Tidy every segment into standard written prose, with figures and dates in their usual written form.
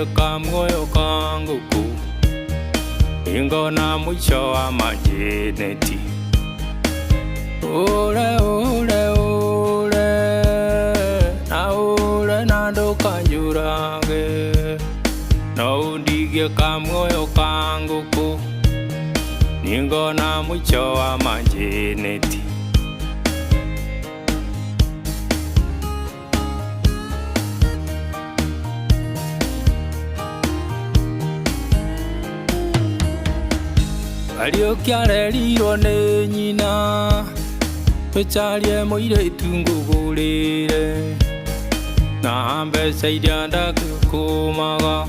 Ũndigie kamuoyo ka ngũkũ, nĩngona mũico wa manjĩneti. Ure ure ure na ure na ndũkanjũrage, no ũndigie kamuoyo ka ngũkũ, nĩngona mũico wa manjĩneti. Kariũki arerirwo nĩ nyina, tũcarie mũirĩtu ngũgũrĩre, na mbeca iria ndakũmaga,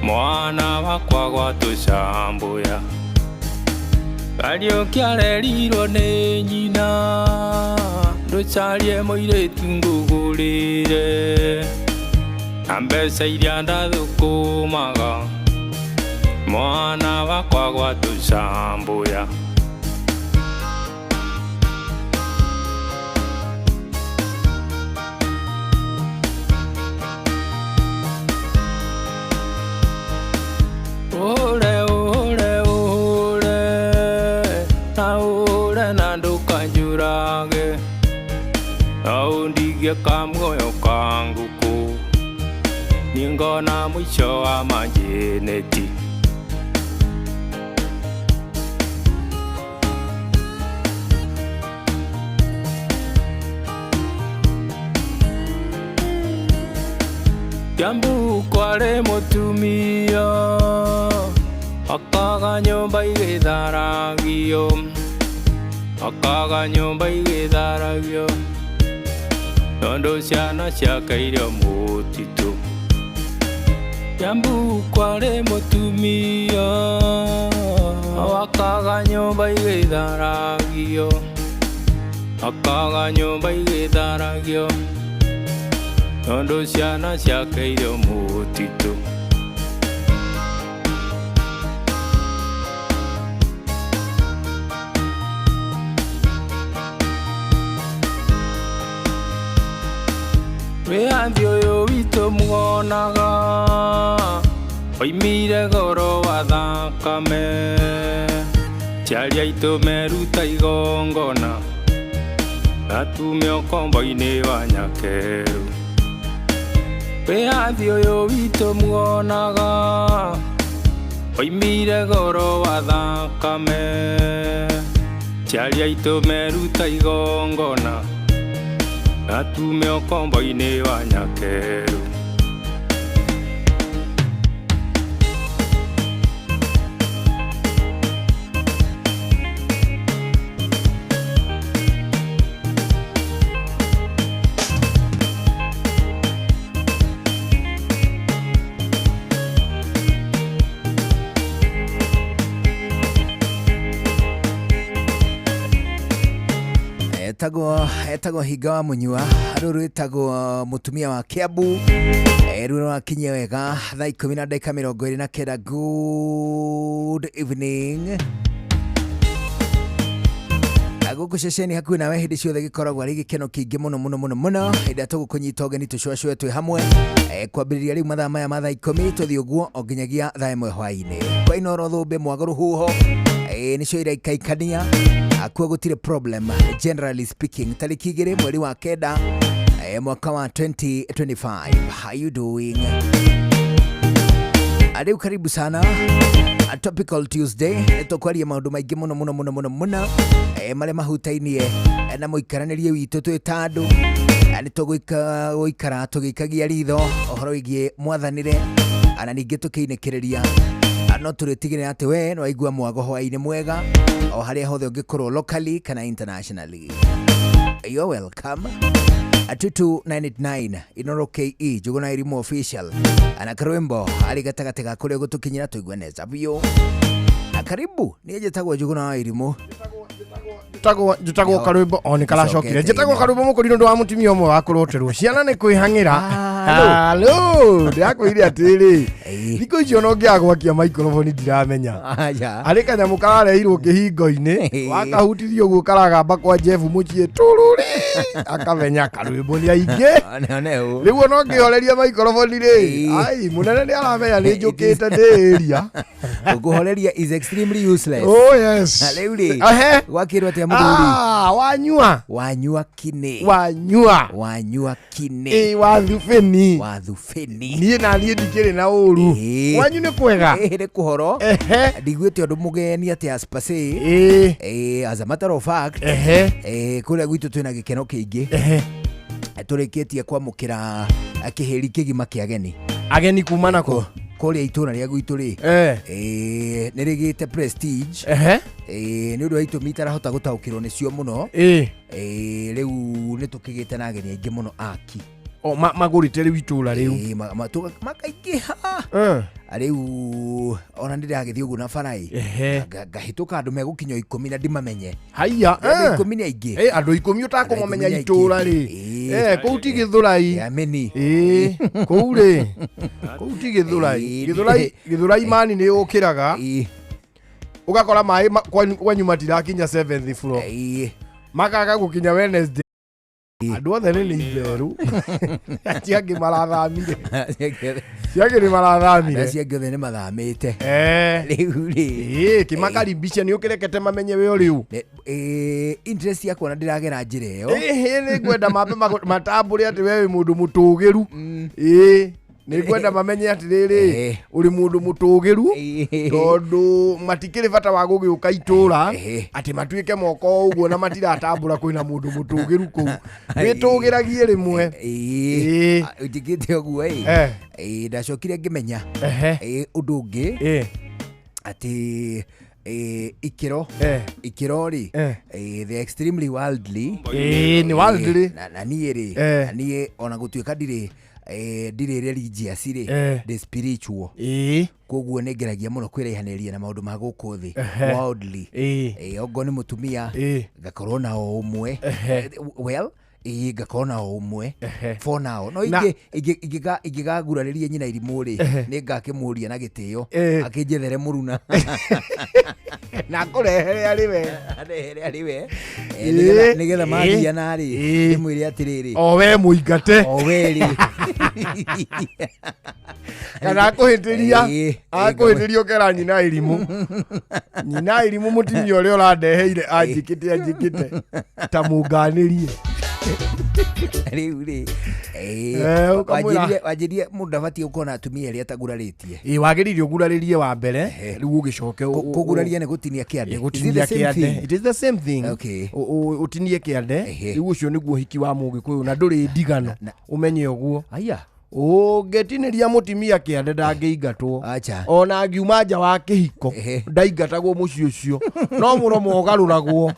mwana wakwa gwatũcambũya. Kariũki arerirwo nĩ nyina, ndũcarie mũirĩtu ngũgũrĩre, na mbeca iria ndathũkũmaga, mwana wakwa gwatũcambũya. Ure ure ure na ure na ndũkanjũrage, no ũndigie kamuoyo ka ngũkũ, nĩngona mũico wa manjĩneti. Kiambu kwarĩ mũtumia akaga nyũmba igĩtharagio, akaga nyũmba igĩtharagio, tondũ ciana ciake irio mũtitũ. Kiambu kwarĩ mũtumia akaga nyũmba igĩtharagio, akaga nyũmba igĩtharagio, tondũ ciana ciake irio mũtitũ. Wĩyathi ũyũ witũ muonaga oimire goro wa thakame, aciari aitũ meruta igongona na tume ũkombo-inĩ wa nyakerũ. Wĩyathi ũyũ witũ muonaga oimire goro wa thakame, aciari aitũ meruta igongona na tume ũkombo-inĩ wa nyakerũ. Etagwo Hinga wa Mũnyua, rũrũ rwĩtagwo Mũtumia wa Kiambu. Rũrũ rwakinyia wega thaa 10 na ndagĩka 29. Good evening. Gũkũ ceceni hakuhĩ nawe hĩndĩ ciothe gĩkoragwo arĩ gĩkeno kĩingĩ mũno mũno mũno mũno hĩndĩ ĩrĩa tũgũkũnyita ũgeni tũcũacũe twĩ hamwe. Kwambĩrĩria rĩu mathaa maya ma thaa 10 tũthiĩ ũguo o nginyagia thaa 1 hwaĩ-inĩ. Kwa Inooro Thũmbĩ Mwago Rũhuho, nĩcio iraikaikania akuo, gũtirĩ problem generally speaking. Tarĩki 2 mweri wa 9, mwaka wa 2025. How you doing? Rĩu karibu sana. A Topical Tuesday, nĩ tũkwaria maũndũ maingĩ mũno mũno mũno mũno mũno, marĩa mahutainie na mũikaranĩrie witũ twĩ ta andũ. Nĩ tũgũikara tũgĩikagia ritho ũhoro wĩgiĩ mwathanĩre na ningĩ tũkĩinĩkĩrĩria, no tũrĩtigĩrĩra atĩ we nĩ waigua mwago hwaĩ-inĩ mwega o harĩa hothe ũngĩkorwo, locally kana internationally. You're welcome. 22989 Inoro KE Njuguna Irimu Official ana karwimbo arĩ gatagatĩ ga kũrĩa gũtũkinyĩra tũigue neza biũ. Na karibu, niĩ njĩtagwo Njuguna wa Irimũ. Njĩtagwo Njĩtagwo karwĩmbo o nĩ karacokire. Nĩcokete Njĩtagwo ĩno. karwĩmbo mũkũri nĩ ũndũ wa mũtumia ũmwe wa kũroterwo ciana nĩ kwĩhang'ĩra. Halo. Halo, ndĩrakwĩire atĩrĩ, Ĩĩ. thikũ icio ona ũngĩaga gwakia microphone ndiramenya. Aja. Harĩ kanyamũ karareirwo kĩhingo-inĩ, Ĩĩ. wakahutithia ũguo karagamba kwa Jeff mũciĩ tũrũrĩ, akamenya karwĩmbo nĩ aingĩ. One ũ. Rĩu ona ũngĩhoreria microphone rĩ, Ĩĩ. ai mũnene nĩ aramenya nĩ njũkĩte ndĩ area. Gũkũhoreria is extremely useless. Oh yes. Na rĩu rĩ, Ahe. gwakĩrwo atĩa mũthuri? Ah, wanyua. Wanyua kinĩ. Wanyua. Wanyua kinĩ. Ĩ wathubĩni. Wathubĩni. Niĩ na niĩ ndikĩrĩ na ũru. Ĩĩ. Wanyu nĩ kwega. Ĩĩ nĩ kũhoro. Ehe. Ndiguĩte ũndũ mũgeni atĩ as per se. Ĩ. Ĩĩ, as a matter of fact, Ehe. ĩĩ, kũrĩa gwitũ twĩna gĩkeno kĩingĩ. Ehe. Tũrĩkĩtie kwamũkĩra kĩhĩri kĩgima kĩa ageni. Ageni kuma nako. Kũrĩa itũra rĩa gwitũ rĩ, Eh. ĩĩ, nĩ rĩgĩte prestige. Ehe. Ĩĩ, nĩ ũndũ wa itũmi itarahota gũtaũkĩrwo nĩcio mũno. Ĩ. Ĩĩ, rĩu nĩ tũkĩgĩte na ageni aingĩ mũno aki. O magũrĩte rĩu itũra rĩu. Ĩĩ, makaingĩha. Eh. Rĩu ona nĩ ndĩragĩthiĩ ũguo na barai Ehe. ngahĩtũka andũ megũkinya 10 na ndimamenye. Haiya. Andũ Eh. 10 nĩ aingĩ. Ĩ andũ 10 ũtakũmamenya Andũ 10 nĩ itũra aingĩ. rĩ. Ĩĩ. Eh, kũu ti Gĩthũrai. Ameni. Ĩ, kũu rĩ. Kũu ti Gĩthũrai. Ĩĩ. Gĩthũrai Gĩthũrai mani nĩ ũkĩraga. Ĩĩ, Ũgakora maĩ kwanyu matirakinya 7th floor. ĩĩ. Makaga gũkinya Wednesday. Andũ othe nĩ itherũ. Acio angĩ marathamire. Acio angĩ nĩ marathamire. Acio angĩ othe nĩ mathamĩte. Eh. Rĩu rĩ, Ĩ, kĩmakarimbisha nĩ ũkĩrekete mamenye we ũrĩu. Interest yakwa na ndĩragera njĩra ĩyo. Ĩhĩ nĩ ngwenda mambe matambũre atĩ we wĩ mũndũ mũtũgĩru. Ĩ, nĩ ngwenda mamenye atĩrĩrĩ, Eh. ũrĩ mũndũ mũtũgĩru. Ĩĩ. Tondũ matikĩrĩ bata wa gũgĩũka itũra Ehe. atĩ matuĩke moko ũguo na matiratambũra kwĩna mũndũ mũtũgĩru kũu. Wĩtũgĩragie rĩmwe. Ĩĩ. Ĩĩ. Ah, njĩkĩte ũguo ĩ. Eh. Ĩĩ, ndacokire ngĩmenya Ehe. ĩĩ, ũndũ ũngĩ Ĩ. atĩ ĩĩ, ikĩro Eh. ikĩro rĩ, Eh. ĩĩ, they extremely worldly. Ĩĩ, nĩ worldly. Na niĩ rĩ, Eh. na niĩ ona gũtuĩka ndirĩ ndirĩ religious rĩ, Eh. ndĩ spiritual. Ĩĩ. Koguo nĩ ngeragia mũno kwĩraihanĩria na maũndũ ma gũkũ thĩ Ehe. worldly. Ĩĩ. Ĩĩ, okorwo nĩ mũtumia Ĩĩ. ngakorwo na o ũmwe. Ehe. Well, ĩĩ, ngakorwo na o ũmwe Ehe. for now. No Na- ingĩkagurarĩria nyina irimũ rĩ, nĩ ngakĩmũria na gĩtĩo Ĩĩ. akĩnjethere mũruna. Na kũrehere arĩ we. Arehere arĩ we. Ĩĩ. Nĩgetha Ĩĩ. mathiana rĩ, Ĩĩ. ndĩmwĩre atĩrĩrĩ, O we mũingate. o we rĩ. Kana akũhĩtĩria. Ĩĩ, Akũhĩtĩria ũkera nyina irimũ. Nyina irimũ mũtumia ũrĩa ũrandeheire anjĩkĩte anjĩkĩte ta mũnganĩrie. Rĩu rĩ, ĩĩ, Eh, ũkamwĩra- wanjĩrire mũndũ ndabatiĩ gũkorwo na atumia erĩ atagurarĩtie. Ĩ wagĩrĩire ũgurarĩrie wa mbere rĩu ũgĩcoke Kũguraria nĩ gũtinia kĩande. Ĩ, Is it gũtinia the same kĩande. thing? It is the same thing. Okay. Ũtinie kĩande Ehe. rĩu ũcio nĩguo ũhiki wa mũgĩkũyũ na ndũrĩ ndigano Na- ũmenye ũguo. Aya. Ũngĩtinĩria mũtumia kĩande ndangĩingatwo. Acha. Ona angiuma nja wa kĩhiko Ehe. ndaingatagwo mũciĩ ũcio no mũromo ũgarũragwo.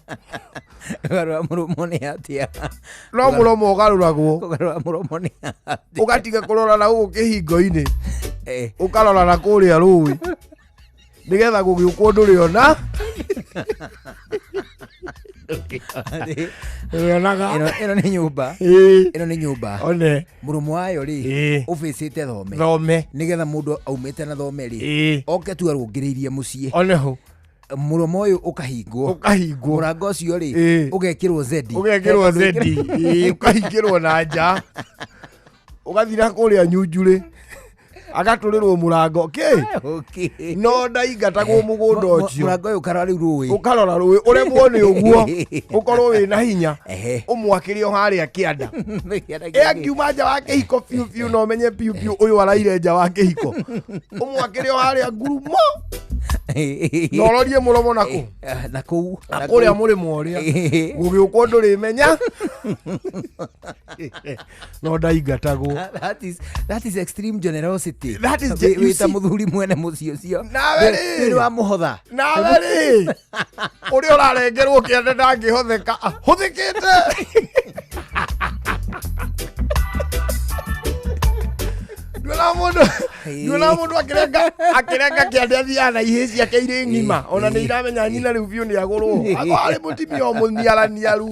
Kũgarũra mũromo nĩ atĩa? No mũromo ũgarũragwo. Kũgarũra mũromo nĩ atĩa? Ũgatiga kũrora na gũkũ kĩhingo-inĩ Eh, ũkarora na kũrĩa rũĩ nĩgetha gũgĩũkwo ndũrĩona ndũrĩonaga. Ĩno nĩ nyũmba. Ĩĩ. Ĩno nĩ nyũmba. One. Mũromo wayo rĩ, Ĩĩ. ũbĩcĩte thome. Thome. Nĩgetha mũndũ aumĩte na thome rĩ, Ĩĩ. oke tu arũngĩrĩirie mũciĩ. One ho. Mũromo ũyũ ũkahingwo. Ũkahingwo. Mũrango ũcio rĩ, Ĩĩ. ũgekĩrwo zedi. Ũgekĩrwo zedi. Ĩĩ, ũkahingĩrwo na nja. Ũgathira kũrĩa nyunjurĩ. Agatũrĩrwo mũrango. Kĩ? Okay. No ndaingatagwo mũgũnda ũcio. Mũrango ũyũ ũkarora rĩu rũĩ. Ũkarora rũĩ ũremwo nĩ ũguo ũkorwo wĩna hinya Ehe. ũmwakĩre o harĩa kĩanda. Ĩ angiuma nja wa kĩhiko biũ biũ na ũmenye biũ biũ ũyũ araire nja wa kĩhiko ũmwakĩre o harĩa ngurumo na ũrorie mũromo nakũ Na kũu. na kũrĩa mũrĩmo ũrĩa gũgĩũkwo ndũrĩmenya no ndaingatagwo. That is extreme generosity. That is you Wĩ ta see. mũthuri mwene mũciĩ ũcio. Nawe rĩ. Nĩ wamũhotha. Nawe rĩ ũrĩa ũrarengerwo kĩande ndangĩhotheka hũthĩkĩte. Nduona mũndũ Nduona mundu akirenga akirenga kiande athiaga na ihĩ ciake irĩ ng'ima ona nĩ iramenya nyina rĩu biũ nĩ agũrwo ako arĩ mũtumia o mũniaraniaru.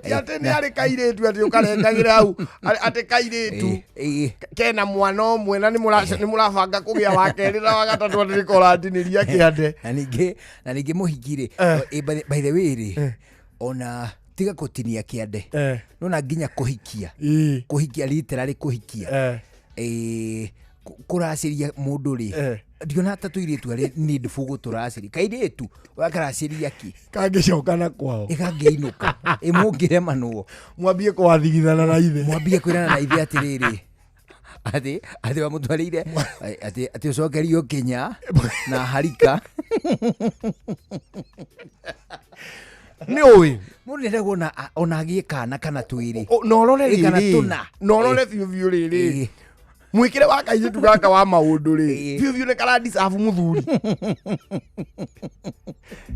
Ti atĩ nĩ arĩ kairĩtu atĩ ũkarengagĩra hau atĩ kairĩtu kena mwana ũmwe na nĩ mũrabanga kũgĩa wa kerĩ na wa gatatũ atĩ nĩko ũratinĩria kĩande. Na ningĩ mũhiki rĩ, by the way rĩ, ona tiga kũtinia kĩande nona nginya kũhikia kũhikia literally kũhikia kũracĩria mũndũ rĩ ndiona ta tũirĩtu arĩ needful gũtũracĩria kairĩtu wakaracĩria ki kangĩcoka na kwao ĩkangĩinũka ĩmũngĩremanwo mwambie kũwathigithana na ithe mwambie kwĩrana na ithe atĩrĩrĩ atĩ atĩ wamũtwarĩire atĩ atĩ ũcokerio Kenya na harika nĩ ũĩ mũndũ nĩendagwo ona agĩe kana kana twĩrĩ na ũrore rĩrĩ na ũrore biũ biũ rĩrĩ mwĩkĩre wa kairĩtu gaka wa maũndũ rĩ biũ biũ nĩ karadicabu mũthuri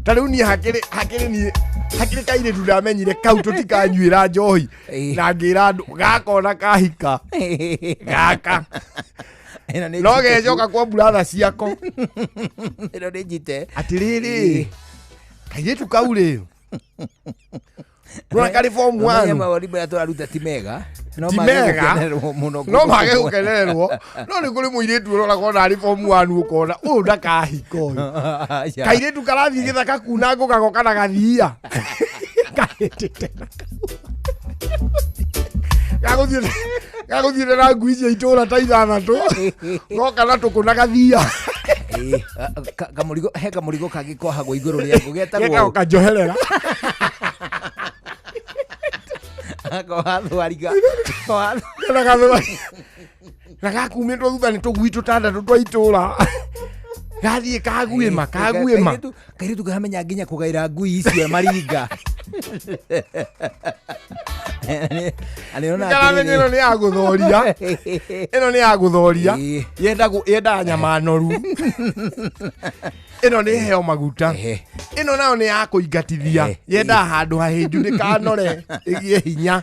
ta rĩu niĩ hakĩrĩ hakĩrĩ niĩ hakĩrĩ kairĩtu ndamenyire kau tũtikanyuĩra njohi na ngĩra andũ gaka ona kahika gaka no gecoka kwa buratha ciako ĩno nĩ njite atĩrĩrĩ kairĩtu kau rĩ nona karĩ form 1 mawoni marĩa tũraruta ti mega no mage gũkenererwo no nĩ kũrĩ mũirĩtu ũroragwo ona arĩ form 1 ũkona ũyũ ndakahika ũyũ kairĩtu karathiĩ gĩthaka kuna ngũ gagoka na gathia kahĩtĩte gagũthiĩte na ngui cia itũũra ta ithathatũ goka na tũkũ na gathia kamũrigo he kamũrigo kangĩ kohagwo igũrũ rĩa ngũ getagwo kanjoherera kohathwariga na gakumĩtwo thutha nĩ tũgui tũtandatũ twa itũũra gathiĩ kaguĩma kaguĩma kairĩtu karamenya nginya kũgaĩra ngui icio maringa karamenya ĩno nĩ ya gũthoria ĩno nĩ ya gũthoria yendaga nyama noru ĩno nĩ heo maguta ĩno nayo nĩ ya kũingatithia yendaga handũ hahĩnju ndĩkanore ĩgĩe hinya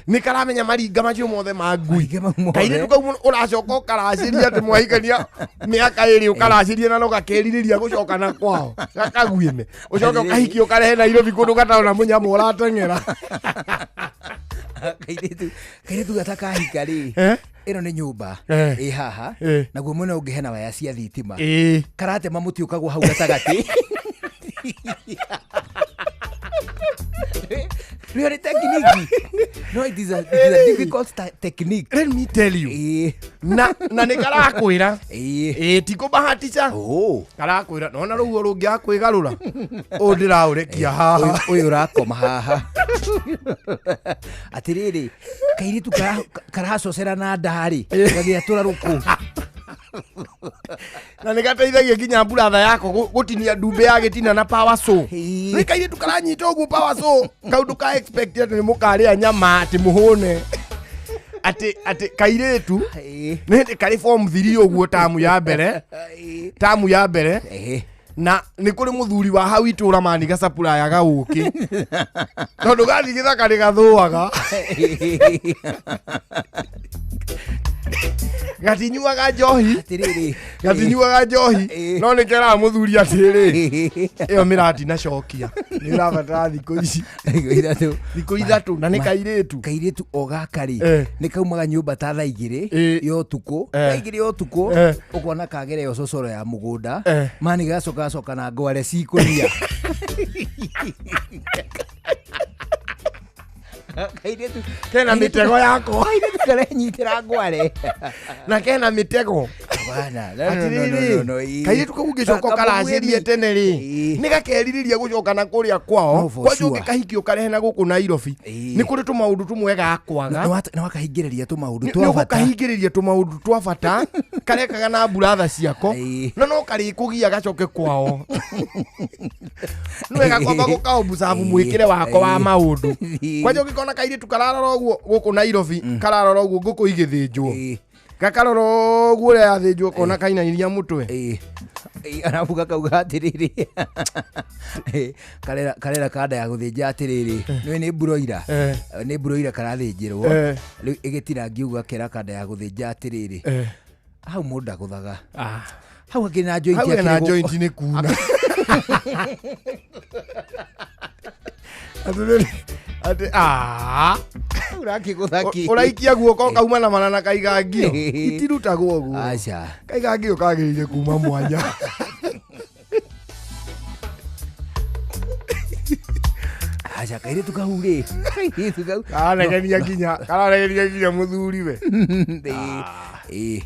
nĩ karamenya maringa macio mothe ma ngui kairĩtu kau ũracoka ũkaracĩria atĩ mwahikania mĩaka ĩrĩ ũkaracĩria na no gakerirĩria gũcoka na kwao gakaguĩme ũcoke ũkahikie ũkarehe Nairobi kũndũ gataona mũnyamũ ũrateng'era kairĩtu gatakahika rĩ ĩno nĩ nyũmba ĩ haha naguo mwena ũngĩ hena waya cia thitima karatema mũtĩ ũkagwo hau gatagatĩ Rĩo nĩ technique. No, it is a difficult technique. Let me tell you. Na nĩ karakwĩra ti kũbahatica karakwĩra nona rũguo rũngĩaga kwĩgarũra ũyũ ndĩraũrekia haha ũyũ ũrakoma haha atĩrĩrĩ kairĩtu karacocera na nda rĩ gagĩatũra rũkũ na nĩ gateithagia nginya mburatha yako gũtinia ndumbĩ ya gĩtina na power saw nĩ kairĩtu karanyita ũguo power saw kau ndũka expect atĩ nĩ mũkarĩa nyama atĩ mũhũne atĩ atĩ kairĩtu nĩ hĩndĩ karĩ form 3 ũguo tamu ya mbere na nĩ kũrĩ mũthuri wa hau itũũra mani gacapurayaga ũkĩ tondũ gathiĩ gĩthaka nĩ gathũaga gatinyuaga njohi gatinyuaga njohi no nĩ keraga mũthuri atĩrĩ ĩyo mĩratina cokia nĩ ũrabatara thikũ ici thikũ ithatũ na nĩ kairĩtu kairĩtu o gaka rĩ nĩ kaumaga nyũmba ta thaa igĩrĩ ya ũtukũ thaa igĩrĩ ya ũtukũ ũkona kagere yo cocoro ya mũgũnda mani gacoka gacoka na ngware cikũnia kena mitego yako karenyitĩra ngware na kena mitego atĩrĩrĩ kairĩtu kau ũngĩcoka ũkaracĩrie tene rĩ nĩ gakerirĩria gũcoka na kũrĩa kwao kwanja ũngĩkahikia ũkarehe na gũkũ Nairobi nĩ kũrĩ tũmaũndũ tũmwe gakwaga na wakahingĩrĩria tũmaũndũ twa bata nĩũgũkahingĩrĩria tũmaũndũ twa bata karekaga na mburatha ciako no no karĩkũgia gacoke kwao nĩwega kwamba gũkaũmbucabu mwĩkĩre wako wa maũndũ kwanja ũngĩkona kairĩtu kararora ũguo gũkũ Nairobi kararora ũguo ngũkũ igĩthĩnjwo gakarora ũguo ũrĩa yathĩnjwo ũkona kainainia mũtwe arabu gakauga atĩrĩrĩ karera kanda ya gũthĩnja atĩrĩrĩ nĩũĩ nĩ mburoira nĩ mburoira karathĩnjĩrwo rĩu ĩgĩtinangio ũguo gakera kanda ya gũthĩnja atĩrĩrĩ Hau mũndũ ndagũthaga. Hau hakĩrĩ na joint. Hau hena akĩrĩ joint nĩ kuna. Atĩ atĩ ah Hau ũrakĩgũtha kĩ? Ũraikia guoko kauma na mana na kaigangio. Itirutagwo ũguo. Aca. Kaigangio kagĩrĩire kuma mwanya. Aca, kairĩtu kau rĩ, kairĩtu kau. Kararegenia nginya mũthuri we. Ĩĩ.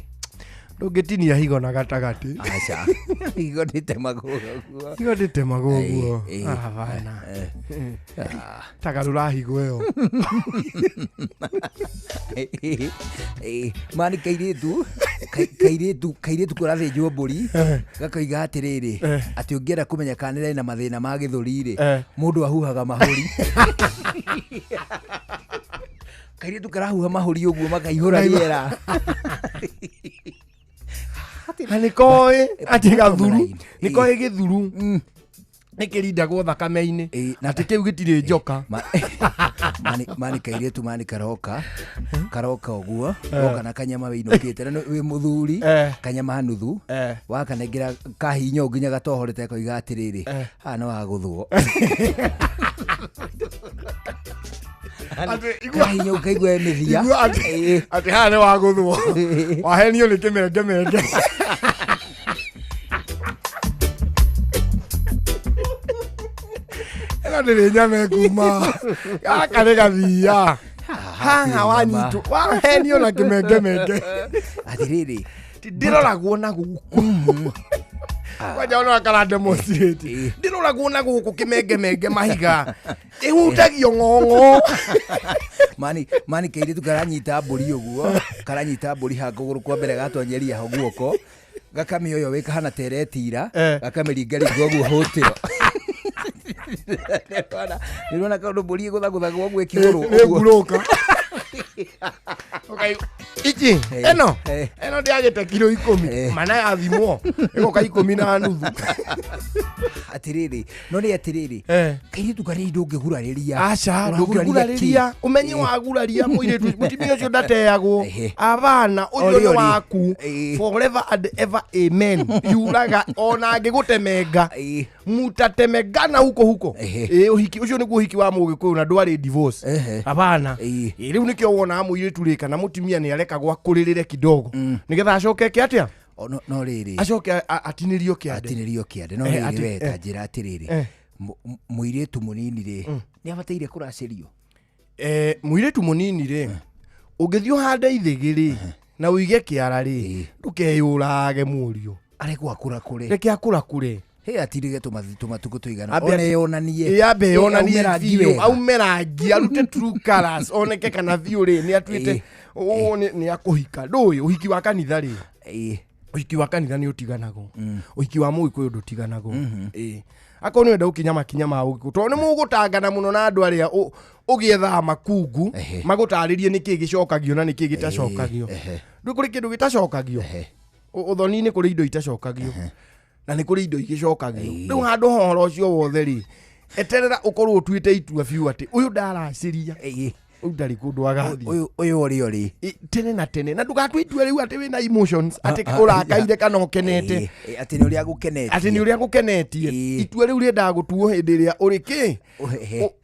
Ndũngĩtinia higo na gatagatĩ. Aca, higo ndĩtemagwo ũguo. Higo ndĩtemagwo ũguo. Ĩĩ. Hapana. Tagarũra higo ĩyo. Ĩĩ, mani kairĩtu kũrathĩnjwo mbũri gakoiga atĩrĩrĩ, atĩ ũngĩenda kũmenya kana nĩ na mathĩna ma gĩthũri rĩ, mũndũ ahuhaga mahũri. Kairĩtu karahuha mahũri ũguo makaihũra rĩera. Na nĩ koĩ atĩ gathuru, Line. nĩ koĩ gĩthuru nĩ kĩrindagwo thakame-inĩ. Na atĩ kĩu gĩtirĩ njoka. Mani kairĩtu mani karoka ũguo goka na kanyama wĩinũkĩte na wĩ mũthuri. Kanyama nuthu. Wakanengera kahinya ũũ nginya gatohorete koiga atĩrĩrĩ, haha nĩ wagũthwo. Atĩ igua kahinya ũkaigua mĩthia. Igua atĩ atĩ haha nĩ wagũthwo, wahenio nĩ kĩmengemenge. Ĩno ndĩrĩ nyama ĩkuma, gaka nĩ gathia haha wanyitwo wahenio na kĩmengemenge. Atĩrĩrĩ. Ndĩroragwo na gũkũ kwanja ona kara demonstrate. Ndĩroragwo na gũkũ kĩmengemenge, mahiga ĩhutagio ng'ong'o. Mani kairĩtu karanyita mbũri ũguo, karanyita mbũri ha kũgũrũ kwa mbere, gatonyeria ho guoko, gakamĩoyo wĩ kahana teretira. Gakamĩringaringa ũguo hũtĩro. Nĩũrona kaũndũ mbũri ĩgũthagũthagwo ũguo ĩkĩgũrũ nĩ ũguo. Ngurũka ici. Ĩno ĩno ndĩagĩte kiro 10. Mana yathimwo ĩgoka 10.5. Atĩrĩrĩ, no nĩ atĩrĩrĩ, kairĩtu karĩa ndũngĩgurarĩria. Aca. Ũraguraria? Ndũngĩgurarĩria, Kĩ? Ũmenye waguraria mũirĩtu, mũtumia ũcio ndateagwo. Abana ũcio Ori, nĩ ori. waku forever and ever, amen. Yuraga ona angĩgũtemenga. Mutatemengana huko huko. Ĩ ũhiki ũcio nĩguo ũhiki wa mũgĩkũyũ na ndwarĩ divorce. Abana. Ĩ rĩu nĩkĩo wonaga mũirĩtu rĩ kana mũtumia nĩ arekagwo akũrĩrĩre kidogo nĩgetha acoke eke atĩa? O, no rĩrĩ, acoke atinĩrio kĩande. Atinĩrio kĩande, no rĩrĩ, we ta njĩra atĩrĩrĩ, mũirĩtu mũnini rĩ, nĩ abataire kũracĩrio? Mũirĩtu mũnini rĩ, ũngĩthiĩ ũhande ithĩgĩ rĩ na ũige kĩara rĩ, ndũkeyũrage mũriũ. Arekwo akũrakũre. Reke akũrakũre. He atirige tũmatukũ tũigana Ambe one yonanie. Ĩ, ambe yonanie aume rangi biũ, wega. Aume rangi, arute true colours, oneke kana biũ rĩ nĩ atuĩte ũũ nĩ akũhika. Ndũĩ ũhiki wa kanitha rĩ, ũhiki wa kanitha nĩ ũtiganagwo, ũhiki wa mũgĩkũyũ ndũtiganagwo. Ĩ akorwo nĩ wenda gũkinya makinya ma ũgĩkũyũ, tondũ nĩ mũgũtangana mũno na andũ arĩa ũgĩethaga makungu magũtarĩrie nĩkĩ gĩcokagio na nĩkĩ gĩtacokagio. Ndũĩ kũrĩ kĩndũ gĩtacokagio. Ũthoni-inĩ kũrĩ indo itacokagio na nĩ kũrĩ indo igĩcokagio. Rĩu handũ ha ũhoro ũcio wothe rĩ, eterera ũkorwo ũtuĩte itua biũ atĩ ũyũ ndaracĩria, ũyũ ndarĩ kũndũ agathiĩ. Ũyũ ũrĩ ũrĩ Tene na tene, na ndũgatue itua rĩu atĩ wĩna emotions, atĩ Ah, ah, ũrakaire kana ũkenete. Atĩ nĩ ũrĩa gũkenetie. Atĩ nĩ ũrĩa gũkenetie. Itua rĩu rĩendaga gũtuo hĩndĩ ĩrĩa ũrĩ kĩ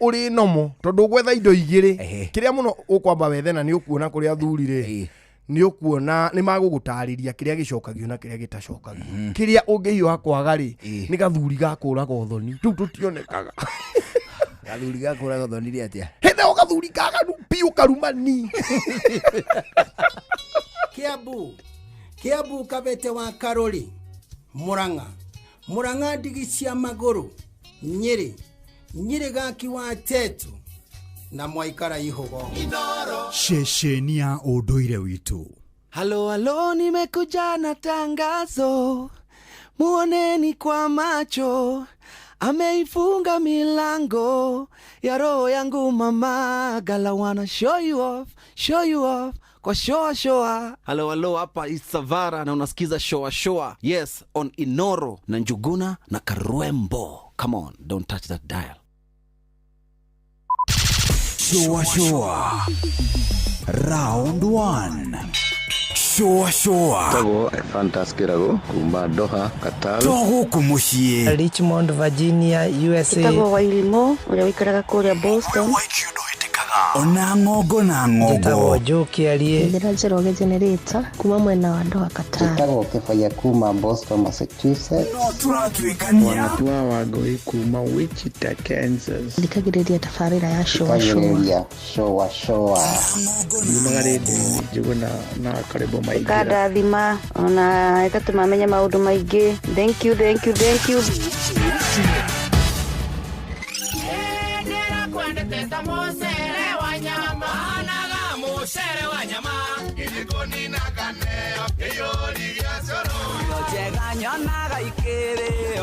ũrĩ nomo, tondũ ũgwetha indo igĩrĩ. Kĩrĩa mũno ũkwamba wethe, na nĩ ũkuona kũrĩa athuri rĩ, nĩ ũkuona nĩ magũgũtarĩria kĩrĩa gĩcokagio na kĩrĩa gĩtacokagio. Kĩrĩa ũngĩhiũha kwaga rĩ, nĩ gathuri ga kũraga ũthoni tũu tũtionekaga. Gathuri gakũraga thonire atĩa? Hĩndĩ ĩyo gathuri kaganu biũ karumani. Kiambu, Kiambu, Kabete wa Karori, Murang'a, Murang'a, ndigi cia magũrũ, Nyĩrĩ, Nyĩrĩ, gaki wa Tetu na mwaikara ihũgo. Ceceni ya ũndũire witũ. Halo halo, nimekuja na tangazo, muoneni kwa macho, ameifunga milango ya roho yangu mama, gala wanna show you off, show you off kwa shoa shoa. Halo halo, hapa Isavara na unasikiza shoa shoa, yes, on Inoro na Njuguna na Karwembo. Come on, don't touch that dial. Shua Shua. Round 1. Shũa shũa. Tagwo Fantas Kĩrago kuma Doha, Qatar. To gũkũ mũciĩ. Richmond, Virginia, USA. Tagwo Wairimo ũrĩa ũikaraga kũrĩa Boston. Ona ng'ongo na ng'ongo. Njĩtagwo Joe Kĩarie. Njĩra Njoroge Generator kuma mwena wa Doha, Qatar. Njĩtagwo Kĩbaya kuma Boston, Massachusetts. No tũratuĩkania. Wanatua Wangũi kuma Wichita, Kansas. Thikagĩrĩria tabarĩra ya Shũa Shũa. Shũa Shũa. Yumaga rĩndiũ-inĩ Njũgũna na Karĩmbũ Maingĩra. Ĩkandathima ona ĩgatũma menye maũndũ maingĩ. Thank you, thank you, thank you.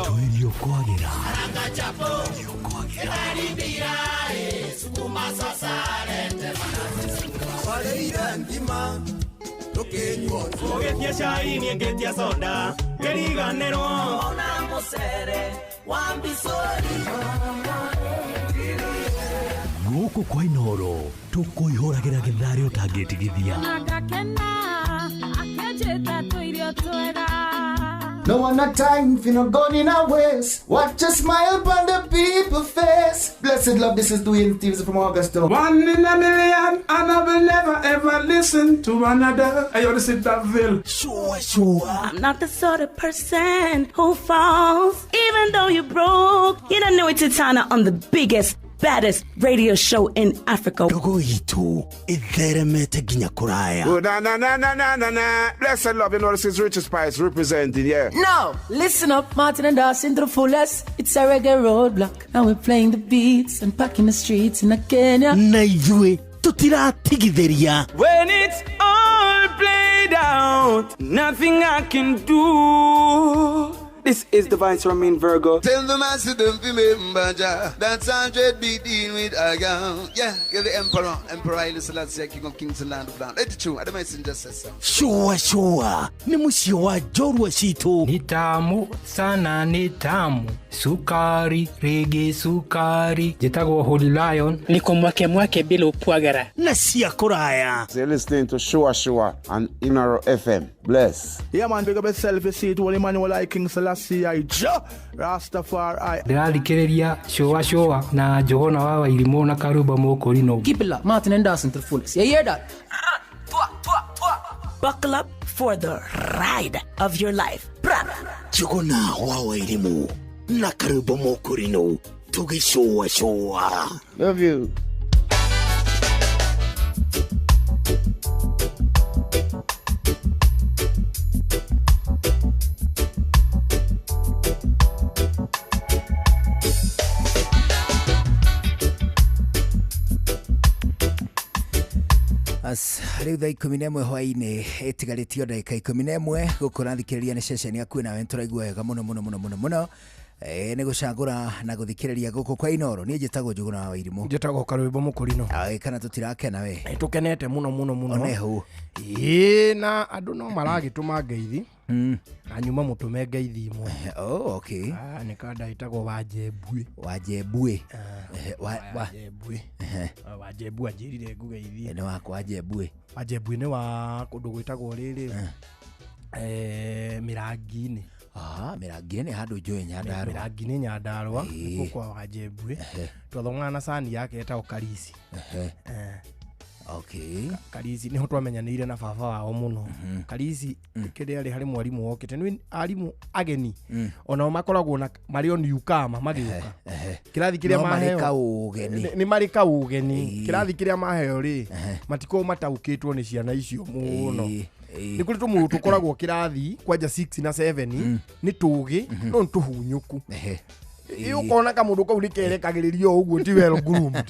Tũirio kwagĩra. Ũgĩtia cai niĩ ngĩtia soda ngĩriganĩrwo ona mũcere wa mbicũri. Gũkũ kwa Inooro tũkũihũragĩra gĩtharĩ ũtangĩtigithia. Ngakena akĩnjĩta tũirio twega. No one a time for no gun in our waist. Watch a smile upon the people's face. Blessed love, this is Dwayne Stevens from Augusta. One in a million, and I will never ever listen to another. Hey, yo, this is Daville. Sure, sure. I'm not the sort of person who falls, even though you're broke. You don't know it's Titana on the biggest, baddest radio show in Africa. Ndogo itu itheremete nginya kuraya. Oh, na na na na na na na. Blessed love, you know this is Richard Spice representing, yeah. Now, listen up, Martin and Dawson to the fullest. It's a reggae roadblock. Now we're playing the beats and packing the streets in Kenya. Na ithuĩ tutiratigithĩria. When it's all played out, nothing I can do. This is the Vice Romain Virgo. Tell the master don't remember Jah. That's 100 beating with a gun. Yeah, you're the emperor. Emperor Haile Selassie, King of Kings and Land of Land. Let it true. I messenger says so. Shua shua. Ni mũciĩ wa njorua citũ. Ni tamu sana, ni tamu. Sukari, rege sukari. Njĩtagwo Holy Lion. Niko mwake mwake bila upwagara. Na cia kũraya. You're listening to Shua Shua on Inoro FM. Bless. Yeah man, big up yourself, you see it. Holy man, you like King Selassie, I Jah Rastafari. Ndĩrathikĩrĩria Shua Shua na Njũgũna wa Wairimũ na Karumba Mũkũrinũ. Keep it locked, Martin and Dawson to the fullest. You hear that? Buckle up for the ride of your life. Njũgũna wa Wairimũ na Karumba Mũkũrinũ tũgĩcũa cũa. Love you. Rĩu thaa 11 hwaĩ-inĩ ĩtigarĩtio ndagĩka 11 gũkũ ũrathikĩrĩria nĩ ceceni yaku nawe nĩtũraigua wega mũno mũno mũno mũno mũno. Nĩ gũcagũra na gũthikĩrĩria gũkũ kwa Inooro. Niĩ njĩtagwo Njũgũna wa Wairimũ. Njĩtagwo Karwĩmbo Mũkũrinũ. Kana tũtirakena we? Tũkenete mũno mũno mũno. Onehu. Ĩĩ na andũ no maragĩtũma ngeithi. Na nyuma mũtũme ngeithi imwe. Oh, okay. Nĩ kanda ĩtagwo Wanjembui. Wanjembui. Wanjembui. Wanjembui anjĩrire ngũgeithie. Nĩ wakwa Wanjembui. Wanjembui nĩ wa kũndũ gwĩtagwo rĩrĩ Mĩrangi-inĩ. Mĩrangi-inĩ nĩ handũ njũĩ Nyandarũa. Mĩrangi-inĩ Nyandarũa nĩkuo kwa Wanjembui. Twathomaga na cani yake ĩtagwo Karisi. Okay. Karisi niho twamenyanĩire na baba wao mũno. Karisi kĩrĩa arĩ harĩ mwarimũ wokĩte nĩ arimũ ageni onao makoragwo na marĩ o newcomer magĩũka. Kĩrathi kĩrĩa maheo nĩ marĩ kaũgeni. Kĩrathi kĩrĩa maheo rĩ matikoragwo mataũkĩtwo nĩ ciana icio mũno. Nĩ kũrĩ tũmũndũ tũkoragwo kĩrathi kwanja 6 na 7 nĩ tũgĩ no nĩ tũhunyũku. Ukona kamundu kau nikerekagiririo uguo ti well groomed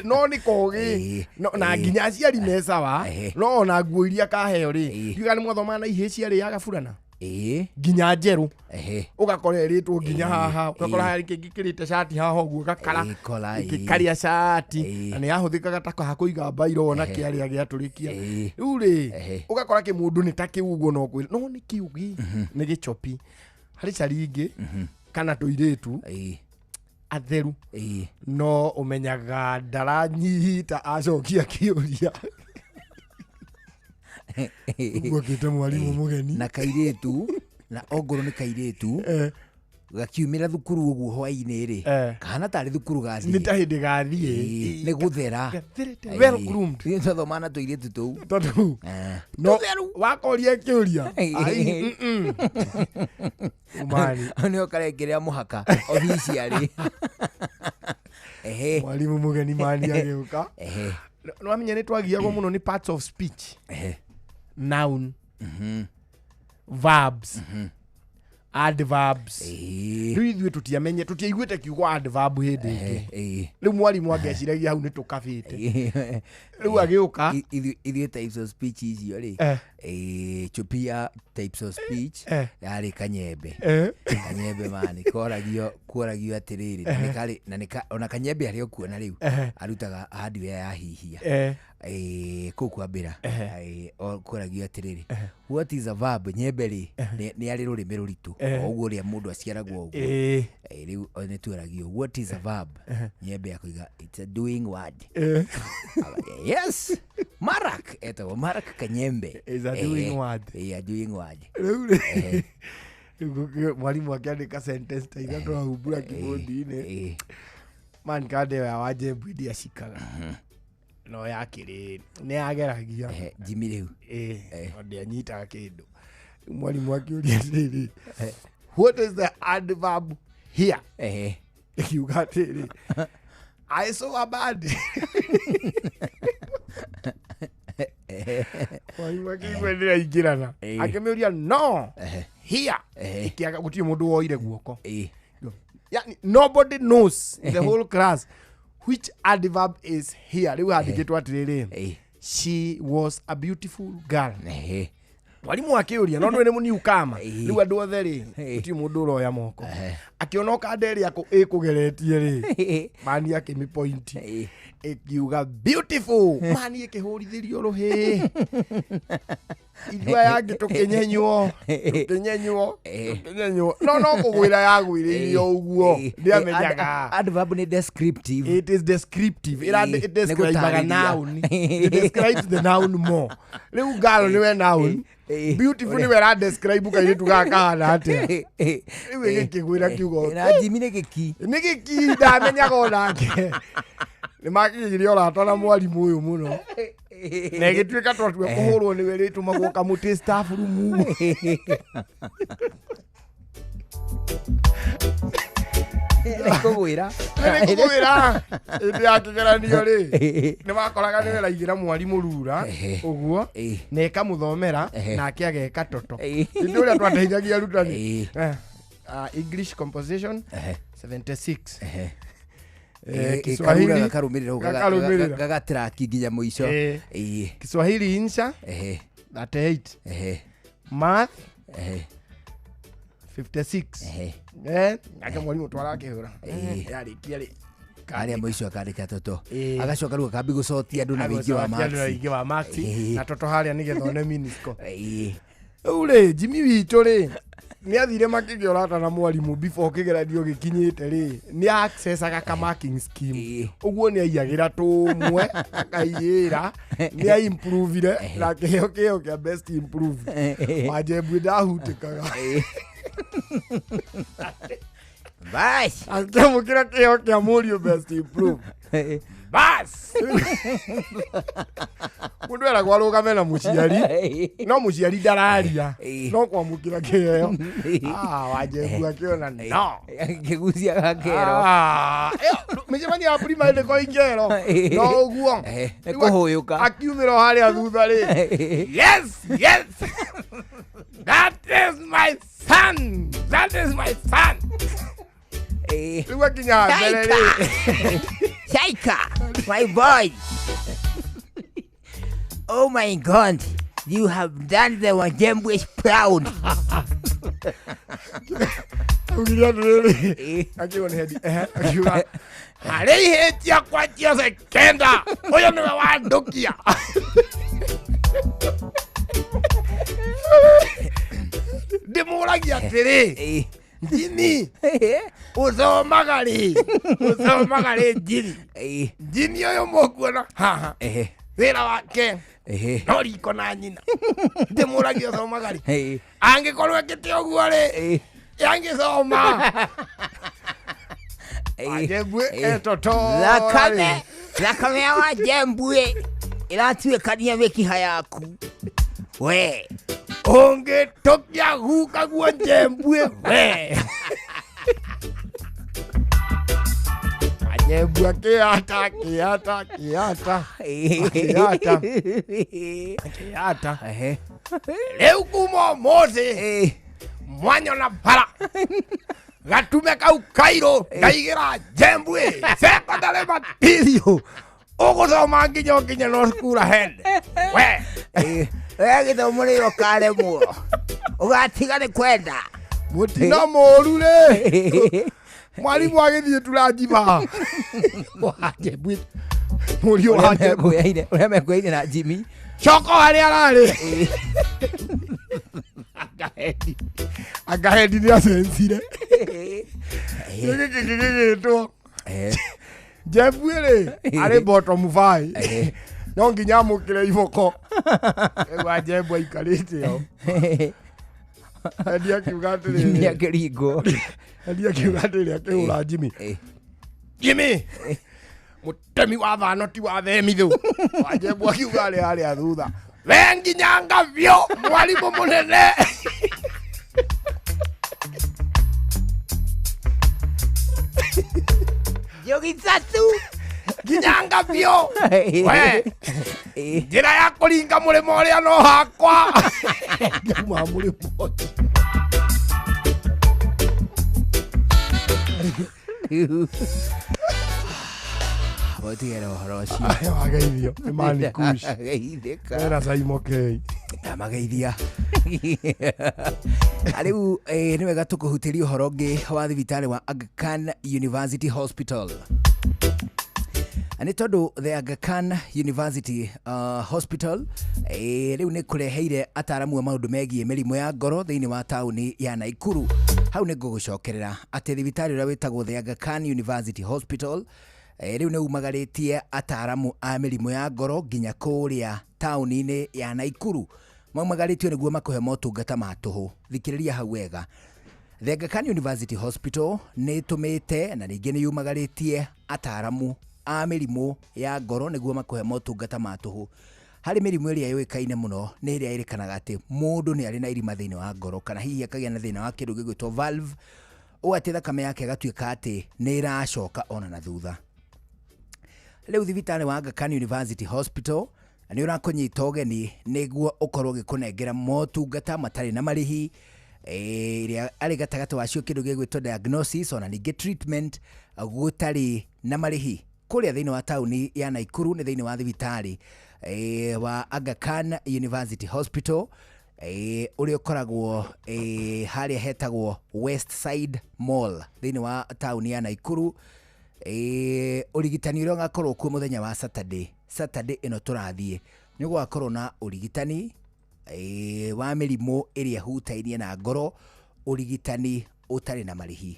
no ni kogi na nginya aciari me sawa no ona nguo iria kaheo ri ndiuga ni mwathoma na ihĩ ciarĩaga burana nginya njerũ ũgakora ĩrĩtwo nginya haha ũgakora harĩ kĩngĩ kĩrĩte cati haha ũguo gakara gĩkaria cati na nĩ yahũthĩkaga ta ha kũiga mbairo ona kĩarĩa gĩatũrĩkia rĩu rĩ ũgakora kĩmũndũ nĩ ta kĩu ũguo no kwĩra no nĩ kĩũgĩ nĩ gĩchopi harĩ cari ingĩ kana tũirĩtu atheru no ũmenyaga ndaranyita acokia kĩũria. Gwokĩte mwarimũ mũgeni na kairĩtu na ongorwo nĩ kairĩtu gakiumĩra thukuru ũguo hwaĩ-inĩ rĩ kahana tarĩ thukuru gathiĩ nĩ ta hĩndĩ gathiĩ nĩ gũthera Gatherete, well groomed. Twathoma na tũirĩtu tũu tondũ no wakoria kĩũria ai, mm-mm. Umani. nĩo karengerea mũhaka officially. Ehe. Mwarimũ mũgeni mani agĩũka. Nĩwamenya nĩ twagiagwo mũno nĩ parts of speech, noun, verbs, adverbs. Rĩu ithuĩ tũtiamenye tũtiaiguĩte kiugo adverb hĩndĩ ĩngĩ. Rĩu mwarimũ angeciragia hau nĩ tũkabĩte. Rĩu agĩũka ithuĩ types of speech icio rĩ, chupi ya types of speech yarĩ kanyembe. Kanyembe mani koragio koragio atĩrĩrĩ na nĩ na nĩ ona kanyembe arĩ okuo na rĩu arutaga hardware ya hihia kũu kwambĩra koragio atĩrĩrĩ, what is a verb? Nyembe rĩ nĩ arĩ rũrĩmĩ rũritũ o ũguo ũrĩa mũndũ aciaragwo ũguo. Rĩu nĩ tweragio what is a verb? Nyembe akoiga it's a doing word. Yes, Marak etagwo Marak Kanyembe is a doing word. A doing word. Rĩu rĩ mwarimũ akĩandĩka sentence ta ithatũ hau blackboard-inĩ man kande ya Wajembu ndiacikaga no yakĩrĩ nĩ yageragia Jimmy rĩu no ndianyitaga kĩndũ. Mwarimũ akĩũria atĩrĩrĩ, what is the adverb here? Ĩkiuga atĩrĩrĩ, I saw a bird. Mwarimũ akĩigua ndĩraingĩrana akĩmĩũria no here ĩkĩaga gũtirĩ mũndũ woire guoko. Yani nobody knows in the whole class which adverb is here. Rĩu handĩkĩtwo atĩrĩrĩ, she was a beautiful girl. Mwarimu akĩũria no nĩ mũniukama rĩu andũ othe rĩ gũtirĩ mũndũ ũroya moko. Akĩona kanda ĩrĩa ĩkũgeretie rĩ mani akĩmĩpointi ĩkiuga beautiful mani ĩkĩhũrithĩrio rũhĩ ithuĩ aya angĩ tũkĩnyenywo tũkĩnyenywo tũkĩnyenywo no no kũgwĩra yagwĩrĩirio ũguo ndiamenyaga. Adverb nĩ descriptive. It is descriptive. It describes noun. It describes the noun more. Rĩu girl nĩwe noun, beautiful nĩwe ra describe kairĩtu gaka kahana atĩa. Rĩu ĩgĩkĩgwĩra kiugo na Jimmy nĩ gĩki nĩ gĩki ndamenyaga onake. Nĩ makĩgĩire ũrata na mwarimũ ũyũ mũno na ĩgĩtuĩka twatua kũhũrwo nĩwe rĩtũmagwo kamũtĩ staff room. Nĩkũgwĩra nĩkũgwĩra hĩndĩ ya kĩgeranio rĩ nĩ wakoraga nĩwe raigĩra mwarimũ rura ũguo na ĩkamũthomera nake ageka toto. Hĩndĩ ũrĩa twateithagia arutani English composition 76 Kiswahili gakarũmĩrĩra gagatraki nginya mũico. Kiswahili insha 38, math 56. Nake mwarimũ twarakĩhũra yarĩkia rĩ harĩa mũico akandĩka toto agacoka rĩu akambi gũcotia andũ na wĩingĩ wa marks wĩingĩ wa marks na toto harĩa nĩgetha one minisco. Rĩu rĩ Jimmy witũ rĩ nĩ athire makĩgĩa ũrata na mwarimũ before kĩgeranio gĩkinyĩte rĩ nĩ accessaga ka marking scheme ũguo nĩ aiyagĩra tũmwe akaiyĩra nĩ aimprovire na kĩheo kĩheo kĩa best improved. Wajembu ndahutĩkaga bas akĩamũkĩra kĩheo kĩa mũriũ best improved bas. Mũndũ eragwo arũgame na mũciari no mũciari ndararia no kwamũkĩra kĩheo. Wajembu akĩona no kĩgucia gakero mĩcemanio ya primary ndĩkoragwo ikero no ũguo nĩ kũhũyũka akiumĩra o harĩa thutha rĩ yes yes that is my son, that is my son. Rĩu akinya mbere rĩ Shaika, my boy. Oh my God, you have done the Wajembwe proud. Augire atĩrĩrĩ akiuga nĩ hendi akiuga harĩ ihĩtia kwa ciothe kenda ũyũ nĩwe wandũkia. Ndĩmũragia atĩrĩ Jimmy ũthomaga rĩ ũthomaga rĩ Jimmy Jimmy ũyũ mũkuona haha wĩra wake No riko na nyina. Ndĩmũragia ũthomaga rĩ. Angĩkorwo ekĩte ũguo rĩ, angĩthoma. Wajembwe etotora. Thakame ya Wajembwe ĩratuĩkania mĩkiha yaku. We. Ũngĩtũkia guka guo Njembwe we. Wajembwe kĩata kĩata kĩata. Kĩata. Kĩata. Rĩu kuma ũmũthĩ mwanyona bara gatume kau kairũ ndaigĩra Njembwe secondary material ũgũthoma nginya ũkinye no school ahead. We. We gĩthomo rĩrĩ ũkaremwo ũgatiga nĩ kwenda. Mũtino mũru rĩ. Mwarimu agĩthiĩ turanjiba. Wajembwe. Mũriũ wa Njembwe. Ũrĩa mekuoyaine na Jimmy. Coko harĩa ararĩ. Agahendi nĩ acencire. Gĩkĩ gĩgĩtwo. Njembwe rĩ arĩ bottom five. No nginya amũkĩre iboko. Rĩu Wajembwe aikarĩte ho. Endi akiuga atĩrĩrĩ. Jimmy akĩringwo. Endi akiuga atĩrĩrĩ akĩhũra Jimmy. Jimmy. Mũtemi wa thano ti wa themithũ. Wajembwe akiuga arĩ harĩa thutha. We nginyanga biũ mwarimũ mũnene. Njũgitatu. Nginyanga biũ. We. Njĩra ya kũringa mũrĩmo ũrĩa no hakwa. Njauma mũrĩmo ũcio. Mũtigere ũhoro ũcio. Wageithio nĩ Mani Kush. Geithĩka. Era Saimo K. Ndamageithia. Rĩu nĩ wega tũkũhutĩria ũhoro ũngĩ wa thibitarĩ wa Aga Khan University Hospital. Nĩ tondũ the Aga Khan University Hospital rĩu nĩ kũreheire ataramu a maũndũ megiĩ mĩrimũ ya ngoro thĩinĩ wa taũni ya Naikuru. Hau nĩ ngũgũcokerera atĩ thibitarĩ ũrĩa wĩtagwo the Aga Khan University Hospital rĩu nĩ umagarĩtie ataramu a mĩrimũ ya ngoro nginya kũrĩa taũni-inĩ ya Naikuru. Maumagarĩtio nĩguo makũhe motungata ma tũhũ. Thikĩrĩria hau wega. The Aga Khan University Hospital nĩ ĩtũmĩte na ningĩ nĩ yumagarĩtie ataramu a mĩrimũ ya ngoro nĩguo makũhe motungata ma tũhũ. Harĩ mĩrimũ ĩrĩa yũĩkaine mũno nĩ ĩrĩa ĩrĩkanaga atĩ mũndũ nĩ arĩ na irima thĩinĩ wa ngoro kana hihi akagĩa na thĩna wa kĩndũ gĩgwĩtwo valve, ũũ atĩ thakame yake ĩgatuĩka atĩ nĩ ĩracoka ona na thutha. Rĩu thibitarĩ wa Aga Khan University Hospital nĩ ũrakũnyita ũgeni nĩguo ũkorwo ũgĩkũnengera motungata matarĩ na marĩhi ĩrĩa arĩ gatagatĩ wacio kĩndũ gĩgwĩtwo diagnosis ona ningĩ treatment gũtarĩ na marĩhi. Kũrĩa thĩinĩ wa taũni ya Naikuru nĩ thĩinĩ wa thibitarĩ wa Aga Khan University Hospital ũrĩa ũkoragwo harĩa hetagwo Westside Mall thĩinĩ wa taũni ya Naikuru. Ũrigitani ũrĩa ũgakorwo kuo mũthenya wa Saturday, Saturday ĩno tũrathiĩ nĩ gũgakorwo na ũrigitani wa mĩrimũ ĩrĩa ĩhutainie na ngoro, ũrigitani ũtarĩ na marĩhi.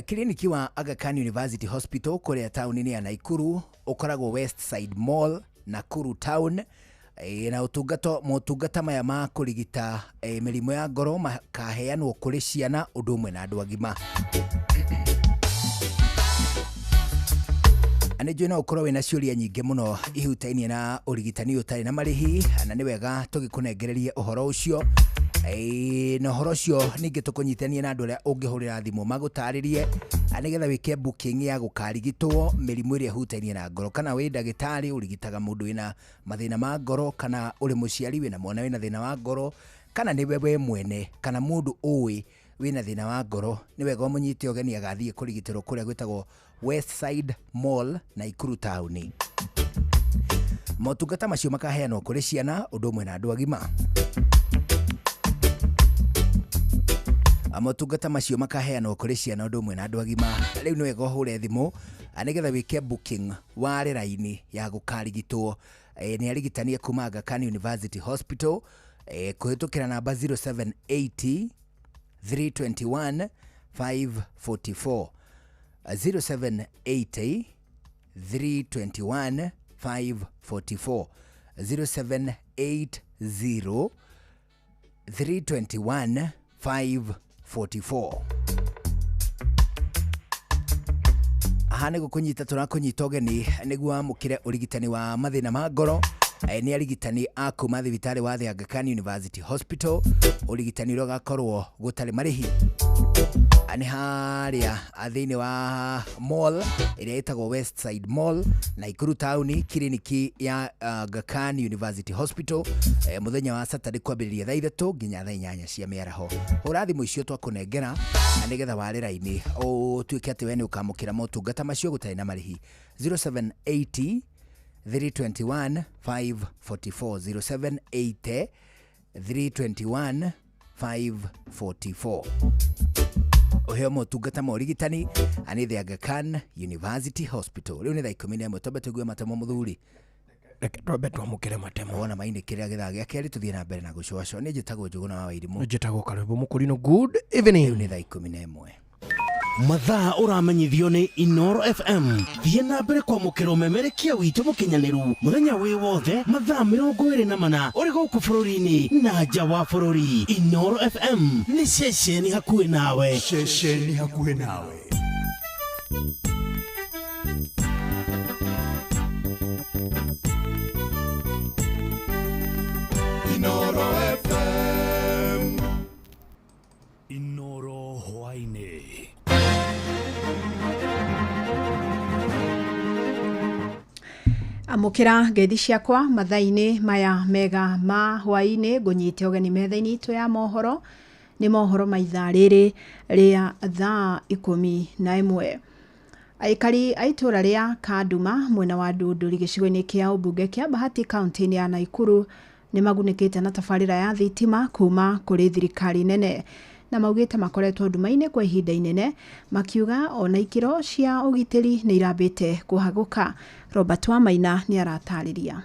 Kiriniki wa Aga Khan University Hospital kũrĩa taũni-inĩ ya Naikuru ũkoragwo Westside Mall, Nakuru Town. Na motungata maya ma kũrigita mĩrimũ ya ngoro makaheanwo kũrĩ ciana ũndũ ũmwe na andũ agima. Nĩ njũĩ no ũkorwo wĩna ciũria nyingĩ mũno ihutainie na ũrigitani ũtarĩ na marĩhi, na nĩ wega tũgĩkũnengererie ũhoro ũcio. Na ũhoro ũcio ningĩ tũkũnyitanie na andũ arĩa ũngĩhũrĩra thimũ magũtarĩrie nĩgetha wĩke booking ya gũkarigitwo mĩrimũ ĩrĩa ĩhutainie na ngoro, kana wĩ ndagĩtarĩ ũrigitaga mũndũ wĩna mathĩna ma ngoro, kana ũrĩ mũciari wĩna mwana wĩna thĩna wa ngoro, kana nĩwe we mwene kana mũndũ ũĩ wĩna thĩna wa ngoro, nĩ wega ũmũnyite ũgeni agathiĩ kũrigitĩrwo kũrĩa gwĩtagwo Westside Mall, Naikuru taũni. Motungata macio makaheanwo kũrĩ ciana ũndũ ũmwe na andũ agima. Motungata macio makaheanwo kũrĩ ciana ũndũ ũmwe na andũ agima. Rĩu nĩ wega ũhũre thimũ nĩgetha wĩke booking ware raini ya gũkarigitwo nĩ arigitani kuma Aga Khan University Hospital kũhĩtũkĩra namba 0780 321 544 0780 321 544, 0780 321 544. Aha nĩ gũkũnyita tũrakũnyita ũgeni nĩguo wamũkĩre ũrigitani wa mathĩna ma ngoro. Nĩ arigitani a kuma thibitarĩ wa The Aga Khan University Hospital, ũrigitani ũrĩa ũgakorwo gũtarĩ marĩhi. Nĩ harĩa thĩinĩ wa mall ĩrĩa ĩtagwo Westside Mall, Naikuru taũni, kiriniki ya Aga Khan University Hospital, mũthenya wa Saturday kwambĩrĩria thaa 3 nginya thaa 8 cia mĩaraho. Hũra thimũ icio twakũnengera nĩgetha ware raini ũtuĩke atĩ we nĩ ũkamũkĩra motungata macio gũtarĩ na marĩhi. 0780 321 544, 0780 321 544. Ũheo motungata ma ũrigitani nĩ The Aga Khan University Hospital. Rĩu nĩ thaa 11, twambe tũigue matemo mũthuri. Reke twambe twamũkĩre matemo. Wona mainĩkĩrĩra gĩthaa gĩa kerĩ tũthiĩ na mbere na gũcũacũa. Niĩ njĩtagwo Njũgũna wa Wairimũ. Njĩtagwo Karwĩmbo Mũkũrinũ. Good evening. Rĩu nĩ thaa 11. Mathaa ũramenyithio nĩ Inoro FM. Thiĩ na mbere kwamũkĩra ũmemerekia witũ mũkinyanĩru mũthenya wĩ wothe mathaa 24 ũrĩ gũkũ bũrũri-inĩ na nja wa bũrũri. Inoro FM nĩ ceceni hakuhĩ nawe. Ceceni hakuhĩ nawe. Inoro FM. Inoro hwaĩ-inĩ. Amũkĩra ngeithi ciakwa mathaa-inĩ maya mega ma hwaĩ-inĩ, ngũnyite ũgeni metha-inĩ itũ ya mohoro. Nĩ mohoro ma ithaa rĩrĩ rĩa thaa 11. Aikari a itũũra rĩa Kanduma mwena wa Ndunduri gĩcigo-inĩ kĩa ũmbunge kĩa Bahati kaunti-inĩ ya Naikuru nĩ magunĩkĩte na tabarĩra ya thitima kuma kũrĩ thirikari nene, na maugĩte makoretwo nduma-inĩ kwa ihinda inene, makiuga ona ikĩro cia ũgitĩri nĩ irambĩte kũhagũka. Robert Wamaina nĩ aratarĩria.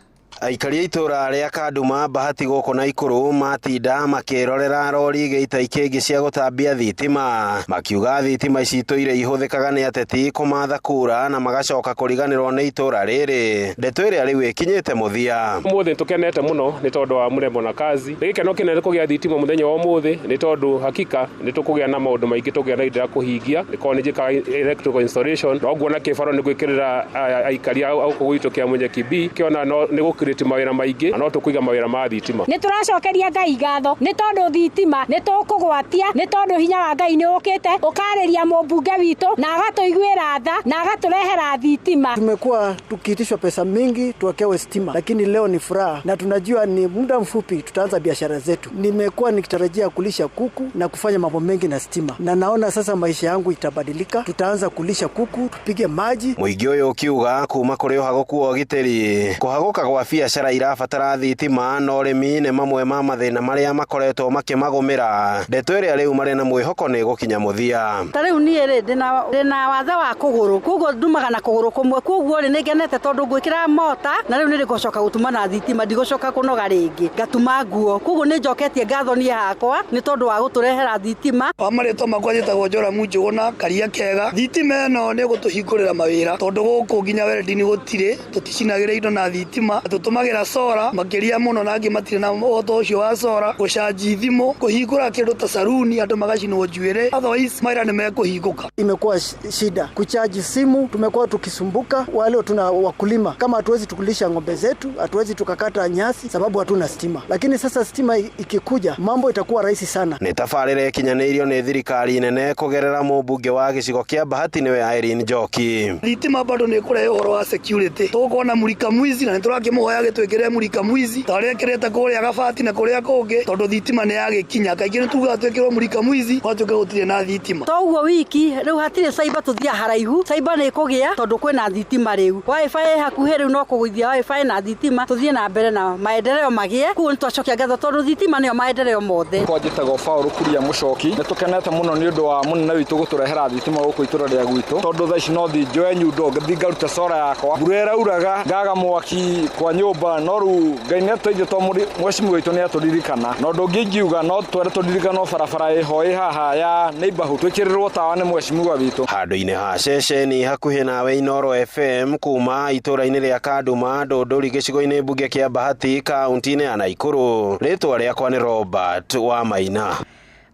Aikari a itũũra rĩa Kanduma Bahati gũkũ Naikuru matinda makĩrorera rori igĩita ikĩngĩ cia gũtambia thitima, makiuga thitima ici itũire ihũthĩkaga nĩ ateti kũmatha kura na magacoka kũriganĩrwo nĩ itũũra rĩrĩ. Ndeto ĩrĩa rĩu ĩkinyĩte mũthia. Ũmũthĩ nĩtũkenete mũno nĩ tondũ wa mũrembo na kazi. Nĩ gĩkeno kĩnene kũgĩa thitima mũthenya wa ũmũthĩ nĩ tondũ hakika nĩ tũkũgĩa na maũndũ maingĩ tũgĩa na indo ya kũhingia, nĩkorwo nĩ njĩkaga electrical installation, no nguona kĩbaro nĩ gwĩkĩrĩra aikari a gũkũ gwitũ kĩa Munyeki B kĩona nĩ gũkĩrĩti mawĩra maingĩ na no tũkũiga mawĩra ma thitima. Nĩ tũracokeria Ngai ngatho nĩ tondũ thitima nĩ tũkũgwatia, nĩ tondũ hinya wa Ngai nĩ ũkĩte ũkarĩria mũmbunge witũ na agatũiguĩra tha na agatũrehera thitima. Tumekuwa tukiitishwa pesa mingi tuwekewe stima, lakini leo ni furaha na tunajua ni muda mfupi tutaanza biashara zetu. Nimekuwa nikitarajia kulisha kuku na kufanya mambo mengi na stima, na naona sasa maisha yangu itabadilika. Tutaanza kulisha kuku, tupige maji. Mũingĩ ũyũ ũkiuga kuma kũrĩ ũhagũku wa ũgitĩri kũhagũka gwa biacara irabatara thitima na ũrĩmi nĩ mamwe ma mathĩna marĩa makoretwo makĩmagũmĩra. Ndeto ĩrĩa rĩu marĩ na mwĩhoko nĩ gũkinya mũthia. Ta rĩu niĩ rĩ ndĩna wathe wa kũgũrũ, koguo ndumaga na kũgũrũ kũmwe, koguo rĩ nĩngenete tondũ ngwĩkĩra mota na rĩu nĩrĩgũcoka gũtuma na thitima, ndigũcoka kũnoga rĩngĩ, ngatuma nguo, koguo nĩnjoketie ngatho niĩ hakwa nĩ tondũ wa gũtũrehera thitima. Wa marĩtwa makwa njĩtagwo Joramu Njũgũna Karia Kega. Thitima ĩno nĩ ĩgũtũhingũrĩra mawĩra tondũ gũkũ nginya welding gũtirĩ, tũticinagĩra indo na thitima, tũtũmagĩra sora makĩria mũno na angĩ matirĩ na ũhoro ũcio wa sora, gũcanji thimũ, kũhingũra kĩndũ ta saruni andũ magacinwo njuĩrĩ, otherwise mawĩra nĩ mekũhingũka. Imekuwa shida kuchaji simu, tumekuwa tukisumbuka. Wale tuna wakulima kama hatuwezi tukulisha ng'ombe zetu, hatuwezi tukakata nyasi sababu hatuna stima, lakini sasa stima ikikuja mambo itakuwa rahisi sana. Nĩ tabarĩra ĩkinyanĩirio nĩ thirikari nene kũgerera mũmbunge wa gĩcigo kĩa Bahati nĩwe Irene Njoki. Thitima bado nĩ ĩkũrehe ũhoro wa security, tũkuona mũrika mwizi na nĩtũrakĩmũhoya gĩtwĩkĩre mũrika mwizi ta ũrĩa ĩkĩrĩte kũrĩa Gabati na kũrĩa kũngĩ, tondũ thitima nĩ yagĩkinya. Kaingĩ nĩtugaga twĩkĩrwo mũrika mwizi gwatuĩka gũtirĩ na thitima. Toguo wiki rĩu hatirĩ cyber tũthiaga haraihu, cyber nĩ ĩkũgĩa tondũ kwĩna thitima rĩu, wifi ĩ hakuhĩ rĩu no kũgũithia wifi na thitima tũthiĩ na mbere na maendeleo magĩe. Koguo nĩtwacokia ngatho tondũ thitima nĩyo maendeleo mothe. Kwa njĩtagwo Paul Kuria Mũcoki, nĩtũkenete mũno nĩ ũndũ wa mũnene witũ gũtũrehera thitima gũkũ itũra rĩa gwitũ, tondũ thaa ici no thiĩ njoe nyundo ngĩthiĩ ngarute sora yakwa. Mbura ĩrauraga ngaga mwaki kwa nyũmba nyũmba no rĩu Ngai nĩ atũteithia tondũ mheshimiwa witũ nĩ atũririkana. Na ũndũ ũngĩ ingiuga no twende tũririkanwo barabara ĩho ĩ haha ya neighborhood twĩkĩrĩrwo tawa nĩ mheshimiwa witũ. Handũ-inĩ ha ceceni hakuhĩ nawe Inooro FM kuma itũũra-inĩ rĩa Kanduma Ndũndũri gĩcigo-inĩ mbunge kĩa Bahati kaunti-inĩ ya Naikuru. Rĩtwa rĩakwa nĩ Robert Wamaina.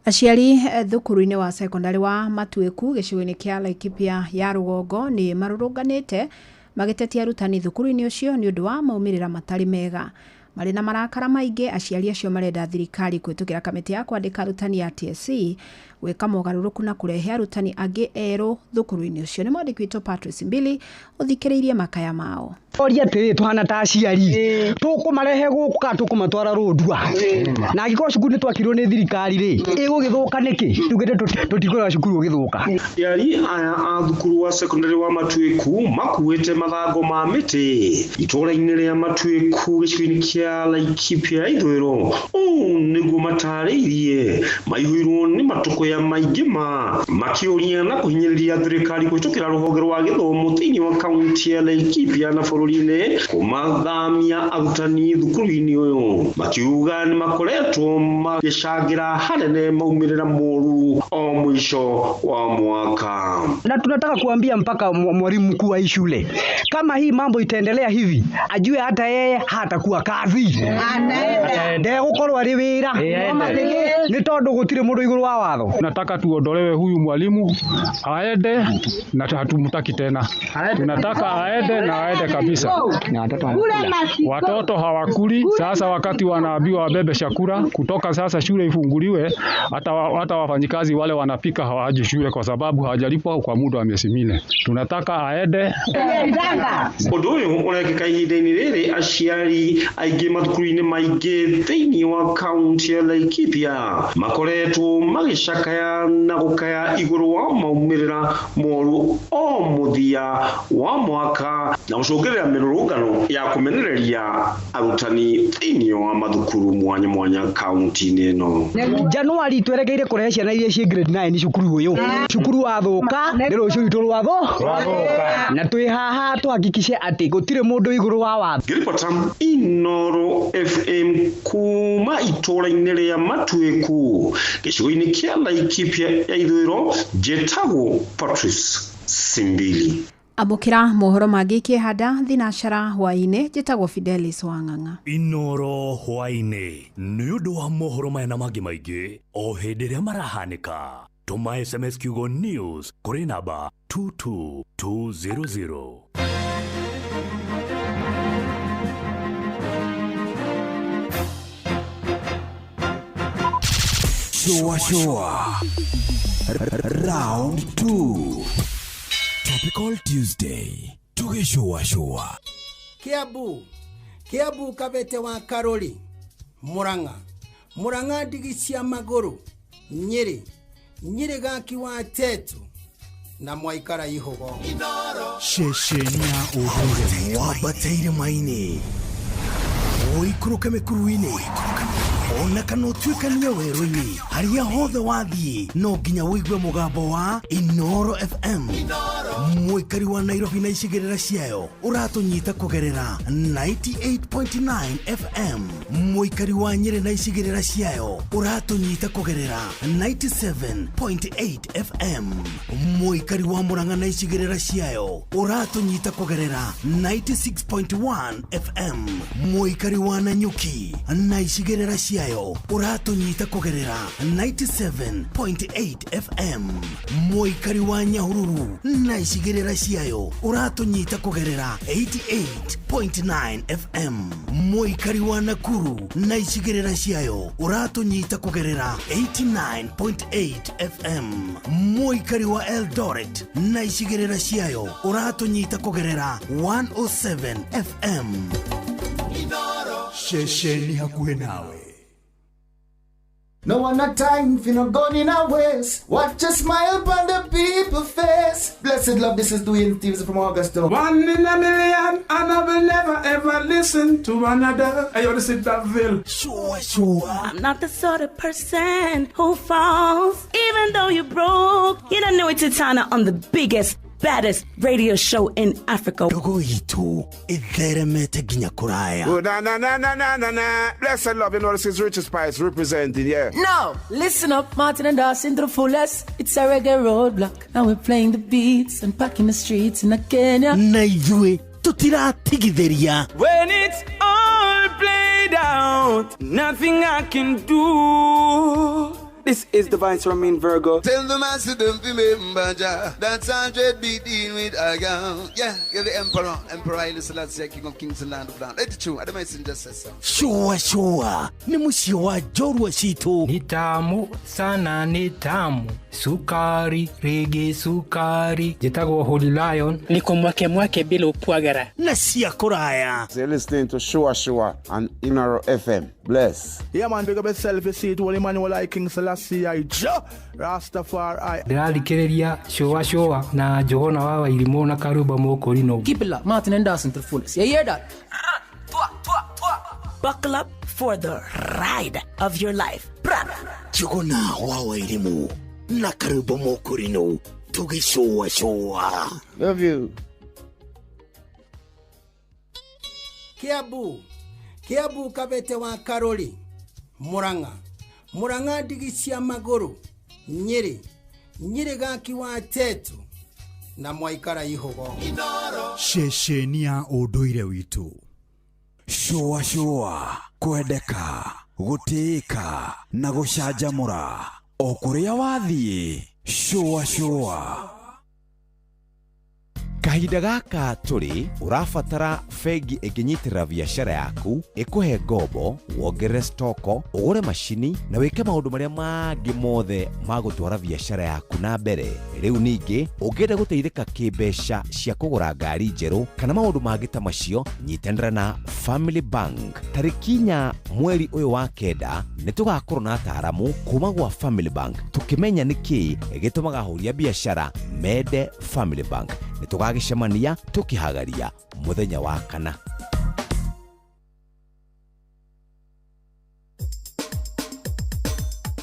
Aciari thukuru-inĩ wa sekondarĩ wa Matuĩku gĩcigo-inĩ kĩa Laikipia ya rũgongo nĩ marũrũnganĩte magĩtetia arutani thukuru-inĩ ũcio nĩ ũndũ wa maumĩrĩra matarĩ mega. Marĩ na marakara maingĩ, aciari acio marenda thirikari kũhĩtũkĩra kamĩtĩ ya kwandĩka arutani ya TSC gwĩka mogarũrũku na kũrehe arutani angĩ erũ thukuru-inĩ ũcio. Nĩ mwandĩki witũ Patrice Mbili ũthikĩrĩirie makaya mao. Oria atĩrĩ tũhana ta aciari tũkũmarehe gũkũ kana tũkũmatwara rũndua na angĩkorwo cukuru nĩ twakirwo nĩ thirikari rĩ ĩgũgĩthũka nĩkĩ tugĩte tũtikũrora cukuru ũgĩthũka. Aciari aya a thukuru wa secondary wa Matuĩku makuĩte mathango ma mĩtĩ itũũra-inĩ rĩa Matuĩku gĩcigo-inĩ kĩa Laikipia ya ithũĩro. Ũũ nĩguo matarĩirie maihũirwo nĩ matũkũya maingĩ ma makĩũria na kũhinyĩrĩria thirikari kũhĩtũkĩra rũhonge rwa gĩthomo thĩinĩ wa kaunti ya Laikipia na bũrũri-inĩ kũmathamia arutani thukuru-inĩ ũyũ, makiuga nĩ makoretwo magĩcangĩra hanene maumĩrĩra moru o mũico wa mwaka. Na tunataka kuambia mpaka mwalimu mkuu wa hii shule, kama hii mambo itaendelea hivi, ajue hata yeye hatakuwa kazi ndegũkorwo arĩ wĩra nĩ tondũ gũtirĩ mũndũ igũrũ wa watho. Nataka tuondolewe huyu mwalimu aende, na hatumtaki tena. Tunataka aende na aende kabisa. Watoto hawakuli sasa, wakati wanaambiwa wabebe chakula kutoka sasa shule ifunguliwe, hata wafanyikazi wale wanapika hawaji shule kwa sababu hawajalipwa kwa muda wa miezi 4. Tunataka aende. Ũndũ ũyũ ũrekĩka ihinda-inĩ rĩrĩ aciari aingĩ mathukuru-inĩ maingĩ thĩinĩ wa kaunti ya Laikipia makoretwo magĩcakaya na gũkaya igũrũ wa maumĩrĩra moru o mũthia wa mwaka na gũcũngĩrĩria mĩrũrũngano ya kũmenereria arutani thĩinĩ wa mathukuru mwanya mwanya kaunti-inĩ ĩno. Januari twerekeire kũrehe ciana iria ciĩ grade 9 cukuru ũyũ. Cukuru wathũka nĩ rũciũ rwitũ rwathũka, na twĩ haha tũhakikice atĩ gũtirĩ mũndũ igũrũ wa watho. Ngĩribota Inooro FM kuma itũũra-inĩ rĩa Matuĩku gĩcigo-inĩ kĩa Laikipia ya ithũĩro, njĩtagwo Patrice Simbili. Amũkĩra mohoro mangĩ kĩhanda thinacara hwaĩ-inĩ. Njĩtagwo Fidelis Wang'ang'a. Inooro hwaĩ-inĩ nĩ ũndũ wa mohoro maya na mangĩ maingĩ o hĩndĩ ĩrĩa marahanĩka. Tũma SMS kiugo news kũrĩ namba 22200. Shua shua round 2 Topical Tuesday tugishua shua. Kiambu Kiambu Kabete wa Karori Murang'a Murang'a ndigi cia magũrũ Nyĩrĩ Nyĩrĩ gaki wa Tetu na mwaikara ihugo. Ceceni ya ũndũire wambateire maini ũikũrũke mĩkuru-inĩ ona kana ũtuĩkanie werũ-inĩ harĩa hothe wathiĩ no nginya ũigue mũgambo wa Inooro FM. Mũikari wa Nairobi na icigĩrĩra ciayo ũratũnyita kũgerera 98.9 FM. Mũikari wa Nyĩrĩ na icigĩrĩra ciayo ũratũnyita kũgerera 97.8 FM. Mũikari wa Murang'a na icigĩrĩra ciayo ũratũnyita kũgerera 96.1 FM. Mũikari wa Nanyuki na icigĩrĩra ciayo ũratũnyita kũgerera 97.8 FM. Mũikari wa Nyahururu na icigĩrĩra ciayo ũratũnyita kũgerera 88.9 FM. Mũikari wa Nakuru na icigĩrĩra ciayo ũratũnyita kũgerera 89.8 FM. Mũikari wa Eldoret na icigĩrĩra ciayo ũratũnyita kũgerera 107 FM. Ceceni hakuhĩ nawe. No one a time for no gun in a waste. Watch a smile upon the people face. Blessed love, this is Dwayne Stevens from Augusta. One in a million, and I will never ever listen to another. Hey, yo, this is Daville. Sure, sure. I'm not the sort of person who falls, even though you're broke. You don't know it's Tana on the biggest, baddest radio show in Africa. Ndogo itũ ĩtheremete nginya kũraya. Oh, na na na na na na na. Bless and love, you know this is Richard Spice representing, yeah. Now, listen up, Martin and Dawson to the fullest. It's a reggae roadblock. Now we're playing the beats and packing the streets in Kenya. Na ithuĩ tũtiratigithĩria. When it's all played out, nothing I can do. This is the Vice Ramin Virgo. Tell the master don't remember Jah. That's 100 beat in with a gun. Yeah, you're the emperor. Emperor Haile Selassie, King of Kings and Land of Land. Let it true. I don't just say so. Shua shua nĩ mũciĩ wa njorua citũ. Ni tamu sana, ni tamu sukari rege sukari. Njĩtagwo Holy Lion. Niko mwake mwake bila upwagara na cia kũraya. So you're listening to Shua Shua on Inoro FM. Bless. Yeah man, big up yourself, you see it, Holy Emmanuel I King Selassie I Jah Rastafari. Ndĩrathikĩrĩria Shua Shua na Johana wa Wairimũ na Karuba Mũkũrinũ. Keep it locked, Martin and Dawson to the fullest. You hear that? Buckle up for the ride of your life. Njuguna wa Wairimũ na Karuba Mũkũrinũ tũgĩcũa cũa. Love you. Kiambu Kiambu Kabete wa Karori Murang'a Murang'a ndigi cia magũrũ Nyĩrĩ Nyĩrĩ gaki wa Tetu na mwaikara ihogo. Ceceni ya ũndũire witũ. Shua shua kwendeka gũtĩĩka na gũcanjamũra o kũrĩa wathiĩ. Shua shua. Kahinda gaka tũrĩ ũrabatara bengi ĩngĩnyitĩrĩra biacara yaku, ĩkũhe ngombo, wongerere stoko, ũgũre macini na wĩke maũndũ marĩa mangĩ mothe ma gũtwara biacara yaku na mbere. Rĩu ningĩ ũngĩenda gũteithĩka kĩmbeca cia kũgũra ngari njerũ kana maũndũ mangĩ ta macio, nyitanĩra na Family Bank. Tarĩki 4 mweri ũyũ wa 9 nĩ tũgakorwo na ataaramu kuma gwa Family Bank tũkĩmenya nĩkĩ gĩtũmaga ahũri a biacara mende Family Bank. Nĩ tũgagĩcemania tũkĩhagaria mũthenya wa kana.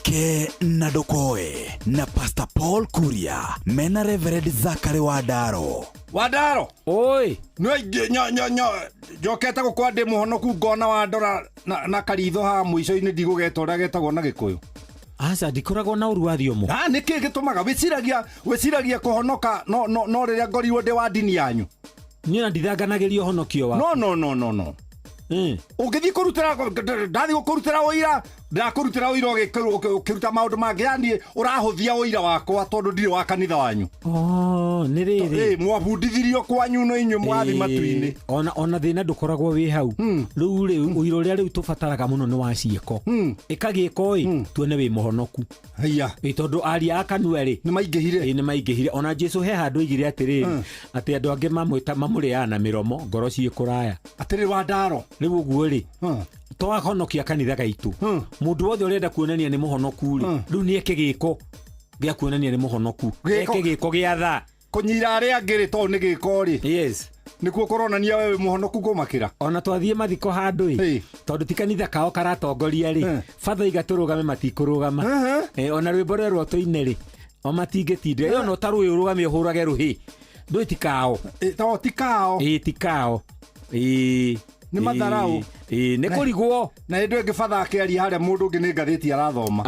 Ke na Ndokoe na Pastor Paul Kuria mena Reverend Zachary Wandaro. Wandaro oi nyo njokete gũkwa ndĩ mũhonoku ngona wandora na karitho ha mũico-inĩ ndigũgeta ũrĩa getagwo na Gĩkũyũ. Aca ndikoragwo na ũru wa thiomo. Nĩkĩ gĩtũmaga wĩciragia kũhonoka no rĩrĩa ngorirwo ndĩ wa ndini yanyu? Niĩ na ndithanganagĩria ũhonokio wa. No. Ũngĩthiĩ kũrutĩra ndathiĩ gũkũrutĩra ũira, ndakũrutĩra ũira ũkĩruta maũndũ mangĩ, yani ũrahũthia ũira wakwa tondũ ndirĩ wa kanitha wanyu. Nĩ rĩrĩ. Mwabundithirio kwanyu no inyuĩ mwathi matu-inĩ. Ona thĩna ndũkoragwo wĩ hau. Rĩu rĩ ũira ũrĩa rĩu tũbataraga mũno nĩ wa ciĩko. Ĩka gĩko ĩ tuone wĩ mũhonoku. Haiya. Tondũ aria a kanua rĩ nĩ maingĩhire. Nĩ maingĩhire. Ona Jesũ he handũ oigire atĩrĩrĩ atĩ andũ angĩ mamũrĩaga na mĩromo ngoro ciĩ kũraya. Atĩrĩ Wandaro. Rĩu ũguo rĩ twahonokia kanitha gaitũ mũndũ wothe ũrenda kuonania nĩ mũhonoku rĩ rĩu nĩ eke gĩko gĩa kuonania nĩ mũhonoku, eke gĩko gĩa tha kũnyira arĩa angĩ rĩ tondũ nĩ gĩko rĩ. Yes. Nĩkuo kũronania wewe mũhonoku kũmakĩra. Ona twathiĩ mathiko handũ ĩ tondũ ti kanitha kao karatongoria rĩ batha iga tũrũgame matikũrũgama. Ona rwĩmbo rwerwo tũine rĩ o matingĩtindĩra ĩyo no ta rũĩ ũrũgame ũhũrage rũhĩ ndũĩ ti kao. Ti kao. Ti kao. Nĩ matharau. Nĩ kũrigwo. Na hĩndĩ ĩngĩ batha akĩaria harĩa mũndũ ũngĩ nĩ ngathĩti arathoma.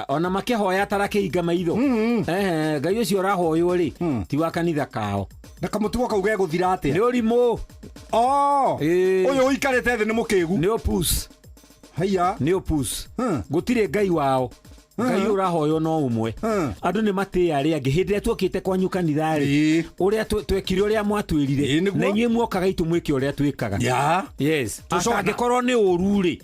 Ona makĩhoya atarakĩhinga maitho. Ngai ũcio ũrahoywo rĩ ti wa kanitha kao. Na kamũtugo kau gegũthira atĩa? Nĩ ũrimũ. Ũyũ ũikarĩte thĩ nĩ mũkĩgu. Nĩ opus. Haiya. Nĩ opus. Gũtirĩ Ngai wao. Ngai ũrahoywo no ũmwe. Andũ nĩ matĩĩa arĩa angĩ. Hĩndĩ ĩrĩa tuokĩte kwanyu kanitha rĩ ũrĩa twekire ũrĩa mwatwĩrire na inyuĩ muokaga itũ mwĩke ũrĩa twĩkaga. Yes. Angĩkorwo nĩ ũru rĩ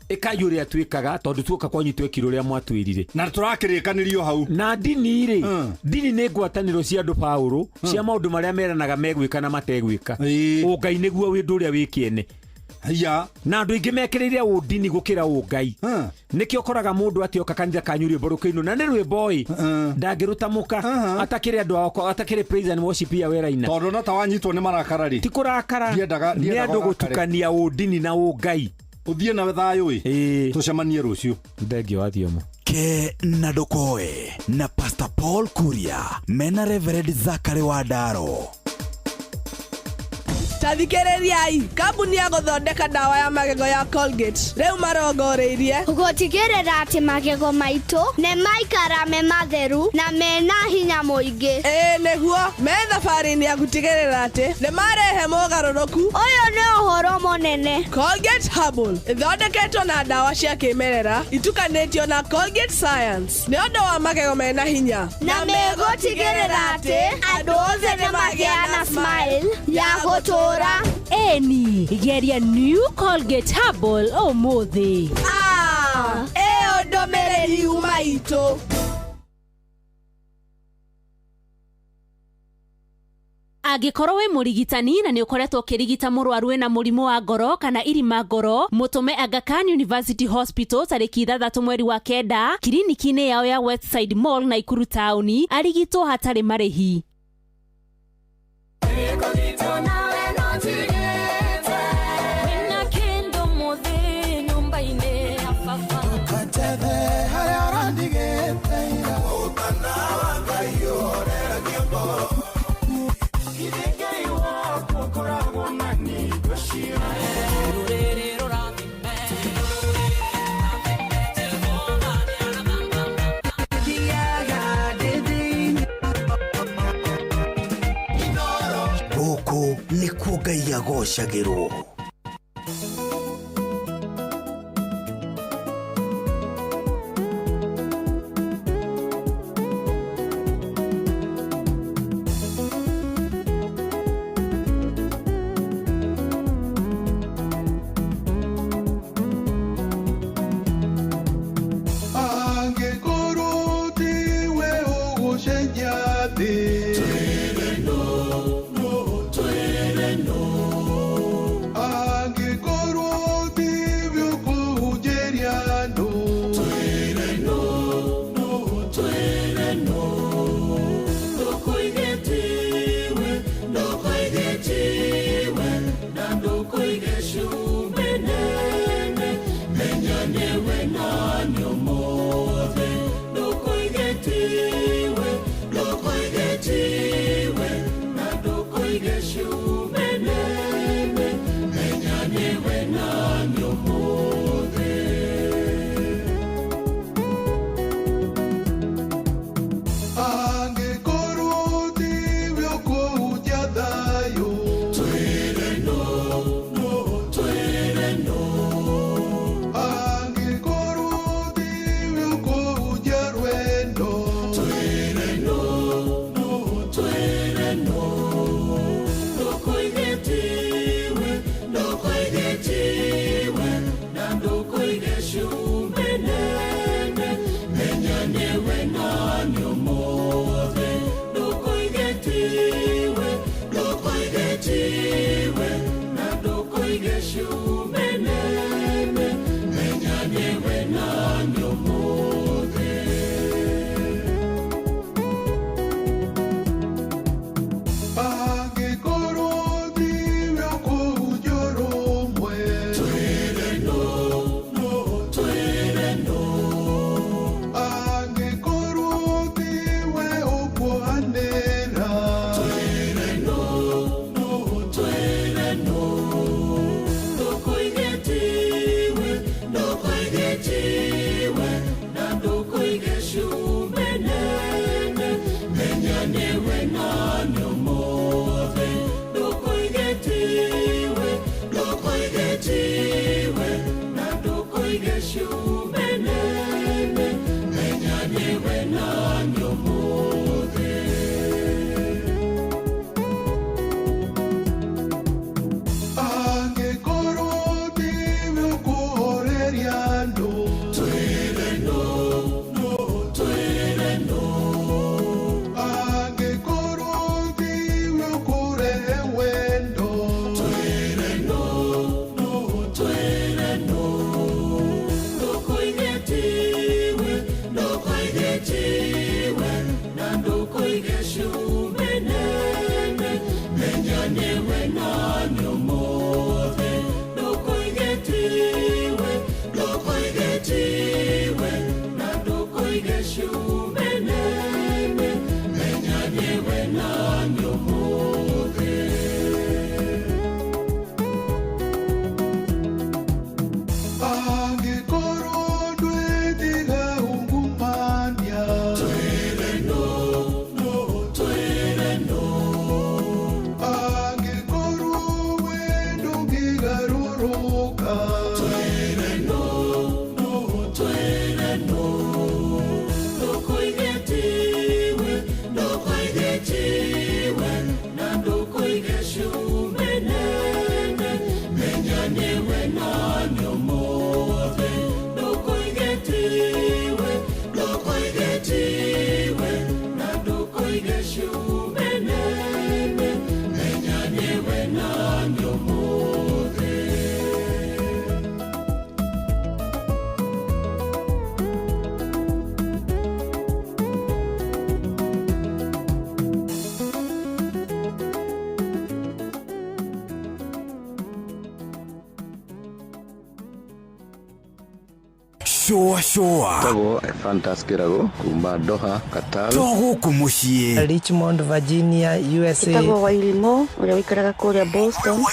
ĩkai ũrĩa twĩkaga tondũ tuoka kwanyu twekire ũrĩa mwatwĩrire. Na tũrakĩrĩkanĩrio hau. Na ndini rĩ ndini nĩ ngwatanĩro cia andũ Paũlũ cia maũndũ marĩa meranaga megwĩka na mategwĩka. Ũngai nĩguo wĩndũ ũrĩa wĩ kĩene. Haiya. Na andũ aingĩ mekĩrĩire ũndini gũkĩra ũngai. Nĩkĩo ũkoraga mũndũ atĩoka kanitha kanyu rwĩmbo rũkĩinwo na nĩ rwĩmbo ĩ ndangĩrũtamũka atakĩrĩ andũ ao atakĩrĩ praise and worship ya weraina. Tondũ no ta wanyitwo nĩ marakara rĩ. Ti kũrakara. Nĩ andũ gũtukania ũndini na ũngai. Ũthiĩ na thayũ ĩ. Tũcemanie rũciũ. Thengio wa thiomo. Wike na Ndukoe na Pastor Paul Kuria mena Reverend Zachary Wandaro. Ta thikĩrĩriai, kambuni ya gũthondeka ndawa ya magego ya Colgate rĩu marongoreirie gũtigĩrĩra atĩ magego maitũ nĩ maikara me matheru na mena hinya mũingĩ. Ĩĩ nĩguo, me thabarĩ-inĩ ya gũtigĩrĩra atĩ nĩ marehe mogarũrũku. Ũyũ nĩ ũhoro mũnene. Colgate Herbal ĩthondeketwo na ndawa cia kĩmerera itukanĩtio na Colgate Science nĩ ũndũ wa magego mena hinya, na megũtigĩrĩra atĩ andũ othe nĩ magĩa na smile ya gũtũũra. Eni, geria New Colgate Herbal ũmũthĩ. Ah, ĩyo ndũmĩrĩri yuma itũ. Angĩkorwo wĩ mũrigitani na nĩ ũkoretwo ũkĩrigita mũrwaru wĩna mũrimũ wa ngoro kana irima ngoro, mũtũme Aga Khan University Hospital tarĩki 6 mweri wa 9 kiriniki-inĩ yao ya Westside Mall Naikuru taũni, arigitwo hatarĩ marĩhi. Gũkũ nĩkuo Ngai agocagĩrwo. Angĩkorwo tiwe ũgũcenjia thĩ, twĩre no, no, twĩre no. Angĩkorwo tiwe ũkũhunjĩria andũ, twĩre no, no, twĩre no. Ndũkoige tiwe, ndũkoige tiwe, na ndũkoige cumbĩ nene, menya nĩwe nani ũmũthĩ. Ndũkoige tiwe, ndũkoige tiwe, na ndũkoige cumbĩ nene, menya nĩwe nani ũmũthĩ. Angĩkorwo tiwe ũkũhunjia thayũ, twĩre no, no, twĩre no. Angĩkorwo tiwe ũkũhunjia rwendo, twĩre no, no, twĩre no. Cũa cũa. Tagwo Ephantus Kĩrago kuma Doha, Qatar. To gũkũ mũciĩ. Richmond, Virginia, USA. Ĩtagwo Wairimũ ũrĩa ũikaraga kũrĩa Boston.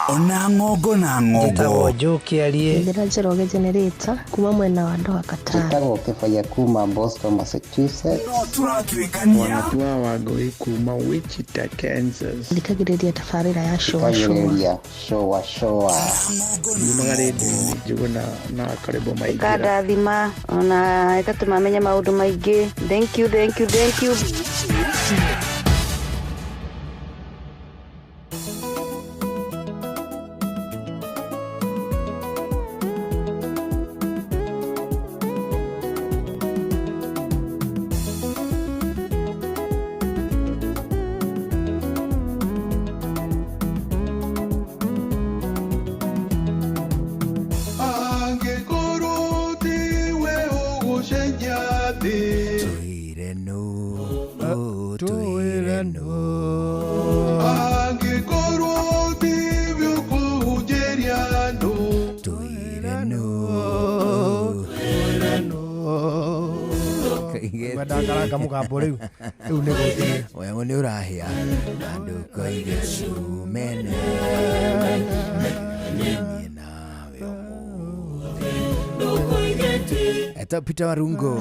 Ona ng'ongo na ng'ongo. Njĩtagwo Joe Kĩarie. Njĩra Njoroge Generator kuma mwena wa Doha, Qatar. Njĩtagwo Kĩbaya kuma Boston, Massachusetts. No tũratuĩkania. Wanatua Wangũi kuma Wichita, Kansas. Thikagĩrĩria tabarĩra ya Cũa Cũa. Thikagĩrĩria Cũa Cũa. Yumaga rĩndiũ-inĩ Njũgũna na Karĩbo Maingĩra. Ĩkandathima ona ĩgatũma menye maũndũ maingĩ. Thank you, thank you, thank you. Angĩkorwo tiwe ũgũcenjia thĩ. Twĩre nũ, twĩre nũ. Angĩkorwo tiwe ũkũhunjĩria andũ. Twĩre nũ, twĩre nũ. Ndakaranga mũgambo rĩu rĩu nĩ gũthiĩ. Mũnyamũ nĩ ũrahĩa na ndũkoige cumene. Niĩ nawe ũmũthĩ. Eta Peter Warungo.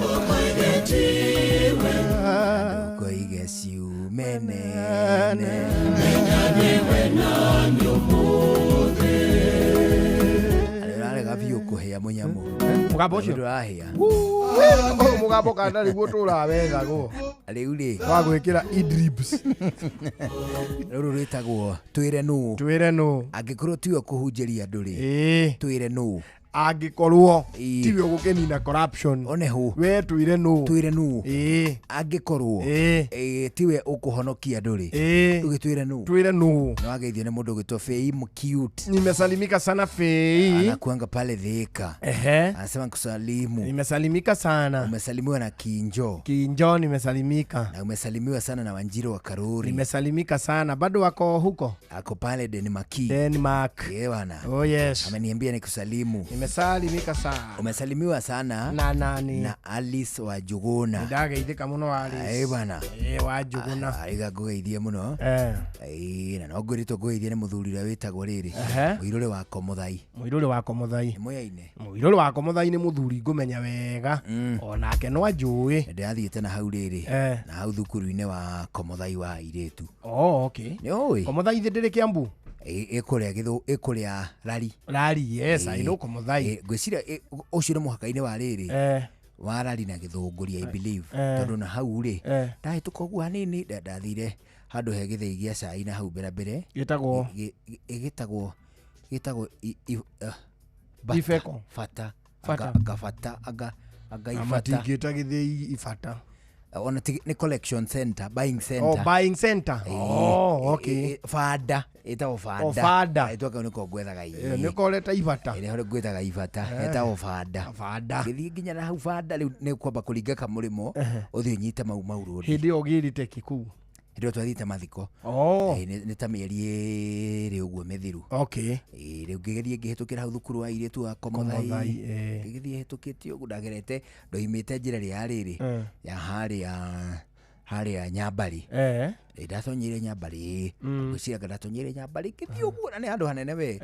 Ndũkoige ciumene. Arĩa ũrarega biũ kũhĩa mũnyamũ. Mũgambo ũcio? Ndũrahĩa. Ũyũ mũgambo kana nĩguo tũrawethagwo. Rĩu rĩ. Wa gwĩkĩra idribs. Rũrũ rwĩtagwo twĩre nũ. Twĩre nũ. Angĩkorwo tiwe kũhunjĩria andũ rĩ. Twĩre nũ. Angĩkorwo tiwe ũgũkĩnina corruption. One hũ. We twĩre nũ. Twĩre nũ. Angĩkorwo tiwe ũkũhonokia andũ rĩ. Ũgĩtwĩre nũ. Twĩre nũ. Nĩ wageithio nĩ mũndũ ũgwĩtwo Fei Mcute. Nimesalimika sana Fei. Anakuanga pale Thika. Ehe. Anasema kusalimu. Nimesalimika sana. Umesalimiwa na Kinjo. Kinjo nimesalimika. Na umesalimiwa sana na Wanjiro wa Karuri. Nimesalimika sana. Bado wako huko? Ako pale Denmark. Denmark. Eh bana. Oh yes. Ameniambia nikusalimu. Nimesalimika sana. Umesalimiwa sana na nani? Na Alice wa Njuguna. Ndageithĩka mũno Alice. Eh bana. Eh wa Njuguna. Ariga ngũgeithie mũno. Eh. Eh na no ngwĩrĩtwo ngũgeithie nĩ mũthuri ũrĩa wĩtagwo rĩrĩ. Mũirũrĩ wa Komuthai. Mũirũrĩ wa Komuthai. Nĩ mũyaine. Mũirũrĩ wa Komuthai nĩ mũthuri ngũmenya wega. Onake no anjũĩ. Ndĩrathiĩte na hau rĩrĩ. Na hau thukuru-inĩ wa Komuthai wa airĩtu. Oh okay. Nĩ ũĩ? Komuthai thĩ ndĩrĩ Kiambu? Ĩkũrĩa gĩthũ ĩkũrĩa Rari. Rari yes, I know Komuthai. Ngwĩciria ũcio nĩ mũhaka-inĩ wa rĩrĩ. Wa Rari na Gĩthũngũri I believe. Tondũ na hau rĩ ndahĩtũka ũguo hanini ndathire handũ he gĩthĩi gĩa cai na hau mbere mbere. Gĩtagwo? Gĩtagwo Ifeko. Bata. Bata. Anga bata anga anga ibata. Matingĩta gĩthĩi ibata. Ona nĩ collection center, buying center. Oh, buying center. Oh, okay. Banda, ĩtagwo banda. Oh, banda. Ĩtwaka nĩko ngwethaga ii. Nĩko ũreta ibata. Ĩrĩa hore ngwethaga ibata, ĩtagwo banda. Banda. Ngĩthiĩ nginya na hau banda rĩu nĩ kwamba kũringa kamũrĩmo ũthiĩ ũnyite mau mau road. Hĩndĩ ĩyo ũgĩrĩte kĩ kũu? Hĩndĩ ĩyo twathiĩte mathiko. Oh. Nĩ ta mĩeri ĩrĩ ũguo mĩthiru. Okay. Rĩu ngĩgĩthiĩ ngĩhĩtũkĩra hau thukuru wa airĩtu wa Komuthai. Komuthai, Ngĩgĩthiĩ hĩtũkĩte ũguo ndagerete ndoimĩte njĩra ĩrĩa ya rĩrĩ ya harĩa Nyambarĩ. Ndatonyeire Nyambarĩ. Ngwĩciria anga ndatonyeire Nyambarĩ ngĩthiĩ ũguo na nĩ handũ hanene we.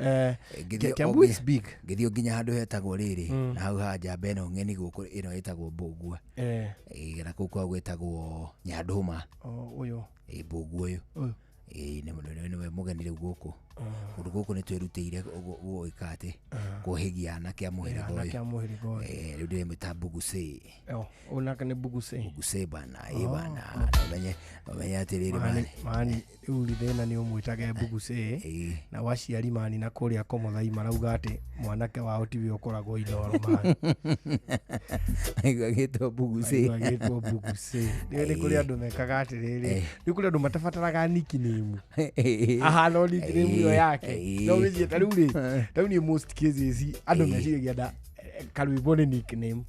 Kiambu is big. Ngĩthiĩ nginya handũ hetagwo rĩrĩ na hau ha njamba ĩno ng'eni gũkũ ĩno ĩtagwo Mbũgua. Na kũu kwao gwĩtagwo Nyandũma. Ũyũ. Mbũgua ũyũ. Nĩwe mũgeni rĩu gũkũ. Kũndũ gũkũ nĩ twĩrutĩire gwĩka atĩ kũhĩgia anake a mũhĩrĩga ũyũ. Anake a mũhĩrĩga ũyũ. Rĩu ndĩremwĩta Mbugusĩ. Onake nĩ Mbugusĩ. Mbugusĩ bana, bana. Ũmenye atĩrĩrĩ mani. Mani, rĩu thĩna nĩ ũmwĩtage Mbugusĩ. Na waciari mani na kũrĩa Komuthai marauga atĩ mwanake wao tiwe ũkoragwo Inooro mani. Aigua agĩtwo Mbugusĩ. Aigua agĩtwo Mbugusĩ. Nĩ kũrĩ andũ mekaga atĩrĩrĩ. Nĩ kũrĩ andũ matabataraga nickname. Ahana o nickname ĩyo yake. No wĩcirie ta rĩu rĩ, ta rĩu niĩ most cases andũ meciragia nda Karwĩmbo nĩ nickname.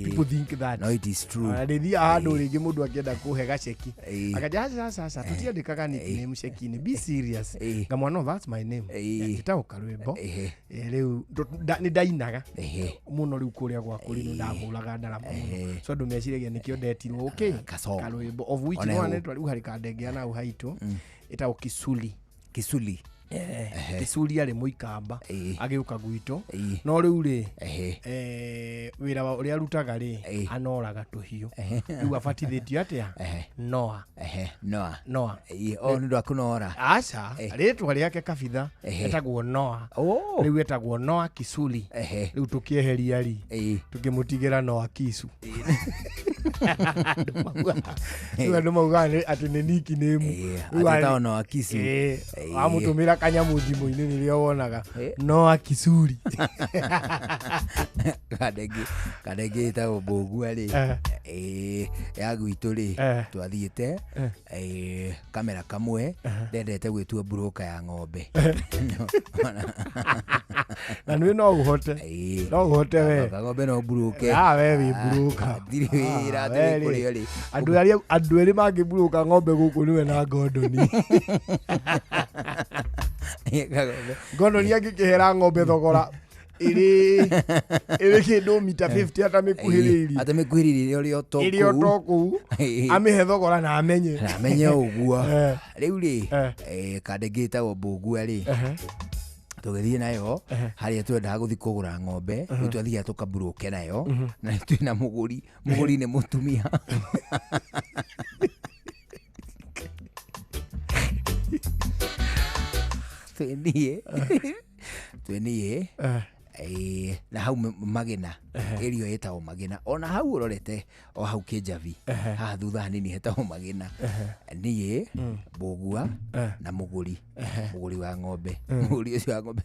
People think that. No, it is true. Ona ndĩthiaga handũ rĩngĩ mũndũ akĩenda kũhe gaceki akaja, aca aca aca, tũtiandĩkaga nickname ceki-inĩ, be serious. Ngamwa, no, that's my name, njĩtagwo Karwĩmbo. Rĩu nĩ ndainaga mũno rĩu kũrĩa gwakũ rĩ, nĩ ndahũraga ndarama mũno, so andũ meciragia nĩkĩo ndetirwo okay Kasong. Karwĩmbo, of which Ona no hau. rĩu harĩ kandengea nau haitũ ĩtagwo Kisuli. Kisuli. Kisuli arĩ mũikamba agĩũka gwitũ, no rĩu rĩ, wĩra wa ũrĩa arutaga rĩ, anoraga tũhiũ. Rĩu abatithĩtio atĩa? Noa. Noa. Noa. O nĩ ũndũ wa kũnora. Aca, rĩtwa rĩake kabitha etagwo Noa. Rĩu etagwo Noa Kisuli. Rĩu tũkĩeheria ri, tũkĩmũtigĩra Noa Kisu. Rĩu andũ maugaga atĩ nĩ nickname. Rĩu atĩtagwo Noa Kisu. Wamũtũmĩra kanyamũ thimũ-inĩ nĩrĩo wonaga Noa Kisuri. Kandengĩ ĩtagwo Mbũgua rĩ, ya gwitũ rĩ, twathiĩte kamera kamwe ndendete gwĩtua mburũka ya ng'ombe. Na nĩ no ũhote, no ũhote we. Kang'ombe no mburũke. Ah, we wĩ mburũka. Ndirĩ wĩra. Ah, atĩ we rĩ. kũrĩa rĩ. Andũ arĩa, andũ erĩ mangĩmburũka ng'ombe gũkũ nĩwe na Ngondoni. Kang'ombe. Ngondoni angĩkĩhera ng'ombe thogora ĩrĩ kĩndũ mita 50 atamĩkuhĩrĩirie. Atamĩkuhĩrĩirie ĩrĩ o to Ĩrĩ o kũu. to kũu, amĩhe thogora na amenye. Na amenye ũguo. Rĩu rĩ, kandengĩ ĩtagwo Mbũgua rĩ, tũgĩthiĩ nayo harĩa twendaga gũthiĩ kũgũra ng'ombe. Rĩu twathiaga tũkamburũke nayo. Na twĩna mũgũri, mũgũri nĩ mũtumia. Twĩ niĩ na hau Magina, ĩrio ĩtagwo Magina, ona hau ũrorete o hau Kĩnjabi, haha thutha hanini hetagwo Magina. Niĩ, Mbũgua na mũgũri, mũgũri wa ng'ombe. Mũgũri ũcio wa ng'ombe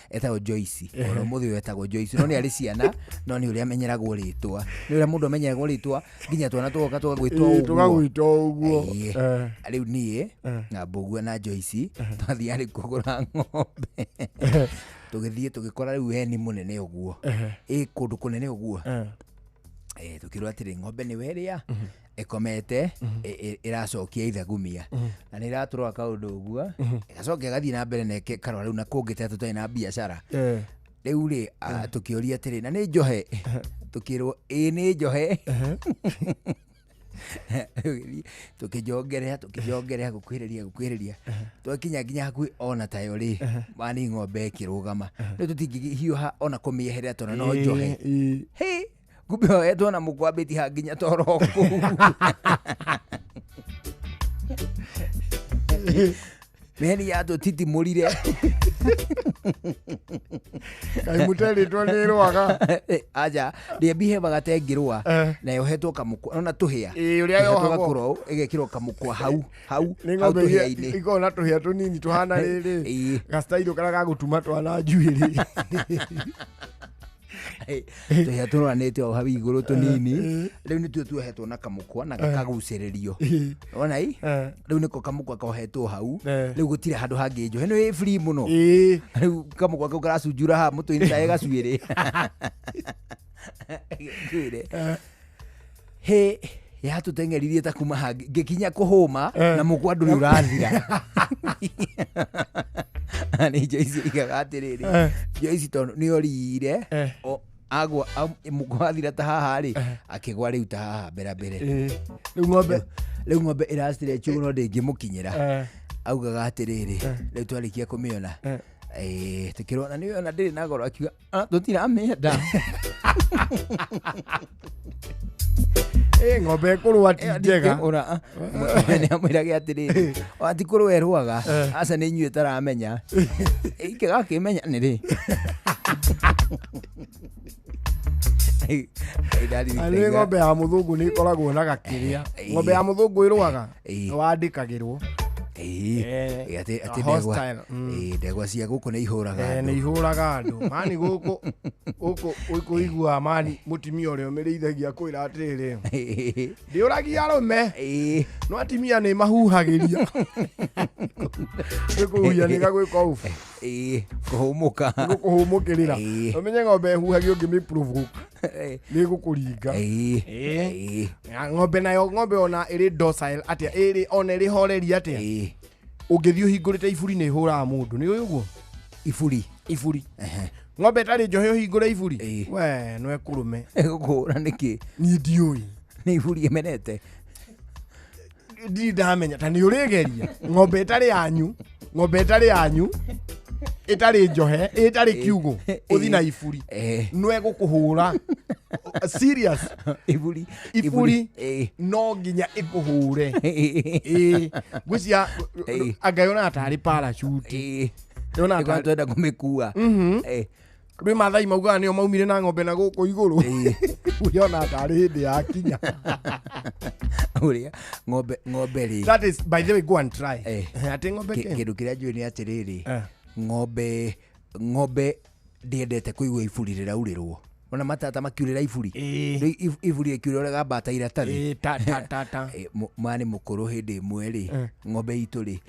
etagwo Joyce. Ona ũmũthĩ ũyũ etagwo Joyce, no nĩ arĩ ciana, no nĩ ũrĩa amenyeragwo rĩtwa, nĩ ũrĩa mũndũ amenyeragwo rĩtwa nginya twana tũgoka tũgagwĩtwo ũguo. Tũgagwĩtwo ũguo. Rĩu niĩ na Mbũgua na Joyce twathiaga rĩu kũgũra ng'ombe. Tũgĩthiĩ tũgĩkora rĩu heni mũnene ũguo, ĩ kũndũ kũnene ũguo. Tũkĩrwo atĩrĩ, ng'ombe nĩwe ĩrĩa ĩkomete ĩracokia ithagumia na nĩ ĩratũrora kaũndũ ũguo, ĩgacoka ĩgathiĩ na mbere na ĩkarora rĩu na kũngĩ ta tũtarĩ na biacara. Rĩu rĩ, tũkĩũria atĩrĩ, na nĩ njohe? Tũkĩrwo ĩĩ nĩ njohe. Tũkĩnjongerea, tũkĩnjongerea, gũkuhĩrĩria, gũkuhĩrĩria, twakinya nginya hakuhĩ ona tayo rĩ, mani ng'ombe ĩkĩrũgama. Rĩu tũtingĩhiũha ona kũmĩeherera tondũ no njohe. Hĩ, kumbe oetwo na mũkwambĩti ha nginya toro kũu. Mĩheni yatũtitimũrire. Kaĩ mũterĩtwo nĩ ĩrũaga? Aja, ndĩambihebaga ta ĩngĩrũa na yohetwo kamũkwa ona tũhĩa. Ĩĩ, ũrĩa Yohetwo yohagwo. gakũro, ĩgekĩrwo kamũkwa hau hau Nĩ hau ng'ombe iria tũhĩa-inĩ. ikoragwo na tũhĩa tũnini tũhana rĩrĩ gastairũ karĩa ga gũtuma twana njuĩrĩ. Tũhĩa tũroranĩte o hau igũrũ tũnini, rĩu nĩtuo tuohetwo na kamũkwa na gakagucĩrĩrio ona i rĩu nĩko kamũkwa kohetwo hau. Rĩu gũtirĩ handũ hangĩ njohe, nĩ ĩ free mũno. Rĩu kamũkwa kau karacunjura haha mũtwe-inĩ ta gacuĩrĩ. Ngwĩre, hĩ, yatũteng'eririe ta kuma hangĩ ngĩkinya kũhũma na mũkwa ndũrĩ ũrathira. Nĩ Joyce igaga atĩrĩrĩ, Joyce tondũ nĩ orire agwa mũkwa wathira ta haha rĩ, akĩgwa rĩu ta haha mbere mbere. Rĩu ng'ombe Rĩu ng'ombe ĩracire no ndĩngĩmũkinyĩra. Augaga atĩrĩrĩ, rĩu twarĩkia kũmĩona, tũkĩrwo na nĩyona ndĩrĩ na goro, akiuga, "Ah, tũtiramĩenda." Ng'ombe ĩkũrũa ti njega. Nĩ amwĩrage atĩrĩrĩ, ati kũrũa ĩrũaga, aca nĩ inyuĩ taramenya, ikĩgakĩmenya nĩ rĩ. Na nĩ ng'ombe ya mũthũngũ nĩ ĩkoragwo na gakĩrĩa. Ng'ombe ya mũthũngũ ĩrũaga wandĩkagĩrwo. Atĩ A hostile, ndegwa cia gũkũ nĩ ihũraga nĩ andũ. Ihũraga andũ mani gũkũ gũkũ kũigua mani mũtumia ũrĩa ũmĩrĩithagia kwĩra atĩrĩrĩ, ndĩũragia arũme no atimia nĩ mahuhagĩria. Nĩ kũhuhia nĩ gagwĩka ũũ. Ĩĩ, kũhũmũka. Nĩ gũkũhũmũkĩrĩra. Ũmenye ng'ombe ĩhuhagia ũngĩmĩ provoke nĩ ĩgũkũringa. Ĩĩ. Na ng'ombe nayo, ng'ombe ona ĩrĩ docile atĩa, ĩrĩ ona ĩrĩ horeri atĩa, ũngĩthiĩ ũhingũrĩte iburi nĩ ĩhũraga mũndũ. Nĩ ũĩ ũguo? Iburi. Iburi. Ng'ombe ĩtarĩ njohe ũhingũre iburi, we no ĩkũrũme. Ĩgũkũhũra nĩkĩ? Niĩ ndiũĩ. Nĩ iburi ĩmenete. Ndirĩ ndamenya ta nĩ ũrĩgeria ng'ombe ĩtarĩ yanyu, ng'ombe ĩtarĩ yanyu, ĩtarĩ njohe, ĩtarĩ kiugũ, ũthi na iburi no ĩgũkũhũra. Serious. Iburi. Iburi no nginya ĩkũhũre. Ĩĩ, ngwĩciria anga yonaga tarĩ parachute. Yonaga Ĩkorwo twenda kũmĩkua. Rwĩ Mathai maugaga nĩo maumire na ng'ombe na gũkũ igũrũ, yonaga tarĩ hĩndĩ yakinya. Ũrĩa ng'ombe, ng'ombe rĩ. That is, by the way, go and try. Atĩ ng'ombe kĩ? Kĩndũ kĩrĩa njũĩ nĩ atĩrĩrĩ, ng'ombe, ng'ombe ndĩendete kũigua iburi rĩraurĩrwo. Ona matata makiurĩra iburi. Rĩu iburi rĩkiurĩra rĩgambata iratathi. Ĩĩ, ta ta ta ta. Mani mũkũrũ hĩndĩ ĩmwe rĩ, ng'ombe itũ rĩ,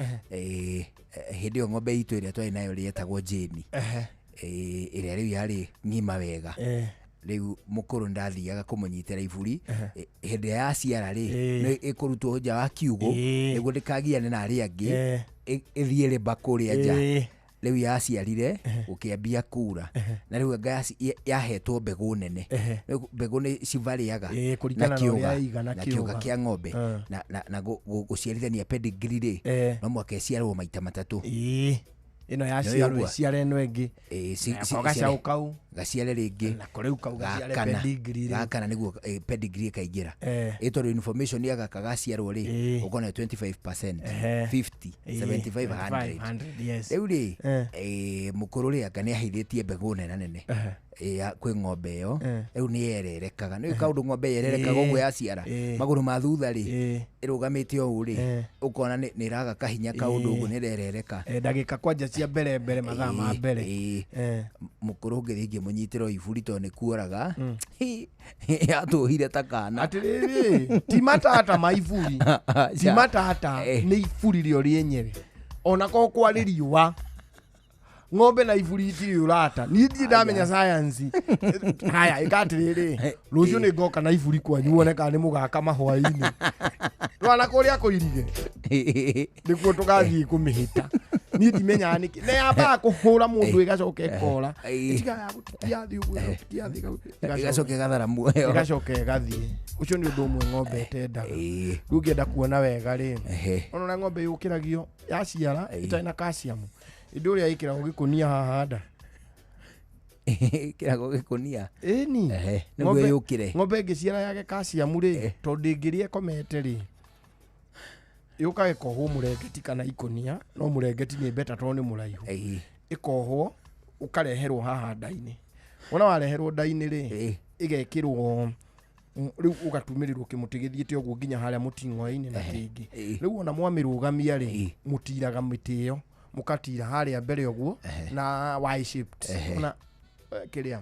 hĩndĩ ĩyo ng'ombe itũ ĩrĩa twarĩ nayo rĩ yetagwo Jane. Ĩrĩa rĩu yarĩ ng'ima wega. Rĩu mũkũrũ ndathiaga kũmũnyitĩra iburi. Hĩndĩ ĩrĩa yaciara rĩ, nĩ ĩkũrutwo nja wa kiugũ nĩguo ndĩkagiane na arĩa angĩ, ĩthiĩ rĩmba kũrĩa nja. Rĩu yaciarire gũkĩambia kura, na rĩu anga yahetwo mbegũ nene. Rĩu mbegũ nĩ civarĩaga kũringana na na ũrĩa kĩũga, ĩigana na kĩũga kĩũga. Kĩa ng'ombe. Na gũciarithania pedigree rĩ, no mũhaka ĩciarwo maita matatũ. Ĩno yaciarwo Nĩũĩ ũguo? ĩciare ĩno ĩngĩ. Nako gacaũ kau gaciare rĩngĩ. Nako rĩu kau gaciare Gakana. Pedigree rĩu. Gakana nĩguo pedigree ĩkaingĩra. Ĩ tondũ information ya gaka gaciarwo rĩ, ũkona 25%, 50, 75, 100. 100, yes. Rĩu rĩ, mũkũrũ rĩ, anga nĩ aheithĩtie mbegũ nena nene ya kwĩ ng'ombe ĩyo. Rĩu nĩ yererekaga. Nĩ kaũndũ ng'ombe yererekaga ũguo yaciara, magũrũ ma thutha rĩ, ĩrũgamĩte ũũ rĩ, ũkona nĩ ĩraga kahinya kaũndũ ũguo, nĩ ĩrerereka. Ndagĩka kwanja cia mbere mbere, mathaa ma mbere. Mũkũrũ ũngĩthiĩ ngĩmũnyitĩra o iburi tondũ nĩ kuoraga, yatũhire ta kana. Atĩrĩrĩ, ti matata ma iburi, ti Aca. matata, nĩ iburi rĩo rĩenyewe. Ona korwo kwarĩ riũa, ng'ombe na iburi itirĩ ũrata. Niĩ ndirĩ ndamenya science. Haya, ĩka atĩrĩrĩ, rũciũ nĩ ngoka na iburi kwanyu wone kana nĩ mũgaka mahwaĩ-inĩ. Rwana kũrĩa kũirige nĩkuo tũgathiĩ kũmĩhĩta. Niĩ ndimenyaga nĩkĩ na yambaga kũhũra mũndũ ĩgacoka ĩkora, ĩtigaga ya gũtikia thĩ ũguo, ĩgatikia thĩ, ĩgacoka ĩgathara muoyo. Ĩgacoka ĩgathiĩ. Ũcio nĩ ũndũ ũmwe ng'ombe ĩtendaga. Rĩu ũngĩenda kuona wega rĩ, ona ũrĩa ng'ombe yũkĩragio yaciara ĩtarĩ na calcium, ĩndĩ ũrĩa ĩkĩragwo gĩkũnia haha nda. Ĩkĩragwo gĩkũnia? Ĩni. Nĩguo yũkĩre. Ng'ombe ĩngĩciara yage calcium rĩ, tondũ ndĩngĩrĩa ĩkomete rĩ, yũkaga ĩkohwo mũrengeti kana ikũnia, no mũrengeti nĩ beta tondũ nĩ mũraihu. Ĩkohwo ũkareherwo haha nda-inĩ. Wona wareherwo nda-inĩ rĩ, ĩgekĩrwo rĩu ũgatumĩrĩrwo kĩmũtĩ gĩthiĩte ũguo nginya harĩa mũting'oe-inĩ na kĩngĩ. Rĩu ona mwamĩrũgamia rĩ, mũtiraga mĩtĩ ĩyo, mũkatira harĩa mbere ũguo na Y shaped. Ona kĩrĩa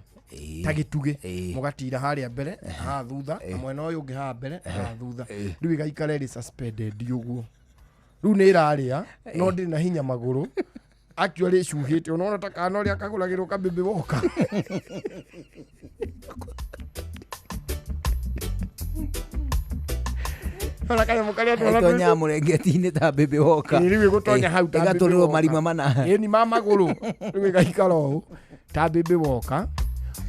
ta gĩtugĩ, mũgatira harĩa mbere, haha thutha, na mwena ũyũ ũngĩ haha mbere, haha thutha. Rĩu ĩgaikara ĩrĩ suspended ũguo. Rĩu nĩ ĩrarĩa no ndĩrĩ na hinya magũrũ. Actually ĩcuhĩte, unaona ta kana ũrĩa kagũragĩrwo kabĩbĩ woka. Ona kanyamũ karĩa twana Ĩtonyaga mũrengeti-inĩ ta bĩbĩ woka. Ĩ, rĩu ĩgũtonya hau ta bĩbĩ Ĩgatũrĩrwo woka. marima mana. Ĩni ma magũrũ. Rĩu ĩgaikara ũũ ta bĩbĩ woka.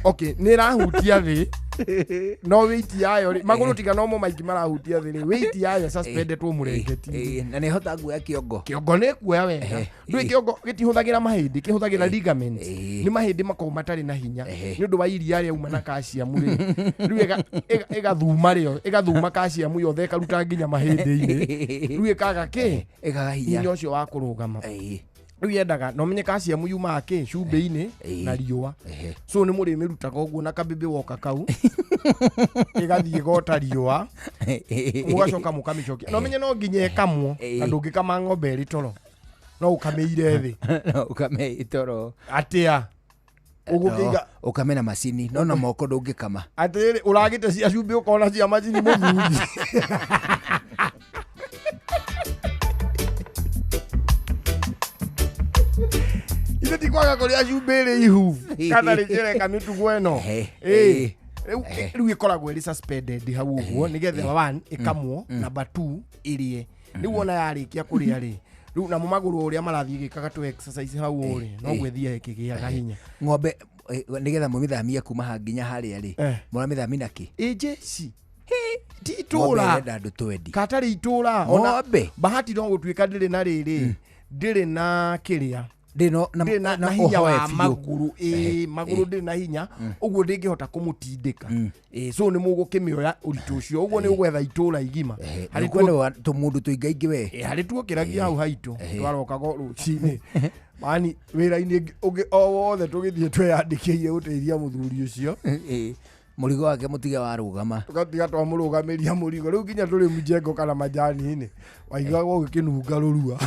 Okay, nĩ ĩrahutia thĩ, no weight yayo rĩ, magũrũ tiga no mo maingĩ marahutia thĩ rĩ, weight yayo suspended mũrengeti. Na nĩ ĩhotaga kuoya kĩongo. Kĩongo nĩ kuoya wega. Ndũĩ kĩongo gĩtihũthagĩra mahĩndĩ, kĩhũthagĩra ligaments. Nĩ mahĩndĩ makoragwo matarĩ na hinya nĩ ũndũ wa iria rĩauma na calcium rĩ. Rĩu ĩgathuma rĩo, ĩgathuma calcium yothe ĩkaruta nginya mahĩndĩ-inĩ. Rĩu ĩkaga kĩ? Ĩkaga hinya. Hinya ũcio wa kũrũgama. Rĩu yendaga na ũmenye calcium yumaga kĩ? Cumbĩ-inĩ na riũa. So nĩ mũrĩmĩrutaga ũguo na kabĩbĩ woka kau, ĩgathiĩ gota riũa, mũgacoka mũkamĩcokia. Na ũmenye no nginya ĩkamwo, na ndũngĩkama ng'ombe ĩrĩ toro, no ũkamĩire thĩ. No ũkame ĩtoro. Atĩa? Ũgũkĩiga ũkame na macini, no na moko ndũngĩkama. Atĩrĩrĩ, ũragĩte cia cumbĩ ũkona cia macini mũthuri. Ithe ti kwaga kũrĩa cumbĩ ĩrĩ ihu kana rĩkĩreka mĩtugo ĩno. Ĩĩ. Rĩu ĩkoragwo ĩrĩ suspended hau ũguo nĩgetha one ĩkamwo, number 2 ĩrĩe. Rĩu ona yarĩkia kũrĩa rĩ, rĩu namo magũrũ ũrĩa marathiĩ gĩkaga tũ exercise hau rĩ, noguo ĩthiaga ĩkĩgĩaga hinya. Ng'ombe nĩgetha mũmĩthamie kuma haha nginya harĩa rĩ, mũramĩthamia na kĩ? Ĩ jeci ti itũra ĩrenda andũ twendi katarĩ itũra. Ng'ombe bahati no gũtuĩka ndĩrĩ na rĩrĩ, ndĩrĩ na kĩrĩa, ndĩrĩ na hinya wa magũrũ. Ĩ magũrũ ndĩrĩ na hinya, ũguo ndĩngĩhota kũmũtindĩka. So nĩ mũgũkĩmĩoya ũritũ ũcio, ũguo nĩ ũgwetha itũra igima. Harĩ tũmũndũ tũingaingĩ we. Harĩ tuokĩragia hau haitũ twarokaga rũcinĩ mani wĩra-inĩ ũngĩ o wothe tũgĩthiĩ tweyandĩkĩire gũteithia mũthuri ũcio. Mũrigo wake mũtige warũgama, tũgatiga twamũrũgamĩria mũrigo. Rĩu nginya tũrĩ mjengo kana majani-inĩ waiguaga ũgĩkĩnunga rũrua.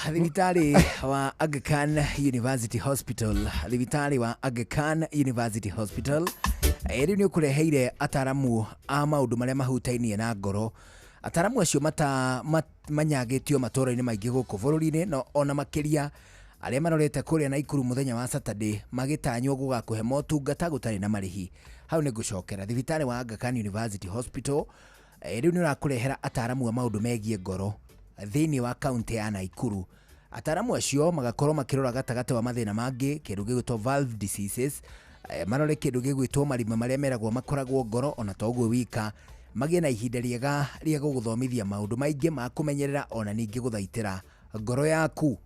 Thibitarĩ wa Aga Khan University Hospital, thibitarĩ wa Aga Khan University Hospital rĩu nĩ ũkũreheire ataramu a maũndũ marĩa mahutainie na ngoro. Ataramu acio manyagĩtio matũũra-inĩ maingĩ gũkũ bũrũri-inĩ, no ona makĩria arĩa marorete kũrĩa Naikuru mũthenya wa Saturday magĩtanywo gũgakũhe motungata gũtarĩ na marĩhi. Hau nĩ ngũcokera thibitarĩ wa Aga Khan University Hospital rĩu nĩ ũrakũrehera ataramu a maũndũ megiĩ ngoro thĩinĩ wa kaunti ya Naikuru. Ataramu acio magakorwo makĩrora gatagatĩ wa mathĩna mangĩ kĩndũ gĩgwĩtwo valve diseases, marore kĩndũ gĩgwĩtwo marima marĩa meragwo makoragwo ngoro, ona to ũguo wika magĩe na ihinda rĩega rĩa gũgũthomithia maũndũ maingĩ ma kũmenyerera ona ningĩ gũthaitĩra ngoro yaku.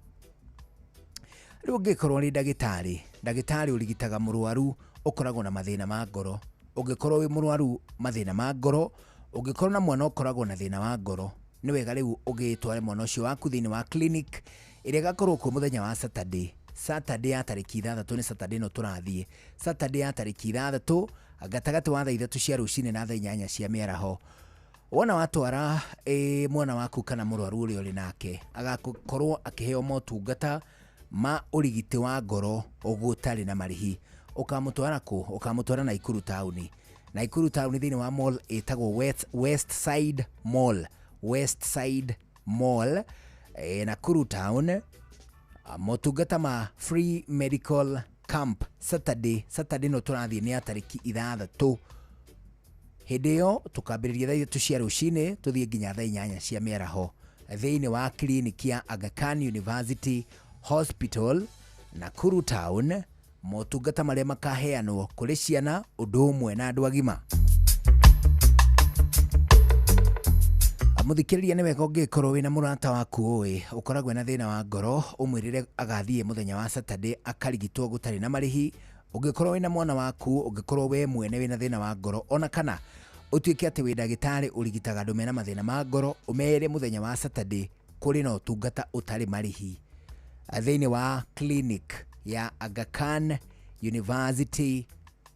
Rĩu ũngĩkorwo nĩ ndagĩtarĩ, ndagĩtarĩ ũrigitaga mũrwaru ũkoragwo na mathĩna ma ngoro, ũngĩkorwo wĩ mũrwaru mathĩna ma ngoro, ũngĩkorwo na mwana ũkoragwo na thĩna wa ngoro, nĩ wega rĩu ũgĩtware mwana ũcio waku thĩinĩ wa clinic ĩrĩa ĩgakorwo kuo mũthenya wa Saturday. Saturday ya tarĩki 6 nĩ Saturday ĩno tũrathiĩ. Saturday ya tarĩki 6 gatagatĩ wa thaa 3 cia rũcinĩ na thaa 8 cia mĩaraho. Wona watwara mwana waku kana mũrwaru ũrĩa ũrĩ nake agakorwo akĩheo motungata ma ũrigiti wa ngoro ũgũtarĩ na marĩhi. Ũkamũtwara kũ? Ũkamũtwara Naikuru taũni. Naikuru taũni thĩinĩ wa mall ĩtagwo West Side Mall. West Side Mall Nakuru town. Motungata ma free medical camp Saturday. Saturday no tũrathiĩ nĩ ya tarĩki 6. Hĩndĩ ĩyo tũkambĩrĩria thaa 3 cia rũcinĩ tũthiĩ nginya thaa 8 cia mĩaraho thĩinĩ wa clinic ya Aga Khan University Hospital Nakuru town. Motungata marĩa makaheanwo kũrĩ ciana ũndũ ũmwe na andũ agima. Mũthikĩrĩria nĩ wega ũngĩkorwo wĩna mũrata waku ũĩ ũkoragwo na thĩna wa ngoro, ũmwĩrĩre agathiĩ mũthenya wa Saturday akarigitwo gũtarĩ na marĩhi. Ũngĩkorwo wĩna mwana waku, ũngĩkorwo we mwene wĩna thĩna wa ngoro, ona kana ũtuĩke atĩ wĩ ndagĩtarĩ ũrigitaga andũ mena mathĩna ma ngoro, ũmere mũthenya wa Saturday kũrĩ na ũtungata ũtarĩ marĩhi thĩinĩ wa clinic ya Aga Khan University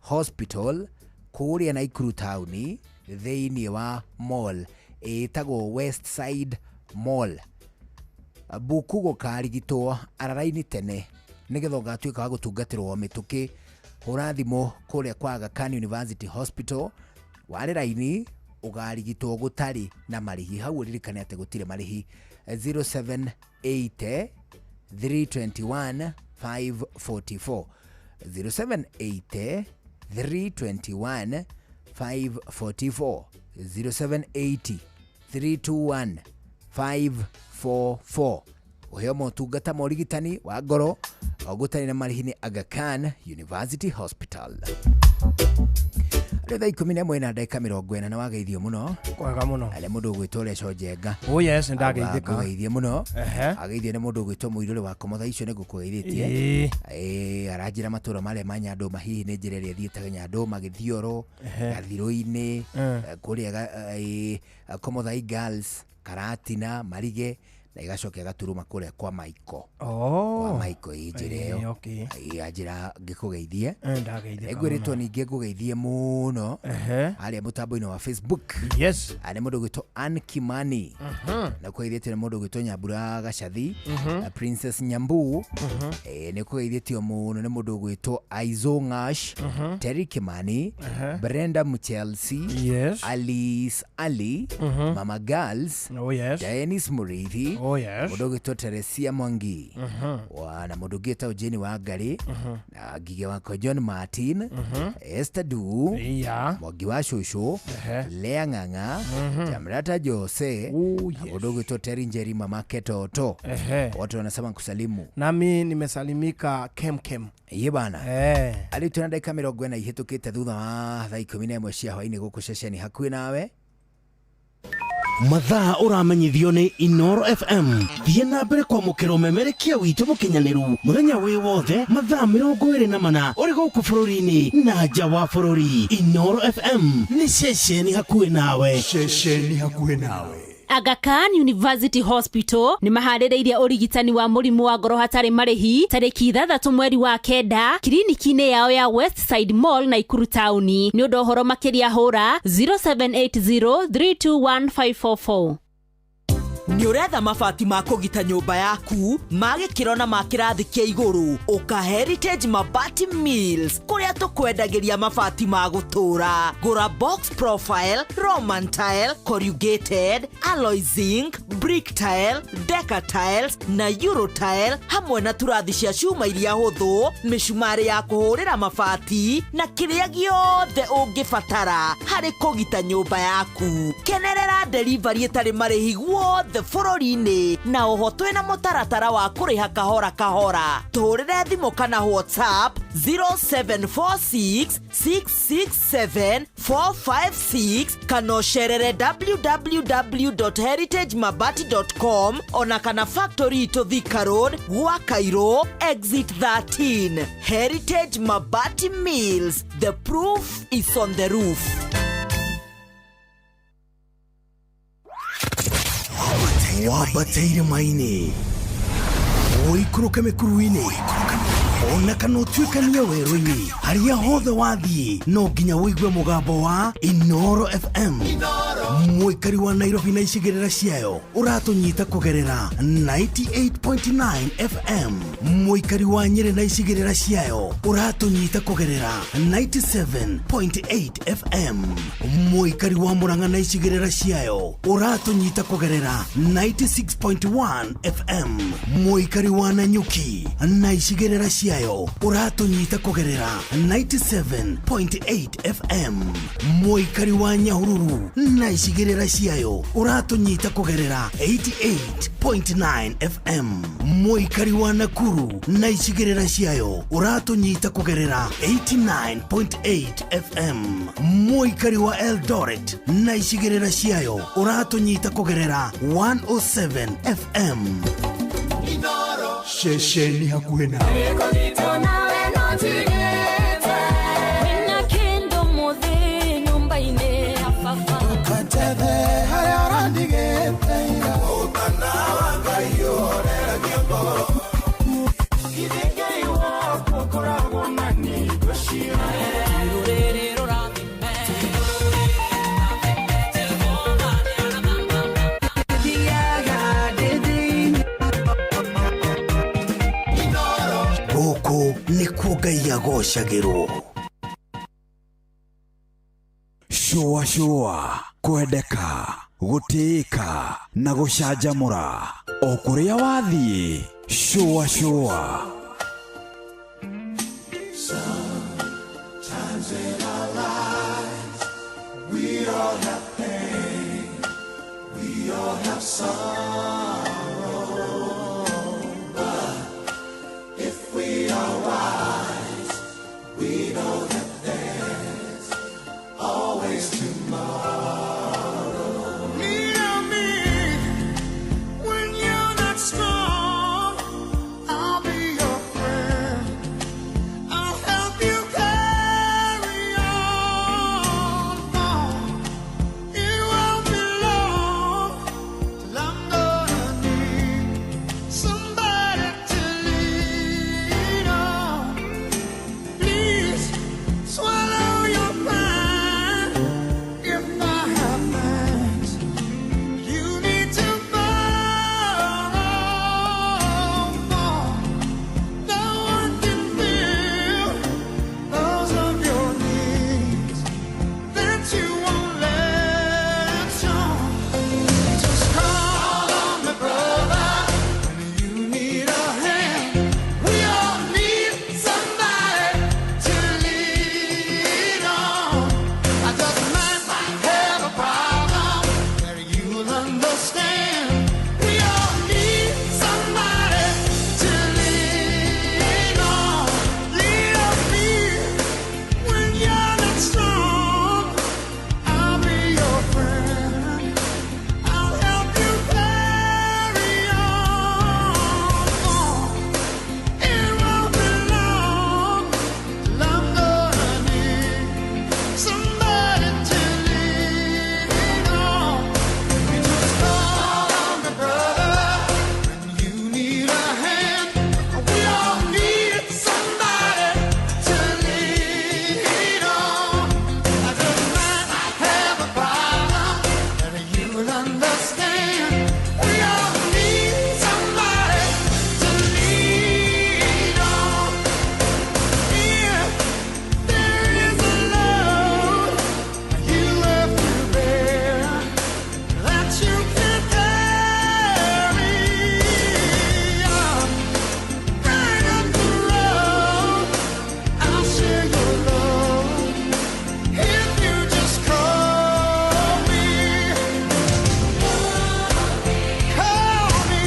Hospital kũrĩa Naikuru taũni thĩinĩ wa mall ĩtagwo West Side Mall. Buku gũkarigitwo araraini tene nĩgetha ũgatuĩka wa gũtungatĩrwo mĩtũkĩ. Hũra thimũ kũrĩa kwa Aga Khan University Hospital ware raini ũkarigitwo gũtarĩ na marĩhi. Hau ũririkane atĩ gũtirĩ marĩhi. 078 321 544 078 321 544 078 321 544. Ũheo motungata ma ũrigitani wa ngoro gũtarĩ na marĩhi nĩ Aga Khan University Hospital. Rĩu thaa 11:40 na wageithio mũno. Kwega mũno. Arĩa mũndũ ũgwĩtwo Reco Njenga. Oh yes, ndageithĩka. Ngũgeithie mũno. Ageithio nĩ mũndũ ũgwĩtwo Mũirũrĩ wa Komo, thaa icio nĩ ngũkũgeithĩtie. Aranjĩra matũũra marĩa ma Nyandũma, hihi nĩ njĩra ĩrĩa ĩthiĩte Nyandũma, Gĩthioro, Gathirũ-inĩ, kũrĩa Komothai Girls, Karatina, Marige. Na ĩgacoka ĩgaturuma kũrĩa kwa Maiko. Oh. Kwa Maiko ĩ njĩra ĩyo. Okay. Ĩ anjĩra ngĩkũgeithie. Ndageithĩka. Nĩngwĩrĩtwo ningĩ ngũgeithie mũno harĩa mũtambo-inĩ wa Facebook. Yes. Nĩ mũndũ ũgwĩtwo Ann Kimani. Na kũgeithĩtio nĩ mũndũ ũgwĩtwo Nyambura Gacathi. Princess Nyambu. Nĩ kũgeithĩtio mũno nĩ mũndũ ũgwĩtwo Aizo Ngash. Terry Kimani. Brenda Muchelsea. Yes. Alice Ali. Mama Girls. Oh yes. Dennis Murithi. Oh yes. Mũndũ ũgwĩtwo Teresia Mwangi. Wa na mũndũ ũngĩ wĩtagwo Jane Wangari. Na Ngige wakwa John Martin. Esther Du. Yeah. Mwangi wa Shushu. Lea Ng'ang'a. Jamrata Jose. Oh, na mũndũ ũgwĩtwo Terry Njeri mama Ketoto. Wote wanasema kusalimu. Nami nimesalimika kemkem. Iye bana. Arĩ twĩna ndagĩka 40 ihĩtũkĩte thutha wa thaa 11 cia hwaĩ-inĩ gũkũ ceceni hakuhĩ nawe. Mathaa ũramenyithio nĩ Inoro FM. Thiĩ na mbere kwamũkĩra ũmemerekia witũ mũkinyanĩru mũthenya wĩ wothe mathaa 24 ũrĩ gũkũ bũrũri-inĩ na nja wa bũrũri. Inoro FM nĩ ceceni hakuhĩ nawe. Ceceni hakuhĩ nawe. Aga Khan University Hospital nĩ maharĩrĩirie ũrigitani wa mũrimũ wa ngoro hatarĩ marĩhi tarĩki 6 mweri wa 9 kiriniki-inĩ yao ya Westside Mall Naikuru taũni. Nĩ ũndũ ũhoro makĩria hũra 0780321544. Nĩ ũretha mabati ma kũgita nyũmba yaku ma gĩkĩro na ma kĩrathi kĩa igũrũ ũka Heritage Mabati Mills kũrĩa tũkwendagĩria mabati ma gũtũũra. Gũra box profile, Roman tile, corrugated, alloy zinc, brick tile, deca tiles na euro tile hamwe na turathi cia cuma iria hũthũ, mĩcumarĩ ya kũhũrĩra mabati na kĩrĩa gĩothe ũngĩbatara harĩ kũgita nyũmba yaku. Kenerera delivery ĩtarĩ marĩhi guothe bũrũri-inĩ na oho twĩna mũtaratara wa kũrĩha kahora kahora. Tũhũrĩre thimũ kana WhatsApp 0746 667 456 kana ũcerere www.heritagemabati.com ona kana factory itũ Thika Road, gwa Cairo, exit 13. Heritage Mabati Mills, the proof is on the roof. Wambateire maini ũikũrũke mĩkuru-inĩ ona kana ũtuĩkanie werũ-inĩ harĩa hothe wathiĩ no nginya ũigue mũgambo wa Inoro FM. Mũikari wa Nairobi na icigĩrĩra ciayo ũratũnyita kũgerera 98.9 FM. Mũikari wa Nyĩrĩ na icigĩrĩra ciayo ũratũnyita kũgerera 97.8 FM. Mũikari wa Murang'a na icigĩrĩra ciayo ũratũnyita kũgerera 96.1 FM. Mũikari wa Nanyuki na icigĩrĩra ciayo ũratũnyita kũgerera 97.8 FM. Mũikari wa Nyahururu na icigĩrĩra ciayo ũratũnyita kũgerera 88.9 FM. Mũikari wa Nakuru na icigĩrĩra ciayo ũratũnyita kũgerera 89.8 FM. Mũikari wa Eldoret na icigĩrĩra ciayo ũratũnyita kũgerera 107 FM. Ceceni hakuhĩ nawe. Nĩkuo Ngai agocagĩrwo. Shũa shũa, kwendeka, gũtĩĩka na gũcanjamũra o kũrĩa wathiĩ. Shũa shũa. Sometimes in our lives we all have pain, we all have sorrow, but if we are wise, we know that there's always tomorrow. Near me, when you're not strong, I'll be your friend. I'll help you carry on. It won't be long till I'm gone. understand. We all need somebody to lean on. Lean on me when you're not strong. I'll be your friend. I'll help you carry on. It won't be long till I'm gonna need somebody to lean on. You just call on me, brother, when you need a hand. We all need somebody to lean on. I just might have a problem that you'll understand. We all need somebody to lean on. If there is a load you have to bear that you can't carry, right up the road, I'll share your load if you just call me. Call me.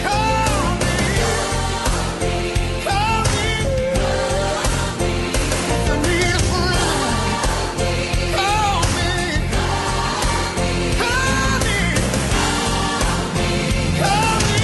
Call me. Call me. If you need a friend, call me. Call me. Call me.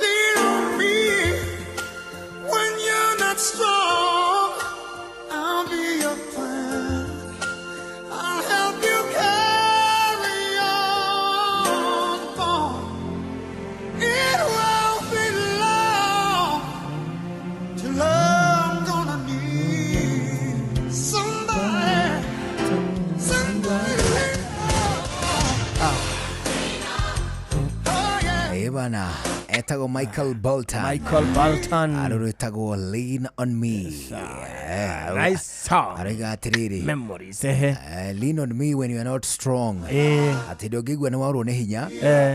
Lean on me when you're not strong. I'll be your friend. I'll help you carry on. For it won't be long till I'm gonna need somebody, somebody. Ĩ bana etagwo Michael Bolton. Michael Bolton. Arå rwĩtagwo Lean on Me. Nice song. Aroiga atĩrĩrĩ, Memories, ehe. Lean on me when you are not strong. Atĩ ndũngĩigua nĩ warwo nĩ hinya,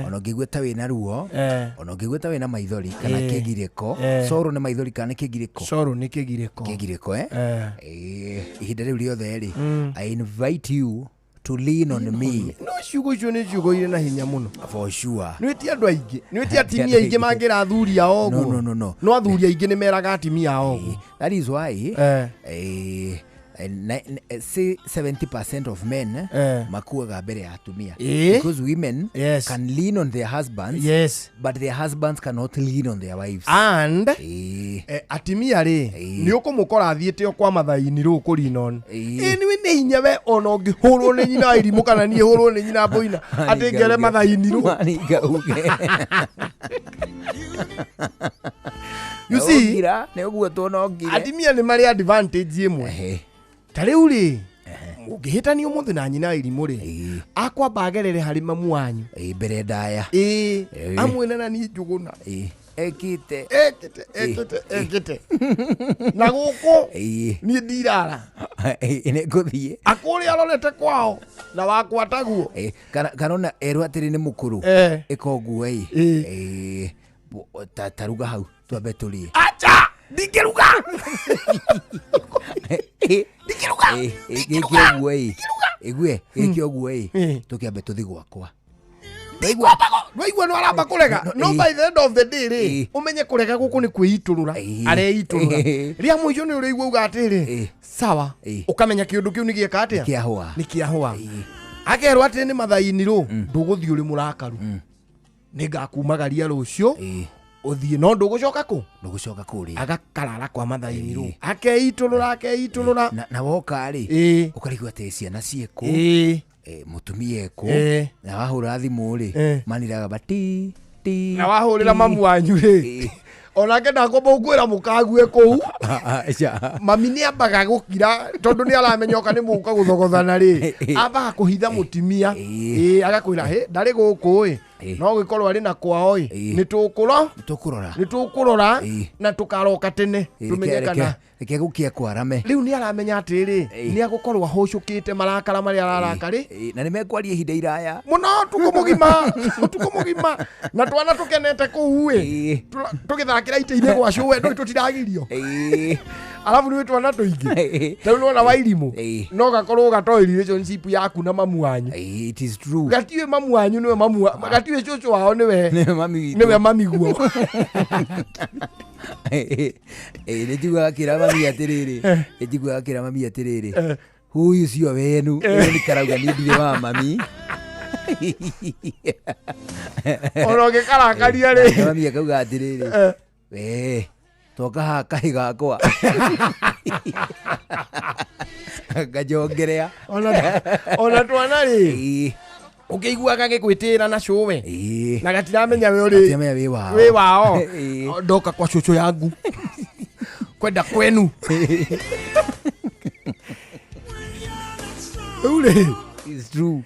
ona ũngĩigua ta wĩna ruo, ona ũngĩigua ta wĩna maithori kana kĩgirĩko. Sorrow nĩ maithori kana nĩ kĩgirĩko? Sorrow nĩ kĩgirĩko. Kĩgirĩko, eh? Ihinda rĩu rĩothe rĩ, I invite you to lean on me. No ciugo icio nĩ ciugo irĩ na hinya mũno. For sure. Nĩ wĩtie andũ aingĩ, nĩ wĩtie atimia aingĩ mangĩra athuri ao No, ũguo. no, no, no. No athuri aingĩ nĩ meraga atimia ao ũguo. That is why say 70% of men makuaga mbere ya atumia. Because women can lean on their husbands, but their husbands cannot lean on their wives. And atimia rĩ, nĩ ũkũmũkora athiĩte o kwa mathaini rũ kũrinon. Ĩ nĩ nĩ hinya we ona ũngĩhũrwo nĩ nyina wa irimũ kana niĩ hũrwo nĩ nyina mbũina atĩ ngere mathaini rũ. Maringa uge. You see, nĩ ũguo tuonongire. Atimia nĩ marĩ advantage ĩmwe. Ta rĩu rĩ, ũngĩhĩtania ũmũthĩ na nyina wa irimũ rĩ, akwamba agerere harĩ mamu wanyu. Mbere ndaya. Amwĩre na niĩ Njũgũna. Ekĩte. Ekĩte, ekĩte, ekĩte. Na gũkũ niĩ ndirara. Nĩ ngũthiĩ. Akũrĩa arorete kwao na wakwa taguo. Kana ona erwo atĩrĩ nĩ mũkũrũ. Ĩka ũguo ĩ. Ta ruga hau twambe tũrĩe. Acha! Ndingĩruga! Ndingĩruga! Gĩke ũguo ĩ. Ĩgue, gĩke ũguo ĩ. Tũkĩambe tũthiĩ gwakwa. Waigua nĩ aramba kũrega. No by the end of the day rĩ, ũmenye kũrega gũkũ nĩ kwĩitũrũra. Areitũrũra. Rĩa mũico nĩ ũrĩigua uga atĩrĩ, sawa. Ũkamenya kĩũndũ kĩu nĩ gĩeka atĩa? Kĩahũa. Nĩ kĩahũa. Akerwo atĩ nĩ mathaini rũ, ndũgũthiĩ ũrĩ mũrakaru. Nĩ ngakumagaria rũciũ. Ũthiĩ no ndũgũcoka kũ? Ndũgũcoka kũrĩa. Agakarara kwa mathaini rũ. Akeitũrũra, akeitũrũra. Na woka rĩ, ũkarigwo atĩ ciana ciĩkũ, mũtumia ekũ, na wahũra thimũ rĩ, maniraga bati ti. Na wahũrĩra mamu wanyu rĩ, onake ndakomba ũkwĩra mũkague kũu. Mami nĩ ambaga gũkira tondũ nĩ aramenya oka nĩ mũka gũthogothana rĩ, ambaga kũhitha mũtimia. Agakwĩra hĩ ndarĩ gũkũ ĩ, No gĩkorwo arĩ na kwao ĩ nĩ tũkũrora nĩ tũkũrora na tũkaroka tene tũmenye kana reke gũkia kwarame. Rĩu nĩ aramenya atĩrĩ nĩ agũkorwo ahũcũkĩte marakara marĩa ararakari na nĩ mekwaria ihinda iraya mũno ũtukũ mũgima ũtukũ mũgima na twana tũkenete kũu ĩ tũgĩthakĩra itĩ-inĩ gwa cũwe ndũĩ tũtiragirio alafu nĩ twana tũingĩ ta rĩu nĩwona Wairimũ no gakorwo gatoĩ relationship yaku na mamu wanyu. It is true. Gatiũĩ mamu wanyu nĩwe mamu gatiũĩ cũcũ wao nĩwe nĩwe mami guo. Nĩ njiguaga kĩra mami atĩrĩrĩ nĩ njiguaga kĩra mami atĩrĩrĩ huyu sio wenu nĩ karauga niĩ ndirĩ wa mami. Ona ũngĩkarakaria rĩ mami akauga atĩrĩrĩ we toka haha kahĩ gakwa ngajongerea ona twana rĩ ũkĩiguaga gĩkwĩtĩra na cũwe na gatiramenya we ũrĩ wĩ wao ndoka kwa cũcũ yangu kwenda kwenu. Rĩu rĩ it's true.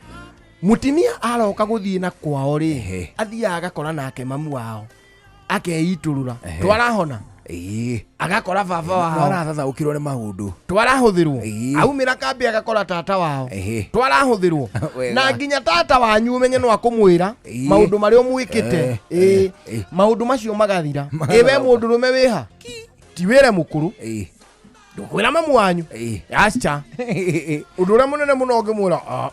Mũtumia aroka gũthiĩ na kwao rĩ athiaga agakora nake mamu wao akeitũrũra twarahona agakora baba wao twarathathaũkĩrwo nĩ maũndũ twarahũthĩrwo aumĩra kambĩ agakora tata wao twarahũthĩrwo na nginya tata wanyu ũmenye no akũmwĩra maũndũ marĩa ũmwĩkĩte maũndũ macio magathira. Ĩ we mũndũrũme wĩha ti wĩre mũkũrũ ndũkwĩra mamu wanyu aca ũndũ ũrĩa mũnene mũno ũngĩmwĩra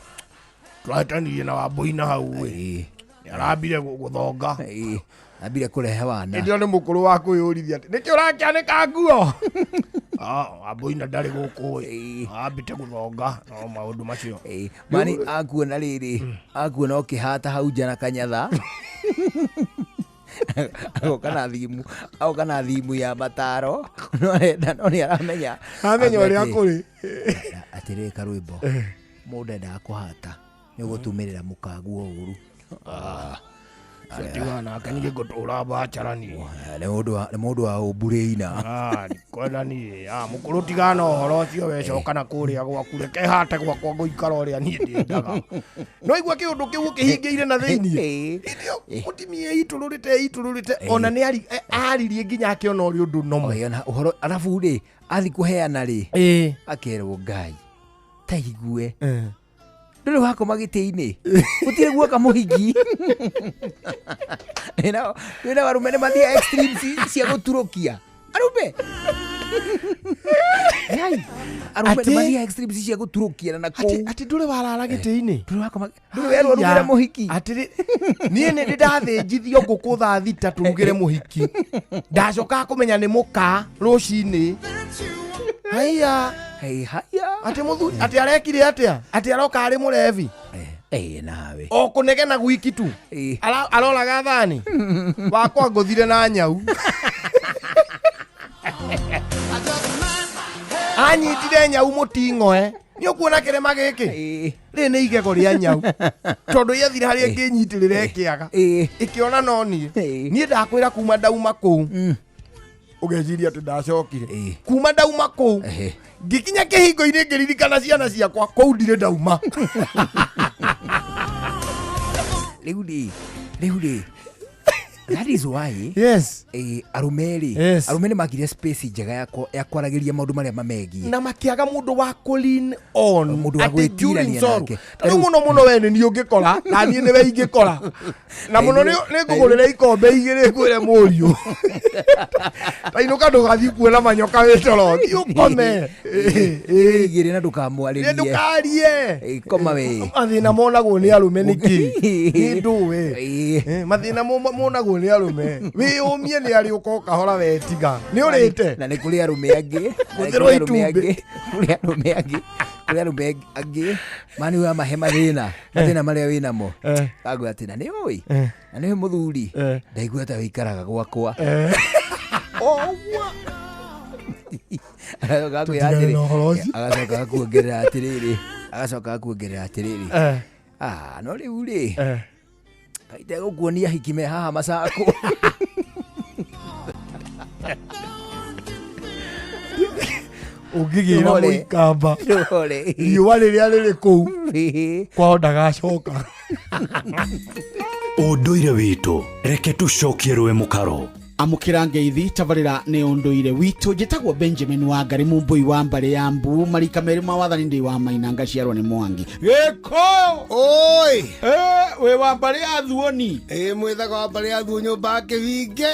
tũrahĩtanirie na Wambũi na hau ĩ nĩarambire gũthonga ambire kũrehe wana ĩndĩ nĩ mũkũrũ wa kwĩyũrithia atĩ nĩkĩ ũrakĩanĩka nguo Wambũi na ndarĩ gũkũ ĩ ambĩte gũthonga no maũndũ macio mani akuona rĩrĩ akuona ũkĩhata hau nja na kanyatha agoka na thimu ya mataro no arenda no nĩ aramenya amenya ũrĩa kũrĩ atĩrĩrĩ karwĩmbo mũndũ endaga kũhata nĩ ũgũtumĩrĩra mũkaguo ũru Tigana nake ningĩ ngũtũra bachara niĩ nĩ mũndũ wa ũmburĩina kwenda niĩ mũkũrũ tigana ũhoro ũcio wecoka na kũrĩa gwaku reke hate gwakwa ngũikara ũrĩa niĩ ndĩendaga no igua kĩũndũ kĩu ũkĩhingĩire na thĩiniĩ mũtimia itũrũrĩte itũrũrĩte ona nĩ aririe nginya akĩona ũrĩ ũndũ nomo ũhoro arabu rĩ athi kũheana rĩ akerwo Ngai ta igue ndũrĩ wakoma gĩtĩ-inĩ gũtirĩ guoka mũhiki wĩna arũme nĩ mathiaga extremes cia gũturũkia arũme arũme nĩ mathiaga extremes cia gũturũkia na kũu atĩ ndũrĩ warara gĩtĩ-inĩ ndũrĩ wakoma ndũrĩ werwo rugĩre mũhiki atĩ niĩ nĩ ndĩ ndathĩnjithio ngũkũ thaa thita tũrugĩre mũhiki ndacoka kũmenya nĩ mũka rũcinĩ haiya haya atĩ mũthuri atĩ arekire atĩa atĩ aroka arĩ mũrebi nawe o kũnegena gwiki tu aroraga thani wakwa ngũthire na nyau anyitire nyau mũting'oe nĩ ũkuona kĩrĩma gĩkĩ rĩrĩ nĩ igego rĩa nyau tondũ yethire harĩa ĩngĩnyitĩrĩra ĩkĩaga ĩkĩona no niĩ niĩ ndakwĩra kuma ndauma kũu ũgeciria atĩ ndacokire kuma ndauma kũu ngĩkinya kĩhingo-inĩ ngĩririkana ciana ciakwa kũu ndirĩ ndauma. Rĩu rĩ that is why yes arũme rĩ arũme nĩ makire space njega ya kwaragĩria maũndũ marĩa mamegiĩ na makĩaga mũndũ wa kũ lean on mũndũ wa gwĩtirania nake rĩu mũno mũno we nĩ niĩ ũngĩkora na niĩ nĩwe ingĩkora na mũno nĩ ngũgũrĩra ikombe igĩrĩ ngwĩre mũriũ ta inũka ndũgathiĩ kuona manyoka wĩ toro thiĩ ũkome igĩrĩ na ndũkamwarĩrie ndũkarie koma we mathĩna monagwo nĩ arũme nĩkĩ nĩ ndũĩ mathĩna monagwo nĩ arũme wĩyũmie nĩ arĩ ũka ũkahora wetiga nĩ ũrĩte na nĩ kũrĩ arũme angĩ gũthĩrwo itumbĩ kũrĩ arũme angĩ kũrĩ arũme angĩ mani wa mahe mathĩna mathĩna marĩa wĩnamo agwa atĩ na nĩ ũĩ na nĩ mũthuri ndaigua ta wĩikaraga gwakwa ũguo agacoka agakuongerera atĩrĩrĩ agacoka agakuongerera atĩrĩrĩ no rĩu rĩ kaite gũkuonia hiki me haha macako ũngĩgĩra mũikamba riũa rĩrĩa rĩrĩ kũu kwao ndagacoka. Ũndũire witũ reke tũcokie rũĩ mũkaro. Amũkĩra ngeithi tabarĩra nĩ ũndũire witũ. Njĩtagwo Benjamin wa Ngarĩ, mũmbũi wa mbarĩ ya mbu, marika merĩ ma wathani, ndĩ wa maina, ngaciarwo nĩ Mwangi Gĩkũyũ. Oi. Wĩ wa mbarĩ ya Thuoni. Ĩ, mwĩthaga wa mbarĩ ya Thuo, nyũmba ya Kĩbinge.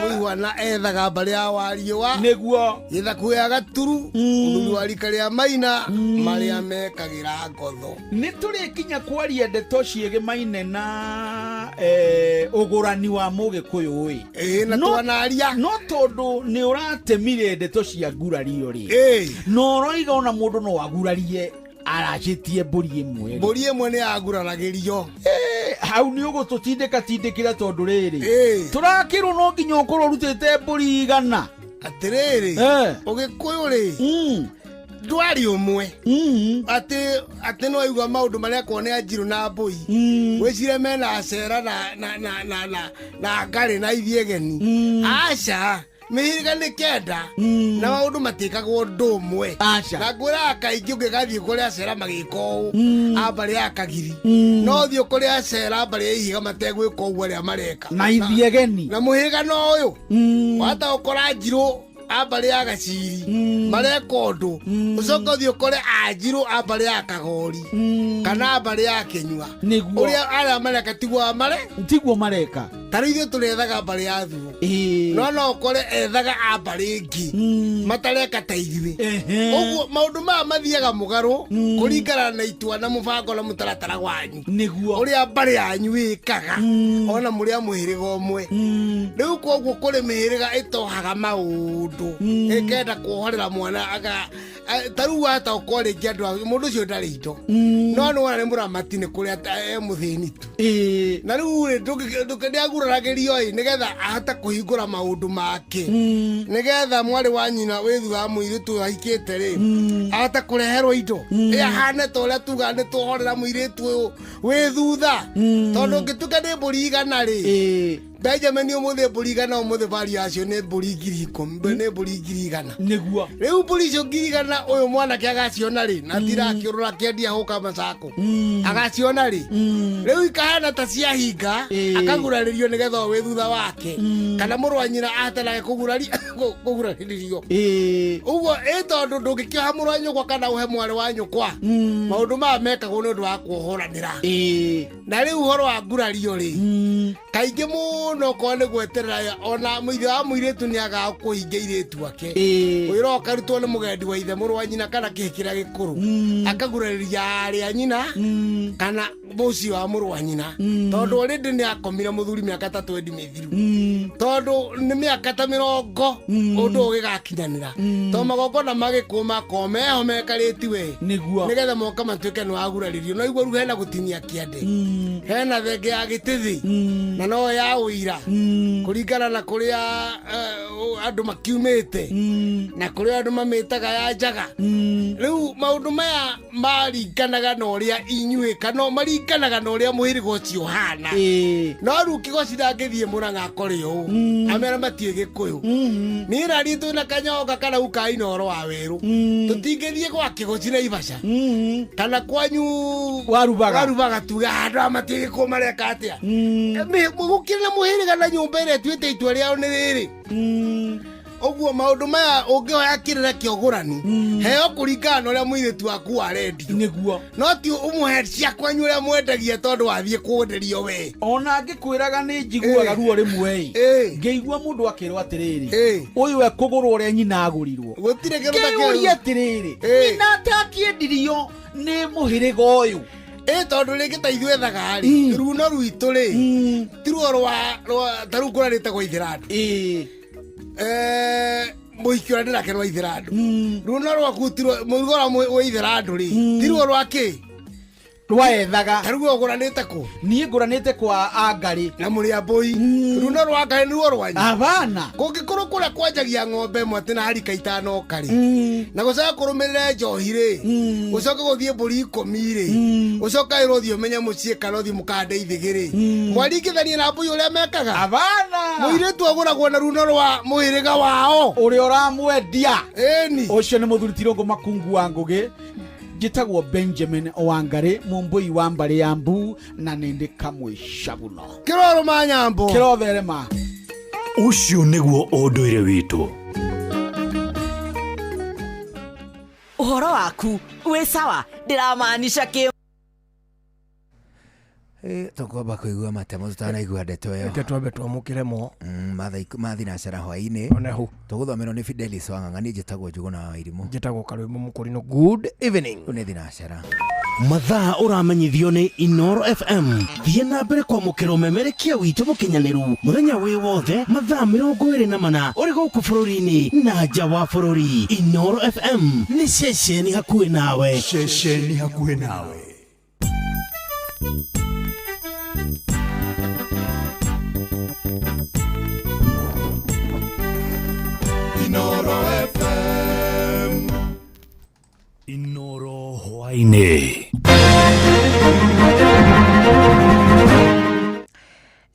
Mũihwana ethaga mbarĩ ya Wariũa. Nĩguo. Gĩthaku ya Gaturu, mũthuri wa rika rĩa Maina, marĩa mekagĩra ngotho. Nĩ tũrĩkinya kwaria ndeto ciĩgĩmaine na ũgũrani wa mũgĩkũyũ ĩ. Ĩ, na twanaria. No tondũ nĩ ũratemire ndeto cia ngurario rĩ, Ĩ. na ũroiga ona mũndũ no agurarie aracĩtie mbũri ĩmwe rĩ. Mbũri ĩmwe nĩ yaguraragĩrio. Hau nĩ ũgũtũtindĩka tindĩkĩra tondũ rĩrĩ, tũrakĩrwo no nginya ũkorwo ũrutĩte mbũri 100. Atĩrĩrĩ, ũgĩkũyũ rĩ, ndwari ũmwe atĩ atĩ no aigua maũndũ marĩa akorwo nĩ anjirũ na mbũi, wĩcire mena acera na na na na na na ngarĩ na ithiĩ geni. Aca, mĩhĩrĩga nĩ 9 na maũndũ matiĩkagwo ũndũ ũmwe. Aca. Na ngwĩraga kaingĩ ũngĩgathiĩ kũrĩa acera magĩka ũũ a mbarĩ ya Kagiri, no ũthiĩ kũrĩa acera mbarĩ ya Ihiga mategwĩka ũguo arĩa mareka. Na ithiĩ geni. Na mũhĩrĩga no ũyũ wahota gũkora njirũ a mbarĩ ya Gaciri mareka ũndũ, ũcoke ũthiĩ ũkore anjirũ a mbarĩ ya Kagori kana a mbarĩ ya Kĩnyua. Nĩguo. Ũrĩa arĩa mareka tiguo mare tiguo mareka. Ta rĩu ithuĩ tũrĩethaga mbarĩ ya Thuo, no no ũkore ethaga a mbarĩ ĩngĩ matareka ta ithuĩ. Ũguo maũndũ maya mathiaga mũgarũ kũringana na itua na mũbango na mũtaratara wanyu. Nĩguo. Ũrĩa mbarĩ yanyu ĩkaga, ona mũrĩ a mũhĩrĩga ũmwe. Rĩu koguo kũrĩ mĩhĩrĩga ĩtohaga maũndũ, ĩkenda kuohorera mwana aga ta rĩu wahota gũkorwo rĩngĩ andũ mũndũ ũcio ndarĩ indo, no nĩ wona nĩ mũramati, nĩ kũrĩa e mũthĩni tu. Na rĩu rĩ, ndĩaguraragĩrio ĩ, nĩgetha ahote kũhingũra maũndũ make, nĩgetha mwarĩ wa nyina wĩ thutha wa mũirĩtu ũyũ ahikĩte rĩ, ahote kũreherwo indo. Ĩ, ahane ta ũrĩa tugaga nĩ twohorera mũirĩtu ũyũ wĩ thutha, tondũ ũngĩtuĩka nĩ mbũri 100 rĩ, Benjamin, ũmũthĩ mbũri 100, ũmũthĩ value yacio nĩ mbũri 10,000, nĩ mbũri 100,000. Nĩguo. Rĩu mbũri icio 100,000 ũyũ mwanake agaciona rĩ, na tirakĩũrũra kĩendia hũka macako, agaciona rĩ, rĩu ikahana ta ciahinga, akagurarĩrio nĩgetha o wĩ thutha wake kana mũrũ wa nyina ahote nake kũgurarĩrio ũguo. Ĩ, tondũ ndũngĩkĩoha mũrũ wa nyũkwa kana ũhe mwarĩ wa nyũkwa, maũndũ maya mekagwo nĩ ũndũ wa kuohoranĩra. Na rĩu ũhoro wa ngurario rĩ, kaingĩ mũno okorwo nĩ gweterera, ona mũithe wa mũirĩtu nĩ agaga kũhingia irĩtu ake, wĩra ũkarutwo nĩ mũgendi wa ithe, mũrũ wa nyina kana kĩhĩ kĩrĩa gĩkũrũ, akagurarĩria arĩ a nyina kana mũciĩ wa mũrũ wa nyina, tondũ already nĩ akomire mũthuri mĩaka ta 20 mĩthiru, tondũ nĩ mĩaka ta 80 ũndũ ũgĩgakinyanĩra, tondũ magongona magĩkũ makorwo meho mekarĩti we. Nĩguo. Nĩgetha moka matuĩke nĩ wagurarĩrio. No igua rĩu hena gũtinia kĩande, hena thenge ya gĩtĩthĩ na no ya ũira, kũringana na kũrĩa andũ makiumĩte na kũrĩa andũ mamĩtaga ya njaga. Rĩu maũndũ maya maringanaga na ũrĩa inyuĩ kana maringanaga na ũrĩa mũhĩrĩga ũcio ũhana. No rĩu kĩgoci ndangĩthiĩ Mũrang'a akore ũũ amera matiĩ gĩkũyũ. Niĩ na niĩ twĩna kanyonga kana ka Inooro wa werũ, tũtingĩthiĩ gwa kĩgoci na Ibaca kana kwanyu Warubaga. Warubaga tuge andũ aya matiĩ gĩkũyũ mareka atĩa. Gũkĩrĩ na mũhĩrĩga na nyũmba ĩrĩa ĩtuĩte itua rĩao nĩ rĩrĩ. Ũguo maũndũ maya ũngĩhoya kĩrĩra kĩa ũgũrani, heo kũringana na ũrĩa mũirĩtu waku arendio. Nĩguo. No ti ũmũhe cia kwanyu ũrĩa mwendagia tondũ wathiĩ kwenderio we. Ona ngĩkwĩraga nĩ njiguaga ruo rĩmwe ĩ, ngĩigua mũndũ akĩrwo atĩrĩrĩ, ũyũ ekũgũrwo ũrĩa nyina agũrirwo. Gũtirĩ kĩndũ ta kĩu. Ngĩyũria atĩrĩrĩ, nyina atakĩendirio nĩ mũhĩrĩga ũyũ? Ĩ, tondũ rĩngĩ ta ithuĩ ethaga rĩ, runo rwitũ rĩ, ti ruo rwa ta rĩu kũrĩa rĩtagwo ithĩrandũ, mũhiki ũrĩa ndĩnake rwa ithĩrandũ, runo rwaku ti ruo- mũrigo ũrĩa wa ithĩrandũ rĩ, ti ruo rwa kĩ Rwaethaga. Ta rĩu ũgũranĩte kũ? Niĩ ngũranĩte kwa angarĩ. Na mũrĩ a mbũi. Runo rwa ngarĩ nĩruo rwanyu. Abana. Kũngĩkorwo kũrĩa kwanjagia ng'ombe ĩmwe atĩ na harika itano karĩ, na gũcoka kũrũmĩrĩre njohi rĩ, gũcoke gũthiĩ mbũri 10 rĩ, ũcoke wĩrwo ũthiĩ ũmenye mũciĩ kana ũthiĩ mũkande ithĩgĩ rĩ, mwaringithania na mbũi ũrĩa mekaga. Abana. Mũirĩtu agũragwo na runo rwa mũhĩrĩga wao ũrĩa ũramwendia. Ĩni. Ũcio nĩ mũthuri Tirũngũ Makungu wa Ngũgĩ. Njĩtagwo Benjamin Wangari, mũmbũi wa mbarĩ ya mbu, na nĩndĩ kamwe cabuno. Kĩrorũma nyambo. Kĩrotherema. Ũcio nĩguo ũndũire witũ. Ũhoro waku wĩ sawa, ndĩramaanisha kĩ. Tũkwamba kũigua matemo tũtanaigua ndeto ĩyo. Reke twambe twamũkĩre mo. Mathaa thinacara hwaĩ-inĩ. Onehu. Tũgũthomerwo nĩ Fidelis Wang'ang'a, niĩ njĩtagwo Njũgũna wa Irimũ. Njĩtagwo Karwĩmbo Mũkũrinũ. Good evening. Rĩu nĩ thinacara. Mathaa ũramenyithio nĩ Inoro FM. Thiĩ na mbere kwamũkĩra ũmemerekia witũ mũkinyanĩru mũthenya wĩ wothe mathaa 24 ũrĩ gũkũ bũrũri-inĩ na nja wa bũrũri. Inoro FM nĩ ceceni hakuhĩ nawe. Ceceni hakuhĩ nawe. Inoro FM. Inoro hwaĩ-inĩ.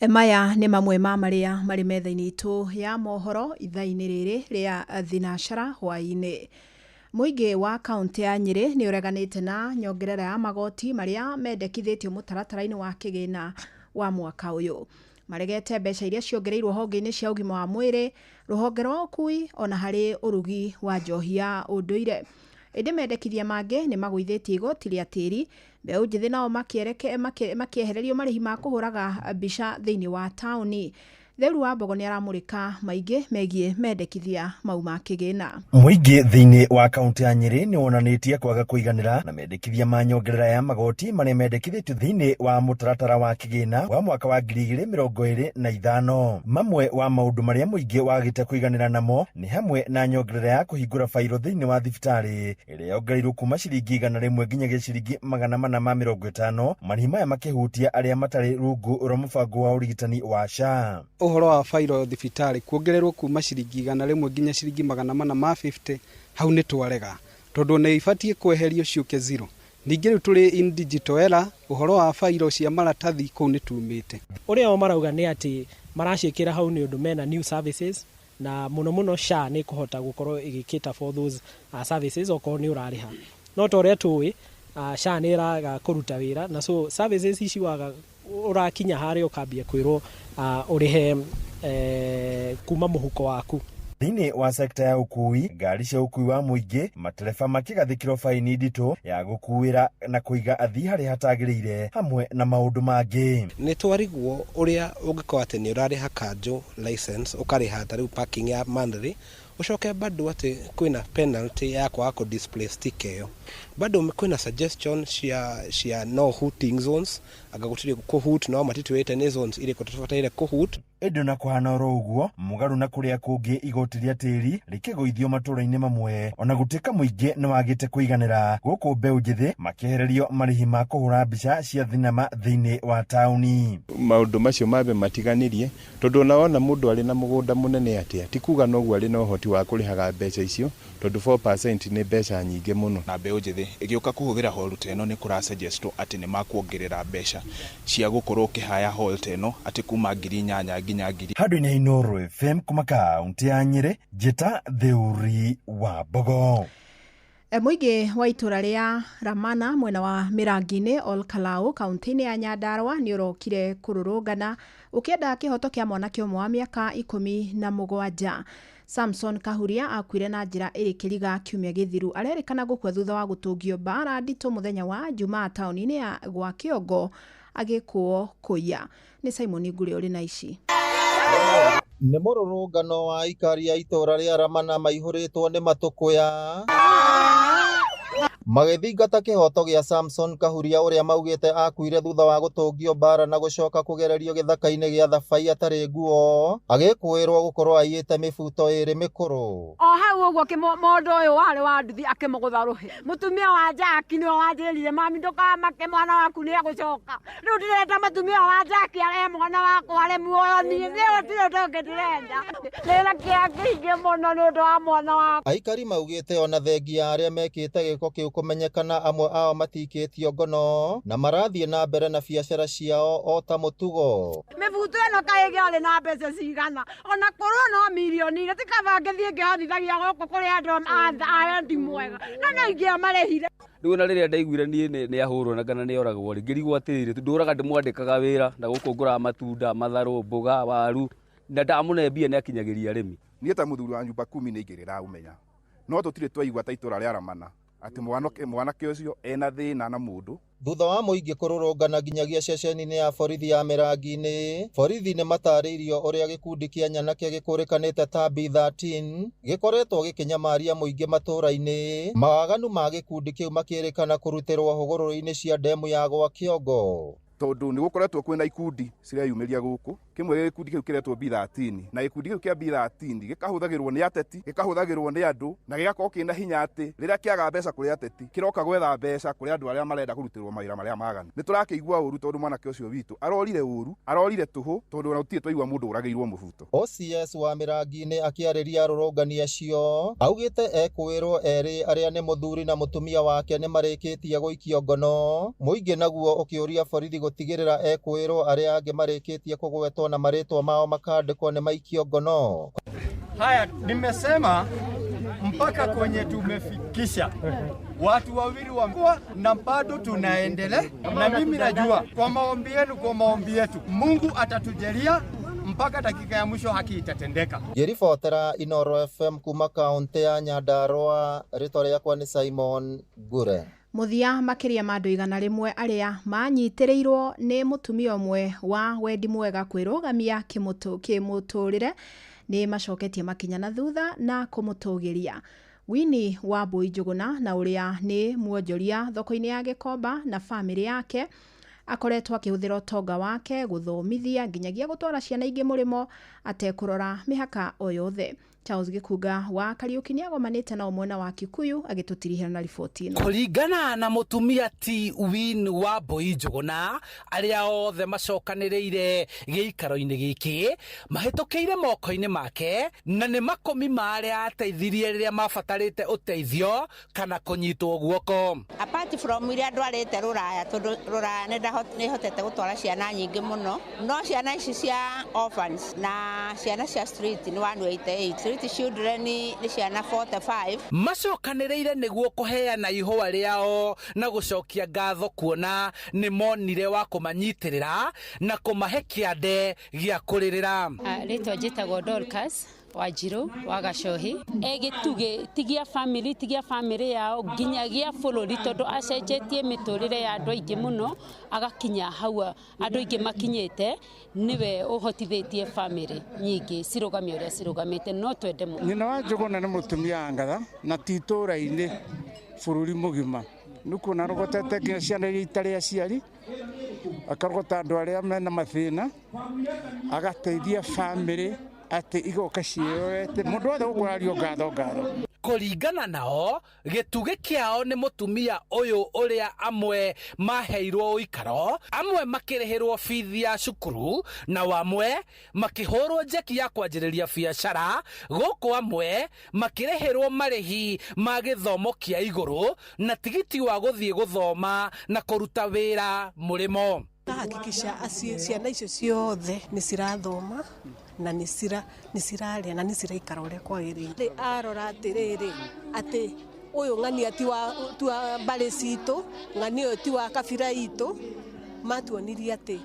Maya nĩ mamwe ma marĩa marĩ metha-inĩ itũ ya mohoro ithaa-inĩ rĩrĩ rĩa thinacara hwaĩ-inĩ. Mũingĩ wa kaũntĩ ya Nyĩrĩ nĩ ũreganĩte na nyongerera ya magoti marĩa mendekithĩtio mũtaratara-inĩ wa kĩgĩna wa mwaka ũyũ. Maregete mbeca iria ciongereirwo honge-inĩ cia ũgima wa mwĩrĩ, rũhonge rwa ũkui ona harĩ ũrugi wa njohi ya ũndũire. Ĩndĩ mendekithia mangĩ nĩ magũithĩtie igoti rĩa tĩri, mbeũ njĩthĩ nao makĩehererio marĩhi ma kũhũraga mbica thĩinĩ wa taũni. Theru wa Mbogo nĩ aramũrĩka maingĩ megiĩ mendekithia mau ma kĩgĩna. Mũingĩ thĩinĩ wa kaũntĩ ya Nyĩrĩ nĩ wonanĩtie kwaga kũiganĩra na mendekithia ma nyongerera ya magoti marĩa mendekithĩtio thĩinĩ wa mũtaratara wa kĩgĩna wa mwaka wa 2025. Mamwe wa maũndũ marĩa mũingĩ wagĩte kũiganĩra namo nĩ hamwe na nyongerera ya kũhingũra bairo thĩinĩ wa thibitarĩ ĩrĩa yongereirwo kuma ciringi 100 nginyagia ciringi 450, marĩhi maya makĩhutia arĩa matarĩ rungu rwa mũbango wa ũrigitani wa SHA. Ũhoro wa bairo thibitarĩ kuongererwo kuma ciringi 100 nginya ciringi 450, hau nĩ twarega tondũ nĩ ibatiĩ kweherio ciũke zero. Ningĩ rĩu tũrĩ in digital era, ũhoro wa bairo cia maratathi kũu nĩ tumĩte. Ũrĩa o marauga nĩ atĩ maraciĩkĩra hau nĩ ũndũ mena new services, na mũno mũno SHA nĩ kũhota gũkorwo ĩgĩkĩta for those services okorwo nĩ ũrarĩha. No ta ũrĩa tũĩ, SHA nĩ ĩraga kũruta wĩra, na so services ici waga ũrakinya harĩa ũkambia kwĩrwo ũrĩhe kuma mũhuko waku. Thĩinĩ wa sekta ya ũkui, ngari cia ũkui wa mũingĩ, matereba makĩgathĩkĩrwo baini nditũ ya gũkuĩra na kũiga athii harĩa hatagĩrĩire hamwe na maũndũ mangĩ. Nĩ twarigwo ũrĩa ũngĩkorwo atĩ nĩ ũrarĩha kanjũ license, ũkarĩha ta rĩu parking ya monthly, ũcoke bado atĩ kwĩna penalty ya kwaga kũ display sticker ĩyo. Bado kwĩna suggestion cia no hooting zones, anga gũtirĩ kũ hoot, no matitwĩrĩte nĩ zones irĩkũ tũbataire kũ hoot. Ĩndĩ ona kũhana oro ũguo, mũgarũ na kũrĩa kũngĩ igoti rĩa tĩri rĩkĩgũithio matũũra-inĩ mamwe, ona gũtuĩka mũingĩ nĩ wagĩte kũiganĩra, gũkũ mbeũ njĩthĩ makĩehererio marĩhi ma kũhũra mbica cia thinema thĩinĩ wa taũni. Maũndũ macio mambe matiganĩrie, tondũ ona wona mũndũ arĩ na mũgũnda mũnene atĩa, ti kuga noguo arĩ na ũhoti wa kũrĩhaga mbeca icio, tondũ 4% nĩ mbeca nyingĩ mũno. Na mbeũ njĩthĩ ĩgĩũka kũhũthĩra hall ta ĩno nĩ kũra-suggestwo atĩ nĩ makuongerera mbeca cia gũkorwo ũkĩhaya hall ta ĩno atĩ kuma 8,000 nginya 10,000. Handũ-inĩ ha Inooro FM kuma kaũntĩ ya Nyĩrĩ, njĩta Theuri wa Mbogo. Mũingĩ wa itũra rĩa Ramana mwena wa Mĩrangi-inĩ Ol Kalou kaũntĩ-inĩ ya Nyandarua nĩ ũrokire kũrũrũngana ũkĩenda kĩhoto kĩa mwanake ũmwe wa mĩaka 17. Samson Kahuria akuire na njĩra ĩrĩ kĩriga kiumia gĩthiru, arerĩkana gũkua thutha wa gũtũngio mbara nditũ mũthenya wa Jumaa taũni-inĩ ya gwa Kĩongo agĩkũo kũiya. Nĩ Simon Ngure ũrĩ na ici. Nĩ mũrũrũngano wa aikari a itũra rĩa Ramana maihũrĩtwo nĩ matũkũya magĩthingata kĩhoto gĩa Samson Kahuria ũrĩa maugĩte akuire thutha wa gũtũngio mbara na gũcoka kũgererio gĩthaka-inĩ gĩa Thabai atarĩ nguo, agĩkũĩrwo gũkorwo aiyĩte mĩbuto ĩrĩ mĩkũrũ. O hau ũguo mũndũ ũyũ warĩ wa nduthi akĩmũgũtha rũhĩ. Mũtumia wa Jackie nĩwe wanjĩrire, mami ndũkamake mwana waku nĩegũcoka. Rĩu ndĩrenda mũtumia wa Jackie arehe mwana wakwa arĩ muoyo, niĩ nĩwe gũtirĩ ũndũ ũngĩ ndĩrenda. Ndĩna kĩeha kĩingĩ mũno nĩ ũndũ wa mwana wakwa. Aikari maugĩte ona thengia arĩa mekĩte gĩko kĩu kũmenyekana amwe ao matikĩtio ngono na marathiĩ na mbere na biacara ciao o ta mũtugo. Mĩbuto ĩno kaĩ ĩngĩarĩ na mbeca cigana, ona korwo no mirioni igĩrĩ, ti kaba ngĩthiĩ ngĩhotithagia gũkũ kũrĩ andũ a wendi mwega, no no ingĩamarĩhire. Rĩu ona rĩrĩa ndaiguire niĩ nĩ ahũrwo na kana nĩ oragwo rĩ, ngĩrigwo atĩrĩrĩ, ndũraga ndĩmwandĩkaga wĩra na gũkũ ngũraga matunda, matharũ, mboga, waru, na ndamũne mbia nĩ akinyagĩria arĩmi. Niĩ ta mũthuri wa nyumba kumi nĩ ingĩrĩra ũmenya, no tũtirĩ twaigua ta itũra rĩa Ramana atĩ mwanake ũcio ena thĩna na mũndũ. Thutha wa mũingĩ kũrũrũngana nginyagia ceceni-inĩ ya borithi ya Mĩrangi-inĩ, borithi nĩ matarĩirio ũrĩa gĩkundi kĩa nyanake gĩkũrĩkanĩte ta B13 gĩkoretwo gĩkĩnyamaria mũingĩ matũra-inĩ, mawaganu ma gĩkundi kĩu makĩrĩkana kũrutĩrwo hũgũrũrũ-inĩ cia ndemu ya gwa Kĩongo. Tondũ nĩ gũkoretwo kwĩna ikundi cireyumĩria gũkũ, kĩmwe gĩkundi kĩu kĩretwo B13, na gĩkundi kĩu kĩa B13 gĩkahũthagĩrwo nĩ ateti, gĩkahũthagĩrwo nĩ andũ, na gĩgakorwo kĩna hinya atĩ rĩrĩa kĩaga mbeca kũrĩ ateti kĩroka gwetha mbeca kũrĩ andũ arĩa marenda kũrutĩrwo mawĩra marĩa maganu. Nĩ tũrakĩigua ũru tondũ mwanake ũcio witũ arorire ũru, arorire tũhũ, tondũ ona gũtirĩ twaigua mũndũ ũragĩirwo mũbuto. OCS wa Mĩrangi-inĩ akĩarĩria arũrũngani acio augĩte ekwĩrwo erĩ arĩa nĩ mũthuri na mũtumia wake nĩ marĩkĩtie gũikio ngono, mũingĩ naguo ũkĩũria borithi gũtigĩrĩra ekwĩrwo arĩa angĩ marĩkĩtie kũgwetwo na marĩtwa mao makandĩkwo nĩ maikio ngono. Haya, nimesema mpaka kwenye tumefikisha watu wawili wa na bado tunaendelea, na mimi najua kwa maombi yenu, kwa maombi yetu Mungu atatujalia mpaka dakika ya mwisho haki itatendeka. Ngĩribotera Inoro FM kuma kaunti ya Nyandarua, rĩtwa rĩakwa nĩ Simon Ngure. Mũthia makĩria ma andũ 100 arĩa manyitĩrĩirwo nĩ mũtumia ũmwe wa wendi mwega kwĩrũgamia kĩmũtũrĩre nĩ macoketie makinya na thutha na kũmũtũgĩria. Winnie Wambui Njũgũna na ũrĩa nĩ mwonjoria thoko-inĩ ya Gĩkomba na bamĩrĩ yake akoretwo akĩhũthĩra ũtonga wake gũthomithia nginyagia gũtwara ciana ingĩ mũrĩmo atekũrora mĩhaka o yothe. Charles Gĩkunga wa Kariũki nĩagomanĩte nao mwena wa Kikuyu agĩtũtirihĩra na riboti ĩno. Kũringana na mũtumia ti Winnie Wambui Njũgũna, arĩa othe macokanĩrĩire gĩikaro-inĩ gĩkĩ mahĩtũkĩire moko-inĩ make na nĩ makũmi ma arĩa ateithirie rĩrĩa mabatarĩte ũteithio kana kũnyitwo guoko. Apart from iria ndwarĩte rũraya, tondũ rũraya nĩ hotete gũtwara ciana nyingĩ mũno, no ciana ici cia orphans na ciana cia street nĩ 188. Street children nĩ ciana 45. Macokanĩrĩire nĩguo kũheana ihũa rĩao na gũcokia ngatho kuona nĩ monire wa kũmanyitĩrĩra na kũmahe kĩande gĩa kũrĩrĩra. Rĩtwa njĩtagwo Dorcas Wanjiru wa Gacohi. Egĩtugĩ tigia family, tigia family yao nginyagia bũrũri, tondũ acenjetie mĩtũrĩre ya andũ aingĩ mũno agakinya hau andũ aingĩ makinyĩte, nĩwe ũhotithĩtie family nyingĩ cirũgamie ũrĩa cirũgamĩte, no twende mũno. Nyina wa Njũgũna nĩ mũtumia wa ngatha na ti itũũra-inĩ bũrũri mũgima, nĩ kuona arogotete nginya ciana iria itarĩ aciari, akarogota andũ arĩa mena mathĩna, agateithia family atĩ igoka ciĩyoete, mũndũ wothe gũkũrario ngatho ngatho. Kũringana nao, gĩtugĩ kĩao nĩ mũtumia ũyũ ũrĩa amwe maheirwo ũikaro, amwe makĩrĩhĩrwo bithi ya cukuru, na amwe makĩhũrwo njeki ya kwanjĩrĩria biacara, gũkũ amwe makĩrĩhĩrwo marĩhi ma gĩthomo kĩa igũrũ na tigiti wa gũthiĩ gũthoma na kũruta wĩra mũrĩmo. Hakikisha ciana icio ciothe nĩ cirathoma na nĩ cirarĩa na nĩ ciraikara ũrĩa kwagĩrĩire. Arora atĩrĩrĩ atĩ ũyũ ng'ania ti wa mbarĩ citũ, ng'ania ũyũ ti wa kabira itũ, matuonirie atĩ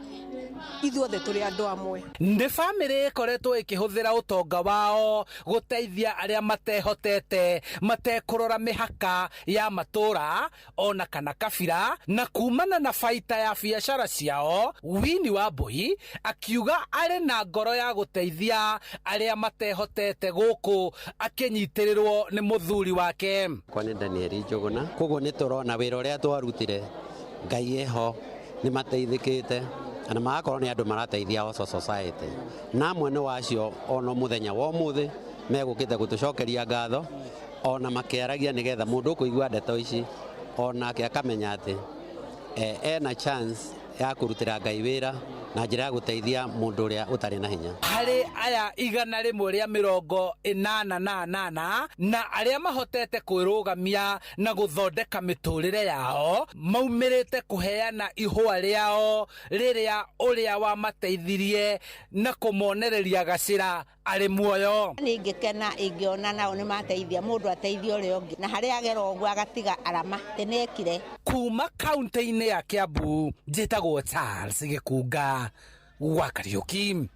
ithuothe tũrĩ andũ amwe. Nĩ bamĩrĩ ĩkoretwo ĩkĩhũthĩra ũtonga wao gũteithia arĩa matehotete matekũrora mĩhaka ya matũra ona kana kabira, na kumana na baita ya biacara ciao, Winnie Wambui akiuga arĩ na ngoro ya gũteithia arĩa matehotete gũkũ akĩnyitĩrĩrwo nĩ mũthuri wake. Kwa nĩ Daniel Njũgũna, koguo nĩ tũrona wĩra ũrĩa twarutire Ngai eho nĩ mateithĩkĩte na magakorwo nĩ andũ marateithia also society, na amwe nĩ wacio ona mũthenya wa ũmũthĩ megũkĩte gũtũcokeria ngatho ona makĩaragia nĩgetha mũndũ ũkũigua ndeto ici onake akamenya atĩ ena chance ya kũrutĩra Ngai wĩra na njĩra ya gũteithia mũndũ ũrĩa ũtarĩ na hinya. Harĩ aya 188 na arĩa mahotete kwĩrũgamia na gũthondeka mĩtũrĩre yao maumĩrĩte kũheana ihũa rĩao rĩrĩa ũrĩa wamateithirie na kũmonereria gacĩra Arĩ muoyo. Nĩ ingĩkena ingĩona nao nĩ mateithia mũndũ ateithia ũrĩa ũngĩ, na harĩa agera ũguo agatiga arama atĩ nĩ ekire. Kuma kaunti-inĩ ya Kiambu, njĩtagwo Charles Gĩkunga wa Kariũki.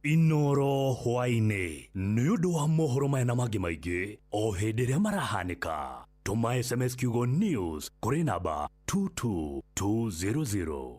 Inoro hwaĩ-inĩ nĩ ũndũ wa mohoro maya na mangĩ maingĩ o hĩndĩ ĩrĩa marahanĩka, tũma SMS kiugo news kũrĩ namba 22200.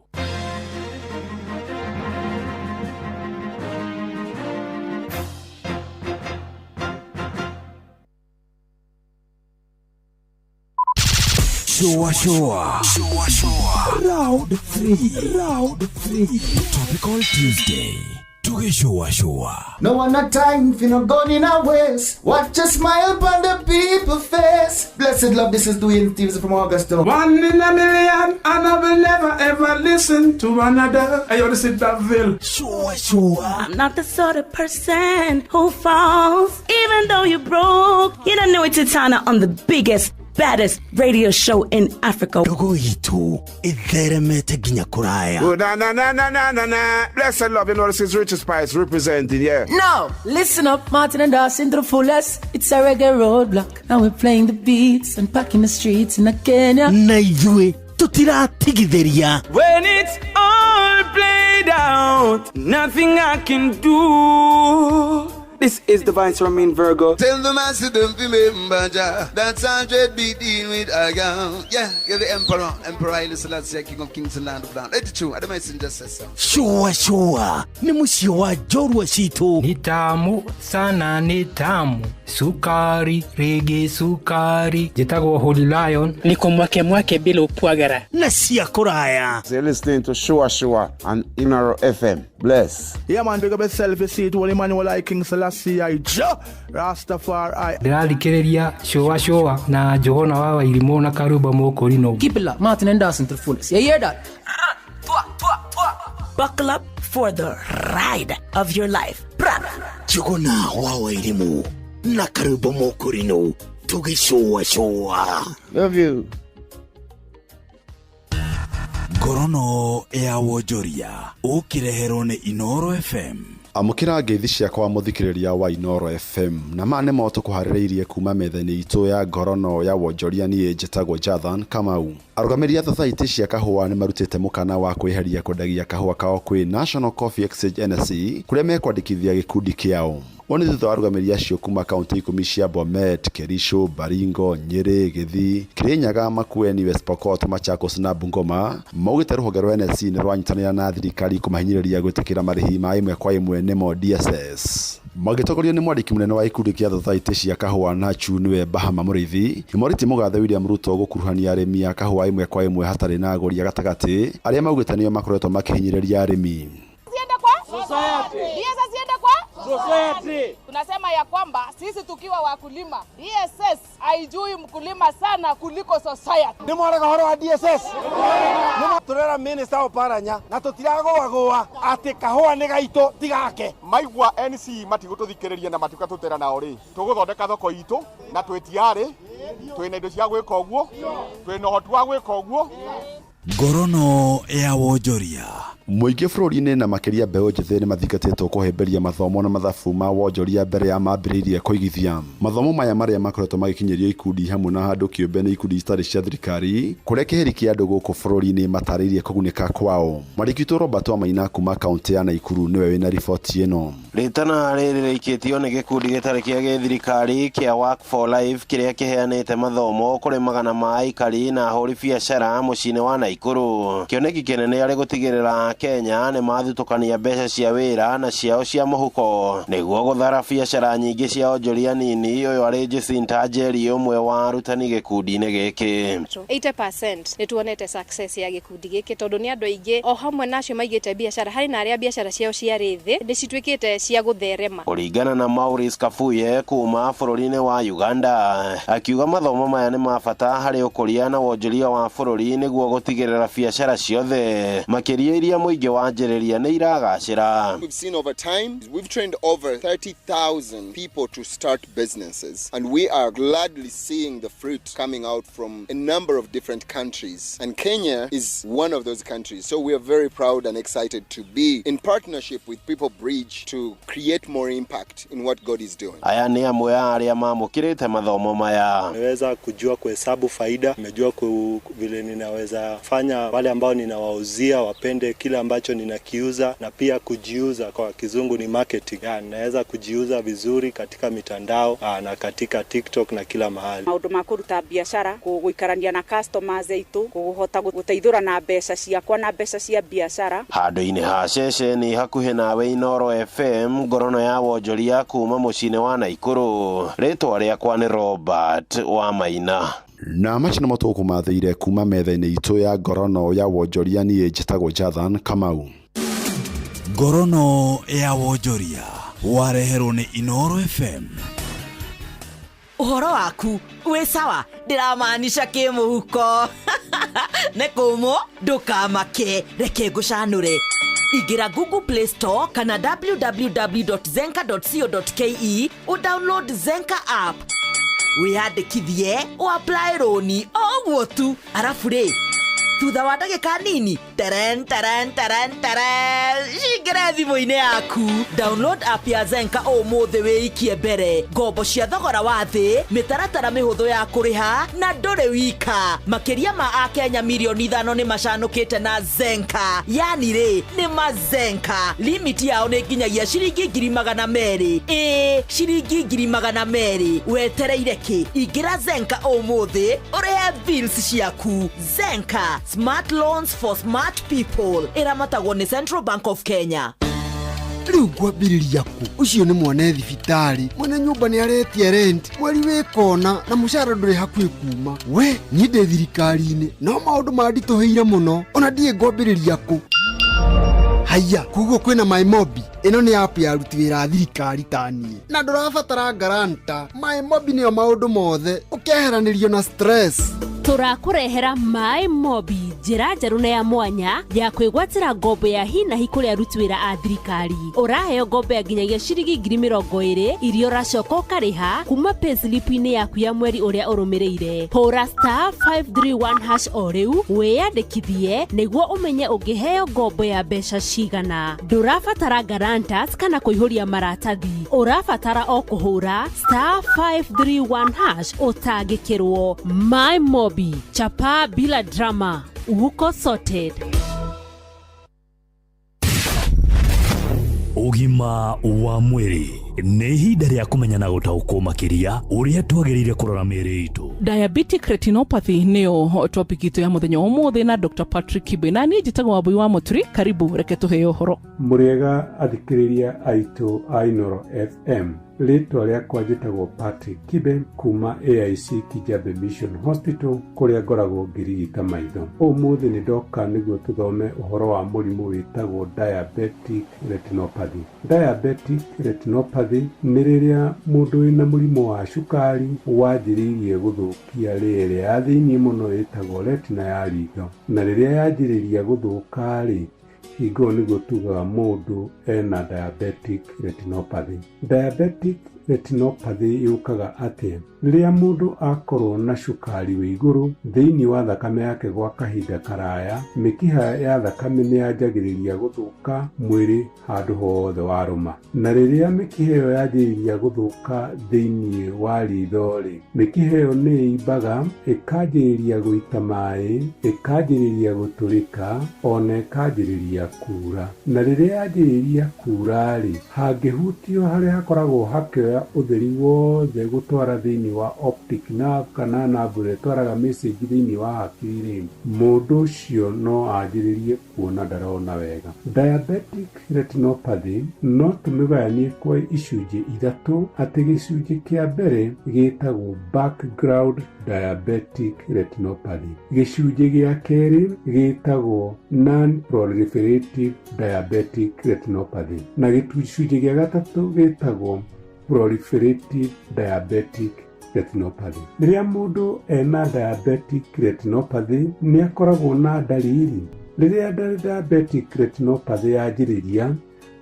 Shua shua. Shua shua. Round 3. Round 3. Topical Tuesday. Tugishua shua. No one no time for no gun in our waist. Watch a smile upon the people face. Blessed love, this is Dwayne Stevens from Augusta. One in a million, and I will never ever listen to another. Hey, yo, this is Daville. Shua shua. I'm not the sort of person who falls, even though you're broke. You don't know it's Titana on the biggest, baddest radio show in Africa. Ndogo itu itheremete nginya kuraya. Oh, na na na na na na na. Blessed love, you know this is Richard Spice representing, yeah. No, listen up, Martin and Dawson to the fullest. It's a reggae roadblock. Now we're playing the beats and packing the streets in Kenya. Na ithuĩ tutiratigithĩria. When it's all played out, nothing I can do. This is Divine Ramin Virgo. Tell the master don't remember Jah. That's 100 be dealing with a girl. Yeah, you're the emperor. Emperor Haile Selassie, King of Kings and Land of Land. Let it true. I don't just say so. Shua shua. Ni mũciĩ wa njorua citũ. Ni tamu sana, ni tamu. Sukari, rege sukari. Njĩtagwo Holy Lion. Niko mwake mwake bila upwagara. Na cia kũraya. You're listening to Shua Shua on Inoro FM. Bless. Yeah, man, big up yourself. You see it, Holy Emmanuel I King Selassie I Jah Rastafari. Ndĩrathikĩrĩria Shua Shua na Njũgũna wa Wairimũ na Karumba Mũkũrinũ. Keep it locked, Martin and Dawson to the fullest. You hear that? Buckle up for the ride of your life. Njũgũna wa Wairimũ na Karumba Mũkũrinũ tũgĩcũa cũa. Love you. Ngorono ya wonjoria ũkĩreherwo nĩ Inoro FM. Amũkĩra ngeithi ciakwa mũthikĩrĩria wa Inoro FM na ma nĩmo tũkũharĩrĩirie kuma metha-inĩ itũ ya ngorono ya wonjoria. Niĩ njĩtagwo Jathan Kamau. Arũgamĩrĩri a thothaitĩ cia kahũa nĩ marutĩte mũkana wa kwĩheria kwendagia kahũa kao kwĩ National Coffee Exchange NSE kũrĩa mekwandĩkithia gĩkundi kĩao. Ũũ nĩ thutha wa arũgamĩrĩri acio kuma kaunti 10 cia Bomet, Kericho, Baringo, Nyeri, Gĩthii, Kirinyaga, Makueni, West Pokot, Machakos na Bungoma maugĩte rũhonge rwa NSE nĩ rwanyitanĩra na thirikari kũmahinyĩrĩria gwĩtĩkĩra marĩhi ma ĩmwe kwa ĩmwe nĩmo DSS. Magĩtongorio nĩ mwandĩki mũnene wa ikundi kĩa thothaitĩ cia kahũa Nachu nĩwe Bahama Mũrĩithi, nĩmorĩtie mũgathe William Ruto gũkuruhania arĩmi a kahũa ĩmwe kwa ĩmwe hatarĩ na agũri a gatagatĩ arĩa maugĩte nĩo makoretwo makĩhinyĩrĩria arĩmi. Tunasema ya kwamba sisi tukiwa wakulima, DSS haijui mkulima sana kuliko society. Nĩ mwarega horo wa DSS nĩ turera minister Oparanya na tutiragũagũa atĩ kahũa nĩ gaitũ tigake. Maigua NC matigũtũthikĩrĩria na matikatũtera nao rĩ, tũgũthondeka thoko itũ na twĩ tiarĩ, twĩna indo cia gwĩka ũguo, twĩna ũhoti wa gwĩka ũguo. Ngorono ya wonjoria. Mũingĩ bũrũri-inĩ na makĩria mbeũ njĩthĩ nĩ mathingatĩtwo kũhĩmbĩria mathomo na mathabu ma wonjoria mbere ya mambĩrĩirie kũigithia. Mathomo maya marĩa makoretwo magĩkinyĩrio ikundi hamwe na handũ kĩũmbe nĩ ikundi citarĩ cia thirikari kũrĩa kĩhĩri kĩa andũ gũkũ bũrũri-inĩ matarĩirie kũgunĩka kwao. Mwandĩki witũ Robert Wamaina kuma kaunti ya Naikuru nĩwe wĩna riboti ĩno. Rĩtana rĩrĩ rĩikĩtio nĩ gĩkundi gĩtarĩ kĩa gĩthirikari kĩa Work for Life kĩrĩa kĩheanĩte mathomo kũrĩ magana ma aikari na ahũri biacara mũciĩ-inĩ wa Naikuru. Kĩoneki kĩnene arĩ gũtigĩrĩra Kenya nĩ mathutũkania mbeca cia wĩra na ciao cia mũhuko nĩguo gũthara biacara nyingĩ cia onjoria nini. Ũyũ arĩ Jacinta Njeri, ũmwe wa arutani gĩkundi-inĩ gĩkĩ. 80% nĩ tuonete success ya gĩkundi gĩkĩ tondũ nĩ andũ aingĩ o hamwe na acio maigĩte biacara, harĩ na arĩa biacara ciao ciarĩ thĩ nĩ cituĩkĩte cia gũtherema. Kũringana na Maurice Kafuye kuma bũrũri-inĩ wa Uganda, akiuga mathomo maya nĩ ma bata harĩ ũkũria na wonjoria wa bũrũri nĩguo gũtigĩrĩra biacara ciothe makĩria iria mũingĩ wanjĩrĩria nĩ iragacĩra. We've seen over time, we've trained over 30,000 people to start businesses, and we are gladly seeing the fruit coming out from a number of different countries. And Kenya is one of those countries. So we are very proud and excited to be in partnership with People Bridge to create more impact in what God is doing. Aya nĩ amwe a arĩa mamũkĩrĩte mathomo maya. Nimeweza kujua kuhesabu faida, nimejua vile ninaweza fanya wale ambao ninawauzia wapende kile ambacho ninakiuza, na pia kujiuza, kwa kizungu ni marketing. Ninaweza kujiuza vizuri katika mitandao na katika TikTok na kila mahali. Maundu ma kuruta biashara, guikarania na customers aitu, guhota guteithura na mbeca ciakwa na mbeca cia biashara. Handũ-inĩ ha ceceni hakuhĩ nawe Inooro FM, ngorono ya wonjoria kuma mũciĩ-inĩ wa Naikuru. Rĩtwa rĩakwa nĩ Robert wa Maina. Na macio nĩmo tũkũmathĩire kuma metha-inĩ itũ ya ngorono ya wonjoria. Niĩ njĩtagwo Jathan Kamau. Ngorono ya wonjoria wareherwo nĩ Inooro FM. Ũhoro waku wĩ sawa, ndĩramaanisha kĩmũhuko. Nĩ kũmũ, ndũkamake, reke ngũcanũre. Ingĩra Google Play Store kana www.zenka.co.ke ũdownload Zenka app, wĩyandĩkithie, ũapply rũni o ũguo tu. Arabu rĩ, thutha wa ndagĩka nini, teren teren teren teren, cingĩre thimũ-inĩ yaku. Download app ya Zenka ũmũthĩ, wĩikie mbere ngombo cia thogora wa thĩ, mĩtaratara mĩhũthũ ya kũrĩha, na ndũrĩ wika. Makĩria ma akenya mirioni 5 nĩ macanũkĩte na Zenka. Yani rĩ, nĩ mazenka. Limit yao nĩ nginyagia ciringi 200,000. Ĩĩ, ciringi 200,000. Wetereire kĩ? Ingĩra Zenka ũmũthĩ ũrĩhe bills ciaku. Zenka, smart loans for smart people. Ĩramatagwo nĩ Central Bank of Kenya. Rĩu ngwambĩrĩria kũ? Ũcio nĩ mwana thibitarĩ, mwene nyũmba nĩ aretia rent mweri wĩ kona, na mũcara ndũrĩ hakuhĩ kuma. We niĩ ndĩ thirikari-inĩ, no maũndũ manditũhĩire mũno, ona ndiĩ ngwambĩrĩria kũ. Haiya, koguo kwĩna MyMobi. Ĩno nĩ app ya aruti wĩra a thirikari ta niĩ, na ndũrabatara guarantor. MyMobi nĩyo maũndũ mothe, ũkeheranĩrio na stress. Tũrakũrehera My Mobi, njĩra njerũ na ya mwanya ya kwĩgwatĩra ngombo ya hi na hi kũrĩ aruti wĩra a thirikari. Ũraheo ngombo ya nginyagia ciringi 20,000 iria ũracoka ũkarĩha kuma payslip-inĩ yaku ya mweri ũrĩa ũrũmĩrĩire. Hũra *531# o rĩu wĩyandĩkithie nĩguo ũmenye ũngĩheo ngombo ya mbeca cigana. Ndũrabatara guarantors kana kũihũria maratathi, ũrabatara o kũhũra *531# ũtangĩkĩrwo. My Mobi, chapa bila drama, uko sorted. Ũgima wa mwĩrĩ nĩ ihinda rĩa kũmenya na gũtaũkwo makĩria ũrĩa twagĩrĩire kũrora mĩĩrĩ itũ. Diabetic retinopathy nĩyo topic itũ ya mũthenya wa ũmũthĩ na Dr. Patrick Kibe, na niĩ njĩtagwo Wambui wa Mũturi. Karibu, reke tũheo ũhoro. Mũrĩega athikĩrĩria aitũ a Inooro FM. Rĩtwa rĩakwa njĩtagwo Patrick Kibe kuma AIC Kijabe Mission Hospital, kũrĩa ngoragwo ngĩrigita maitho. Ũmũthĩ nĩ ndoka nĩguo tũthome ũhoro wa mũrimũ wĩtagwo diabetic retinopathy. Diabetic retinopathy nĩ rĩrĩa mũndũ wĩna mũrimũ wa cukari wanjĩrĩirie gũthũkia rĩrĩa ya thĩiniĩ mũno ĩtagwo retina ya ritho, na rĩrĩa yanjĩrĩria gũthũka rĩ, hingo nĩguo tugaga mũndũ ena diabetic retinopathy. Diabetic retinopathy yũkaga atĩa? Rĩrĩa mũndũ akorwo na cukari wĩ igũrũ thĩinĩ wa thakame yake gwa kahinda karaya, mĩkiha ya thakame nĩ yanjagĩrĩria gũthũka mwĩrĩ handũ hothe warũma. Na rĩrĩa mĩkiha ĩyo yanjĩrĩria gũthũka thĩinĩ wa ritho rĩ, mĩkiha ĩyo nĩ ĩimbaga, ĩkanjĩrĩria gũita maĩ, ĩkanjĩrĩria gũtũrĩka, ona ĩkanjĩrĩria kura. Na rĩrĩa yanjĩrĩria kura rĩ, hangĩhutio harĩa hakoragwo hakĩoya ũtheri wothe gũtwara thĩinĩ wa optic nerve kana nerve ĩrĩa ĩtwaraga message thĩinĩ wa hakiri rĩ, mũndũ ũcio no anjĩrĩrie kuona ndarona wega. Diabetic retinopathy no tũmĩgayanie kwa icunjĩ ithatũ, atĩ gĩcunjĩ kĩa mbere gĩtagwo background diabetic retinopathy, gĩcunjĩ gĩa kerĩ gĩtagwo non-proliferative diabetic retinopathy, na gĩcunjĩ gĩa gatatũ gĩtagwo proliferative diabetic retinopathy. Rĩrĩa mũndũ ena diabetic retinopathy nĩ akoragwo na ndariri. Rĩrĩa diabetic retinopathy yanjĩrĩria,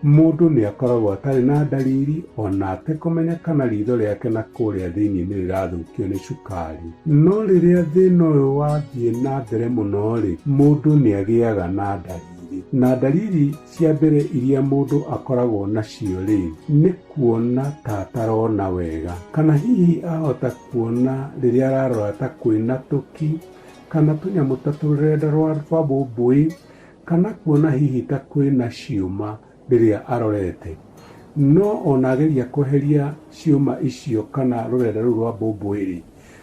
mũndũ nĩ akoragwo atarĩ na ndariri ona atekũmenya kana ritho rĩake na kũrĩa thĩinĩ nĩ rĩrathũkio nĩ cukari. No rĩrĩa thĩna ũyũ wathiĩ na mbere mũno-rĩ, mũndũ nĩ agĩaga na ndariri. Na ndariri cia mbere iria mũndũ akoragwo nacio-rĩ, nĩ kuona ta atarona wega, kana hihi ahota kuona rĩrĩa ararora ta kwĩna tũki, kana tũnyamũ ta tũrũrenda rwa mbũmbũĩ, kana kuona hihi ta kwĩna ciũma rĩrĩa arorete. No ona ageria kweheria ciũma icio kana rũrenda rũu rwa mbũmbũĩ-rĩ,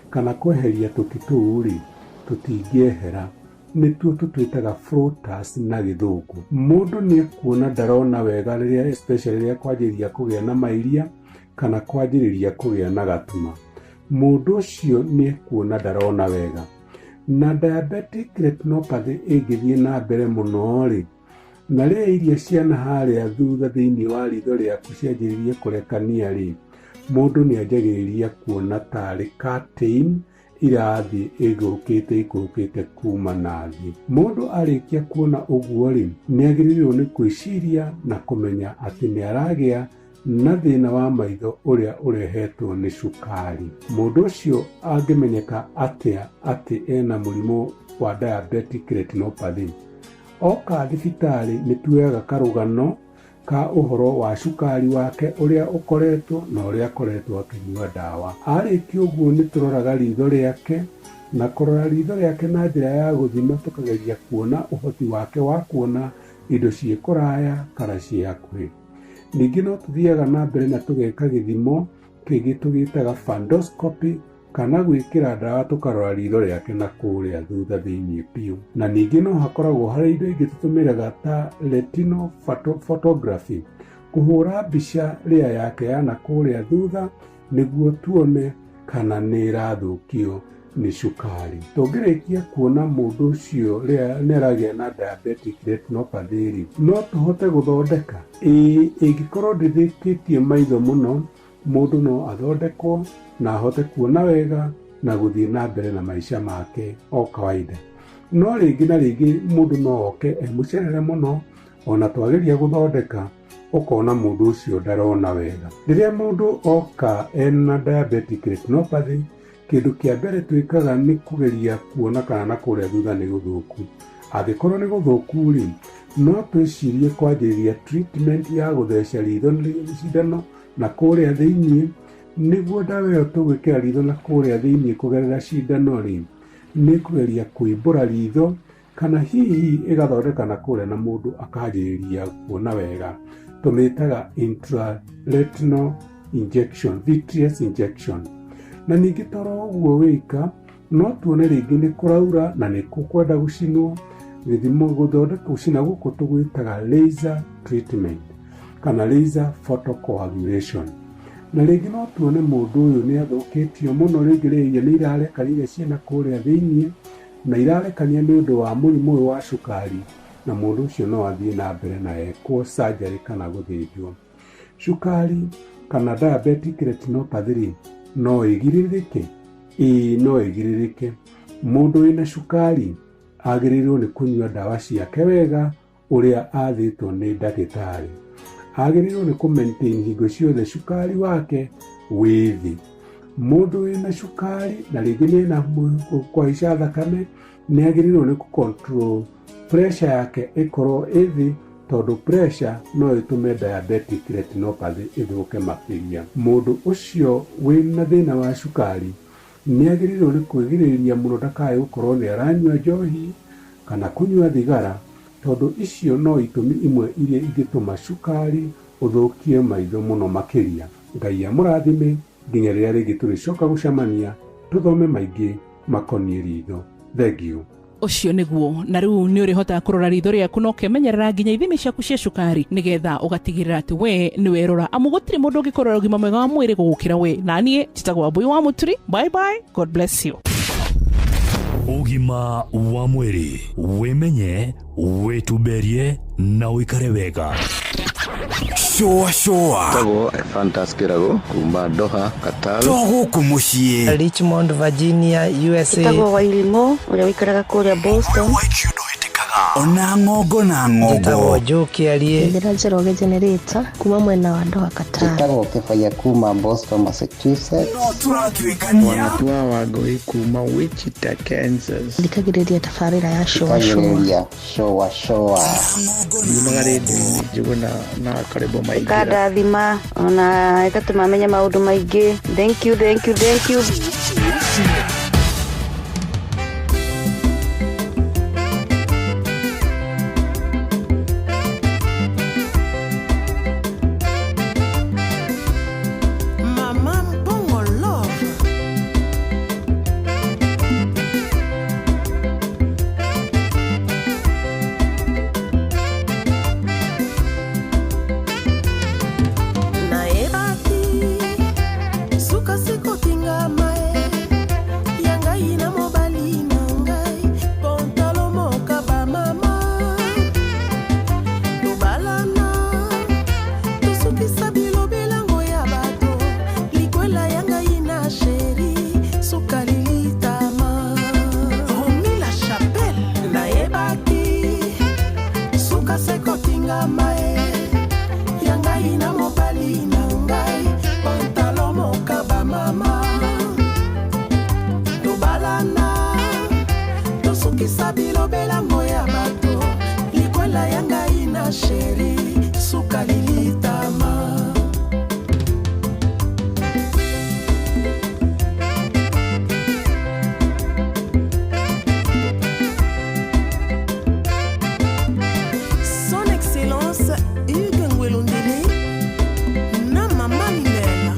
kana kweheria tũki tũu-rĩ, tũtingĩehera. Nĩtuo tũtwĩtaga floaters na gĩthũngũ. Mũndũ nĩ ekuona ndarona wega rĩrĩa especially rĩrĩa kwanjĩrĩria kũgĩa na mairia kana kwanjĩrĩria kũgĩa na gatuma. Mũndũ ũcio nĩ ekuona ndarona wega. Na diabetic retinopathy ĩngĩthiĩ na mbere mũno-rĩ, na rĩrĩa irio cia na harĩa thutha thĩinĩ wa ritho rĩaku cianjĩrĩria kũrekania-rĩ, mũndũ nĩ anjagĩrĩria kuona tarĩ curtain irathiĩ ĩgũrũkĩte ikũrũkĩte kuma na thĩ. Mũndũ arĩkia kuona ũguo-rĩ, nĩ agĩrĩirwo nĩ gwĩciria na kũmenya atĩ nĩ aragĩa na thĩna wa maitho ũrĩa ũrehetwo nĩ cukari. Mũndũ ũcio angĩmenyeka atĩa atĩ ena mũrimũ wa diabetic retinopathy? Oka thibitarĩ nĩ tuoyaga karũgano ka ũhoro wa cukari wake ũrĩa ũkoretwo na ũrĩa akoretwo akĩnyua ndawa. Arĩkia ũguo nĩ tũroraga ritho rĩake na kũrora ritho rĩake na njĩra ya gũthima tũkageria kuona ũhoti wake wa kuona indo ciĩ kũraya kana ciĩ hakuhĩ. Ningĩ no tũthiaga na mbere na tũgeka gĩthimo kĩngĩ tũgĩtaga fundoscopy kana gwĩkĩra ndawa tũkarora ritho rĩake na kũrĩa thutha thĩinĩ biũ. Na ningĩ no hakoragwo harĩ indo ingĩ tũtũmĩraga ta retinal photography, kũhũra mbica rĩa yake ya na kũrĩa thutha nĩguo tuone kana nĩ ĩrathũkio nĩ cukari. Tũngĩrĩkia kuona mũndũ ũcio nĩ aragĩa na diabetic retinopathy rĩ, no tũhote gũthondeka? Ĩĩ, ĩngĩkorwo ndĩthũkĩtie maitho mũno, mũndũ no athondekwo na ahote kuona wega na gũthiĩ na mbere na maica make o kawaida. No rĩngĩ na rĩngĩ mũndũ no oke e mũcerere mũno, ona twageria gũthondeka ũkona mũndũ ũcio ndarona wega. Rĩrĩa mũndũ oka ena diabetic retinopathy, kĩndũ kĩa mbere twĩkaga nĩ kũgeria kuona kana na kũrĩa thutha nĩ gũthũku. Angĩkorwo nĩ gũthũku rĩ, no twĩcirie kwanjĩrĩria treatment ya gũtheca ritho cindano na kũrĩa thĩinĩ, nĩguo ndawa ĩyo tũgwĩkĩra ritho na kũrĩa thĩinĩ kũgerera cindano rĩ, nĩ kũgeria kũimbũra ritho kana hihi ĩgathondeka na kũrĩa na mũndũ akanjĩrĩria kuona wega. Tũmĩtaga intraretinal injection, vitreous injection. Na ningĩ toro ũguo wĩka, no tuone rĩngĩ nĩ kũraura na nĩ kũkwenda gũcinwo, gĩthimo gũthondeka gũcina gũkũ tũgwĩtaga laser treatment kana laser photocoagulation. Na rĩngĩ no tuone mũndũ ũyũ nĩ athũkĩtio mũno, rĩngĩ rĩrĩa nĩ irarekania ciĩna kũrĩa thĩinĩ na irarekania nĩ ũndũ wa mũrimũ ũyũ wa cukari, na mũndũ ũcio no athiĩ na mbere na ekwo surgery kana gũthĩnjwo. Cukari kana diabetic retinopathy rĩ, no ĩgirĩrĩke? Ĩĩ no ĩgirĩrĩke. Mũndũ wĩna cukari agĩrĩirwo nĩ kũnyua ndawa ciake wega ũrĩa athĩtwo nĩ ndagĩtarĩ. Agĩrĩirwo nĩ kũ maintain hingo ciothe cukari wake wĩ thĩ. Mũndũ wĩna cukari na rĩngĩ nĩ ena kũhaica thakame nĩ agĩrĩirwo nĩ kũ control pressure yake ĩkorwo ĩ thĩ, tondũ pressure no ĩtũme diabetic retinopathy ĩthũke makĩria. Mũndũ ũcio wĩna thĩna wa cukari nĩ agĩrĩirwo nĩ kwĩgirĩrĩria mũno ndakae gũkorwo nĩ aranyua njohi kana kũnyua thigara, tondũ icio no itũmi imwe iria ingĩtũma cukari ũthũkie maitho mũno makĩria. Ngai amũrathime nginya rĩrĩa rĩngĩ tũrĩcoka gũcemania tũthome maingĩ makoniĩ ritho. Thengiũ. Ũcio nĩguo. Na rĩu nĩ ũrĩhotaga kũrora ritho rĩaku na ũkemenyerera nginya ithimi ciaku cia cukari nĩgetha ũgatigĩrĩra atĩ we nĩ werora, amu gũtirĩ mũndũ ũngĩkũrora ũgima mwega wa mwĩrĩ gũgũkĩra we. Na niĩ njĩtagwo Wambui wa Mũturi. Bye bye, God bless you. Ũgima wa mwĩrĩ, wĩmenye, wĩtumberie na ũikare wega. Cũa cũa. Tagwo Ephantus Kĩrago kuma Doha, Qatar. To gũkũ mũciĩ. Richmond, Virginia, USA. Ĩtagwo Wairimũ ũrĩa ũikaraga kũrĩa Boston. Ona ng'ongo na ng'ongo. Njĩtagwo Joe Kĩarie. Njĩra Njoroge Generator kuma mwena wa Doha Qatar. Njĩtagwo Kĩbaya kuma Boston, Massachusetts. No tũratuĩkania. Wanatua Wangũi kuma Wichita, Kansas. Thikagĩrĩria tabarĩra ya Shoa Shoa. Thikagĩrĩria Shoa Shoa. Yumaga rĩndiũ-inĩ Njũgũna na Karĩbo Maingĩra. Ĩkandathima ona ĩgatũma menye maũndũ maingĩ. Thank you, thank you, thank you. Mama Mbongo Love. Nayebaki suka sikotingama e ya ngai na mobali na ngai pontalo moka bamama tobalana tosukisa bilobelango ya bato likwela ya ngai na sheri suka lilitama Romi la chapelle nayebaki suka sekotingama e ya ngai na mobali na ngai pantalo moka bamama tobalana tosukisa bilobelango ya bato likwela ya ngai na sheri suka lilitama. Son Excellence Hugues Ngwelondele na Mama Ninel.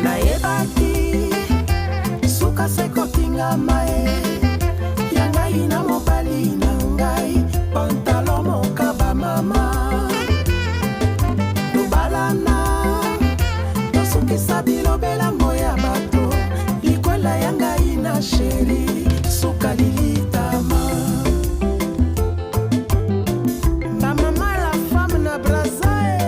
Nayebaki suka sekotingama e ya ngai na mobali na ngai pantalo moka bamama tobalana tosukisa bilobelango ya bato likwela ya ngai na sheri suka lilitama. Bamama la femme na braza e.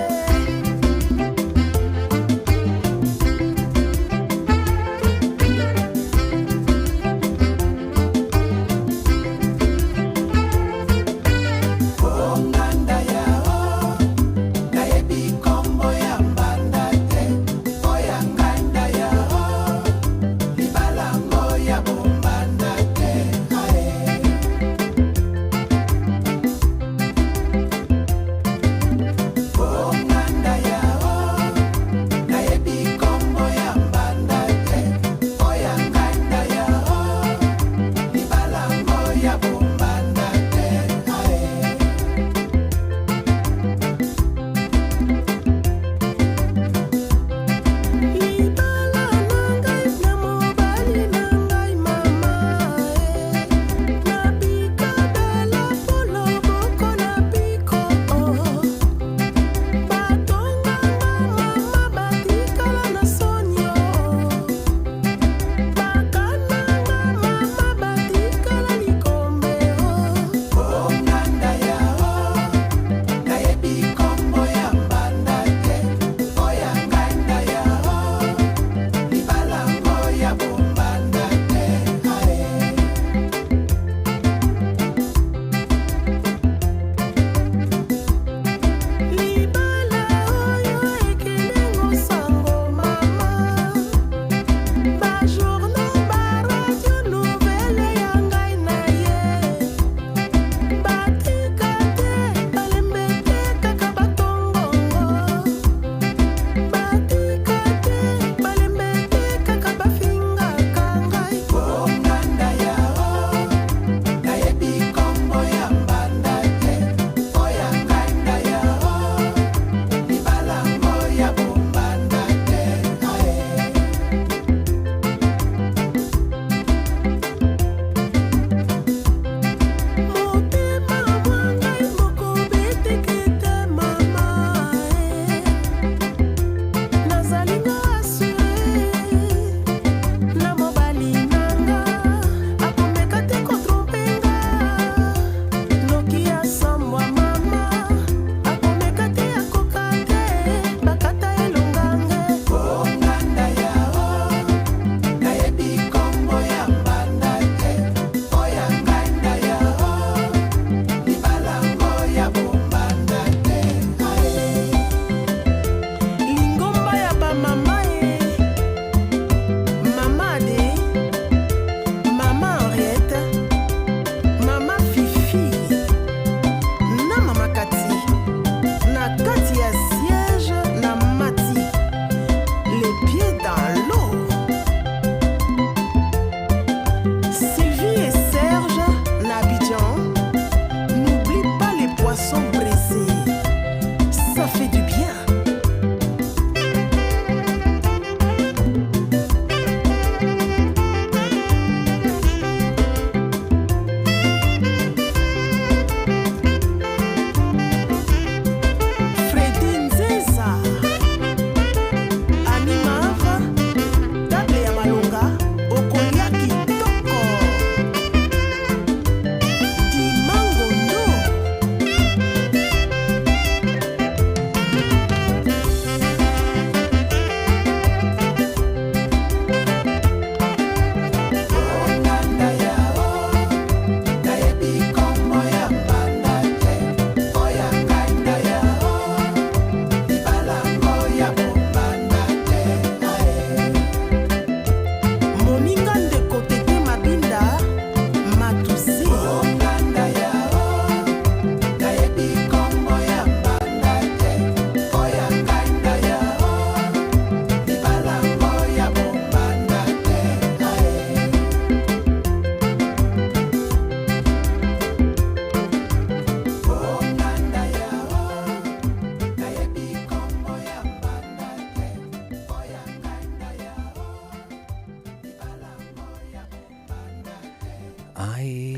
Ai,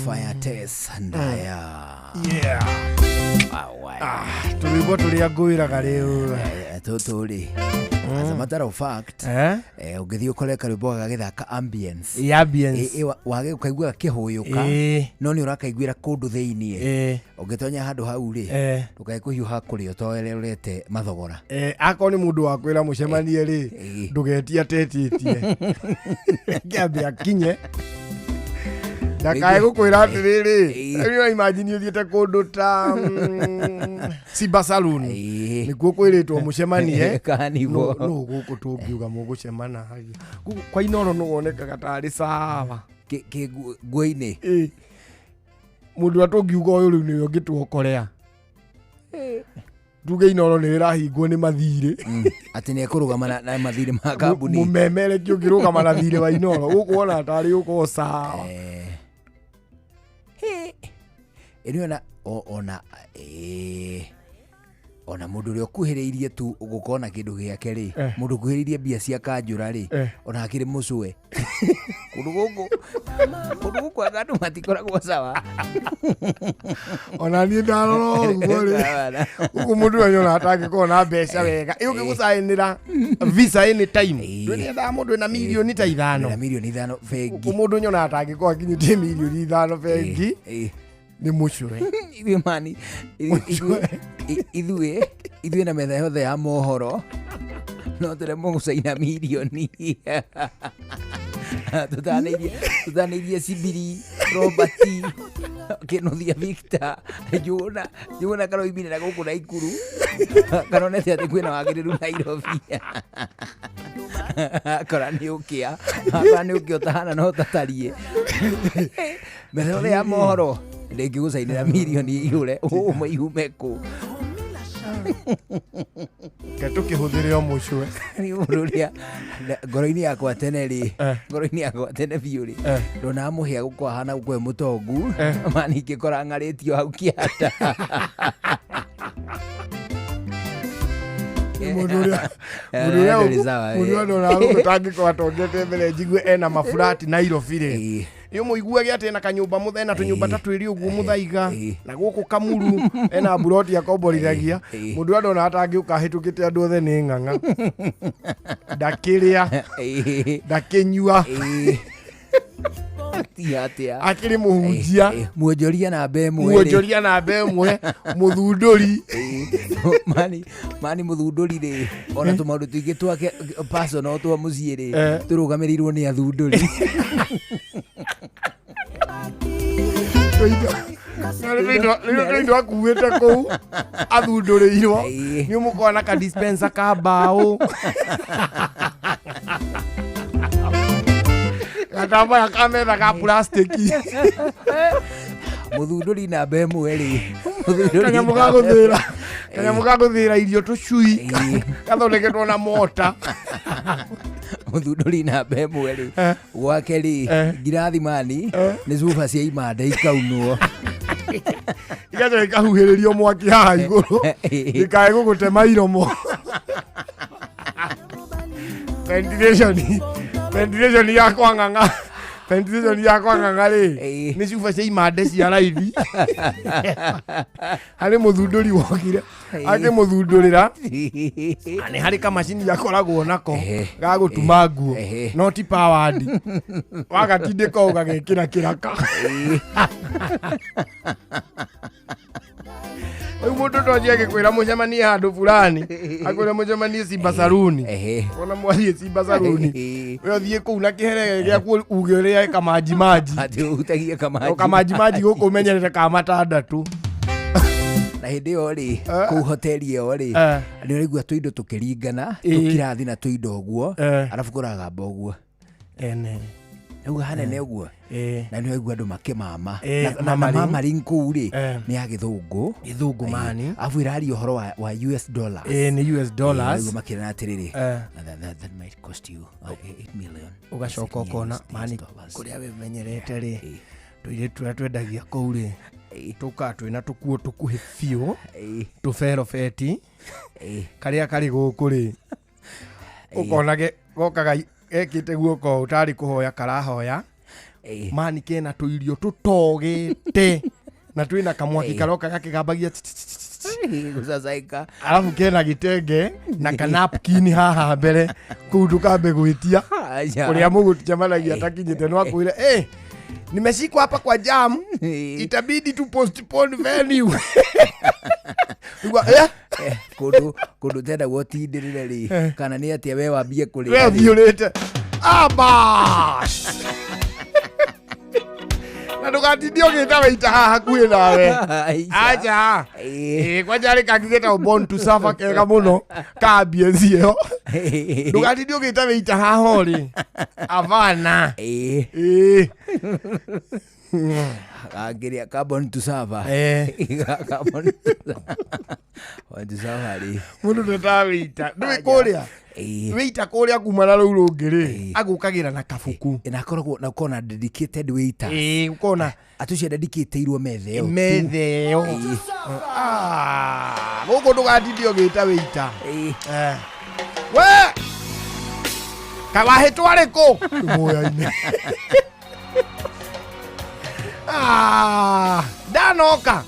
fire test ndaya. Yeah. Tũrwĩmbo tũrĩa ngwĩraga rĩu. Tũtũ rĩ, as a matter of fact, ũngĩthiĩ ũkore karwĩmbo gagĩthaka ambience. Ambience. Wage ũkaigua gakĩhũyũka, no nĩ ũrakaiguĩra kũndũ thĩiniĩ. Ũngĩtonya handũ hau rĩ, ndũkae kũhiũha kũrĩa ũtoerete mathogora. Akorwo nĩ mũndũ wa kwĩra mũcemanie rĩ, ndũgetie atetĩtie. Kĩambe akinye. Ndakae gũkwĩra atĩrĩrĩ, rĩu imagine ũthiĩte kũndũ ta Simba Saloon, nĩkuo kwĩrĩtwo mũcemanie, no gũkũ tũngiuga mũgũcemana kwa Inooro nĩ wonekaga tarĩ sawa nguo-inĩ. Mũndũ ũrĩa tũngiuga ũyũ rĩu nĩwe ũngĩtuokorea, tuge Inooro nĩ ĩrahingwo nĩ mathirĩ, atĩ nĩ ekũrũgama na mathirĩ ma kambuni, mũmemereki ũngĩrũgama na thirĩ wa Inooro gũkũ wona tarĩ ũkorwo sawa. Ĩno ona ona mũndũ ũrĩa ũkuhĩrĩirie tu ũgũkorwo na kĩndũ gĩake rĩ, mũndũ ũkuhĩrĩirie mbia cia kanjũra rĩ, ona akĩrĩ mũcwe. Kũndũ gũkũ andũ matikoragwo sawa. Ona niĩ ndarora ũguo rĩ, gũkũ mũndũ anyona atangĩkorwo na mbeca wega, ĩ ũngĩgũcainĩra visa anytime, ndwĩrendaga mũndũ wĩna mirioni ta ithano. Na mirioni ithano bengi. Gũkũ mũndũ nyona atangĩkorwo akinyĩtie mirioni ithano bengi, nĩ mũcwe. Ithuĩ mani, ithuĩ na metha yothe ya mohoro no tũremwo gũcaina mirioni. Tũtanĩirie Sibiri, Robert, Kĩnuthia Victor, Njũgũna karoimire na gũkũ Naikuru, karonete atĩ kwĩna wagĩrĩru Nairobi. Akora nĩ ũkĩa, akora nĩ ũkĩa ũtahana no ũtatariĩ. Metha yothe ya mohoro ndĩngĩgũcainĩra mirioni ĩihũre, ũmwe iume kũ. Ke tũkĩhũthĩre o mũcwe. Nĩ ũndũ ũrĩa ngoro-inĩ yakwa tene rĩ, ngoro-inĩ yakwa tene biũ rĩ, ndonaga mũhĩa gũkorwo ahana gũkorwo e mũtongu, mani ingĩkora ng'arĩtio hau kĩanda. Mũndũ ũrĩa ndonaga gũkũ tangĩkorwo atongete mbere njigue ena maburati Nairobi rĩ, nĩ ũmũiguage atĩ ena kanyũmba ena tũnyũmba ta twĩrĩ ũguo Mũthaiga, na gũkũ Kamuru ena mburoti akomborithagia. Mũndũ ũrĩa ndona atangĩũka ahĩtũkĩte andũ othe nĩ ng'ang'a, ndakĩrĩa, ndakĩnyua, akĩrĩ mũhunjia, muonjoria namba ĩmwe, muonjoria namba ĩmwe, mũthundũri. Mani mũthundũri rĩ, ona tũmaũndũ tũingĩ twake personal twa mũciĩ rĩ, tũrũgamĩrĩirwo nĩ athundũri. Rĩu akuĩte kũu athundũrĩirwo, nĩ ũmũkora na ka dispenser ka mbaũ, gatambaya ka metha ka plastiki. Mũthundũri namba ĩmwe rĩ, kanyamũ ga gũthĩra irio tũcui gathondeketwo na mota. Mũthundũri namba ĩmwe rĩ, gwake rĩ, ngirathi mani nĩ cuba cia imanda ikaunwo, igacoka ikahuhĩrĩrio mwaki haha igũrũ ikae gũgũtema iromo. Ventilation ya kwa ng'ang'a, ventilation ya kwa ng'ang'a rĩ, nĩ cuba cia imande cia raithi. Harĩ mũthundũri wokire akĩmũthundũrĩra, nĩ harĩ kamacini gakoragwo nako ga gũtuma nguo, no ti powered, wagatindĩka ũgagekĩra kĩraka. Rĩu mũndũ no athiĩ agĩkwĩra mũcemanie handũ fulani, akwĩra mũcemanie Simba Saloon, ona mwathiĩ Simba Saloon, we ũthiĩ kũu na kĩherere gĩaku uge ũrĩage kamanji maji, atĩ ũhutagie kamanji, kamanji maji gũkũ ũmenyerete ka matandatũ. Na hĩndĩ ĩyo rĩ, kũu hoteli ĩyo rĩ, nĩ ũraigua tũindo tũkĩringana, tũkirathi na tũindo ũguo, arabu kũragamba ũguo. Ene. Rĩu hanene ũguo. Na nĩ ũraigua andũ makĩmama. Na mamaring kũu rĩ, nĩ ya gĩthũngũ. Gĩthũngũ mani. Arabu ĩraria ũhoro wa US dollars. Nĩ US dollars. Ũraigua makĩrana atĩrĩrĩ, that might cost you 8 million. Ũgacoka ũkona mani kũrĩa wĩmenyerete rĩ, tũirĩtu tũrĩa twendagia kũu rĩ, tũkaga twĩna tũkuo tũkuhĩ biũ, tũberobeti, karĩa karĩ gũkũ rĩ, ũkona gokaga gekĩte guoko ũtarĩ kũhoya karahoya, Mani kena tũirio tũtogete na twĩna kamwaki karoka gakĩgambagia Gũcacaĩka. Arabu kena gĩtenge na kanapkini haha mbere kũu ndũkambe gwĩtia. Aca. Ũrĩa mũgũcemanagia atakinyĩte no akwĩre, "Eh, nimeshikwa hapa kwa jam, itabidi tu postpone venue." Igua, eh? Kũndũ kũndũ tendagwo ũtindĩrĩre rĩ, kana nĩ atĩa we wambie kũrĩa We rĩ? thiũrĩte abas na ndũgatinde ũgĩta waita haha hakuhĩ nawe. Aica. Aca. Ĩ, kwanja rĩ kangĩ getagwo born to suffer kega mũno ka ambience ĩyo. Ndũgatinde ũgĩta waita haha ũrĩ avana. Ĩ. Kangĩrĩa ka born to suffer. Ka born to suffer. Born to suffer rĩ. Mũndũ ndetaga wĩita ndũĩ kũrĩa wĩita kũrĩa kuma na rũu rũngĩ rĩ agũkagĩra na kabuku. Na akoragwo na ũkona dedicated waiter. Ĩ, ũkona atũcio dedicatĩirwo metha ĩyo tu. Metha ĩyo. Ah, gũkũ ndũgatinde ũgĩta wĩita. Eh. We kawahĩtwo arĩkũ muoyo-inĩ. Ah, ndanoka.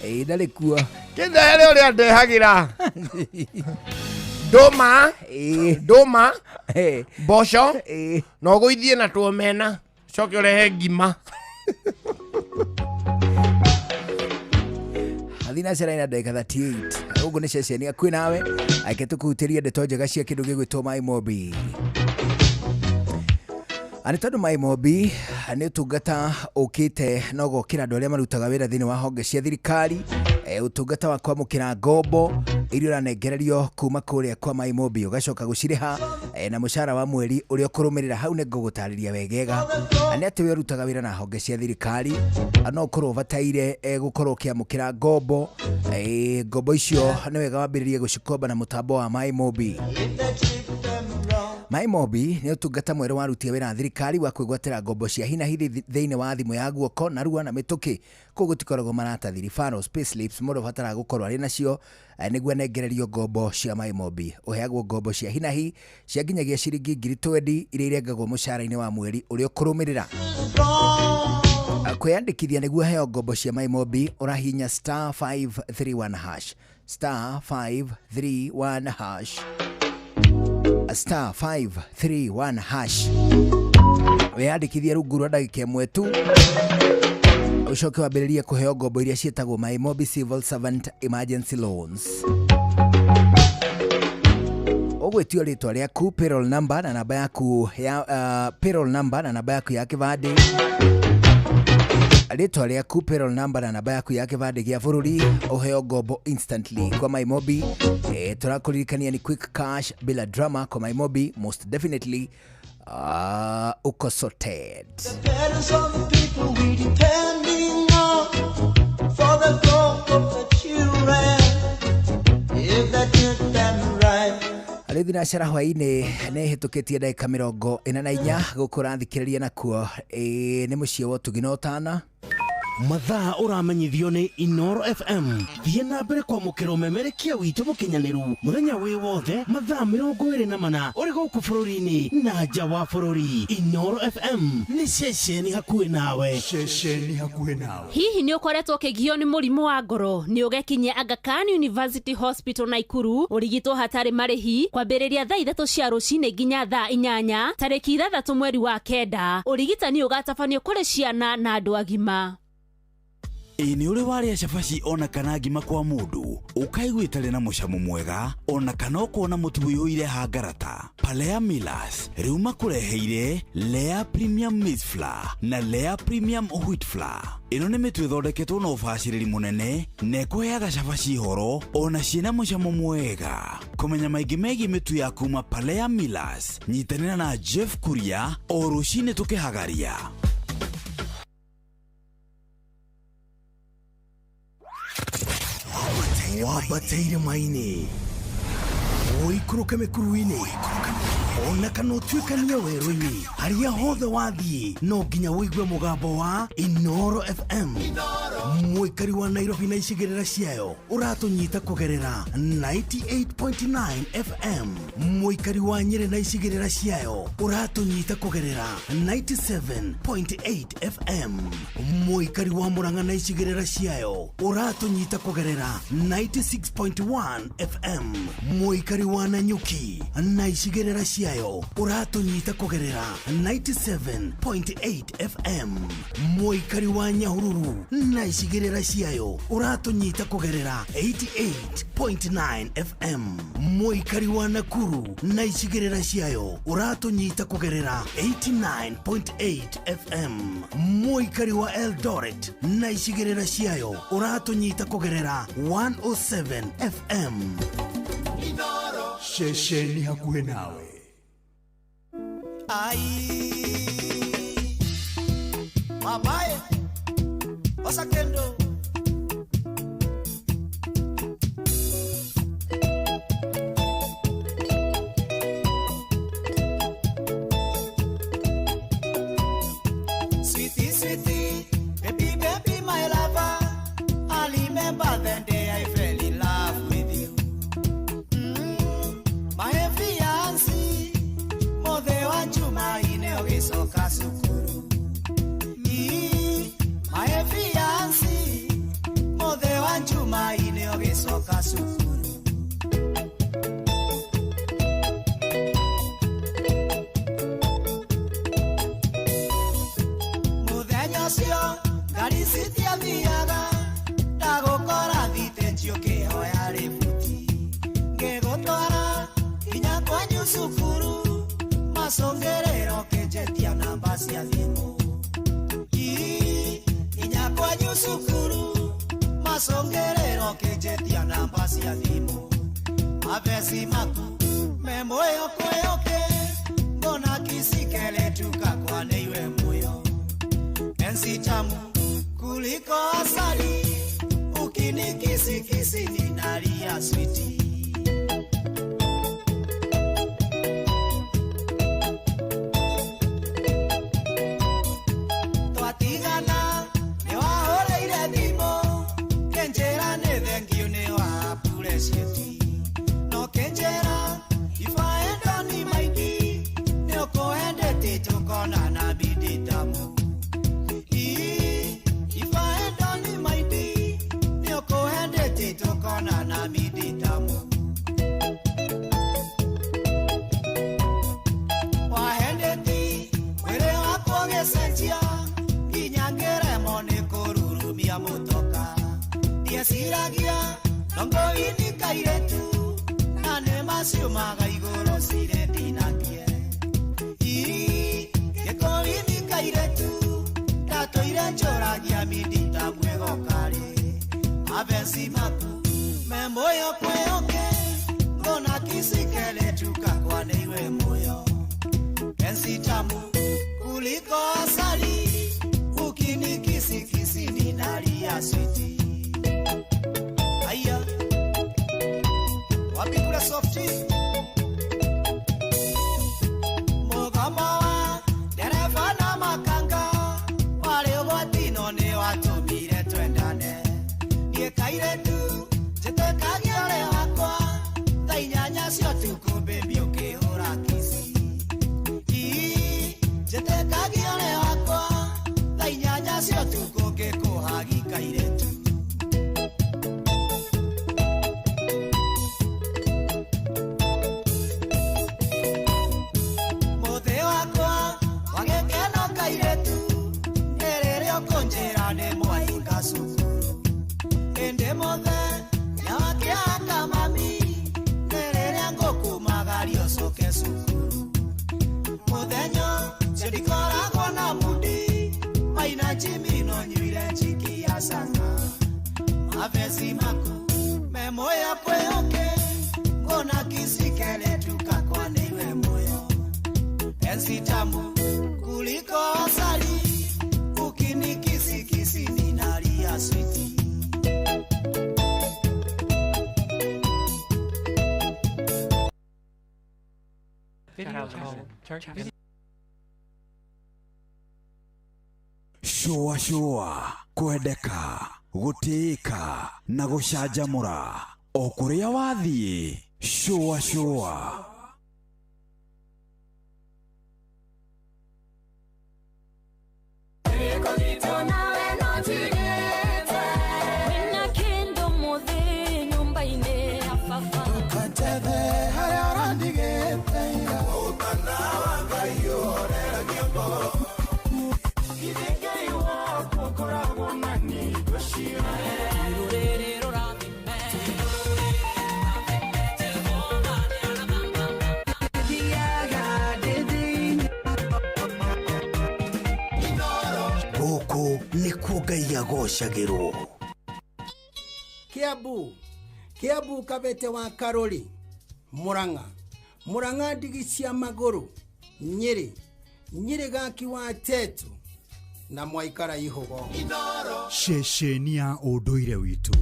Ĩ, ndarĩ kuo. Kĩndehere ũrĩa ndehagĩra ndũma, ndũma, mboco na ũgũithie na tuomena, coke ũrehe ngima. Thinacara ina ndagĩka 38 ũguo nĩ ceceni akuĩ nawe ake tũkũhutĩrie ndeto njega cia kĩndũ gĩgwĩtwo Maĩ Mobi. Nĩ tondũ Maĩ Mobi nĩ ũtungata ũkĩte na ũgokĩra andũ arĩa marutaga wĩra thĩinĩ wa honge cia thirikari, ũtungata wa kwamũkĩra ngombo iria ũranengererio kuma kũrĩa kwa Maĩ Mobi ũgacoka gũcirĩha na mũcara wa mweri ũrĩa ũkũrũmĩrĩra hau. Nĩ ngũgũtarĩria wegega nĩ atĩ we ũrutaga wĩra na honge cia thirikari, no ũkorwo ũbataire gũkorwo ũkĩamũkĩra ngombo. Ngombo icio nĩ wega wambĩrĩrie gũcikomba na mũtambo wa Maĩ Mobi. Maĩ Mobi nĩ ũtungata mwerũ warutia wĩra thirikari wa kwĩgwatĩra ngombo cia hinahi thĩinĩ wa thimũ ya guoko narua na mĩtũkĩ. Kũu gũtikoragwo maratathi, referrals, payslips mũndũ abataraga gũkorwo arĩ nacio nĩguo anengererio ngombo cia Maĩ Mobi. Ũheagwo ngombo cia hinahi cia nginyagia ciringi 20,000 iria irengagwo mũcara-inĩ wa mweri ũrĩa ũkũrũmĩrĩra. Kwĩyandĩkithia nĩguo heo ngombo cia Maĩ Mobi ũrahihinya *531#, *531#, *531#. Wĩyandĩkithie rungu rwa ndagĩka 1 tu, ũcoke wambĩrĩrie kũheo ngombo iria ciĩtagwo Maĩ Mobi Civil Servant Emergency Loans. Ũgwĩtio rĩtwa rĩaku, payroll number na namba yaku ya payroll number na namba yaku ya kĩbandĩ. Rĩtwa rĩaku, payroll number na namba yaku ya kĩbandĩ gĩa bũrũri, ũheo ngombo instantly kwa Maĩ Mobi. Tũrakũririkania ni quick cash bila drama kwa Maĩ Mobi. Most definitely uko sorted. Depends on the people we depending on for the growth of the children. If they did them right. Rĩu thinacara hwaĩ-inĩ nĩ hĩtũkĩtie ndagĩka 44 gũkũ ũrathikĩrĩria nakuo nĩ mũciĩ wa ũtugi na ũtana. Mathaa ũramenyithio nĩ Inoro FM. Thiĩ na mbere kwamũkĩra ũmemerekia witũ mũkinyanĩru mũthenya wĩ wothe mathaa 24 ũrĩ gũkũ bũrũri-inĩ na nja wa bũrũri. Inoro FM nĩ ceceni hakuhĩ nawe. Ceceni hakuhĩ nawe. Hihi nĩ ũkoretwo ũkĩgio nĩ mũrimũ wa ngoro? Nĩ ũgekinyia Aga Khan University Hospital Naikuru ũrigitwo hatarĩ marĩhi kwambĩrĩria thaa 3 cia rũcinĩ nginya thaa 8 tarĩki 6 mweri wa 9. Ũrigitani ũgatabanio kũrĩ ciana na andũ agima. Ĩ nĩ ũrĩ warĩa cabaci ona kana ngima kwa mũndũ ũkaigua ĩtarĩ na mũcamo mwega ona kana ũkona mũtu ũiyũire hangarata? Palea Millers rĩu makũreheire Lea Premium Maize Flour na Lea Premium Wheat Flour. Ĩno nĩ mĩtu ĩthondeketwo na ũbacĩrĩri mũnene na ĩkũheaga cabaci horo ona ciĩna mũcamo mwega. Kũmenya maingĩ megiĩ mĩtu ya kuma Palea Millers, nyitanĩra na Jeff Kuria o rũcinĩ tũkĩhagaria. Wambate irĩma-inĩ, ũikũrũke mĩkuru-inĩ, ona kana ũtuĩkanie werũ-inĩ, harĩa hothe wathiĩ no nginya ũigue mũgambo wa Inoro FM. Mũikari wa Nairobi na icigĩrĩra ciayo ũratũnyita kũgerera 98.9 FM. Mũikari wa Nyĩrĩ na icigĩrĩra ciayo ũratũnyita kũgerera 97.8 FM. Mũikari wa Murang'a na icigĩrĩra ciayo ũratũnyita kũgerera 96.1 FM. Mũikari wa Nanyuki na icigĩrĩra ciayo ũratũnyita kũgerera 97.8 FM. Mũikari wa Nyahururu na icigĩrĩra ciayo ũratũnyita kũgerera 88.9 FM. Mũikari wa Nakuru na icigĩrĩra ciayo ũratũnyita kũgerera 89.8 FM. Mũikari wa Eldoret na icigĩrĩra ciayo ũratũnyita kũgerera 107 FM. Ceceni hakuhĩ nawe. Ai Babae Osakendo. Sweetie, sweetie, baby, baby, my lover, I remember the day I fell in love with you. My fiancé, mothe wa Jumaine ũgĩcoka cukuru. My fiancé, mothe wa Jumaine ũgĩcoka cukuru. Mũthenya ũcio ngari citiathiaga, ndagũkora thitĩnji ũkĩhoya rĩbuti. Ngĩgũtwara nginya kwanyu cukuru, macũngĩrĩro ũkĩnjĩtia namba cia thimũ. Nginya kwanyu cukuru, macũngĩrĩro ũkĩnjĩtia namba cia thimũ. Mavesi maku me muoyo kwĩyũkĩ, mbona kisikeletuka kwa nĩiwe muoyo. Penzi tamu kuliko asali, ukinikisikisi ninalia switi. Twatigana nĩwahũrĩire thimũ, kĩnjĩra nĩ thengiũ nĩwapurecieti. No kĩnjĩra ibaendo ni maingĩ, nĩũkũendete tũkonana bidi tamu. Tokona na miditamu. Wahendeti mwĩrĩ wakwa ũgĩcenjia, nginya ngĩremwo nĩ kũrurumia mũtoka. Ndieciragia ndongo-inĩ kairĩtu, na nĩ maciumaga igũrũ cirĩ ndinakie. Gĩkũrini kairĩtu, ndatũire njũragia minditamu ĩgoka-rĩ. Mapenzi maku me moyo kwĩyũkĩ, mbona kisikeletuka kwa nĩiwe muoyo. Penzi tamu kuliko asali, ukinikisikisi ninalia switi. Aya, wapi kula softi? Mũgomo wa ndereba na makanga, warĩ ũgwati no nĩwatũmire twendane. Niĩ kairĩtu njĩtĩkagia ũrĩa wakwa, thaa inyanya cia ũtukũ baby ũkĩhũra kici. Njĩtĩkagia ũrĩa wakwa, thaa inyanya cia ũtukũ ngĩkũhagi kairĩtu. Mũthĩ wakwa wa gĩkeno kairĩtu, nĩ rĩrĩa ũkũnjĩra nĩ mwahinga cukuru. Ĩndĩ mũthenya wa kĩhaka mami, nĩ rĩrĩa ngũkumagaria ũcoke cukuru. Mũthenya ũcio ndikoragwo na mudi, maina Jimmy no nyuire njiki ya canga. Mavesi maku me muoyo kwĩyũkĩ, ngona kisikeletuka kwa nĩiwe muoyo. Penzi tamu kuliko asali, ukinikisikisi ninalia switi. Shua shua. Kwendeka, gũtĩĩka na gũcanjamũra o kũrĩa wathiĩ. Shũa shũa. Gũkũ nĩkuo Ngai agocagĩrwo. Kiambu, Kiambu Kabete wa Karori, Murang'a, Murang'a ndigi cia magũrũ, Nyĩrĩ, Nyĩrĩ gaki wa Tetu na mwaikara ihũgo. Ceceni ya ũndũire witũ.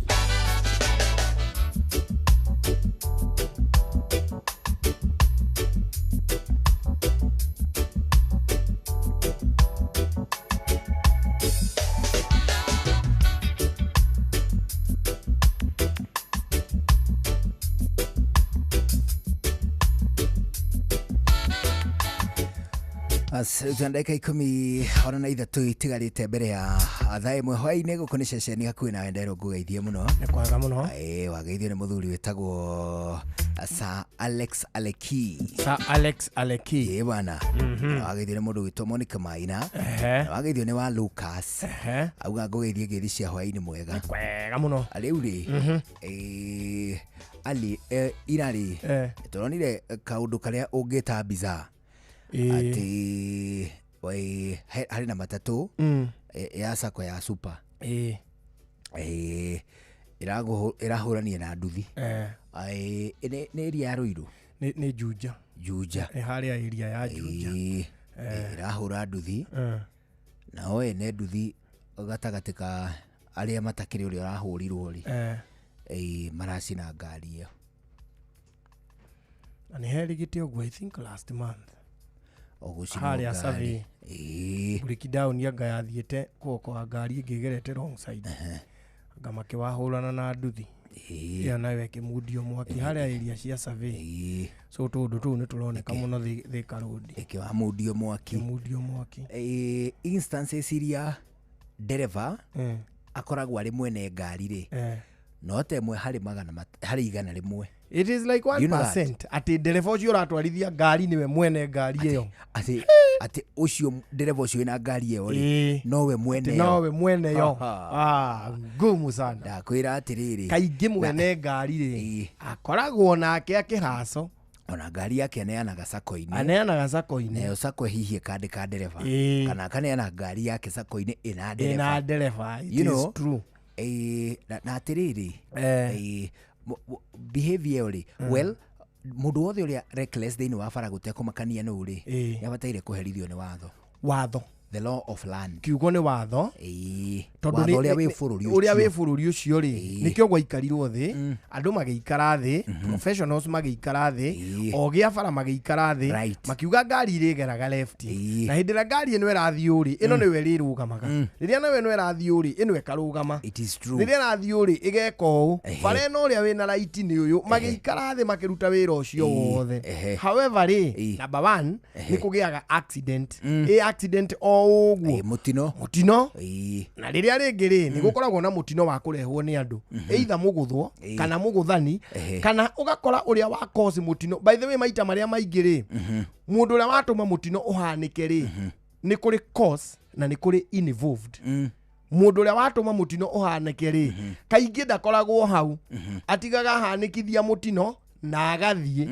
Tuna ndagĩka 13 itigarĩte mbere ya thaa 1 hwaĩ-inĩ. Gũkũ nĩ ceceni hakuhĩ na Nderũ, ngũgeithie mũno. Nĩ kwega mũno. Wageithio nĩ mũthuri wĩtagwo Sir Alex Aleki. Sir Alex Aleki. Bwana. Wageithio nĩ mũndũ wĩtwo Monica Maina. Wageithio nĩ wa Lucas. Auga ngũgeithie ngeithi cia hwaĩ-inĩ mwega. Kwega mũno. Rĩu rĩ, Ali, irarĩ tũronire kaũndũ karĩa ũngĩta bizarre. Atĩ harĩ na matatũ ya sako ya super ĩrahũrania na nduthi. Nĩ area ya Ruiru, nĩ Juja. Juja nĩ harĩa area ya Juja ĩrahũra nduthi, nao ene nduthi gatagatĩ ka arĩa matakĩrĩ ũrĩa ũrahũrirwo rĩ, maracina ngari ĩyo. Na nĩ herigĩte ũguo, I think last month harĩa Survey breakdown anga yathiĩte kuokoa ngari ĩngĩ ĩgerete wrong side, anga makĩwahũrana na nduthi ĩyo nayo ĩkĩmundio mwaki harĩa area cia Survey. So tũũndũ tũu nĩ tũroneka mũno Thika Road, ĩkĩwamundio mwaki, ĩkĩmundio mwaki. Instances iria ndereba akoragwo arĩ mwene ngari rĩ, no ta ĩmwe harĩ magana harĩ 100. It is like 1% atĩ ndereba ũcio ũratwarithia ngari nĩwe mwene ngari ĩyo. Atĩ ũcio ndereba ũcio wĩna ngari ĩyo rĩ, nowe mwene yo. Nowe mwene yo. Ngumu sana. Ndakwĩra atĩrĩrĩ, kaingĩ mwene ngari rĩ akoragwo nake akĩhaco. Ona ngari yake aneanaga sako-inĩ. Aneanaga sako-inĩ. Nayo sako hihi ĩkandĩka ndereba. Kana akaneana ngari yake sako-inĩ ĩna ndereba. Ĩna ndereba. It is true. Na atĩrĩrĩ, behavior rĩ, well, mũndũ wothe ũrĩa reckless thĩinĩ wa bara gũtekũmakania nũ rĩ, nĩabataire kũherithio nĩ watho. Watho. The law of land. Kiugo nĩ watho. Tondũ ũrĩa wĩ bũrũri ũcio. Ũrĩa wĩ bũrũri ũcio rĩ, nĩkĩo gwaikarirwo thĩ, andũ magĩikara thĩ, professionals magĩikara thĩ, ogĩ a bara magĩikara thĩ, makiuga ngari irĩgeraga left. Na hĩndĩ ĩrĩa ngari ĩno ĩrathiĩ ũrĩ, ĩno nĩyo ĩrĩrũgamaga. Rĩrĩa nayo ĩno ĩrathiĩ ũrĩ, ĩno ĩkarũgama. It is true. Rĩrĩa ĩrathiĩ ũrĩ, ĩgeka ũũ. Bara ĩno ũrĩa wĩna right nĩ ũyũ, magĩikara thĩ makĩruta wĩra ũcio wothe. However rĩ, number one, nĩ kũgĩaga accident. Ĩ accident o ũguo. Mũtino. Mũtino. Na rĩrĩa rĩngĩ rĩ, nĩ gũkoragwo na mũtino wa kũrehwo nĩ andũ, either mũgũthwo kana mũgũthani, kana ũgakora ũrĩa wa cause mũtino. By the way, maita marĩa maingĩ rĩ, mũndũ ũrĩa watũma mũtino ũhanĩke rĩ, nĩ kũrĩ cause na nĩ kũrĩ involved. Mũndũ ũrĩa watũma mũtino ũhanĩke rĩ, kaingĩ ndakoragwo hau, atigaga ahanĩkithia mũtino na agathiĩ.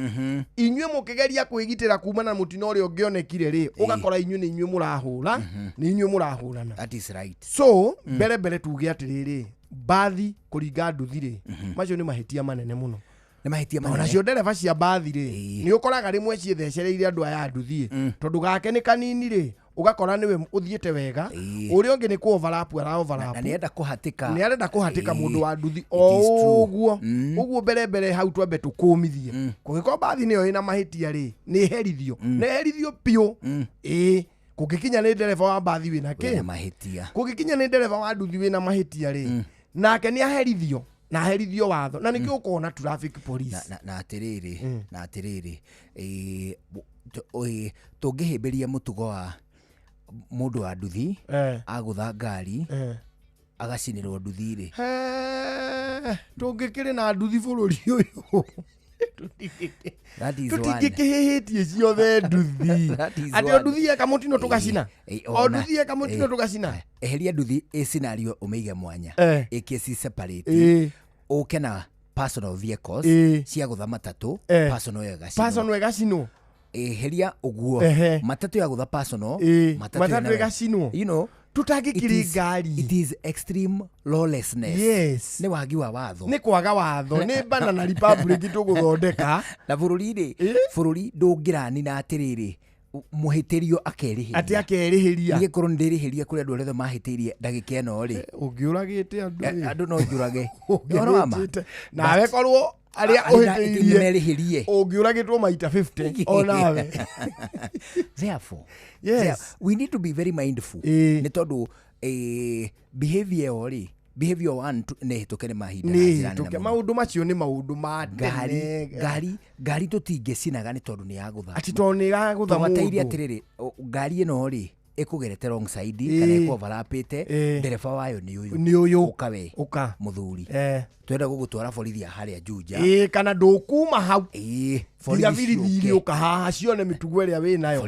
Inyuĩ mũkĩgeria kwĩgitĩra kuma na mũtino ũrĩa ũngĩonekire rĩ, ũgakora inyuĩ nĩ inyuĩ mũrahũra, nĩ inyuĩ mũrahũrana. That is right. So mbere mbere tuge atĩrĩrĩ, mbathi kũringa nduthi rĩ, macio nĩ mahĩtia manene mũno. Nĩ mahĩtia manene. Onacio ndereba cia mbathi rĩ, nĩ ũkoraga rĩmwe ciĩthecereire andũ aya a nduthi, tondũ gake nĩ kanini rĩ, ũgakora nĩwe ũthiĩte wega, ũrĩa ũngĩ nĩ kũ overlap ara overlap. Na nĩenda kũhatĩka. Nĩ arenda kũhatĩka mũndũ wa nduthi o ũguo. Ũguo mbere mbere hau twambe tũkũmithie. Kũngĩkorwo mbathi nĩyo ĩna mahĩtia rĩ, nĩ ĩherithio. Nĩ ĩherithio biũ. Kũngĩkinya nĩ ndereba wa mbathi wĩna Wĩna kĩ, mahĩtia. Kũngĩkinya nĩ ndereba wa nduthi wĩna mahĩtia rĩ, nake nĩ aherithio na aherithio watho, na nĩkĩo ũkona traffic police. Na atĩrĩrĩ, na atĩrĩrĩ, tũngĩhĩmbĩria mũtugo wa mũndũ wa nduthi agũtha ngari agacinĩrwo nduthi rĩ. He, tũngĩkĩrĩ na nduthi bũrũri ũyũ, That is one. tũtingĩkĩhĩhĩtie ciothe nduthi. That is Atĩ o one. nduthi eka mũtino tũgacina, o nduthi eka mũtino tũgacina. Eheria nduthi ĩ scenario, ũmĩige mwanya, ĩkie ci separate, ũke na personal vehicles cia gũtha matatũ, personal ĩyo ĩgacinwo. Personal ĩgacinwo. Eheria ũguo, matatũ ya gũtha personal, matatũ matatũ nayo- ĩgacinwo. Tũtangĩkĩrĩ ngari. It is extreme lawlessness. Yes. Nĩ wagi wa watho. Nĩ kwaga watho, nĩ banana republic tũgũthondeka. Na bũrũri rĩ, bũrũri ndũngĩranina atĩrĩrĩ, mũhĩtĩrio akerĩhĩria. Atĩ akerĩhĩria. Niĩ korwo nĩndĩrĩhĩria kũrĩ andũ arĩa othe mahĩtĩirie ndagĩka ĩno rĩ, Ũngĩũragĩte andũ rĩ. Andũ no njũrage. Ũhoro wa ma. Ũngĩhĩtĩte. Nawe korwo arĩa ũhĩtĩirie nĩmerĩhĩrie. Ũngĩũragĩtwo maita 50 onawe. Therefore, Yes. we need to be very mindful, nĩ tondũ behavior ĩyo rĩ, behavior one nĩ hĩtũke nĩ mahinda na Nĩ njĩra nene hĩtũke. mũno. Maũndũ macio nĩ maũndũ ma Ngari, tene. ngari tũtingĩcinaga nĩ tondũ nĩ yagũtha. Atĩ tondũ nĩ ĩragũtha Tũbataire mũndũ. atĩrĩrĩ, ngari ĩno rĩ, ĩkũgerete wrong side kana ĩkũoverlapĩte, ndereba wayo nĩ ũyũ. Nĩ ũyũ. Ũka we. Ũka. Mũthuri, twenda gũgũtwara borithi ya harĩa Juja. Ĩĩ, kana ndũkuma hau nginya borithi ciũke. iriũka haha cione mĩtugo ĩrĩa wĩ nayo.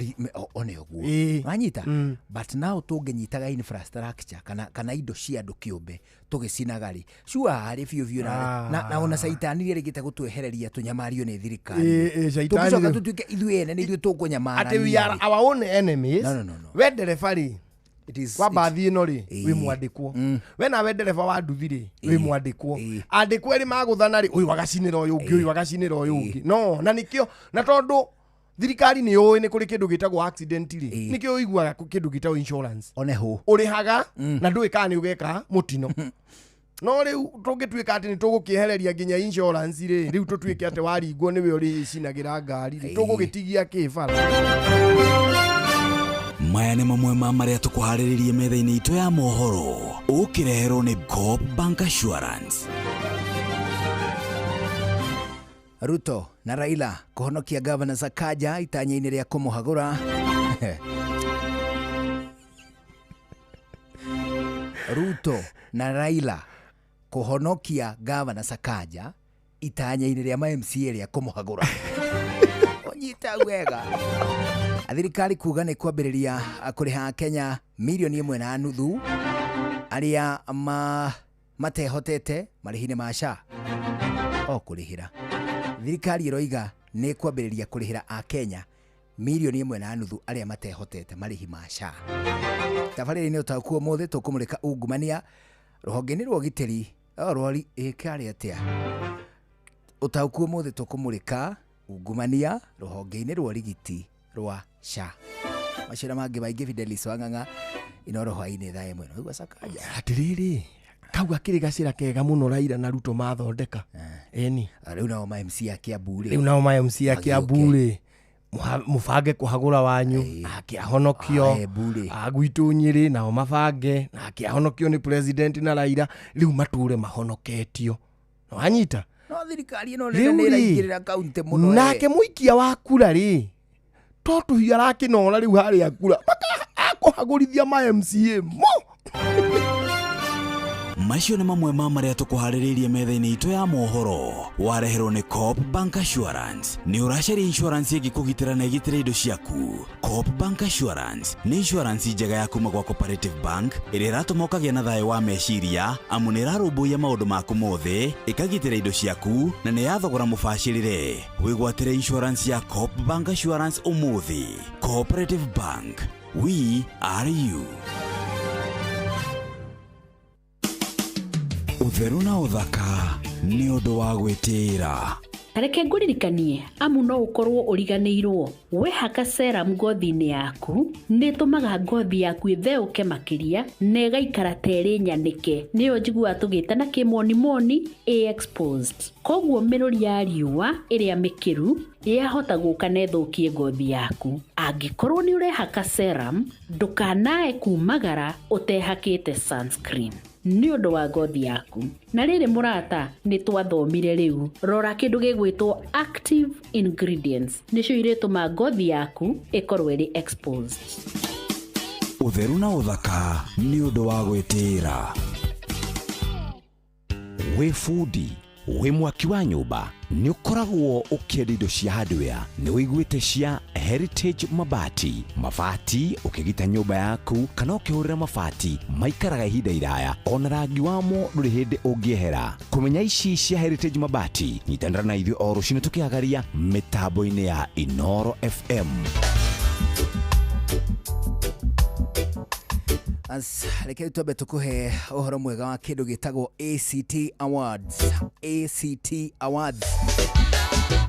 One ũguo wanyita. But now tũngĩnyitaga infrastructure kana indo cia andũ kĩũmbe tũgĩcinaga rĩ, cua harĩ biũ biũ, na ona caitani rĩ rĩgĩte gũtwehereria tũnyamario nĩ thirikari. Ĩĩ, caitani Tũngĩcoka rĩu. tũtuĩke ithuĩ ene nĩ ithuĩ tũkũnyamarania Atĩ we are rĩ. our own enemies. No. We ndereba rĩ It is, wa mbathi ĩno rĩ, wĩ mwandĩkwo, we nawe ndereba wa nduthi rĩ, wĩ mwandĩkwo. Andĩkwo erĩ magũthana rĩ, ũyũ agacinĩra ũyũ ũngĩ, ũyũ agacinĩra ũyũ ũngĩ, no na nĩkĩo, na tondũ thirikari nĩ yũĩ nĩ kũrĩ kĩndũ gĩtagwo accident rĩ, nĩkĩo ũiguaga kĩndũ gĩtagwo insurance. Oneho. Ũrĩhaga na ndũĩ kana nĩ ũgeka mũtino. No rĩu tũngĩtuĩka atĩ nĩ tũgũkĩehereria nginya insurance rĩ, rĩu tũtuĩke atĩ waringwo nĩwe ũrĩcinagĩra ngari rĩ, tũgũgĩtigia kĩ bara? Maya nĩ mamwe ma marĩa tũkũharĩrĩrie metha-inĩ itũ ya mohoro, ũkĩreherwo nĩ Coop Bank Assurance. Ruto na Raila kũhonokia Gavana Sakaja itanya-inĩ rĩa kũmũhagũra. Ruto na Raila kũhonokia Gavana Sakaja itanya-inĩ rĩa ma MCA rĩa kũmũhagũra. Ũnyita wega. Thirikari kuga nĩ kwambĩrĩria kũrĩha Kenya 1.5 milioni arĩa ma matehotete marĩhi-inĩ ma SHA. O kũrĩhĩra, thirikari ĩroiga nĩ kwambĩrĩria kũrĩhĩra akenya 1.5 milioni arĩa matehotete marĩhi ma SHA. Tabarĩra-inĩ ũtaũku ũmũthĩ tũkũmũrĩka ungumania rũhonge-inĩ rwa ũgitĩri o rwari ĩkarĩ atĩa. Ũtaũku ũmũthĩ tũkũmũrĩka ungumania rũhonge-inĩ rwa ũrigiti rwa SHA. Macio na mangĩ maingĩ, Fidelis Wang'ang'a, Inoro hwaĩ-inĩ thaa 1. Waigua Sakaja? Atĩrĩrĩ, kau gakĩrĩ gacĩra kega mũno Raila na Ruto mathondeka ĩni. Rĩu nao ma MC a Kiambu rĩ. Rĩu nao ma MC a Kiambu rĩ, mũbange kũhagũra wanyu akĩahonokio agwitũ Nyĩrĩ, nao mabange na akĩahonokio nĩ president na Raila, rĩu matũre mahonoketio, wanyita? No thirikari ĩno Rĩu nene nĩ rĩ, ĩraingĩrĩra kaunti mũno. Nake mũikia wa kura rĩ, to tũhiũ arakĩnora rĩu harĩa kura akũhagũrithia ma MCA mo. Macio nĩ mamwe ma marĩa tũkũharĩrĩirie metha-inĩ itũ ya mohoro, wareherwo nĩ Coop Bank Assurance. Nĩ ũracaria insurance ĩngĩkũgitĩra na ĩgitĩre indo ciaku? Coop Bank Assurance nĩ insurance njega ya kuma gwa Cooperative Bank ĩrĩa ĩratũma ũkagĩa na thayũ wa meciria, amu nĩ ĩrarũmbũiya maũndũ maku mothe, ĩkagitĩra indo ciaku, na nĩ ya thogora mũbacĩrĩre. Wĩgwatĩre insurance ya Coop Bank Assurance ũmũthĩ. Cooperative Bank, we are you. Ũtheru na ũthaka nĩ ũndũ wa gwĩtĩĩra. Reke ngũririkanie amu no ũkorwo ũriganĩirwo, wehaka serum ngothi-inĩ yaku nĩ ĩtũmaga ngothi yaku ĩtheũke makĩria na ĩgaikara ta ĩrĩ nyanĩke, nĩyo njiguaga tũgĩta na kĩmonimoni ĩ exposed. Koguo mĩrũri ya riũa ĩrĩa mĩkĩru yahota gũka na ĩthũkie ngothi yaku. Angĩkorwo nĩ ũrehaka serum, ndũkanae kumagara ũtehakĩte sunscreen nĩ ũndũ wa ngothi yaku. Na rĩrĩ mũrata, nĩ twathomire rĩu, rora kĩndũ gĩgwĩtwo active ingredients, nĩcio irĩtũma ngothi yaku ĩkorwo ĩrĩ exposed. Ũtheru na ũthaka nĩ ũndũ wa gwĩtĩĩra. Wĩ bundi, wĩ mwaki wa nyũmba, nĩ ũkoragwo ũkĩenda indo cia hardware, nĩ ũiguĩte cia Heritage Mabati. Mabati ũkĩgita nyũmba yaku kana ũkĩhũrĩra mabati maikaraga ihinda iraya, ona rangi wamo ndũrĩ hĩndĩ ũngĩehera. Kũmenya ici cia Heritage Mabati, nyitanĩra na ithuĩ o rũcinĩ tũkĩhagaria mĩtambo-inĩ ya Inoro FM. As reke twambe tukuhe ũhoro mwega wa kĩndũ gĩtagwo ACT Awards. ACT Awards.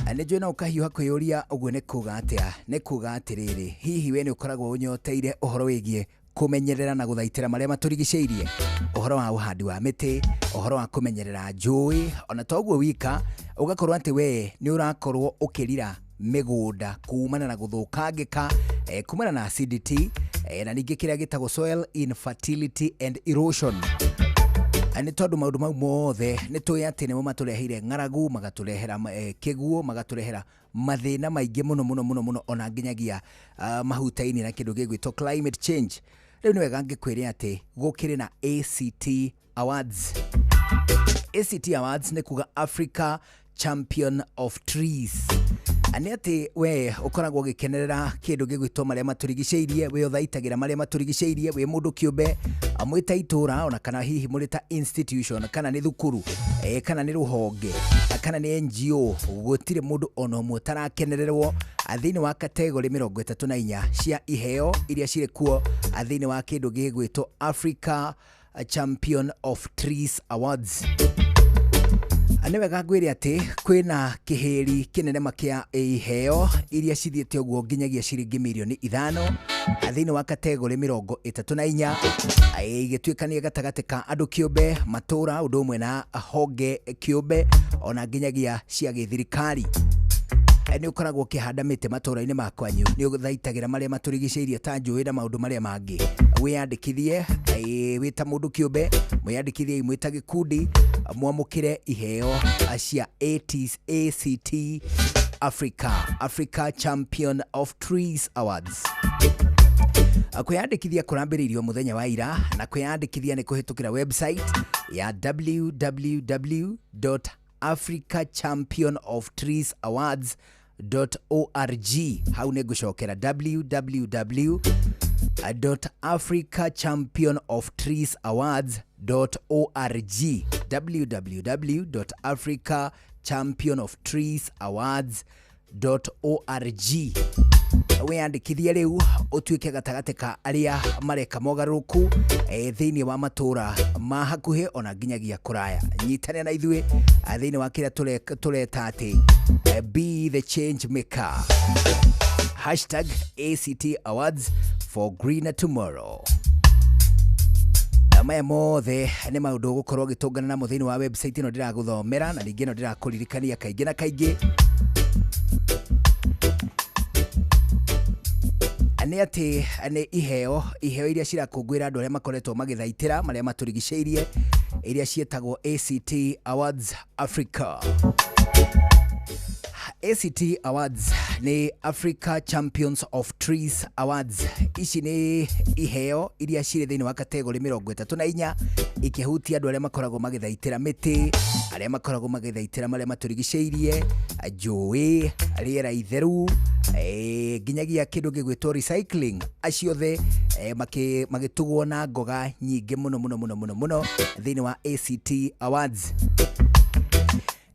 Nĩ njũĩ no ũkahiũha kwĩyũria ũguo nĩ kuga atĩa. Nĩ kuga atĩrĩrĩ, hihi we nĩ ũkoragwo ũnyoteire ũhoro wĩgiĩ kũmenyerera na gũthaitĩra marĩa matũrigicĩirie, ũhoro wa ũhandi wa mĩtĩ, ũhoro wa kũmenyerera njũĩ, ona to ũguo wika, ũgakorwo atĩ we nĩ ũrakorwo ũkĩrira mĩgũnda kumana na gũthũkangĩka, kumana na acidity, na ningĩ kĩrĩa gĩtagwo soil infertility and erosion. Nĩ tondũ maũndũ mau mothe nĩ tũĩ atĩ nĩmo matũreheire ng'aragu, magatũrehera kĩguũ, magatũrehera mathĩna maingĩ mũno mũno mũno mũno, ona nginyagia mahutaini na kĩndũ gĩgwĩtwo climate change. Rĩu nĩ wega ngĩkwĩre atĩ gũkĩrĩ na ACT Awards. ACT Awards nĩ kuga Africa Champion of Trees. Nĩ atĩ we ũkoragwo ũgĩkenerera kĩndũ gĩgwĩtwo marĩa matũrigicĩirie, we ũthaitagĩra marĩa matũrigicĩirie, wĩ mũndũ kĩũmbe, mwĩ ta itũra, ona kana hihi mũrĩ ta institution, kana nĩ thukuru, kana nĩ rũhonge, kana nĩ NGO, gũtirĩ mũndũ ona ũmwe ũtarakenererwo thĩinĩ wa kategori 34 cia iheo iria cirĩ kuo thĩinĩ wa kĩndũ gĩgwĩtwo Africa Champion of Trees Awards. Nĩ wega ngwĩre atĩ kwĩna kĩhĩri kĩnene makĩa iheo iria cithiĩte ũguo nginyagia ciringi mirioni 5 thĩinĩ wa kategori 34 igĩtuĩkania gatagatĩ ka andũ kĩũmbe, matũra, ũndũ ũmwe na honge kĩũmbe, ona nginyagia cia gĩthirikari. Nĩ ũkoragwo ũkĩhanda mĩtĩ matũra-inĩ ma kwanyu, nĩ ũthaitagĩra marĩa matũrigicĩirie ta njũĩ na maũndũ marĩa mangĩ. Wĩyandĩkithie wĩ ta mũndũ kĩũmbe, mwĩyandĩkithie mwĩ ta gĩkundi, mwamũkĩre iheo cia ACT Africa, Africa Champion of Trees Awards. Kwĩyandĩkithia kũrambĩrĩirio mũthenya wa ira, na kwĩyandĩkithia nĩ kũhĩtũkĩra website ya www.africachampionoftreesawards.org. Hau nĩ ngũcokera www.africachampionoftreesawards.org, www.africachampionoftreesawards.org. Wĩyandĩkithie rĩu ũtuĩke gatagatĩ ka arĩa mareka mogarũrũku thĩinĩ wa matũra ma hakuhĩ ona nginyagia kũraya. Nyitanĩra na ithuĩ thĩinĩ wa kĩrĩa tũreta atĩ be the change maker. Hashtag ACT Awards for Greener Tomorrow. Maya mothe nĩ maũndũ ũgũkorwo ũgĩtũngana namo thĩinĩ wa website ĩno ndĩragũthomera, na ningĩ ĩno ndĩrakũririkania kaingĩ na kaingĩ. Nĩ atĩ nĩ iheo iria cirakũngũĩra andũ arĩa makoretwo magĩthaitĩra marĩa matũrigicĩirie, iria ciĩtagwo ACT Awards Africa. ACT Awards nĩ Africa Champions of Trees Awards. Ici nĩ iheo iria cirĩ thĩinĩ wa kategori 34 ikĩhutia andũ arĩa makoragwo magĩthaitĩra mĩtĩ, arĩa makoragwo magĩthaitĩra marĩa matũrigicĩirie, njũĩ, rĩera itheru, nginyagia kĩndũ gĩgwĩtwo recycling. Acio othe magĩtugwo na ngoga nyingĩ mũno mũno mũno mũno mũno thĩinĩ wa ACT Awards.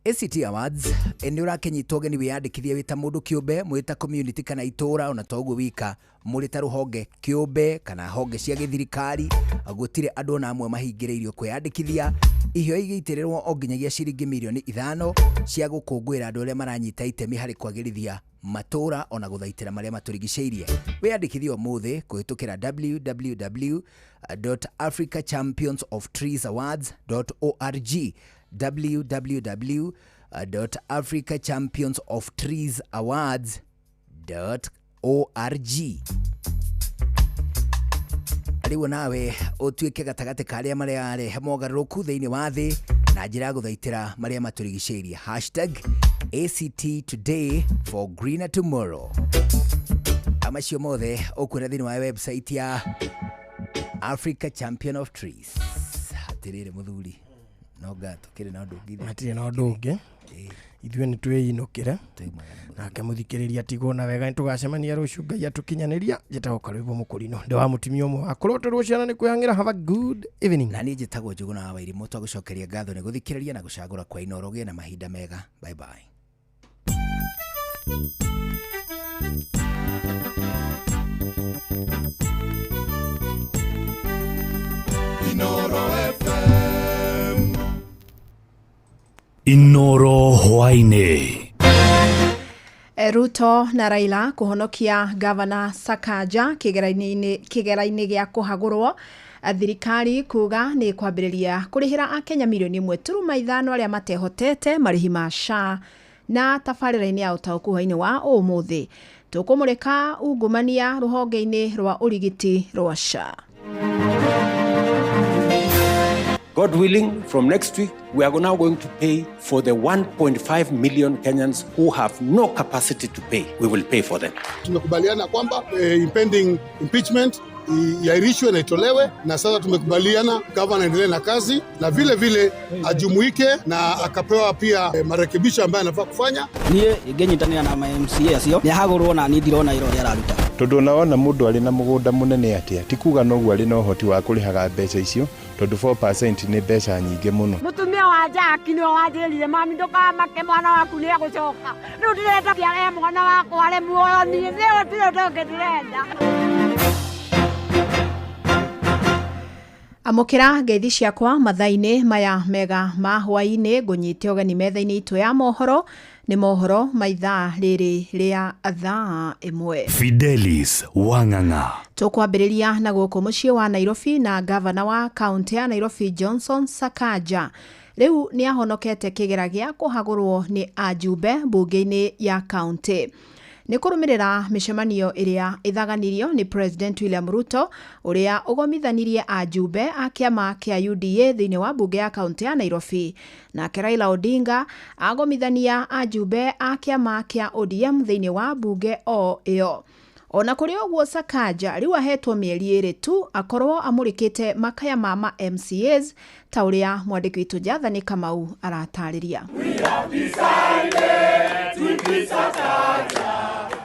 ACT Awards nĩ ũrakĩnyitwo ũgeni wĩyandĩkithie wĩ ta mũndũ kĩũmbe, mwĩ ta community kana itũra, ona to ũguo wika, mũrĩ ta rũhonge kĩũmbe kana honge cia gĩthirikari. Gũtirĩ andũ ona amwe mahingĩrĩirio kwĩyandĩkithia. Iheo igĩitĩrĩrwo o nginyagia ciringi mirioni 5 cia gũkũngũĩra andũ arĩa maranyita itemi harĩ kwagĩrithia matũra ona gũthaitĩra marĩa matũrigicĩirie. Wĩyandĩkithie ũmũthĩ kũhĩtũkĩra www.africachampionsofTreesawards.org, www.africachampionsofTreesawards.org. Rĩu nawe ũtuĩke gatagatĩ ka arĩa mararehe mogarũrũku thĩinĩ wa thĩ na njĩra ya gũthaitĩra marĩa matũrigicĩirie. #ACTtoday for greener tomorrow. Macio mothe ũkuona thĩinĩ wa website ya Africa Champion of Trees. Atĩrĩrĩ mũthuri, no nga tũkĩrĩ na ũndũ ũngĩ? Hatirĩ na ũndũ ũngĩ, ithuĩ nĩ twĩinũkĩre, nake mũthikĩrĩria tigwo na wega. Nĩ tũgacemania rũciũ Ngai atũkinyanĩria. Njĩtagwo Karwĩmbo Mũkũrinũ, ndĩ wa mũtumia ũmwe wa kũrotũrwo ciana nĩ kwĩhang'ĩra. Have a good evening. Na niĩ njĩtagwo Njũgũna wa Wairimũ. Twagũcokeria ngatho nĩ gũthikĩrĩria na gũcagũra kwa Inooro. Ũgĩe na mahinda mega. Bye bye. Inoro FM. Inoro hwaĩ-inĩ. Ruto na Raila kũhonokia Gavana Sakaja kĩgera-inĩ gĩa kũhagũrwo. Thirikari kuga nĩ kwambĩrĩria kũrĩhĩra akenya mirioni 1.5 arĩa matehotete marĩhi ma SHA. Na tabarĩra-inĩ ya ũtaũku hwaĩ-inĩ wa ũmũthĩ, tũkũmũrĩka ungumania rũhonge-inĩ rwa ũrigiti rwa SHA. God willing, from next week, we are now going to pay for the 1.5 million Kenyans who have no capacity to pay. We will pay for them. Tumekubaliana kwamba impending impeachment iahirishwe na itolewe, na sasa tumekubaliana gavana aendelee na kazi na vile vile ajumuike na akapewa pia marekebisho ambayo anafaa kufanya. Niĩ ingĩnyitanĩra na ma MCA acio nĩ ahagũrwo, na niĩ ndirona wĩra ũrĩa araruta. Tondũ ona wona mũndũ arĩ na mũgũnda mũnene atĩa, ti kuga noguo arĩ na ũhoti wa kũrĩhaga mbeca icio, tondũ 4% nĩ mbeca nyingĩ mũno. Mũtumia wa Jaki nĩwe wanjĩrire, "Mami, ndũkamake, mwana waku nĩ egũcoka." Rĩu ndĩrenda kĩare mwana wakwa arĩ muoyo, niĩ nĩwe tirĩ ũndũ ũngĩ ndĩrenda. Amũkĩra ngeithi ciakwa mathaa-inĩ maya mega ma hwaĩ-inĩ. Ngũnyite ũgeni metha-inĩ itũ ya mohoro. Nĩ mohoro ma ithaa rĩrĩ rĩa thaa 1. Fidelis Wang'ang'a. Tũkwambĩrĩria na gũkũ mũciĩ wa Nairobi, na gavana wa kaũntĩ ya Nairobi Johnson Sakaja rĩu nĩ ahonokete kĩgera gĩa kũhagũrwo nĩ ajumbe mbunge-inĩ ya kaũntĩ, nĩ kũrũmĩrĩra mĩcemanio ĩrĩa ĩthaganirio nĩ President William Ruto, ũrĩa ũgomithanirie ajumbe a kĩama kĩa UDA thĩinĩ wa mbunge ya kaũntĩ ya Nairobi. Nake Raila Odinga agomithania ajumbe a kĩama kĩa ODM thĩinĩ wa mbunge o ĩyo. Ona kũrĩ ũguo, Sakaja rĩu ahetwo mĩeri 2 tu akorwo amũrĩkĩte makaya ma MCAs, ta ũrĩa mwandĩki witũ Jathani Kamau aratarĩria. Decided to be Sakaja.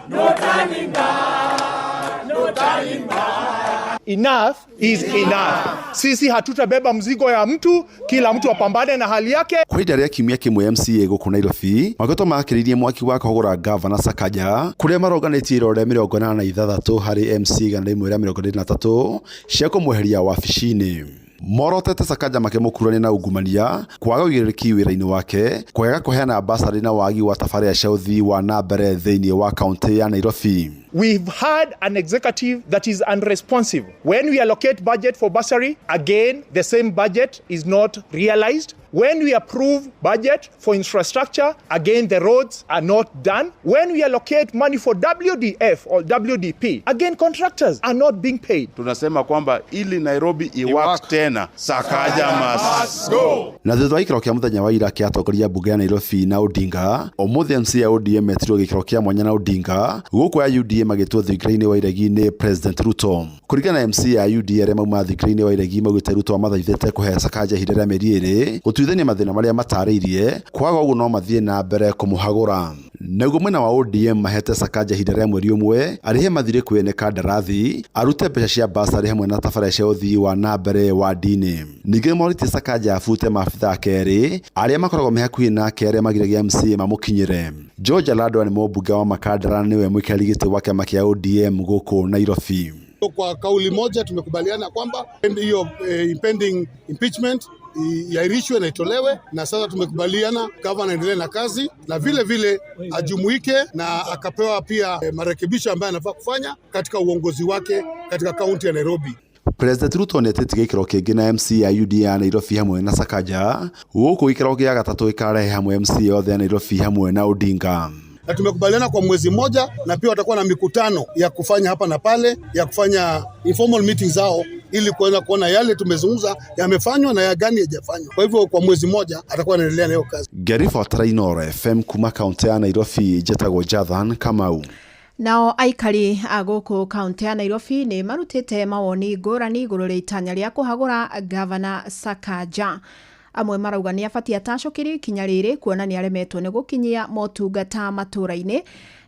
No turning back, no turning back. Enough is enough. Sisi hatutabeba mzigo ya mtu, kila mtu apambane na hali yake. Kwa ihinda rĩa kiumia kĩmwe, MCA gũkũ Nairobi magoto makĩrĩirie mwaki wa kũhagũra gavana Sakaja, kũrĩa maronganĩtie irore 86 harĩ MC 123 cia kũmweheria wabici-inĩ. Morotete Sakaja makĩmũkurania na ungumania, kwaga ũigĩrĩrĩki wĩra-inĩ wake, kwaga kũheana basarĩ na wagi wa tabarĩra cia ũthii wa na mbere thĩinĩ wa kaũntĩ ya Nairobi. We've had an executive that is unresponsive. When we allocate budget for bursary, again, the same budget is not realized. When we approve budget for infrastructure, again, the roads are not done. When we allocate money for WDF or WDP, again, contractors are not being paid. Tunasema kwamba ili Nairobi iwork tena, Sakaja must go. Na thutha wa gĩikaro kĩa mũthenya wa ira kĩa atongoria mbunge ya Nairobi na Odinga, ũmũthĩ MC ya ODM metirwo gĩikaro kĩa mwanya na Odinga, gũkũ ya UDA magĩtwo thingira-inĩ wa iregi nĩ President Ruto. Kũringana na MC ya UDA arĩa mauma thingira-inĩ wa iregi, maugĩte Ruto amathaithĩte kũhe Sakaja ihinda rĩa mĩeri 2 gũtuithania Gũtuithania mathĩna marĩa matarĩirie, kwaga ũguo no mathiĩ na mbere kũmũhagũra. Naguo mwena wa ODM mahete Sakaja ihinda rĩa mweri ũmwe arĩhe mathirĩ kwĩ ene kandarathi, arute mbeca cia basarĩ hamwe na tabarĩra cia ũthii wa na mbere wa ndini. Ningĩ nĩmorĩtie Sakaja abute maabithaa kerĩ arĩa makoragwo me hakuhĩ nake arĩa magiragia MCA mamũkinyĩre. George Aladwa nĩ mũmbunge wa Makandara na nĩwe mũikarĩri gĩtĩ wa kĩama kĩa ODM gũkũ Nairobi. Kwa kauli moja tumekubaliana kwamba hiyo impending impeachment iahirishwe na itolewe, na sasa tumekubaliana gavana aendelee na kazi na vile vile ajumuike na akapewa pia marekebisho ambayo anafaa kufanya katika uongozi wake katika kaunti ya Nairobi. President Ruto nĩetĩtie gĩikaro kĩngĩ na MCA a UDA ya Nairobi hamwe na Sakaja, gũkũ gĩikaro gĩa gatatũ gĩkarehe hamwe MCA othe a Nairobi hamwe na Odinga. Na tumekubaliana kwa mwezi mmoja, na pia watakuwa na mikutano ya kufanya hapa na pale, ya kufanya informal meetings zao ili kuweza kuona yale tumezungumza yamefanywa na ya gani hayajafanywa. Kwa hivyo kwa mwezi mmoja atakuwa anaendelea na hiyo kazi. Ngĩribotera Inooro FM kuma kaunti ya Nairobi, njĩtagwo Jathan Kamau. Nao aikari a gũkũ kaunti ya Nairobi nĩ marutĩte mawoni ngũrani igũrũ rĩa itanya rĩa kũhagũra gavana Sakaja. Amwe marauga nĩ abatie atacũkĩrio ikinya rĩrĩ kuona nĩ aremetwo nĩ gũkinyia motungata matũra-inĩ,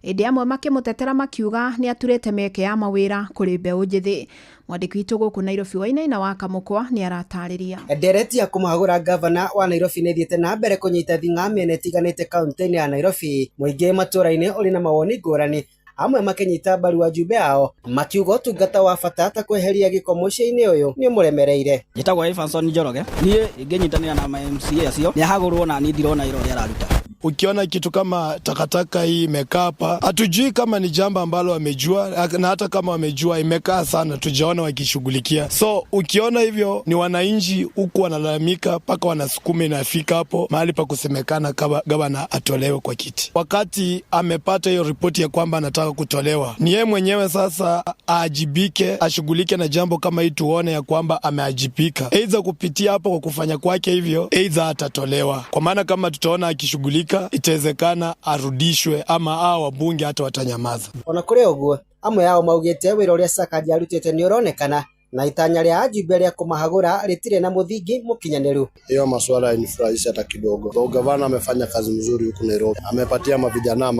ĩndĩ amwe makĩmũtetera makiuga nĩ aturĩte mĩeke ya mawĩra kũrĩ mbeũ njĩthĩ. Mwandĩki witũ gũkũ Nairobi Wainaina wa Kamũkwa nĩ aratarĩria. Ndereti ya kũmũhagũra gavana wa Nairobi nĩ ĩthiĩte na mbere kũnyita thing'a mĩena ĩtiganĩte kaunti-inĩ ya Nairobi. Mũingĩ matũra-inĩ ũrĩ na mawoni ngũrani, amwe makĩnyita mbaru wajumbe ao makiuga ũtungata wa bata ta kweheria gĩko mũciĩ-inĩ ũyũ nĩ ũmũremereire. Njĩtagwo Evanson Njoroge, niĩ ingĩnyitanĩra na ma MCA acio nĩ ahagũrwo na niĩ ndirona wĩra ũrĩa araruta. Ukiona kitu kama takataka hii imekaa hapa, hatujui kama ni jambo ambalo wamejua, na hata kama wamejua imekaa sana, tujaona wakishughulikia. So ukiona hivyo ni wananchi huku wanalalamika mpaka wanasukuma inafika hapo mahali pa kusemekana kama gavana atolewe kwa kiti. Wakati amepata hiyo ripoti ya kwamba anataka kutolewa, ni yeye mwenyewe sasa aajibike, ashughulike na jambo kama hii, tuone ya kwamba ameajibika, aidha kupitia hapo kwa kufanya kwake hivyo, aidha atatolewa. Kwa maana kama tutaona akishughulika, itawezekana arudishwe ama hao wabunge hata watanyamaza. Ona kũrĩ ũguo, amwe ao maugĩte wĩra ũrĩa Sakaja arutĩte nĩ ũronekana na itanya rĩa ajumbe rĩa kũmahagũra rĩtirĩ na mũthingi mũkinyanĩru. Hiyo masuala hainifurahishi hata kidogo. Kwa gavana amefanya kazi mzuri huku Nairobi, amepatia mavijana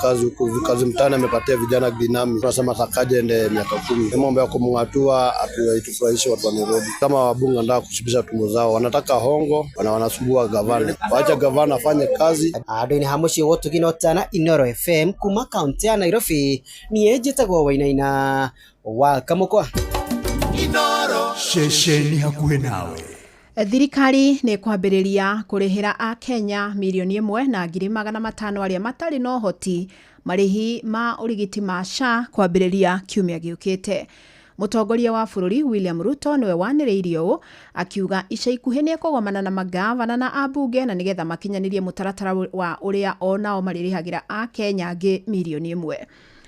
kazi huku, kazi mtaani amepatia vijana dinami. Tunasema Sakaja ende miaka 10. Mambo ya kumng'atua haitufurahishi watu wa Nairobi. Kama wabunge wanataka kushibisha tumbo zao, wanataka hongo na wanasumbua gavana. Waacha gavana afanye kazi. Andũ-inĩ ha mũciĩ wa Ũtugi na Ũtana, Inooro FM kuma kaunti ya Nairobi, niĩ njĩtagwo Wainaina wa Kamũkwa. Ceceni hakuhĩ nawe. Thirikari nĩ kwambĩrĩria kũrĩhĩra akenya 1,500,000 arĩa matarĩ na ũhoti marĩhi ma ũrigiti ma SHA kwambĩrĩria kiumia gĩũkĩte. Mũtongoria wa bũrũri William Ruto nĩwe wanĩrĩirie ũũ akiuga ica ikuhĩ nĩ ekũgomana na magavana na ambunge na nĩgetha makinyanĩrie mũtaratara wa ũrĩa onao marĩrĩhagĩra akenya angĩ 1 million.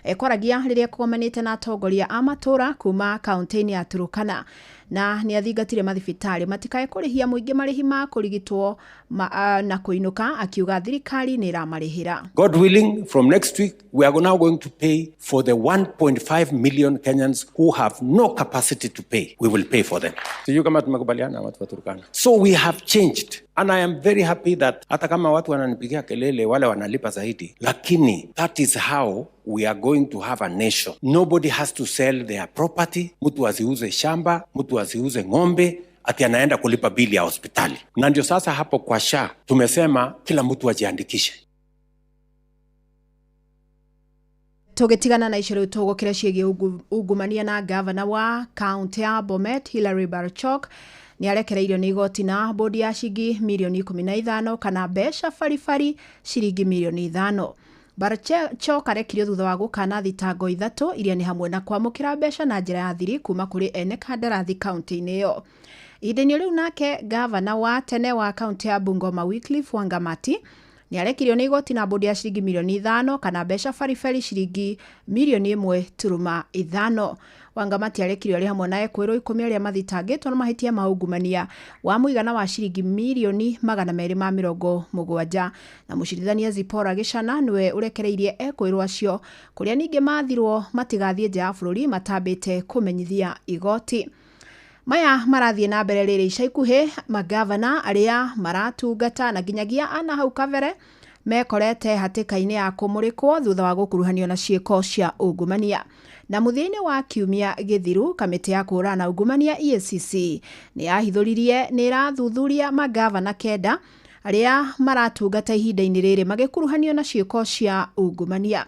Ekwaragia rĩrĩa ekũgomanĩte na atongoria a matũra kuma kaunti-inĩ ya Turkana, na nĩ athingatire mathibitarĩ matikae kũrĩhia mũingĩ marĩhi ma kũrigitwo na kũinũka, akiuga thirikari nĩ ĩramarĩhĩra. God willing, from next week, we are now going to pay for the 1.5 million Kenyans who have no capacity to pay. We will pay for them. Sijui kama tumekubaliana watu wa Turkana. So we have changed. And I am very happy that hata kama watu wananipigia kelele wale wanalipa zaidi, lakini that is how we are going to have a nation. Nobody has to sell their property. Mtu asiuze shamba, mtu asiuze ng'ombe ati anaenda kulipa bili ya hospitali. Na ndio sasa hapo kwa SHA tumesema kila mtu ajiandikishe. Tũgĩtigana na icio rĩu tũgũkĩra ciĩgiĩ ungumania na gavana wa kaunti ya Bomet Hilary Barchok nĩ arekereirio nĩ igoti na bodi ya ciringi 15 million kana mbeca baribari ciringi 5 million. Barchok arekirio thutha wa gũkana thitango 3 iria nĩ hamwe na kwamũkĩra mbeca na njĩra ya thiri kuma kũrĩ ene kandarathi kaunti-inĩ ĩyo. Ihinda-inĩ rĩu nake gavana wa tene wa kaunti ya Bungoma Wycliffe Wangamati nĩ arekirio nĩ igoti na bodi ya ciringi 5 million kana mbeca baribari ciringi 1.5 million. Wangamati arekirio arĩ hamwe na ekũĩrwo 10 arĩa mathitangĩtwo na mahĩtia ma ungumania wa mũigana wa ciringi 270 million, na mũcirithania Zipporah Gĩchana nĩwe ũrekereirie ekũĩrwo acio, kũrĩa ningĩ mathirwo matigathiĩ nja ya bũrũri matambĩte kũmenyithia igoti. Maya marathiĩ na mbere rĩrĩ ica ikuhĩ magavana arĩa maratungata na nginyagia ana hau kabere mekorete hatĩka-inĩ ya kũmũrĩkwo thutha wa gũkuruhanio na ciĩko cia ungumania. Na mũthia-inĩ wa kiumia gĩthiru, kamĩtĩ ya kũhũrana na ungumania EACC nĩ yahithũririe nĩ ĩrathuthuria magavana 9 arĩa maratungata ihinda-inĩ rĩrĩ magĩkuruhanio na ciĩko cia ungumania.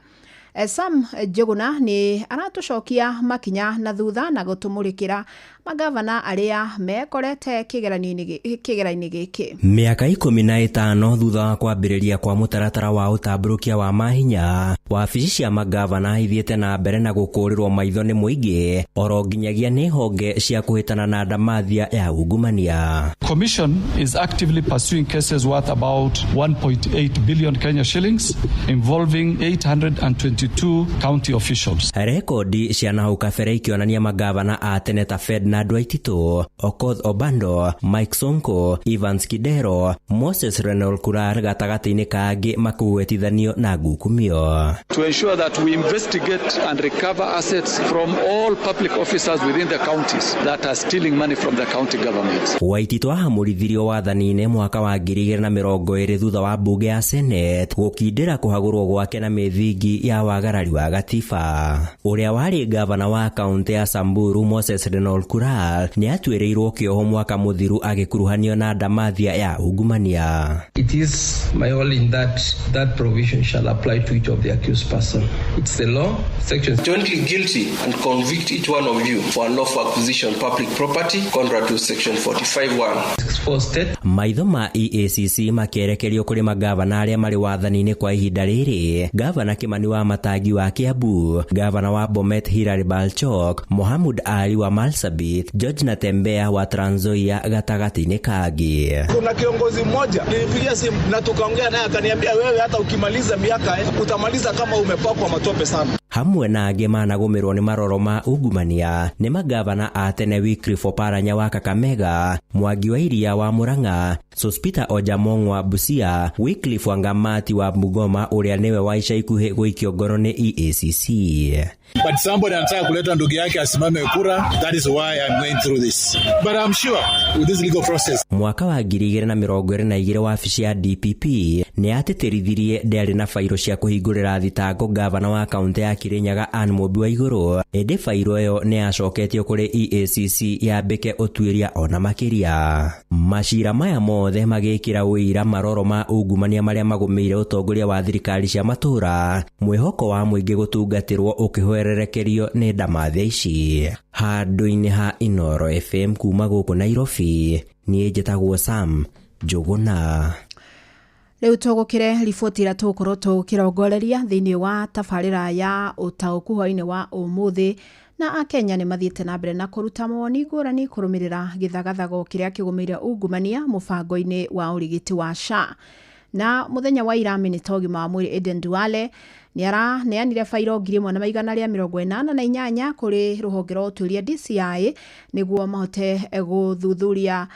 Sam Njuguna nĩ aratũcokia makinya na thutha na gũtũmũrĩkĩra magavana arĩa mekorete kĩgeranio-inĩ gĩkĩ. Mĩaka 15 thutha wa kwambĩrĩria kwa mũtaratara wa ũtambũrũkia wa mahinya, wabici cia magavana ithiĩte na mbere na gũkũrĩrwo maitho nĩ mũingĩ oro nginyagia nĩ honge cia kũhĩtana na ndamathia ya ungumania. Commission is actively pursuing cases worth about 1.8 billion Kenya shillings involving 822 county officials. Rekondi cia nahau kabere ikĩonania magavana a tene ta Ferdinand Waititu, Okoth Obando, Mike Sonko, Evans Kidero, Moses Renol Kurar gatagatĩ-inĩ kangĩ makũgwetithanio na ngukumio. To ensure that we investigate and recover assets from all public officers within the counties that are stealing money from the county governments. Waititu ahamũrithirio wathani-inĩ mwaka wa 2020 thutha wa bunge ya Senate gũkindĩra kũhagũrwo gwake na mĩthingi ya wagarari wa gatiba. Ũrĩa warĩ gavana wa kaunti ya Samburu Moses Renol Kurar nĩ atuĩrĩirwo kĩoho mwaka mũthiru agĩkuruhanio na ndamathia ya ungumania. It is my holding that that provision shall apply to each of the accused person. It's the law. Section jointly guilty and convict each one of you for unlawful acquisition public property contrary to section 45(1). Maitho ma EACC makĩerekerio kũrĩ magavana arĩa marĩ wathani-inĩ kwa ihinda rĩrĩ, Gavana Kimani wa Matangi wa Kiambu, Gavana wa Bomet Hilary Balchok, Mohamud Ali wa Marsabit, George Natembeya wa Trans Nzoia gatagatĩ-inĩ kangĩ. Kuna kiongozi mmoja nilipigia simu na tukaongea naye akaniambia, wewe hata ukimaliza miaka utamaliza kama umepakwa matope sana. Hamwe na angĩ managũmĩrwo nĩ maroro ma ungumania nĩ magavana a tene Wycliffe Oparanya wa Kakamega, Mwangi wa Iria wa Murang'a, Sospeter Ojamong wa Busia, Wycliffe Wangamati wa Bungoma ũrĩa nĩwe wa ica ikuhĩ gũikio ngoro nĩ EACC. But somebody anataka kuleta ndugu yake asimame kura, that is why I'm going through this. But I'm sure with this legal process. Mwaka wa 2022 wabici ya DPP nĩ yatĩtĩrithirie ndĩarĩ na bairo cia kũhingũrĩra thitango gavana wa kaunti ya Kirinyaga Anne Mũmbi wa Igũrũ, ĩndĩ bairo ĩyo nĩ yacoketio kũrĩ EACC yambĩke ũtuĩria ona makĩria. Macira maya mothe magĩkĩra ũira maroro ma ungumania marĩa magũmĩire ũtongoria wa thirikari cia matũũra, mwĩhoko wa mũingĩ gũtungatĩrwo ũkĩhwererekerio nĩ ndamathia ici. Handũ-inĩ ha Inooro FM kuma gũkũ Nairobi, niĩ njĩtagwo Sam Njuguna. Rĩu tũgũkĩre riboti ĩrĩa tũgũkorwo tũkĩrongoreria thĩinĩ wa tabarĩra ya ũtaũku hwaĩ-inĩ wa ũmũthĩ. Na akenya nĩ mathiĩte na mbere na kũruta mawoni ngũrani kũrũmĩrĩra gĩthagathago kĩrĩa kĩgũmĩire ungumania mũbango-inĩ wa ũrigiti wa SHA. Na mũthenya wa ira minista wa ũgima wa mwĩrĩ Aden Duale nĩ araneanire bairo 1188 kũrĩ rũhonge rwa ũtuĩria DCI nĩguo mahote gũthuthuria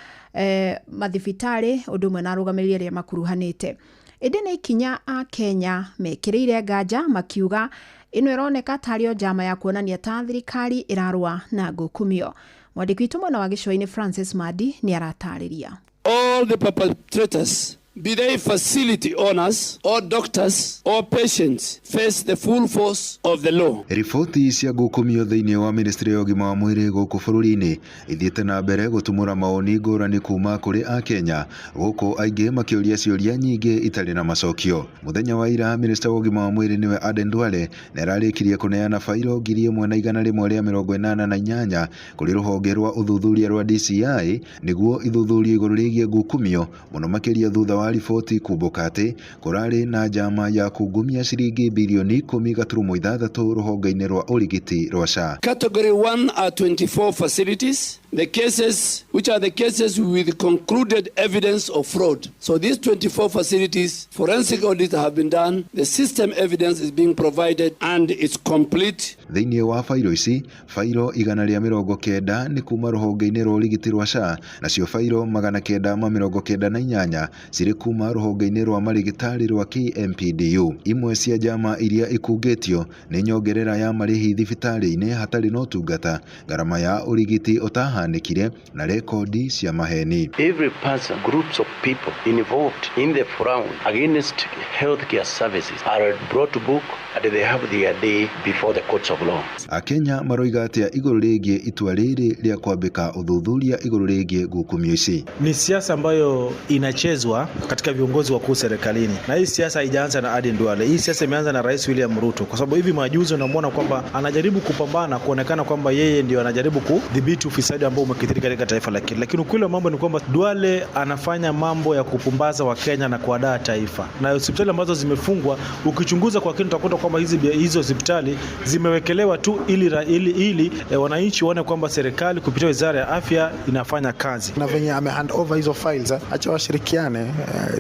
mathibitarĩ ũndũ ũmwe na arũgamĩrĩri arĩa makuruhanĩte. Ĩndĩ nĩ ikinya akenya mekĩrĩire nganja makiuga ĩno ĩroneka tarĩ o njama ya kuonania ta thirikari ĩrarũa na ngukumio. Mwandĩki witũ mwena wa gĩcũa-inĩ Francis Madi nĩ aratarĩria. All the perpetrators, be they facility owners or doctors or patients, face the full force of the law. Riboti cia ngukumio thĩinĩ wa ministry ya ũgima wa mwĩrĩ gũkũ bũrũri-inĩ ithiĩte na mbere gũtumũra mawoni ngũrani kuma kũrĩ akenya, gũkũ aingĩ makĩũria ciũria nyingĩ itarĩ na macokio. Mũthenya wa ira minista wa ũgima wa mwĩrĩ nĩwe Aden Duale nĩararĩkirie kũneana bairo 1188 kũrĩ rũhonge rwa ũthuthuria rwa DCI nĩguo ithuthurie igũrũ rĩgiĩ ngukumio mũno makĩria thutha wa riboti kumbũka atĩ kũrarĩ na njama ya kungumia ciringi bilioni 10.6 rũhonge-inĩ rwa ũrigiti rwa SHA. Category 1 are 24 facilities, the cases which are the cases with concluded evidence of fraud. So these 24 facilities, forensic audit have been done, the system evidence is being provided and it's complete. Thĩinĩ wa bairo ici, bairo 190 nĩ kuma rũhonge-inĩ rwa ũrigiti rwa SHA, nacio bairo 998 cirĩ kuma rũhonge-inĩ rwa marĩgĩtarĩ rwa KMPDU. Imwe cia njama iria ikungĩtio nĩ nyongerera ya marĩhi thibitarĩ-inĩ hatarĩ na ũtungata, ngarama ya ũrigiti ũtaha yahanĩkire na rekondi cia maheni. Every person, groups of people involved in the fraud against healthcare services are brought to book and they have their day before the courts of law. Akenya maroiga atĩa igũrũ rĩgiĩ itua rĩrĩ rĩa kwambĩka ũthuthuria igũrũ rĩgiĩ ngukumio ici? Ni siasa ambayo inachezwa katika viongozi wakuu serikalini, na hii siasa haijaanza na Aden Duale. Hii siasa imeanza na Rais William Ruto, kwa sababu hivi majuzi unamwona kwamba anajaribu kupambana kuonekana kwamba yeye ndio anajaribu kudhibiti ufisadi ambao umekithiri katika taifa la Kenya, lakini ukweli wa mambo ni kwamba Duale anafanya mambo ya kupumbaza Wakenya na kuadaa taifa, na hospitali ambazo zimefungwa, ukichunguza kwa kina utakuta kwamba hizo hospitali zimewekelewa tu ili wananchi waone kwamba serikali kupitia wizara ya afya inafanya kazi. Na venye ame hand over hizo files, acha washirikiane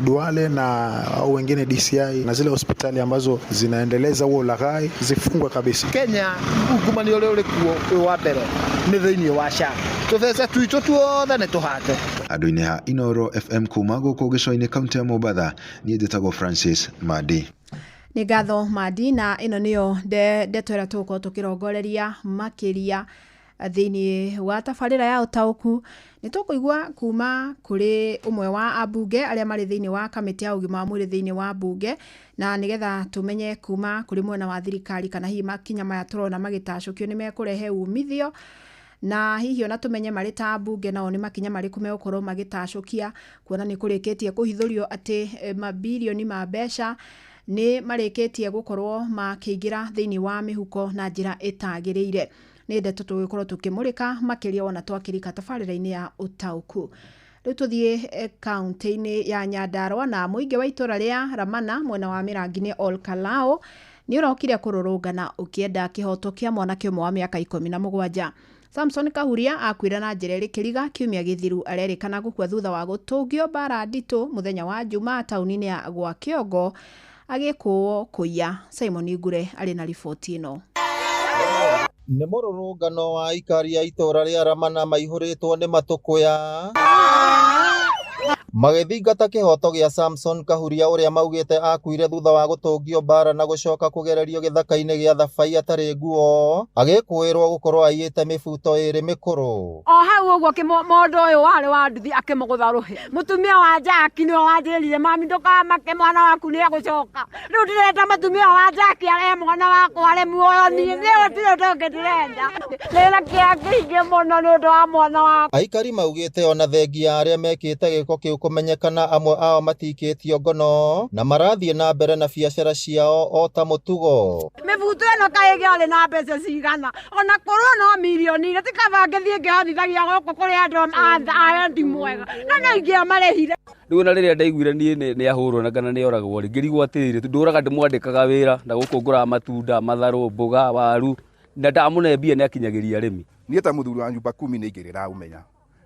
Duale na au wengine DCI, na zile hospitali ambazo zinaendeleza huo ulaghai zifungwe kabisa. Kenya ungumania ũrĩa ũrĩ kuo wĩ wa mbere nĩ thĩinĩ wa SHA tũbeca twitũ tuothe nĩ tũhate. Andũ-inĩ ha Inoro FM kuma gũkũ gĩcũa-inĩ kaunti ya Mombatha, niĩ njĩtagwo Francis Mandi. Nĩ ngatho Mandi, na ĩno nĩyo ndeto ĩrĩa tũgũkorwo tũkĩrongoreria makĩria thĩinĩ wa tabarĩra ya ũtaũku. Nĩ tũkũigua kuma kũrĩ ũmwe wa ambunge arĩa marĩ thĩinĩ wa kamĩtĩ ya ũgima wa mwĩrĩ thĩinĩ wa mbunge, na nĩgetha tũmenye kuma kũrĩ mwena wa thirikari kana hihi makinya maya tũrona magĩtacũkio nĩ mekũrehe umithio, na hihi ona tũmenye marĩ ta ambunge nao nĩ makinya marĩkũ megũkorwo magĩtacũkia, kuona nĩ kũrĩkĩtie kũhithũrio atĩ mabirioni ma mbeca nĩ marĩkĩtie gũkorwo makĩingĩra thĩinĩ wa mĩhuko na njĩra ĩtagĩrĩire. Nĩ ndeto tũgũkorwo tũkĩmũrĩka makĩria wona twakĩrika tabarĩra-inĩ ya ũtaũku. Rĩu tũthiĩ kaunti-inĩ ya Nyandarua na mũingĩ wa itũra rĩa Ramana mwena wa Mĩrangi-inĩ Ol Kalou nĩ ũrokire kũrũrũngana ũkĩenda kĩhoto kĩa mwanake ũmwe wa mĩaka 17. Samson Kahuria akuire na njĩra ĩrĩ kĩriga kiumia gĩthiru, arerĩkana gũkua thutha wa gũtũngio mbara nditũ mũthenya wa Jumaa taũni-inĩ ya Gwakĩongo agĩkũũo kũiya. Simon Ngure arĩ na riboti ĩno. Nĩ mũrũrũngano wa aikari a itũra rĩa Ramana maihũrĩtwo nĩ matũkũya magĩthingata kĩhoto gĩa Samson Kahuria ũrĩa maugĩte akuire thutha wa gũtũngio mbara na gũcoka kũgererio gĩthaka-inĩ gĩa Thabai atarĩ nguo, agĩkũĩrwo gũkorwo aiyĩte mĩbuto ĩrĩ mĩkũrũ. O hau ũguo mũndũ ũyũ warĩ wa nduthi akĩmũgũtha rũhĩ. Mũtumia wa Jackie nĩwe wanjĩrire, mami ndũkamake mwana waku nĩ egũcoka. Rĩu ndĩrenda mũtumia wa Jackie arehe mwana wakwa arĩ muoyo, niĩ gũtirĩ ũndũ ũngĩ ndĩrenda. Ndĩna kĩeha kĩingĩ mũno nĩ ũndũ wa mwana wakwa. Aikari maugĩte ona thengia arĩa mekĩte gĩko kĩu kũmenyekana amwe ao matikĩtio ngono na marathiĩ na mbere na biacara ciao o ta mũtugo. Mĩbuto ĩno kaĩ ĩngĩarĩ na mbeca cigana, ona korwo no mirioni igĩrĩ, ti kaba ngĩthiĩ ngĩhotithagia gũkũ kũrĩ andũ a wendi mwega, no no ingĩamarĩhire. Rĩu ona rĩrĩa ndaiguire niĩ nĩ ahũrwo na kana nĩ oragwo rĩ, ngĩrigwo atĩrĩrĩ, ndũraga ndĩmwandĩkaga wĩra na gũkũ ngũraga matunda, matharũ, mboga, waru, na ndamũne mbia nĩ akinyagĩria arĩmi. Niĩ ta mũthuri wa nyũmba kumi nĩ ingĩrĩra ũmenya,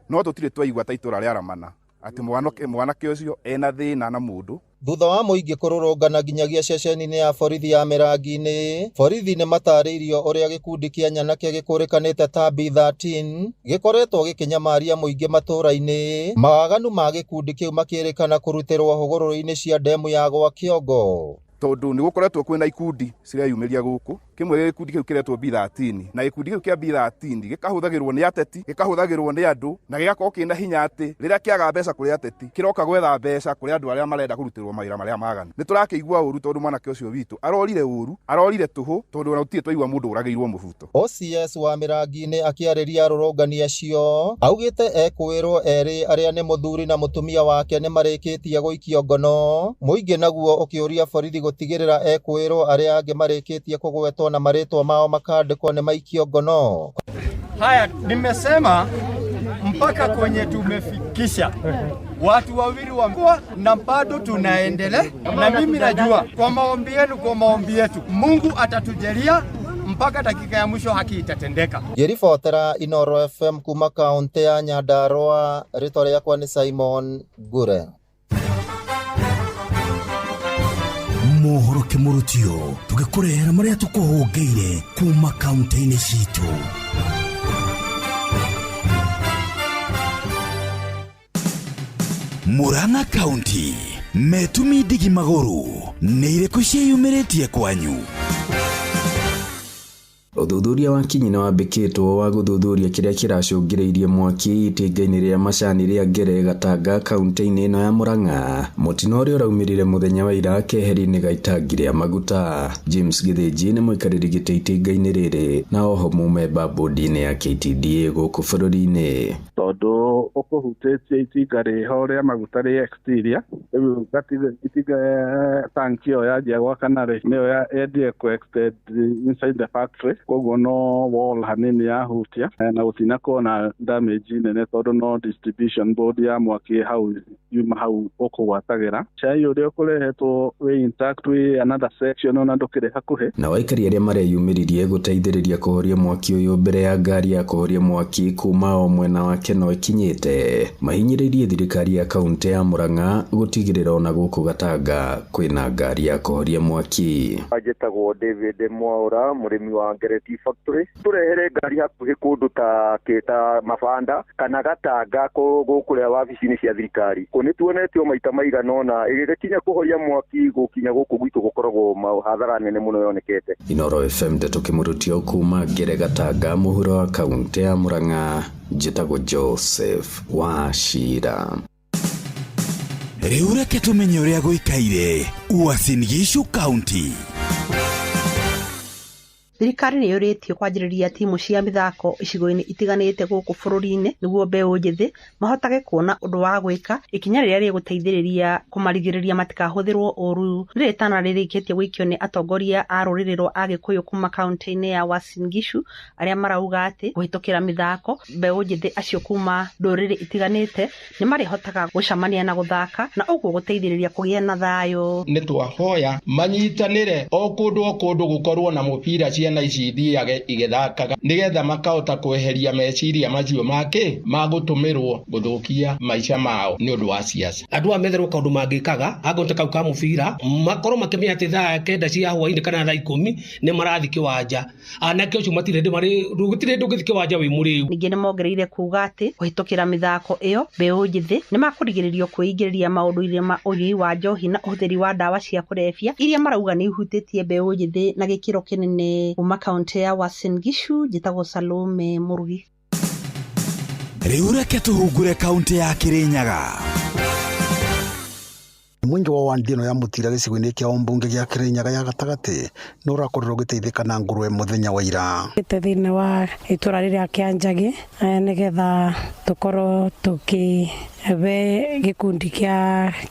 no tũtirĩ twaigua ta itũra rĩa Ramana atĩ mwanake ũcio ena thĩna na mũndũ. Thutha wa mũingĩ kũrũrũngana nginyagia ceceni-inĩ ya borithi ya Mĩrangi-inĩ, borithi nĩ matarĩirio ũrĩa gĩkundi kĩa nyanake gĩkũrĩkanĩte ta B13 gĩkoretwo gĩkĩnyamaria mũingĩ matũra-inĩ, mawaganu ma gĩkundi kĩu makĩrĩkana kũrutĩrwo hũgũrũrũ-inĩ cia ndemu ya Gwakĩongo. Tondũ nĩ gũkoretwo kwĩna ikundi cireyumĩria gũkũ, kĩmwe gĩkundi kĩu kĩretwo B13, na gĩkundi kĩu kĩa B13 gĩkahũthagĩrwo nĩ ateti, gĩkahũthagĩrwo nĩ andũ, na gĩgakorwo kĩna hinya atĩ rĩrĩa kĩaga mbeca kũrĩ ateti kĩroka gwetha mbeca kũrĩ andũ arĩa marenda kũrutĩrwo mawĩra marĩa maganu. Nĩ tũrakĩigua ũru tondũ mwanake ũcio witũ arorire ũru, arorire tũhũ, tondũ ona gũtirĩ twaigua mũndũ ũragĩirwo mũbuto. OCS wa Mĩrangi-inĩ akĩarĩria arũrũngani acio augĩte ekũĩrwo erĩ arĩa nĩ mũthuri na mũtumia wake nĩ marĩkĩtie gũikio ngono, mũingĩ naguo ũkĩũria borithi gũtigĩrĩra ekũĩrwo arĩa angĩ marĩkĩtie kũgwetwo na marĩtwa mao makandĩkwo nĩ maikio ngono. Haya, nimesema mpaka kwenye tumefikisha watu wawili wa na bado tunaendelea, na mimi najua kwa maombi yenu, kwa maombi yetu Mungu atatujalia mpaka dakika ya mwisho haki itatendeka. Ngĩribotera Inoro FM kuma kaunti ya Nyandarua, rĩtwa rĩakwa nĩ Simon Ngure. Mohoro kĩmũrutio tũgĩkũrehera marĩa tũkũhũngĩire kuma kaunti-inĩ citũ. Murang'a County metumi ndigi magũrũ nĩ irĩkũ ciĩyumĩrĩtie kwanyu? Ũthuthuria wa kinyi nĩwambĩkĩtwo wa gũthuthuria kĩrĩa kĩracũngĩrĩirie mwaki itinga-inĩ rĩa macani rĩa Ngere Gatanga kaunti-inĩ ĩno ya Murang'a. Mũtino ũrĩa ũraumĩrire mũthenya wa ira keheri-inĩ ga itangi rĩa maguta. James Gĩthĩnji nĩ mũikarĩri gĩtĩ itinga-inĩ rĩrĩ na oho mũmemba bodi-inĩ ya KTDA gũkũ bũrũri-inĩ. Tondũ ũkũhutĩtie itinga rĩho rĩa maguta rĩ exterior, rĩu itinga tanki ĩyo yanjia gwakana rĩ, nĩyo yendire kũ extend inside the factory, koguo no wall hanini yahutia na gũtinakorwo na damage nene tondũ no distribution board ya mwaki hau yuma hau ũkũgwatagĩra. Cai ũrĩa ũkũrehetwo wĩ intact wĩ another section ona ndũkĩrĩ hakuhĩ. Nao aikari arĩa mareyumĩririe gũteithĩrĩria kũhoria mwaki ũyũ mbere ya ngari ya kũhoria mwaki kuma o mwena wa Keno ĩkinyĩte mahinyĩrĩirie thirikari ya kaunti ya Murang'a gũtigĩrĩra ona gũkũ Gatanga kwĩna ngari ya kũhoria mwaki. Njĩtagwo David Mwaura, mũrĩmi wa Ngere Tea Factory. Tũrehere ngari hakuhĩ kũndũ ta Mabanda kana Gatanga kũrĩa wabici-inĩ cia thirikari. Nĩ tuonetio maita maigana ũna ĩgĩkinya kũhoria mwaki gũkinya gũkũ gwitũ gũkoragwo hathara nene mũno yonekete. Inoro FM ndeto kĩmũrutio kuma Ngere Gatanga mũhuro wa kaunti ya Murang'a. Njĩtagwo Joseph Wachira. Rĩu reke tũmenye ũrĩa gũikaire Uasin Gishu County. Thirikari nĩ yũrĩtio kwanjĩrĩria timu cia mĩthako icigo-inĩ itiganĩte gũkũ bũrũri-inĩ nĩguo mbeũ njĩthĩ mahotage kuona ũndũ wa gwĩka, ikinya rĩrĩa rĩgũteithĩrĩria kũmarigĩrĩria matikahũthĩrwo ũũru. Nĩ rĩtana rĩrĩkĩtie gũikio nĩ atongoria a rũrĩrĩ rwa Agĩkũyũ kuma kaunti-inĩ ya Uasin Gishu arĩa marauga atĩ kũhĩtũkĩra mĩthako mbeũ njĩthĩ acio kuma ndũrĩrĩ itiganĩte nĩ marĩhotaga gũcemania na gũthaka na ũguo gũteithĩrĩria kũgĩa na thayũ. Nĩ twahoya manyitanĩre o kũndũ gũkorwo na mũbira ciana ici ithiage igĩthakaga nĩgetha makahota kweheria meciria macio make magũtũmĩrwo gũthũkia maica mao nĩ ũndũ wa siasa. Andũ aya metherwo kaũndũ mangĩkaga angorwo ta kau ka mũbira makorwo makĩmenya atĩ thaa 9 cia hwaĩ-inĩ kana thaa 10 nĩ marathiĩ kĩwanja. Anake ũcio matirĩ hĩndĩ marĩ gũtirĩ hĩndĩ ũngĩthiĩ kĩwanja wĩ mũrĩu. Ningĩ nĩ mongereire kuga atĩ kũhĩtũkĩra mĩthako ĩyo mbeũ njĩthĩ nĩ makũrigĩrĩrio kwĩingĩria maũndũ-inĩ ma ũnyui wa njohi na ũhũthĩri wa ndawa cia kũrebia iria marauga nĩ ihutĩtie mbeũ njĩthĩ na gĩkĩro kĩnene. Kuma kaunti ya Uasin Gishu njĩtagwo Salome Mũrugi. Rĩu reke tũhungure kaunti ya Kirinyaga. Mũingĩ wa wandi ĩno ya Mũtira gĩcigo-inĩ kĩa ũmbunge gĩa Kirinyaga ya gatagatĩ nĩ ũrakorirwo ũgĩteithĩka na ngũrwe mũthenya wa ira. Thĩinĩ wa itũra rĩrĩa kĩa Njagi nĩgetha tũkorwo tũkĩbe gĩkundi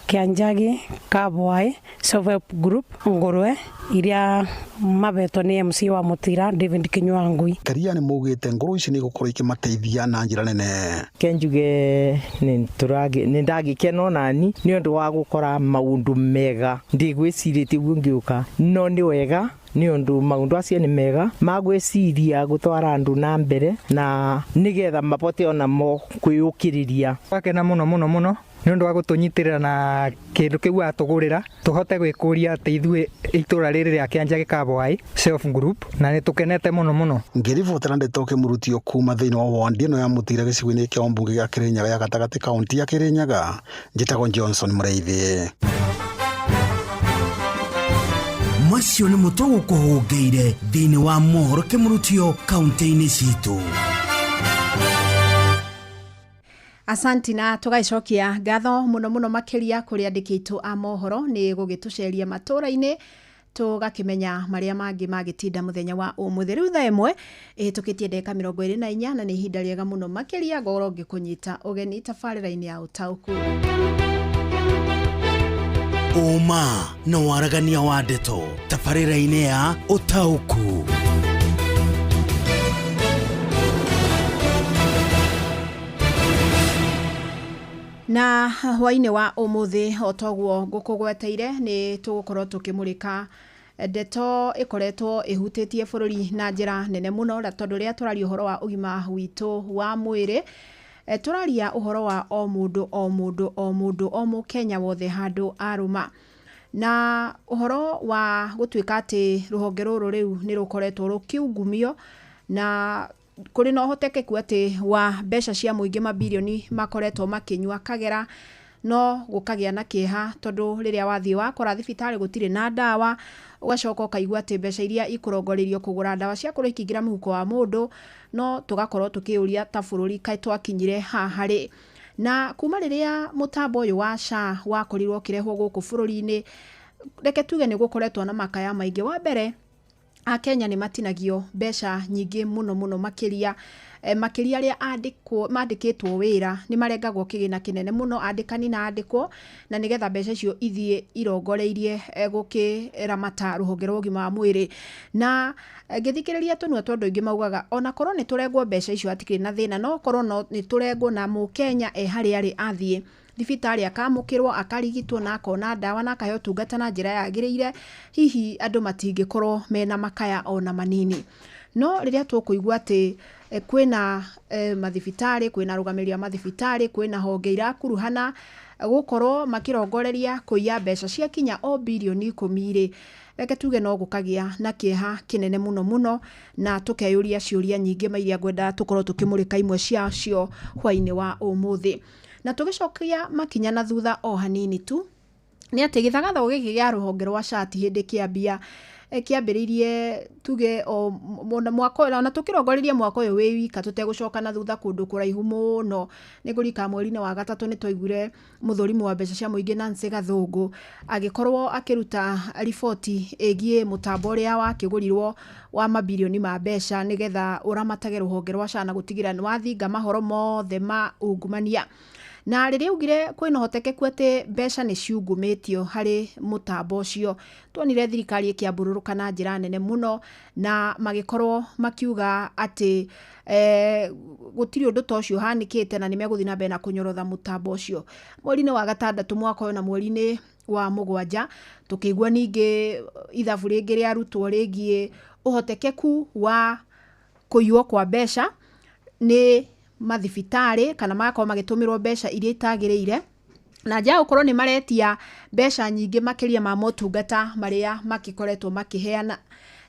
kĩa Njagi Kabwai Self Help Group ngũrwe iria mabetwo nĩ MC wa Mũtira David Kinyua Ngui. Karia nĩ maugĩte ngũrwe ici nĩ igũkorwo ikĩmateithia na njĩra nene. Kenjuge nĩ ndagĩkeno nani nĩ ũndũ wa gũkora maundu mega ndigwĩcirĩtie ũguo ngĩũka no nĩ wega nĩ ũndũ maũndũ acio nĩ mega magwĩciria gũtwara andũ na mbere na nĩgetha mabote onamo kwĩyũkĩrĩria. Wakena mũno mũno mũno nĩ ũndũ wa gũtũnyitĩrĩra na kĩndũ kĩu atũgũrĩra tũhote gwĩkũria atĩ ithuĩ itũra rĩrĩ rĩa Kĩanjagi Kabwai Self Group na nĩ tũkenete mũno mũno. Ngĩribotera ndeto kĩmũrutio kuma thĩinĩ wa wandi ĩno ya Mũtira gĩcigo-inĩ kĩa ũmbunge gĩa Kirinyaga ya gatagatĩ kaunti ya Kirinyaga, njĩtagwo Johnson Mũrĩithi. Macio nĩ mũtũ gũkũhũngĩire thĩinĩ wa mohoro kĩmũrutio kaunti-inĩ citũ. Asanti na tũgaicokia ngatho mũno mũno makĩria kũrĩ andĩki aitũ a mohoro nĩ gũgĩtũceria matũra-inĩ tũgakĩmenya marĩa mangĩ magĩtinda mũthenya wa ũmũthĩ. Rĩu thaa 1 ĩhĩtũkĩtie ndagĩka 24 na nĩ ihinda rĩega mũno makĩria ngorwo ngĩkũnyita ũgeni tabarĩra-inĩ ya ũtaũku. Ũma na waragania wa ndeto tabarĩra-inĩ ya ũtaũku. Na hwainĩ wa ũmũthĩ o toguo ngũkũgweteire nĩ tũgũkorwo tũkĩmũrĩka ndeto ĩkoretwo ĩhutĩtie bũrũri na njĩra nene mũno tondũ rĩrĩa tũraria ũhoro wa ũgima witũ wa mwĩrĩ tũraria ũhoro wa o mũndũ o mũndũ o mũndũ o mũkenya wothe handũ arũma. Na ũhoro wa gũtuĩka atĩ rũhonge rũrũ rĩu nĩ rũkoretwo rũkĩungumio na kũrĩ na ũhotekeku atĩ wa mbeca cia mũingĩ mabirioni makoretwo makĩnyua kagera No gũkagĩa na kĩeha tondũ rĩrĩa wathiĩ wakora thibitarĩ gũtirĩ na ndawa, ũgacoka ũkaigua atĩ mbeca iria ikũrongoreirio kũgũra ndawa ciakorwo ikĩingĩra mũhuko wa mũndũ, no tũgakorwo tũkĩyũria ta bũrũri kaĩ twakinyire haha rĩ. Na kuma rĩrĩa mũtambo ũyũ wa SHA wakorirwo ũkĩrehwo gũkũ bũrũri-inĩ, reke tuge nĩ gũkoretwo na makaya maingĩ. Wa mbere, Akenya nĩ matinagio mbeca nyingĩ mũno mũno makĩria, makĩria arĩa mandĩkĩtwo wĩra nĩ marengagwo kĩgĩna kĩnene mũno, andĩkani na andĩkwo, na nĩgetha mbeca icio ithiĩ irongoreirie gũkĩramata rũhonge rwa ũgima wa mwĩrĩ. Na ngĩthikĩrĩria tũnua twa andũ aingĩ maugaga onakorwo nĩ tũrengwo mbeca icio hatikĩrĩ na thĩna, no korwo no nĩ tũrengwo na mũkenya e harĩa arĩ athiĩ thibitarĩ akamũkĩrwo, akarigitwo na akona ndawa na akaheo ũtungata na njĩra yagĩrĩire, hihi andũ matingĩkorwo mena makaya ona manini. No rĩrĩa tũkũigua atĩ kwĩna mathibitarĩ, kwĩna arũgamĩrĩri a mathibitarĩ, kwĩna honge irakuruhana gũkorwo makĩrongoreria kũiya mbeca ciakinya o birioni 10 rĩ, reke tuge no gũkagĩa na kĩeha kĩnene mũno mũno, na tũkeyũria ciũria nyingĩ ma iria ngwenda tũkorwo tũkĩmũrĩka imwe ciacio hwaĩ-inĩ wa ũmũthĩ. Na tũgĩcokia makinya na thutha o hanini tu, nĩ atĩ gĩthagathago gĩkĩ gĩa rũhonge rwa SHA ti hĩndĩ kĩambia, kĩambĩrĩirie tuge o mwaka ũyũ, ona tũkĩrongoreria mwaka ũyũ wĩ wika tũtegũcoka na thutha kũndũ kũraihu mũno. Nĩ ngũririkana mweri-inĩ wa gatatũ nĩ twaiguire mũthũrimi wa mbeca cia mũingĩ Nancy Gathũngũ agĩkorwo akĩruta riboti ĩgiĩ mũtambo ũrĩa wakĩgũrirwo wa mabirioni ma mbeca nĩgetha ũramatage rũhonge rwa SHA na gũtigĩrĩra nĩ wathinga mahoro mothe ma ungumania. Na rĩrĩa augire kwĩna ũhotekeku atĩ mbeca nĩ ciungumĩtio harĩ mũtambo ũcio, tuonire thirikari ĩkĩambũrũrũka na njĩra nene mũno, na magĩkorwo makiuga atĩ gũtirĩ ũndũ ta ũcio ũhanĩkĩte na nĩ megũthiĩ na mbere na kũnyorotha mũtambo ũcio. Mweri-inĩ wa gatandatũ mwaka ũyũ na mweri-inĩ wa mũgwanja, tũkĩigua ningĩ ithabu rĩngĩ rĩarutwo rĩgiĩ ũhotekeku wa kũiywo kwa mbeca nĩ mathibitarĩ, kana magakorwo magĩtũmĩrwo mbeca iria itagĩrĩire, na nja ya gũkorwo nĩ maretia mbeca nyingĩ makĩria ma motungata marĩa makĩkoretwo makĩheana.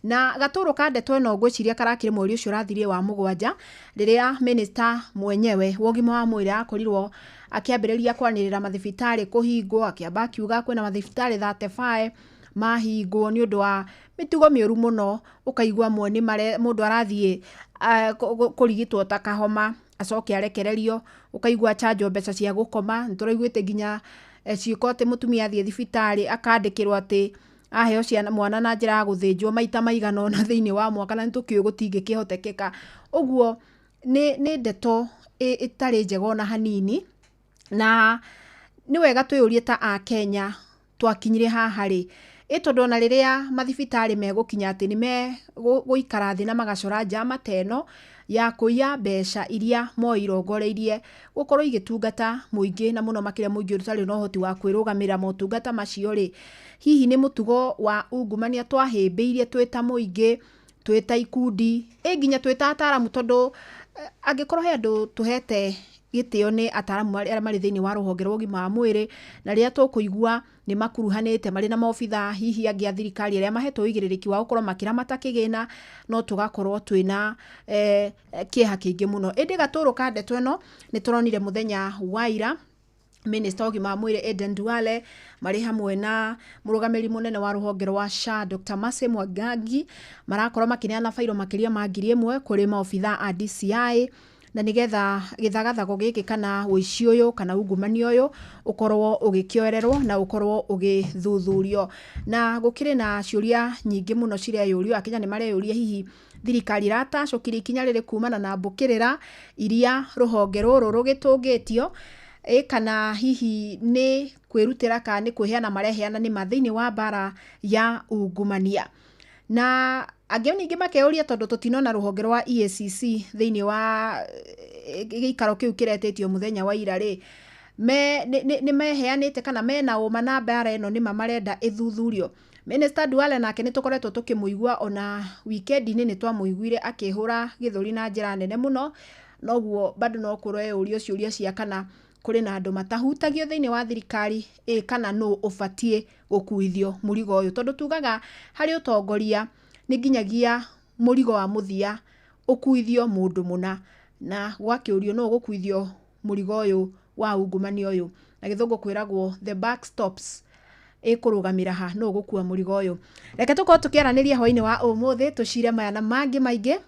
Na gatũrũ ka ndeto ĩno ngwĩciria karakĩrĩ mweri ũcio ũrathirire wa mũgwanja, rĩrĩa minister mwenyewe wa ũgima wa mwĩrĩ akorirwo akĩambĩrĩria kwanĩrĩra mathibitarĩ kũhingwo, akĩamba akiuga kwĩna mathibitarĩ 35 mahingwo nĩ ũndũ wa mĩtugo mĩũru mũno. Ũkaigua amwe nĩ mũndũ arathiĩ kũrigitwo ta kahoma acoke arekererio, ũkaigua chanjo mbeca cia gũkoma. Nĩ tũraiguĩte nginya ciĩko atĩ mũtumia athiĩ thibitarĩ akandĩkĩrwo atĩ aheo ciana mwana na njĩra ya gũthĩnjwo maita maigana ũna thĩinĩ wa mwaka, na nĩ tũkĩũĩ gũtingĩkĩhotekeka. Ũguo nĩ ndeto ĩtarĩ njega ona hanini, na nĩ wega twĩyũrie ta Akenya twakinyire haha rĩ, ĩ tondũ ona rĩrĩa mathibitarĩ megũkinya atĩ nĩ megũikara thĩ na magacora njama ta ĩno ya kũiya mbeca iria moi irongoreirie gũkorwo igĩtungata mũingĩ, na mũno makĩria mũingĩ ũtarĩ na ũhoti wa kwĩrũgamĩrĩra motungata macio rĩ, hihi nĩ mũtugo wa ungumania twahĩmbĩirie twĩ ta mũingĩ, twĩ ta ikundi, ĩ nginya twĩ ta ataramu, tondũ angĩkorwo he andũ tũhete gĩtĩo nĩ ataramu arĩa marĩ thĩinĩ wa rũhonge rwa ũgima wa mwĩrĩ, na rĩrĩa tũkũigua nĩ makuruhanĩte marĩ na maobitha hihi angĩ a thirikari arĩa mahetwo ũigĩrĩrĩki wa gũkorwo makĩramata kĩgĩna, no tũgakorwo twĩna kĩeha kĩingĩ mũno. Ĩndĩ gatũrũ ka ndeto ĩno nĩ tũronire mũthenya wa ira Minister wa ũgima wa mwĩrĩ Aden Duale marĩ hamwe na mũrũgamĩrĩri mũnene wa rũhonge rwa SHA Dr. Mercy Mwangangi marakorwo makĩneana bairo makĩria ma 1000 kũrĩ maobitha a DCI, na nĩgetha gĩthagathago gĩkĩ kana ũici ũyũ kana ungumania ũyũ ũkorwo ũgĩkĩoererwo na ũkorwo ũgĩthuthurio. Na gũkĩrĩ na ciũria nyingĩ mũno cireyũrio, Akenya nĩ mareyũria hihi thirikari ĩratacũkirie ikinya rĩrĩ kumana na mbũkĩrĩra iria rũhonge rũrũ rũgĩtũngĩtio, kana hihi nĩ kwĩrutĩra kana nĩ kwĩheana mareheana nĩ ma thĩinĩ wa mbara ya ungumania. Na angĩ ningĩ makeyũria tondũ tũtinona rũhonge rwa EACC thĩinĩ wa gĩikaro kĩu kĩretĩtio mũthenya wa ira rĩ, nĩ meheanĩte kana mena ũma na mbara ĩno nĩma marenda ĩthuthurio. Minister Duale nake nĩ tũkoretwo tũkĩmũigua ona wikendi-inĩ nĩ twamũiguire akĩhũra gĩthũri na njĩra nene mũno, noguo bado no kũreyũrio ciũria cia kana kũrĩ na andũ matahutagio thĩinĩ wa thirikari, ĩ kana nũ ũbatiĩ gũkuithio mũrigo ũyũ, tondũ tugaga harĩ ũtongoria nĩ nginyagia mũrigo wa mũthia ũkuithio mũndũ mũna, na gwakĩũrio nũ ũgũkuithio mũrigo ũyũ wa ungumania ũyũ. Na gĩthũngũ kwĩragwo the buck stops, ĩkũrũgamĩra ha, nũ ũgũkua mũrigo ũyũ? Reke tũkorwo tũkĩaranĩria hwainĩ wa ũmũthĩ, tũcire maya na mangĩ maingĩ,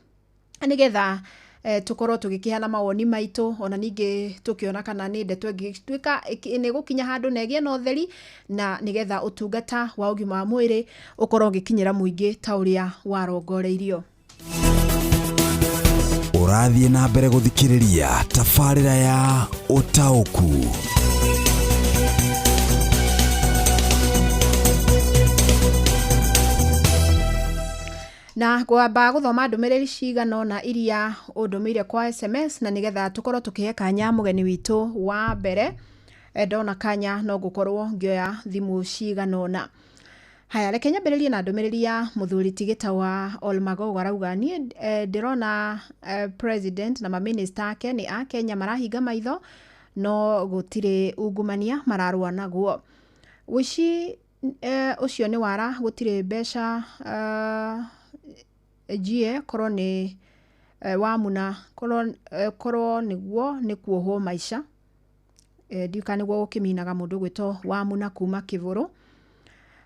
nĩgetha tũkorwo tũgĩkĩheana mawoni maitũ, ona ningĩ tũkĩona kana nĩ ndeto ĩngĩtuĩka nĩ ĩgũkinya handũ na ĩgĩe na ũtheri, na nĩgetha ũtungata wa ũgima wa mwĩrĩ ũkorwo ũgĩkinyĩra mũingĩ ta ũrĩa warongoreirio. Ũrathiĩ na mbere gũthikĩrĩria tabarĩra ya ũtaũku. Na ngwamba gũthoma ndũmĩrĩri cigana ũna iria ũndũmĩire kwa SMS, na nĩgetha tũkorwo tũkĩhe kanya mũgeni witũ wa mbere. Ndona kanya no ngũkorwo ngĩoya thimũ cigana ũna. Haya, reke nyambĩrĩrie na ndũmĩrĩri ya mũthuri Tigita wa Olmagogo. Arauga, niĩ ndĩrona president na maminista ake nĩ a Kenya marahinga maitho, no gũtirĩ ungumania mararũa naguo. Ũici ũcio nĩ wara, gũtirĩ mbeca njie, korwo nĩ wamuna, korwo nĩguo nĩ kuohwo maica. Ndiũĩ kana nĩguo gũkĩminaga mũndũ ũgwĩtwo Wamuna kuma Kĩbũrũ.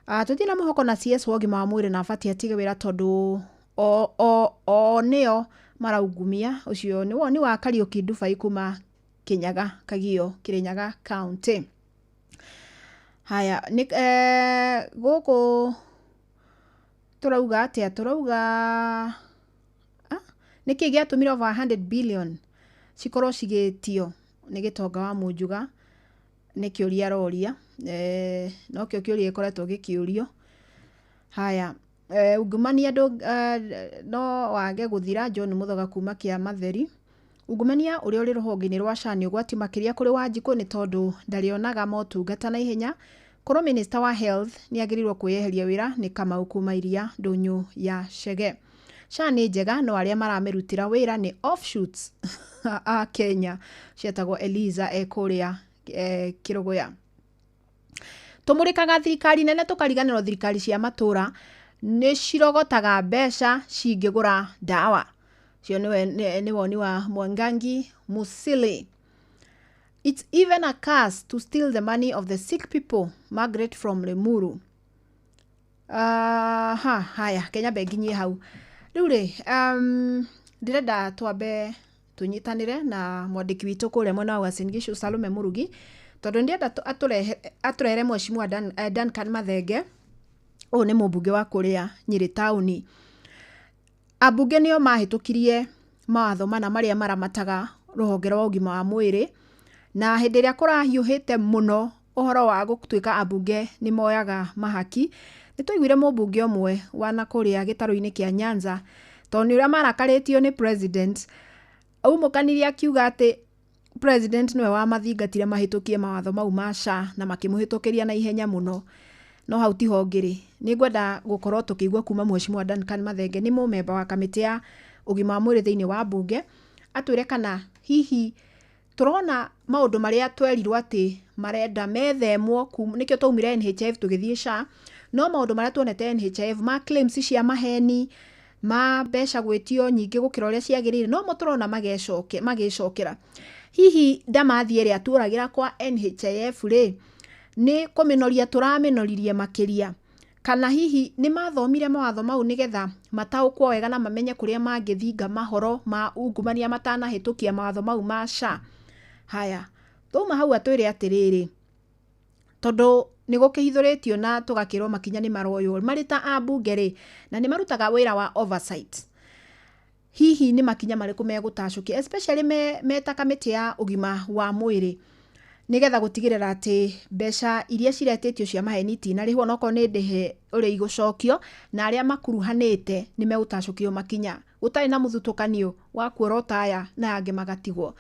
Tũtirĩ na mũhoko na CS wa ũgima wa mwĩrĩ, na abatiĩ atige wĩra tondũ o nĩo maraungumia. Ũcio nĩ woni wa Kariũki Dubai kuma Kĩnyaga Kagio, Kĩrĩnyaga County. Haya, nĩ gũkũ tũrauga atĩa? Tũrauga nĩkĩ gĩatũmire over 100 billion cikorwo cigĩtio nĩ Gĩtonga wa Mũnjuga? Nĩ kĩũria aroria, nokĩo kĩũria gĩkoretwo gĩkĩũrio. Haya, ungumania no wage gũthira. John Mũthoga kuma Kĩa Matheri. Ungumania ũrĩa ũrĩ rũhonge-inĩ rwa SHA nĩ ũgwati makĩria kũrĩ Wanjikũ, nĩ tondũ ndarĩonaga motungata na ihenya. Korwo minister wa health nĩ agĩrĩirwo kwĩyeheria wĩra. Nĩ Kamau kuma Iria Ndũnyũ ya Chege. SHA nĩ njega, no arĩa maramĩrutĩra wĩra nĩ offshoots a Kenya. Cietagwo Eliza e kũrĩa Kĩrũgũya. Tũmũrĩkaga thirikari nene, tũkariganĩrwo thirikari cia matũra nĩ cirogotaga mbeca cingĩgũra ndawa. Ũcio nĩ woni wa Mwangangi Musili. It's even a curse to steal the money of the sick people. Margaret from Limuru. Ha, haya, Kenya nginyie hau. Rĩu rĩ, ndĩrenda twambe tũnyitanĩre na mwandĩki witũ kũrĩa mwena wa Uasin Gishu, Salome Murugi, tondũ ndĩrenda atũrehere Mheshimiwa Duncan Mathenge. Ũyũ nĩ mũmbunge wa kũrĩa Nyĩrĩ taũni. Ambunge nĩo mahĩtũkirie mawatho mana marĩa maramataga rũhonge rwa ũgima wa mwĩrĩ, na hĩndĩ ĩrĩa kũrahiũhĩte mũno ũhoro wa gũtuĩka ambunge nĩ moyaga mahaki, nĩ twaiguire mũmbunge ũmwe wa nakũrĩa gĩtarũ-inĩ kĩa Nyanza, tondũ nĩ ũrĩa marakarĩtio nĩ president, aumũkanirie akiuga atĩ president nĩwe wamathingatire mahĩtũkie mawatho mau ma SHA, na makĩmũhĩtũkĩria na ihenya mũno. No hau tiho ngĩrĩ, nĩ ngwenda gũkorwo tũkĩigua kuma Mheshimiwa Duncan Mathenge, nĩ mũmemba wa kamĩtĩ ya ũgima wa mwĩrĩ thĩinĩ wa mbunge, atwĩre kana hihi tũrona maũndũ marĩa twerirwo atĩ marenda methemwo, nĩkĩo twaumire NHIF tũgĩthiĩ SHA, no maũndũ marĩa tuonete NHIF ma claims cia maheni, ma mbeca gwĩtio nyingĩ gũkĩra ũrĩa ciagĩrĩire, no mo tũrona magĩcokera. Hihi ndamathi ĩrĩa tuoragĩra kwa NHIF rĩ, nĩ kũmĩnoria tũramĩnoririe makĩria, kana hihi nĩ mathomire mawatho mau nĩgetha mataũkwo wega na mamenye kũrĩa mangĩthinga mahoro ma ungumania matanahĩtũkia mawatho mau ma SHA? Haya, twauma hau atwĩre atĩrĩrĩ, tondũ nĩ gũkĩhithũrĩtio na tũgakĩrwo makinya nĩ maroywo marĩ ta ambunge rĩ, na nĩ marutaga wĩra wa oversight, hihi nĩ makinya marĩkũ megũtacũkia, especially me ta kamĩtĩ ya ũgima wa mwĩrĩ, nĩgetha gũtigĩrĩra atĩ mbeca iria ciretĩtio cia maheni itinarĩhwo, onokorwo nĩ ndĩhe ũrĩa igũcokio, na arĩa makuruhanĩte nĩ megũtacũkio makinya, gũtarĩ na mũthutũkanio wa kuorota aya na angĩ magatigwo.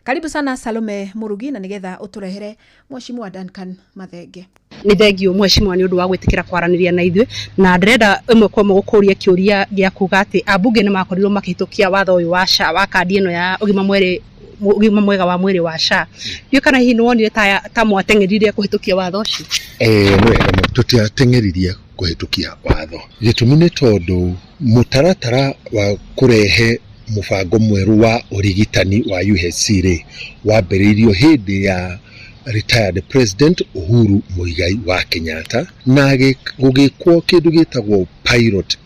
Karibu sana Salome Murugi, na nĩgetha ũtũrehere Mheshimiwa Duncan Mathenge. Nĩ thengio, mheshimiwa, nĩ ũndũ wa gwĩtĩkĩra kwaranĩria na ithuĩ, na ndĩrenda ĩmwe kwa ĩmwe gũkũria kĩũria gĩa kuga atĩ ambunge nĩ makorirwo makĩhĩtũkia watho ũyũ wa SHA, wa kandi ĩno ya ũgima mwĩrĩ, ũgima mwega wa mwĩrĩ wa SHA. Ndiũĩ kana hihi nĩ wonire ta mwateng'erire kũhĩtũkia watho ũcio? Nĩ wega mũno. Tũtiateng'eririe kũhĩtũkia watho. Gĩtũmi nĩ tondũ mũtaratara wa kũrehe mũbango mwerũ wa ũrigitani wa UHC rĩ, wambĩrĩirio hĩndĩ ya retired President Uhuru Muigai wa Kenyatta, na gũgĩkwo kĩndũ gĩtagwo pilot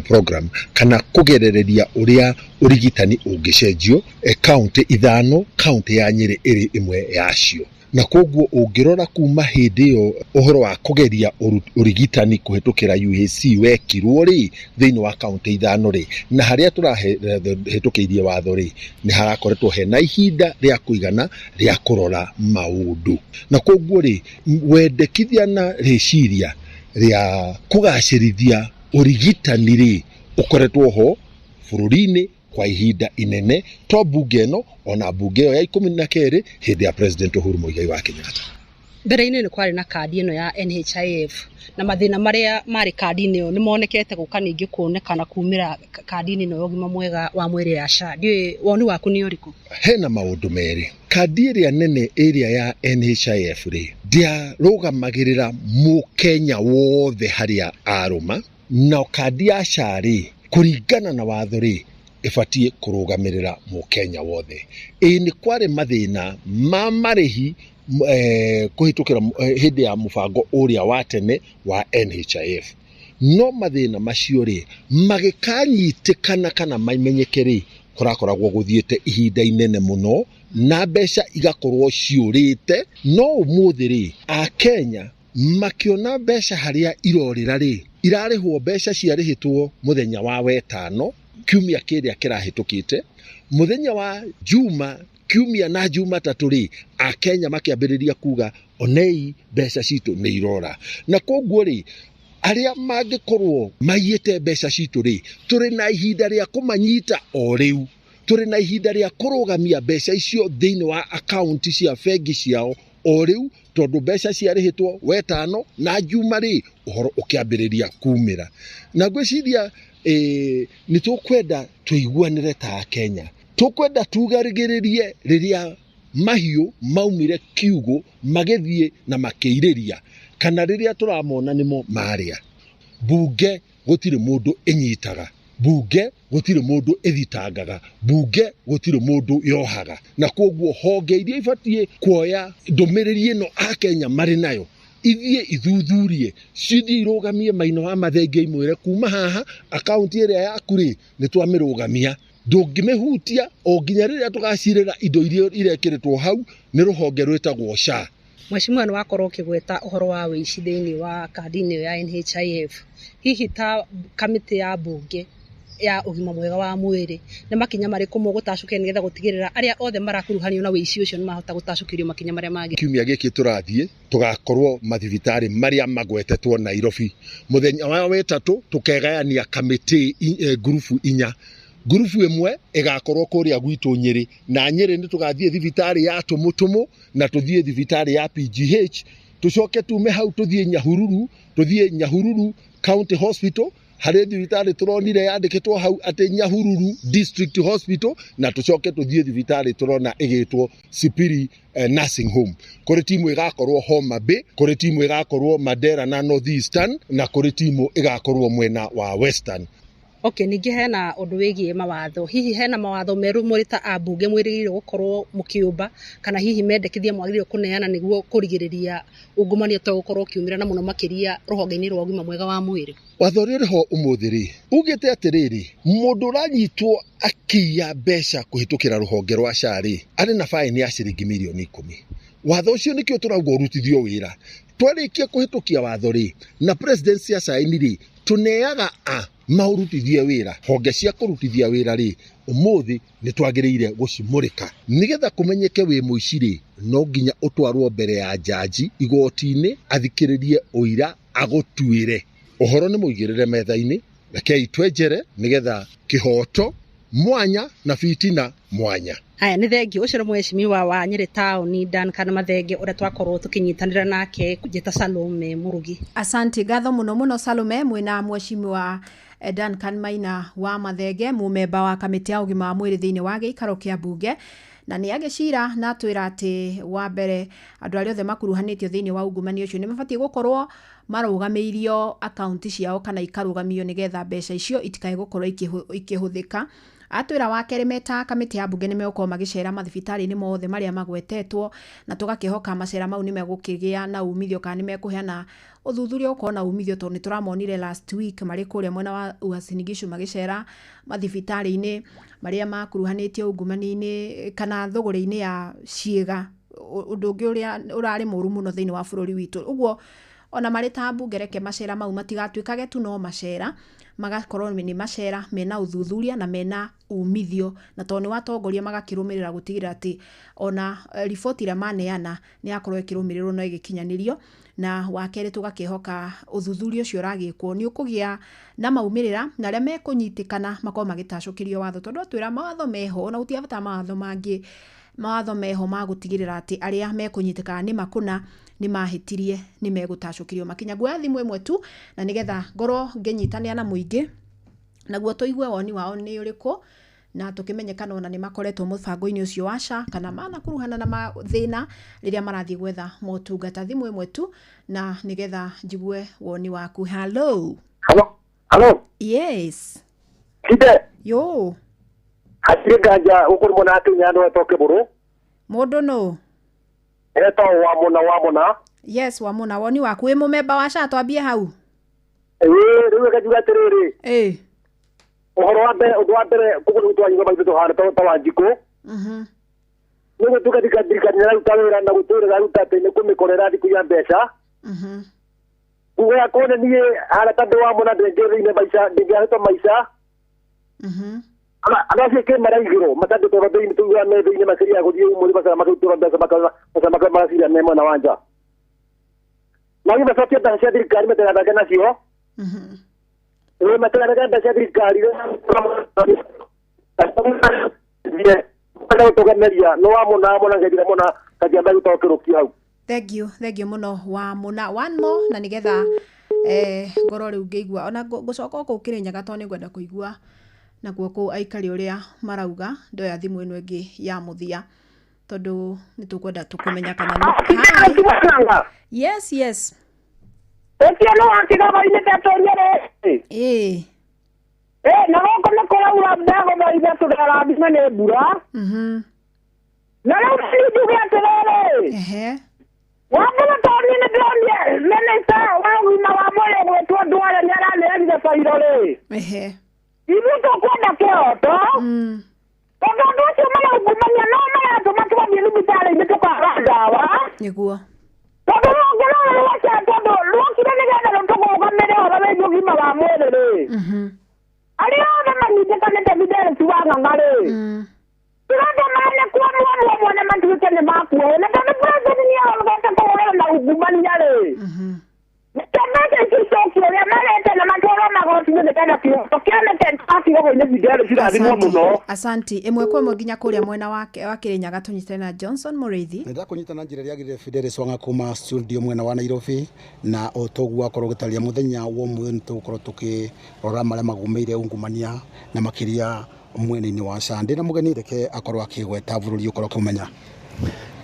program kana kũgerereria ũrĩa ũrigitani ũngĩcenjio kaunti 5, kaunti ya Nyĩrĩ ĩrĩ ĩmwe yacio. Na koguo ũngĩrora kuma hĩndĩ ĩyo ũhoro wa kũgeria ũrigitani kũhĩtũkĩra UHC wekirwo rĩ thĩinĩ wa kaunti 5 rĩ, na harĩa tũrahĩtũkĩirie watho rĩ, nĩ harakoretwo hena ihinda rĩa kũigana rĩa kũrora maũndũ. Na koguo rĩ, wendekithia na rĩciria rĩa kũgacĩrithia ũrigitani rĩ ũkoretwo ho bũrũri-inĩ kwa ihinda inene, to bunge ĩno ona bunge ĩyo ya 12 hĩndĩ ya President Uhuru Muigai wa Kenyatta. Mbere-inĩ nĩ kwarĩ na kandi ĩno ya NHIF, na mathĩna marĩa marĩ kandi-inĩ ĩyo nĩ monekete gũka ningĩ kuonekana kumĩra kandi-inĩ ĩno ya ũgima mwega wa mwĩrĩ ya SHA. Ndiũĩ woni waku nĩ ũrĩkũ? Hena maũndũ merĩ. Kandi ĩrĩa nene ĩrĩa ya NHIF rĩ, ndĩarũgamagĩrĩra mũkenya wothe harĩa arũma, na kandi ya SHA rĩ, kũringana na watho rĩ, ĩbatiĩ kũrũgamĩrĩra mũkenya wothe. Ĩĩ nĩ kwarĩ mathĩna ma marĩhi kũhĩtũkĩra hĩndĩ ya mũbango ũrĩa wa tene wa NHIF, no mathĩna macio rĩ magĩkanyitĩkana kana mamenyeke rĩ, kũrakoragwo gũthiĩte ihinda inene mũno na mbeca igakorwo ciũrĩte. No ũmũthĩ rĩ, Akenya makĩona mbeca harĩa irorĩra rĩ, irarĩhwo mbeca ciarĩhĩtwo mũthenya wa wetano kiumia kĩrĩa kĩrahĩtũkĩte, mũthenya wa Juma kiumia na Jumatatũ rĩ, Akenya makĩambĩrĩria kuga onei mbeca citũ nĩ irora. Na koguo rĩ, arĩa mangĩkorwo maiyĩte mbeca citũ rĩ, tũrĩ na ihinda rĩa kũmanyita o rĩu, tũrĩ na ihinda rĩa kũrũgamia mbeca icio thĩinĩ wa akaunti cia bengi ciao o rĩu, tondũ mbeca ciarĩhĩtwo wetano na Juma rĩ, ũhoro ũkĩambĩrĩria kumĩra. Na ngwĩciria nĩ tũkwenda tũiguanĩre ta Akenya, tũkwenda tugarĩgĩrĩrie rĩrĩa mahiũ maumire kiugũ magĩthiĩ na makĩirĩria, kana rĩrĩa tũramona nĩmo marĩa. Bunge gũtirĩ mũndũ ĩnyitaga, bunge gũtirĩ mũndũ ĩthitangaga, bunge gũtirĩ mũndũ yohaga. Na koguo honge iria ibatiĩ kuoya ndũmĩrĩri ĩno Akenya marĩ nayo, ithiĩ ithuthurie, cithiĩ irũgamie Maina wa Mathenge imwĩre kuma haha akaunti ĩrĩa yaku rĩ nĩ twamĩrũgamia, ndũngĩmĩhutia o nginya rĩrĩa tũgacirĩra indo iria irekĩrĩtwo hau nĩ rũhonge rwĩtagwo SHA. Mheshimiwa, nĩ wakorwo ũkĩgweta ũhoro wa wĩici thĩinĩ wa kandi-inĩ ya NHIF. Hihi ta kamĩtĩ ya mbunge ya ũgima mwega wa mwĩrĩ, nĩ makinya marĩkũ mũgũtacũkĩra nĩgetha gũtigĩrĩra arĩa othe marakuruhanio na wĩici ũcio nĩ mahota gũtacũkĩrio makinya marĩa mangĩ? Kiumia gĩkĩ tũrathiĩ tũgakorwo mathibitarĩ marĩa magwetetwo Nairobi. Mũthenya wa wetatũ tũkegayania kamĩtĩ ngurubu 4. Ngurubu ĩmwe ĩgakorwo kũrĩa gwitũ Nyĩrĩ, na Nyĩrĩ nĩ tũgathiĩ thibitarĩ ya Tũmũtũmũ na tũthiĩ thibitarĩ ya PGH, tũcoke tume hau tũthiĩ Nyahururu, tũthiĩ Nyahururu County Hospital, harĩ thibitarĩ tũronire yandĩkĩtwo hau atĩ Nyahururu District Hospital, na tũcoke tũthiĩ thibitarĩ tũrona ĩgĩtwo Sipiri Nursing Home. Kũrĩ timu ĩgakorwo Homa Bay, kũrĩ timu ĩgakorwo Mandera na North Eastern, na kũrĩ timu ĩgakorwo mwena wa Western. Okay, ningĩ hena ũndũ wĩgiĩ mawatho. Hihi hena mawatho merũ mũrĩ ta ambunge mwĩrĩgĩrĩirwo gũkorwo mũkĩũmba, kana hihi mendekithia mwagĩrĩirwo kũneana nĩguo kũrigĩrĩria ungumania to gũkorwo ũkiumĩra na mũno makĩria rũhonge-inĩ rwa ũgima mwega wa mwĩrĩ? Watho ũrĩa ũrĩ ho ũmũthĩ rĩ, ugĩte atĩrĩrĩ, mũndũ ũranyitwo akĩiya mbeca kũhĩtũkĩra rũhonge rwa SHA rĩ, arĩ na baĩni ya ciringi mirioni 10. Watho ũcio nĩkĩo tũrauga ũrutithio wĩra. Twarĩkia kũhĩtũkia watho rĩ, na presidency ya saini rĩ, tũneaga a maũrutithie wĩra. Honge cia kũrutithia wĩra rĩ, ũmũthĩ nĩ twagĩrĩire gũcimũrĩka nĩgetha kũmenyeke wĩ mũici rĩ, no nginya ũtwarwo mbere ya jaji igoti-inĩ, athikĩrĩrie ũira, agũtuĩre. Ũhoro nĩ mũigĩrĩre metha-inĩ, rekei twenjere nĩgetha kĩhoto mwanya na fitina mwanya. Haya, nĩ thengiũ. Ũcio nĩ mheshimiwa wa Nyĩrĩ taũni Duncan Mathenge ũrĩa twakorwo tũkĩnyitanĩra nake njĩta Salome Mũrugi. Asante ngatho mũno mũno Salome, mwĩna mheshimiwa Duncan Maina wa Mathenge, mũmemba wa kamĩtĩ ya ũgima wa mwĩrĩ thĩinĩ wa gĩikaro kĩa mbunge, na nĩ agĩcira na atwĩra atĩ wa mbere andũ arĩa othe makuruhanĩtio thĩinĩ wa ungumania ũcio nĩ mabatiĩ gũkorwo marũgamĩirio akaunti ciao kana ikarũgamio nĩgetha mbeca icio itikae gũkorwo ikĩhũthĩka. Atwĩra wa kerĩ meta kamĩtĩ ya mbunge nĩ megũkorwo magĩcera mathibitarĩ-inĩ mothe marĩa magwetetwo, na tũgakĩhoka macera mau nĩ megũkĩgĩa na umithio kana nĩ mekũheana ũthuthuria ũkorwo na umithio, tondũ nĩ tũramonire last week marĩ kũrĩa mwena wa Uasin Gishu magĩcera mathibitarĩ-inĩ marĩa makuruhanĩtio ungumania-inĩ kana thũgũrĩ-inĩ ya ciĩga, ũndũ ũngĩ ũrĩa ũrarĩ mũru mũno thĩinĩ wa bũrũri witũ. Ũguo ona marĩ ta mbunge, reke macera mau matigatuĩkage tu no macera, magakorwo nĩ macera mena ũthuthuria na mena umithio, na tondũ nĩ watongoria magakĩrũmĩrĩra gũtigĩrĩra atĩ ona riboti ĩrĩa maneana nĩ yakorwo ĩkĩrũmĩrĩrwo na ĩgĩkinyanĩrio. Na wa kerĩ tũgakĩhoka ũthuthuria ũcio ũragĩkwo nĩ ũkũgĩa na maumĩrĩra, na arĩa mekũnyitĩkana makorwo magĩtacũkĩrio watho, tondũ atwĩra mawatho meho, ona gũtigabatara mawatho mangĩ, mawatho meho ma gũtigĩrĩra atĩ arĩa mekũnyitĩkana nĩ makũna nĩ mahĩtirie nĩ megũtacũkĩrio makinya. Nguoya thimũ ĩmwe tu na nĩgetha ngorwo ngĩnyitanĩra na mũingĩ naguo tũigue woni wao nĩ ũrĩkũ, na tũkĩmenye kana ona nĩ makoretwo mũbango-inĩ ũcio wa SHA kana manakuruhana na mathĩna rĩrĩa marathiĩ gwetha motungata. Thimũ ĩmwe tu na nĩgetha njigue woni waku. Hello. Hello. Hello. Yes. Kide. Yo. Hatirĩ nganja gũkũ nĩ mwena wa Kenya andũ etwo Kĩbũrũ. Mũndũ nũ? Etwo Wamũna Wamũna. Yes, Wamũna, woni waku wĩ mũmemba wa SHA, twambie hau. Ĩĩ, rĩu reke njuge atĩrĩrĩ. Ĩĩ. Ũhoro wa mbere, ũndũ wa mbere kũguo nĩguo twanyua maitũ tũhana ta Wanjikũ. Nĩguo tuge thirikari nĩ ĩraruta wĩra na gũtirĩ ĩraruta atĩ nĩ kũmĩkora ĩrathiĩ kũiya mbeca. Kuga yakwa nĩ niĩ harĩa ta ndĩ Wamũna ndĩngĩthĩine maica, ndĩngĩahĩtwo maica. Andũ acio kĩ maraigĩrwo matangĩtwarwo thĩinĩ tugaga me thĩinĩ makĩria gũthiĩ ũmũthĩ macara makĩrutĩrwo mbeca macara magaciria me mwena wa nja. Na githĩ macokie mbeca cia thirikari matigathake nacio. Ĩĩ, matigathake mbeca cia thirikari gũtũgemeria nĩ Wamũna Wamũna ngethire mũna kajiamba gĩtoo kĩrũki hau. Thank you, thank you mũno Wamũna. One more na nĩgetha ngorwo rĩu ngĩigua ona ngũcoka o kũu Kĩrĩnyaga tondũ nĩngwenda kũigua nakuo kũu aikari ũrĩa marauga. Ndoya thimũ ĩno ĩngĩ ya mũthia tondũ nĩ tũkwenda tũkũmenya kana nĩ. Yes, yes. Ũcio nĩ wa kĩgaba-inĩ tetũrie rĩ. Ĩĩ. Ĩĩ, na gũkũ nĩ kũraura ndagũthaitha tũkarathime nĩ mbura. Na rĩu niĩ njuge atĩrĩrĩ. Ehe. Wa mbere tondũ niĩ nĩndĩronire mĩnĩsta wa ũgima wa mwĩrĩ gwĩtwo Duale nĩ araneanire bairo rĩ. Ehe. Ithuĩ tũkwenda kĩhoto. Tondũ andũ acio maraungumania no maratũma twathiĩ thibitarĩ-inĩ tũkaga ndawa. Nĩguo. Tondũ rũhonge rũrũ rwa SHA tondũ ruokire nĩgetha rũtũrũgamĩre ũhoro wĩgiĩ ũgima wa mwĩrĩ rĩ. Arĩa othe manyitĩkanĩte Fidelis wa Ng'ang'a rĩ. Tũrenda manekwo mwamwe mwene matuĩke nĩ makuohwo, na tondũ president nĩ ahotete kũhũrana na ungumania rĩ. Nĩkĩo mbeca ici icokio ũrĩa marete na matwarwo magoti-inĩ nĩgetha kĩhoto kĩoneke gĩgatigwo nĩ Fidelis irathimwo mũno. Asanti. Ĩmwe kwa ĩmwe nginya kũrĩa mwena wa Kĩrĩnyaga tũnyitane na Johnson Mũrĩithi. Nĩndakũnyita na njĩra ĩrĩa yagĩrĩire Fidelis Wang'a kuma studio mwena wa Nairobi, na o toguo akorwo gĩtarĩria mũthenya wa ũmũthĩ nĩ tũgũkorwo tũkĩrora marĩa magũmĩire ungumania na makĩria mwena-inĩ wa SHA. Ndĩna mũgeni, reke akorwo akĩgweta bũrũri ũkorwo ũkĩmenya.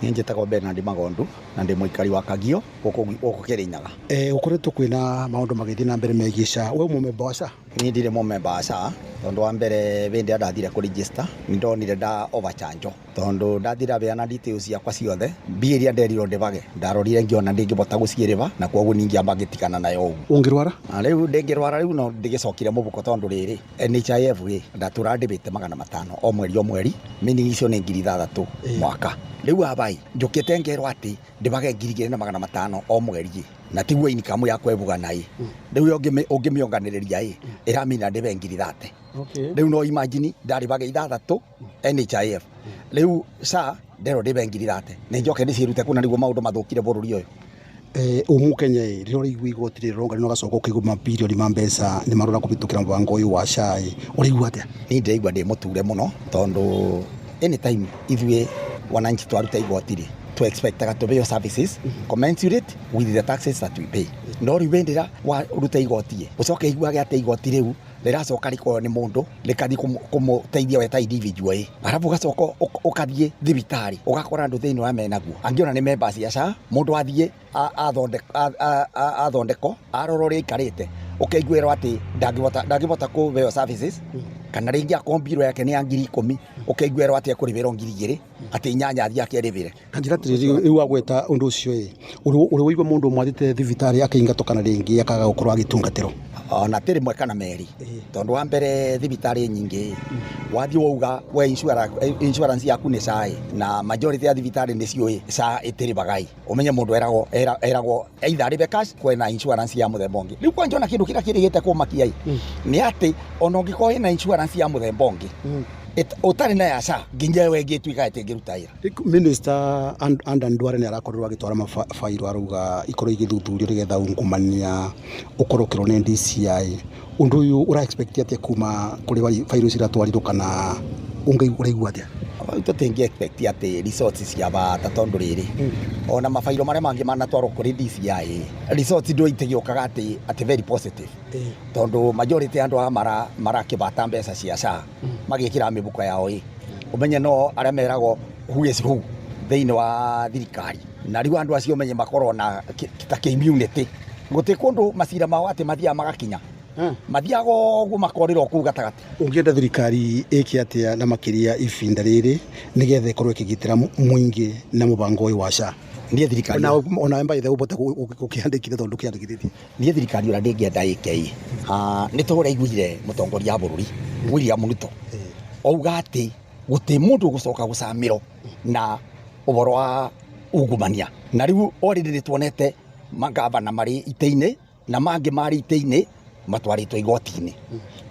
Niĩ njĩtagwo Bernard Magondu na ndĩ mũikari wa Kagio gũkũ Kĩrĩnyaga. Gũkoretwo kwĩna maũndũ magĩthiĩ na mbere megiĩ SHA. We mũmemba wa SHA? Niĩ ndirĩ mũmemba wa SHA tondũ wa mbere hĩndĩ ĩrĩa ndathire kũ register nĩ ndonire nda overcharge tondũ ndathire beana details ciakwa ciothe, mbia iria nderirwo ndĩbage ndarorire ngĩona ndingĩbota gũciĩrĩba na kwoguo ningĩamba ngĩtigana nayo ũguo. Ũngĩrwara? Rĩu ndĩngĩrwara rĩu no ndĩgĩcokire mũbuko tondũ rĩrĩ NHIF rĩ ndatũra ndĩbĩte 500 o mweri o mweri, meaning icio nĩ 6,000 mwaka. Rĩu abai njũkĩte ngerwo atĩ ndĩbage 2,500 o mweri na tiguo income yakwa ĩbugana ĩ. Rĩu ũngĩmĩonganĩrĩria ĩ ĩramina ndĩbe 30,000. Rĩu no imagine ndarĩbaga 6 NHIF. Rĩu SHA nderwo ndĩbe 30,000 nĩ njoke ndĩciĩrute kuna nĩguo maũndũ mathũkire bũrũri ũyũ. Ũmũkenya ĩ rĩrĩa ũraigua igoti rĩronga nĩ ũgacoka ũkaigua mabirioni ma mbeca nĩ marora kũhĩtũkĩra mũbango ũyũ wa SHA ĩ, ũraigua atĩa? Niĩ ndĩraigua ndĩ mũture mũno tondũ anytime ithuĩ wananchi twaruta igoti rĩ to expectaga tũheo services commensurate with the taxes that we pay. No rĩu hĩndĩ ĩrĩa waruta igoti ĩ ũcoke iguage atĩ igoti rĩu rĩracoka rĩkoywo nĩ mũndũ rĩkathiĩ kũmũteithia we ta individual ĩ, arabu ũgacoka ũkathiĩ thibitarĩ ũgakora andũ thĩinĩ wa menaguo angĩ ona nĩ members a SHA, mũndũ athiĩ athondekwo arora ũrĩa aikarĩte ũkaiguĩrwo atĩ ndangĩbota kũheo services. Kana rĩngĩ akorwo mbirũ yake nĩ ya 10,000 ũkaiguerwo atĩ ekũrĩhĩrwo 2,000 atĩ 8 athiĩ akerĩhĩre. Kanjĩra atĩrĩrĩ, rĩu wagweta ũndũ ũcio ĩ, ũrĩ waigua mũndũ ũmwe athiĩte thibitarĩ akĩingatwo kana rĩngĩ akaga gũkorwo agĩtungatĩrwo? Ona ti rĩmwe kana merĩ, tondũ wa mbere thibitarĩ nyingĩ wathiĩ wauga we insurance yaku nĩ SHA na majority ya thibitarĩ nĩ ciũĩ SHA ĩtĩrĩbaga ĩ, ũmenye mũndũ eragwo either arĩbe cash kwena insurance ya mũthemba ũngĩ. Rĩu kwanja ona kĩndũ kĩrĩa kĩrĩgĩte kũmakia ĩ nĩ atĩ ona ũngĩkorwo wĩna insurance ya mũthemba ũngĩ ũtarĩ na ya SHA nginya ĩyo ĩngĩtuĩka ĩtĩngĩruta wĩra. Minister Adan Duale nĩ arakorirwo agĩtwara mabairũ arauga ikorwo igĩthuthurio nĩgetha ungumania ũkorwo ũkĩrwo nĩ DCI. Ũndũ ũyũ ũra expect atĩa kuma kũrĩ bairũ icio iratwarirwo kana ũraigua atĩa? Tũtingĩ expect atĩ results cia bata tondũ rĩrĩ ona mabairũ marĩa mangĩ manatwarwo kũrĩ DCI results ndũ itigĩũkaga atĩ very positive, tondũ majority ya andũ aya marakĩbata mbeca cia SHA magĩkĩra mĩbuko yao ĩ, ũmenye no arĩa meragwo who is who thĩinĩ wa thirikari, na rĩu andũ acio ũmenye makorwo na ta immunity, gũtirĩ kũndũ macira mao atĩ mathiaga magakinya, mathiaga ũguo makorĩrwo kũu gatagatĩ. Ũngĩenda thirikari ĩke atĩa na makĩria ibinda rĩrĩ nĩgetha ĩkorwo ĩkĩgitĩra mũingĩ na mũbango ũyũ wa SHA? Niĩ thirikari ona by the way ũbote gũkĩandĩkithia tondũ ndũkĩandĩkithĩtie. Niĩ thirikari ũrĩa ndĩngĩenda ĩke ĩ, nĩ ta ũrĩa aiguire mũtongoria wa bũrũri William Ruto auga atĩ gũtirĩ mũndũ ũgũcoka gũcamĩrwo na ũhoro wa ungumania, na rĩu already nĩ tuonete magavana marĩ itĩ-inĩ na mangĩ marĩ itĩ-inĩ matwarĩtwo igoti-inĩ.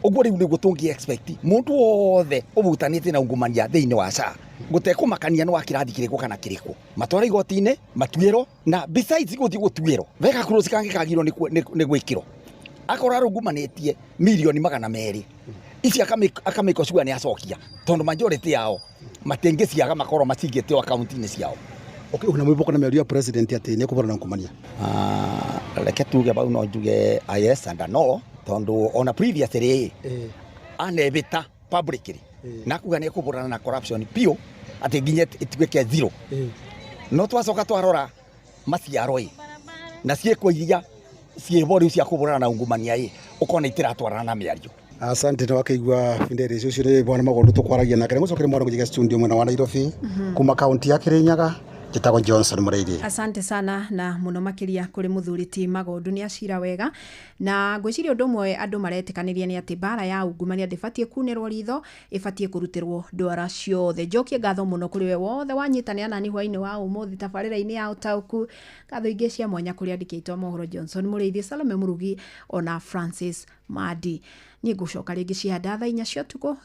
Ũguo rĩu nĩguo tũngĩ expect mũndũ wothe ũbutanĩte na ungumania thĩinĩ wa SHA gũtekũmakania nĩ wa kĩrathi kĩrĩkũ kana kĩrĩkũ, matware igoti-inĩ matuĩrwo, na besides gũthiĩ gũtuĩrwo veka kũrũci kangĩ kagirwo nĩ gwĩkĩrwo akorwo arungumanĩtie mirioni 200 ici akamĩko cua nĩ acokia, tondũ majority yao matingĩciaga makorwo macingĩtio akaunti-inĩ ciao. Okay, una mwĩboko na mĩario ya president atĩ nĩ ekũhũrana na ungumania? Reke tuge bau no njuge yes and no, tondũ ona previously anebĩta publicly na kuga nĩ ekũhũrana na corruption piũ atĩ nginya ĩtuĩke zero, no twacoka twarora maciaro ĩ na ciĩko iria ciĩho rĩu cia kũhũrana na ungumania ĩ ũkona itiratwarana na mĩario. Asante na wakaigua Fidelis ucio nĩ bwana Magondu tũkwaragia nake. Nĩngũcokere mwana kũnjiga studio mwena wa Nairobi kuma kaunti ya Kirinyaga. Njĩtagwo Johnson Mũrĩithi. Asante sana na muno makiria kuri muthuri ti Magondu ni acira wega, na ngwiciria undu umwe andu maretikaniria ni ati mbara ya ungumania ndibatie kunirwo ritho, ibatie kurutirwo ndwara ciothe. Njokie ngatho muno kuri we wothe wanyitanira nani hwaini wa umuthi tabarĩra-inĩ ya ũtaũku. Ngatho ingĩ cia mwanya kuri andĩkĩtwo mohoro Johnson Mũrĩithi, Salome Murugi ona Francis Madi. Niĩ ngũcoka rĩngĩ cia thaa 4 cia ũtukũ.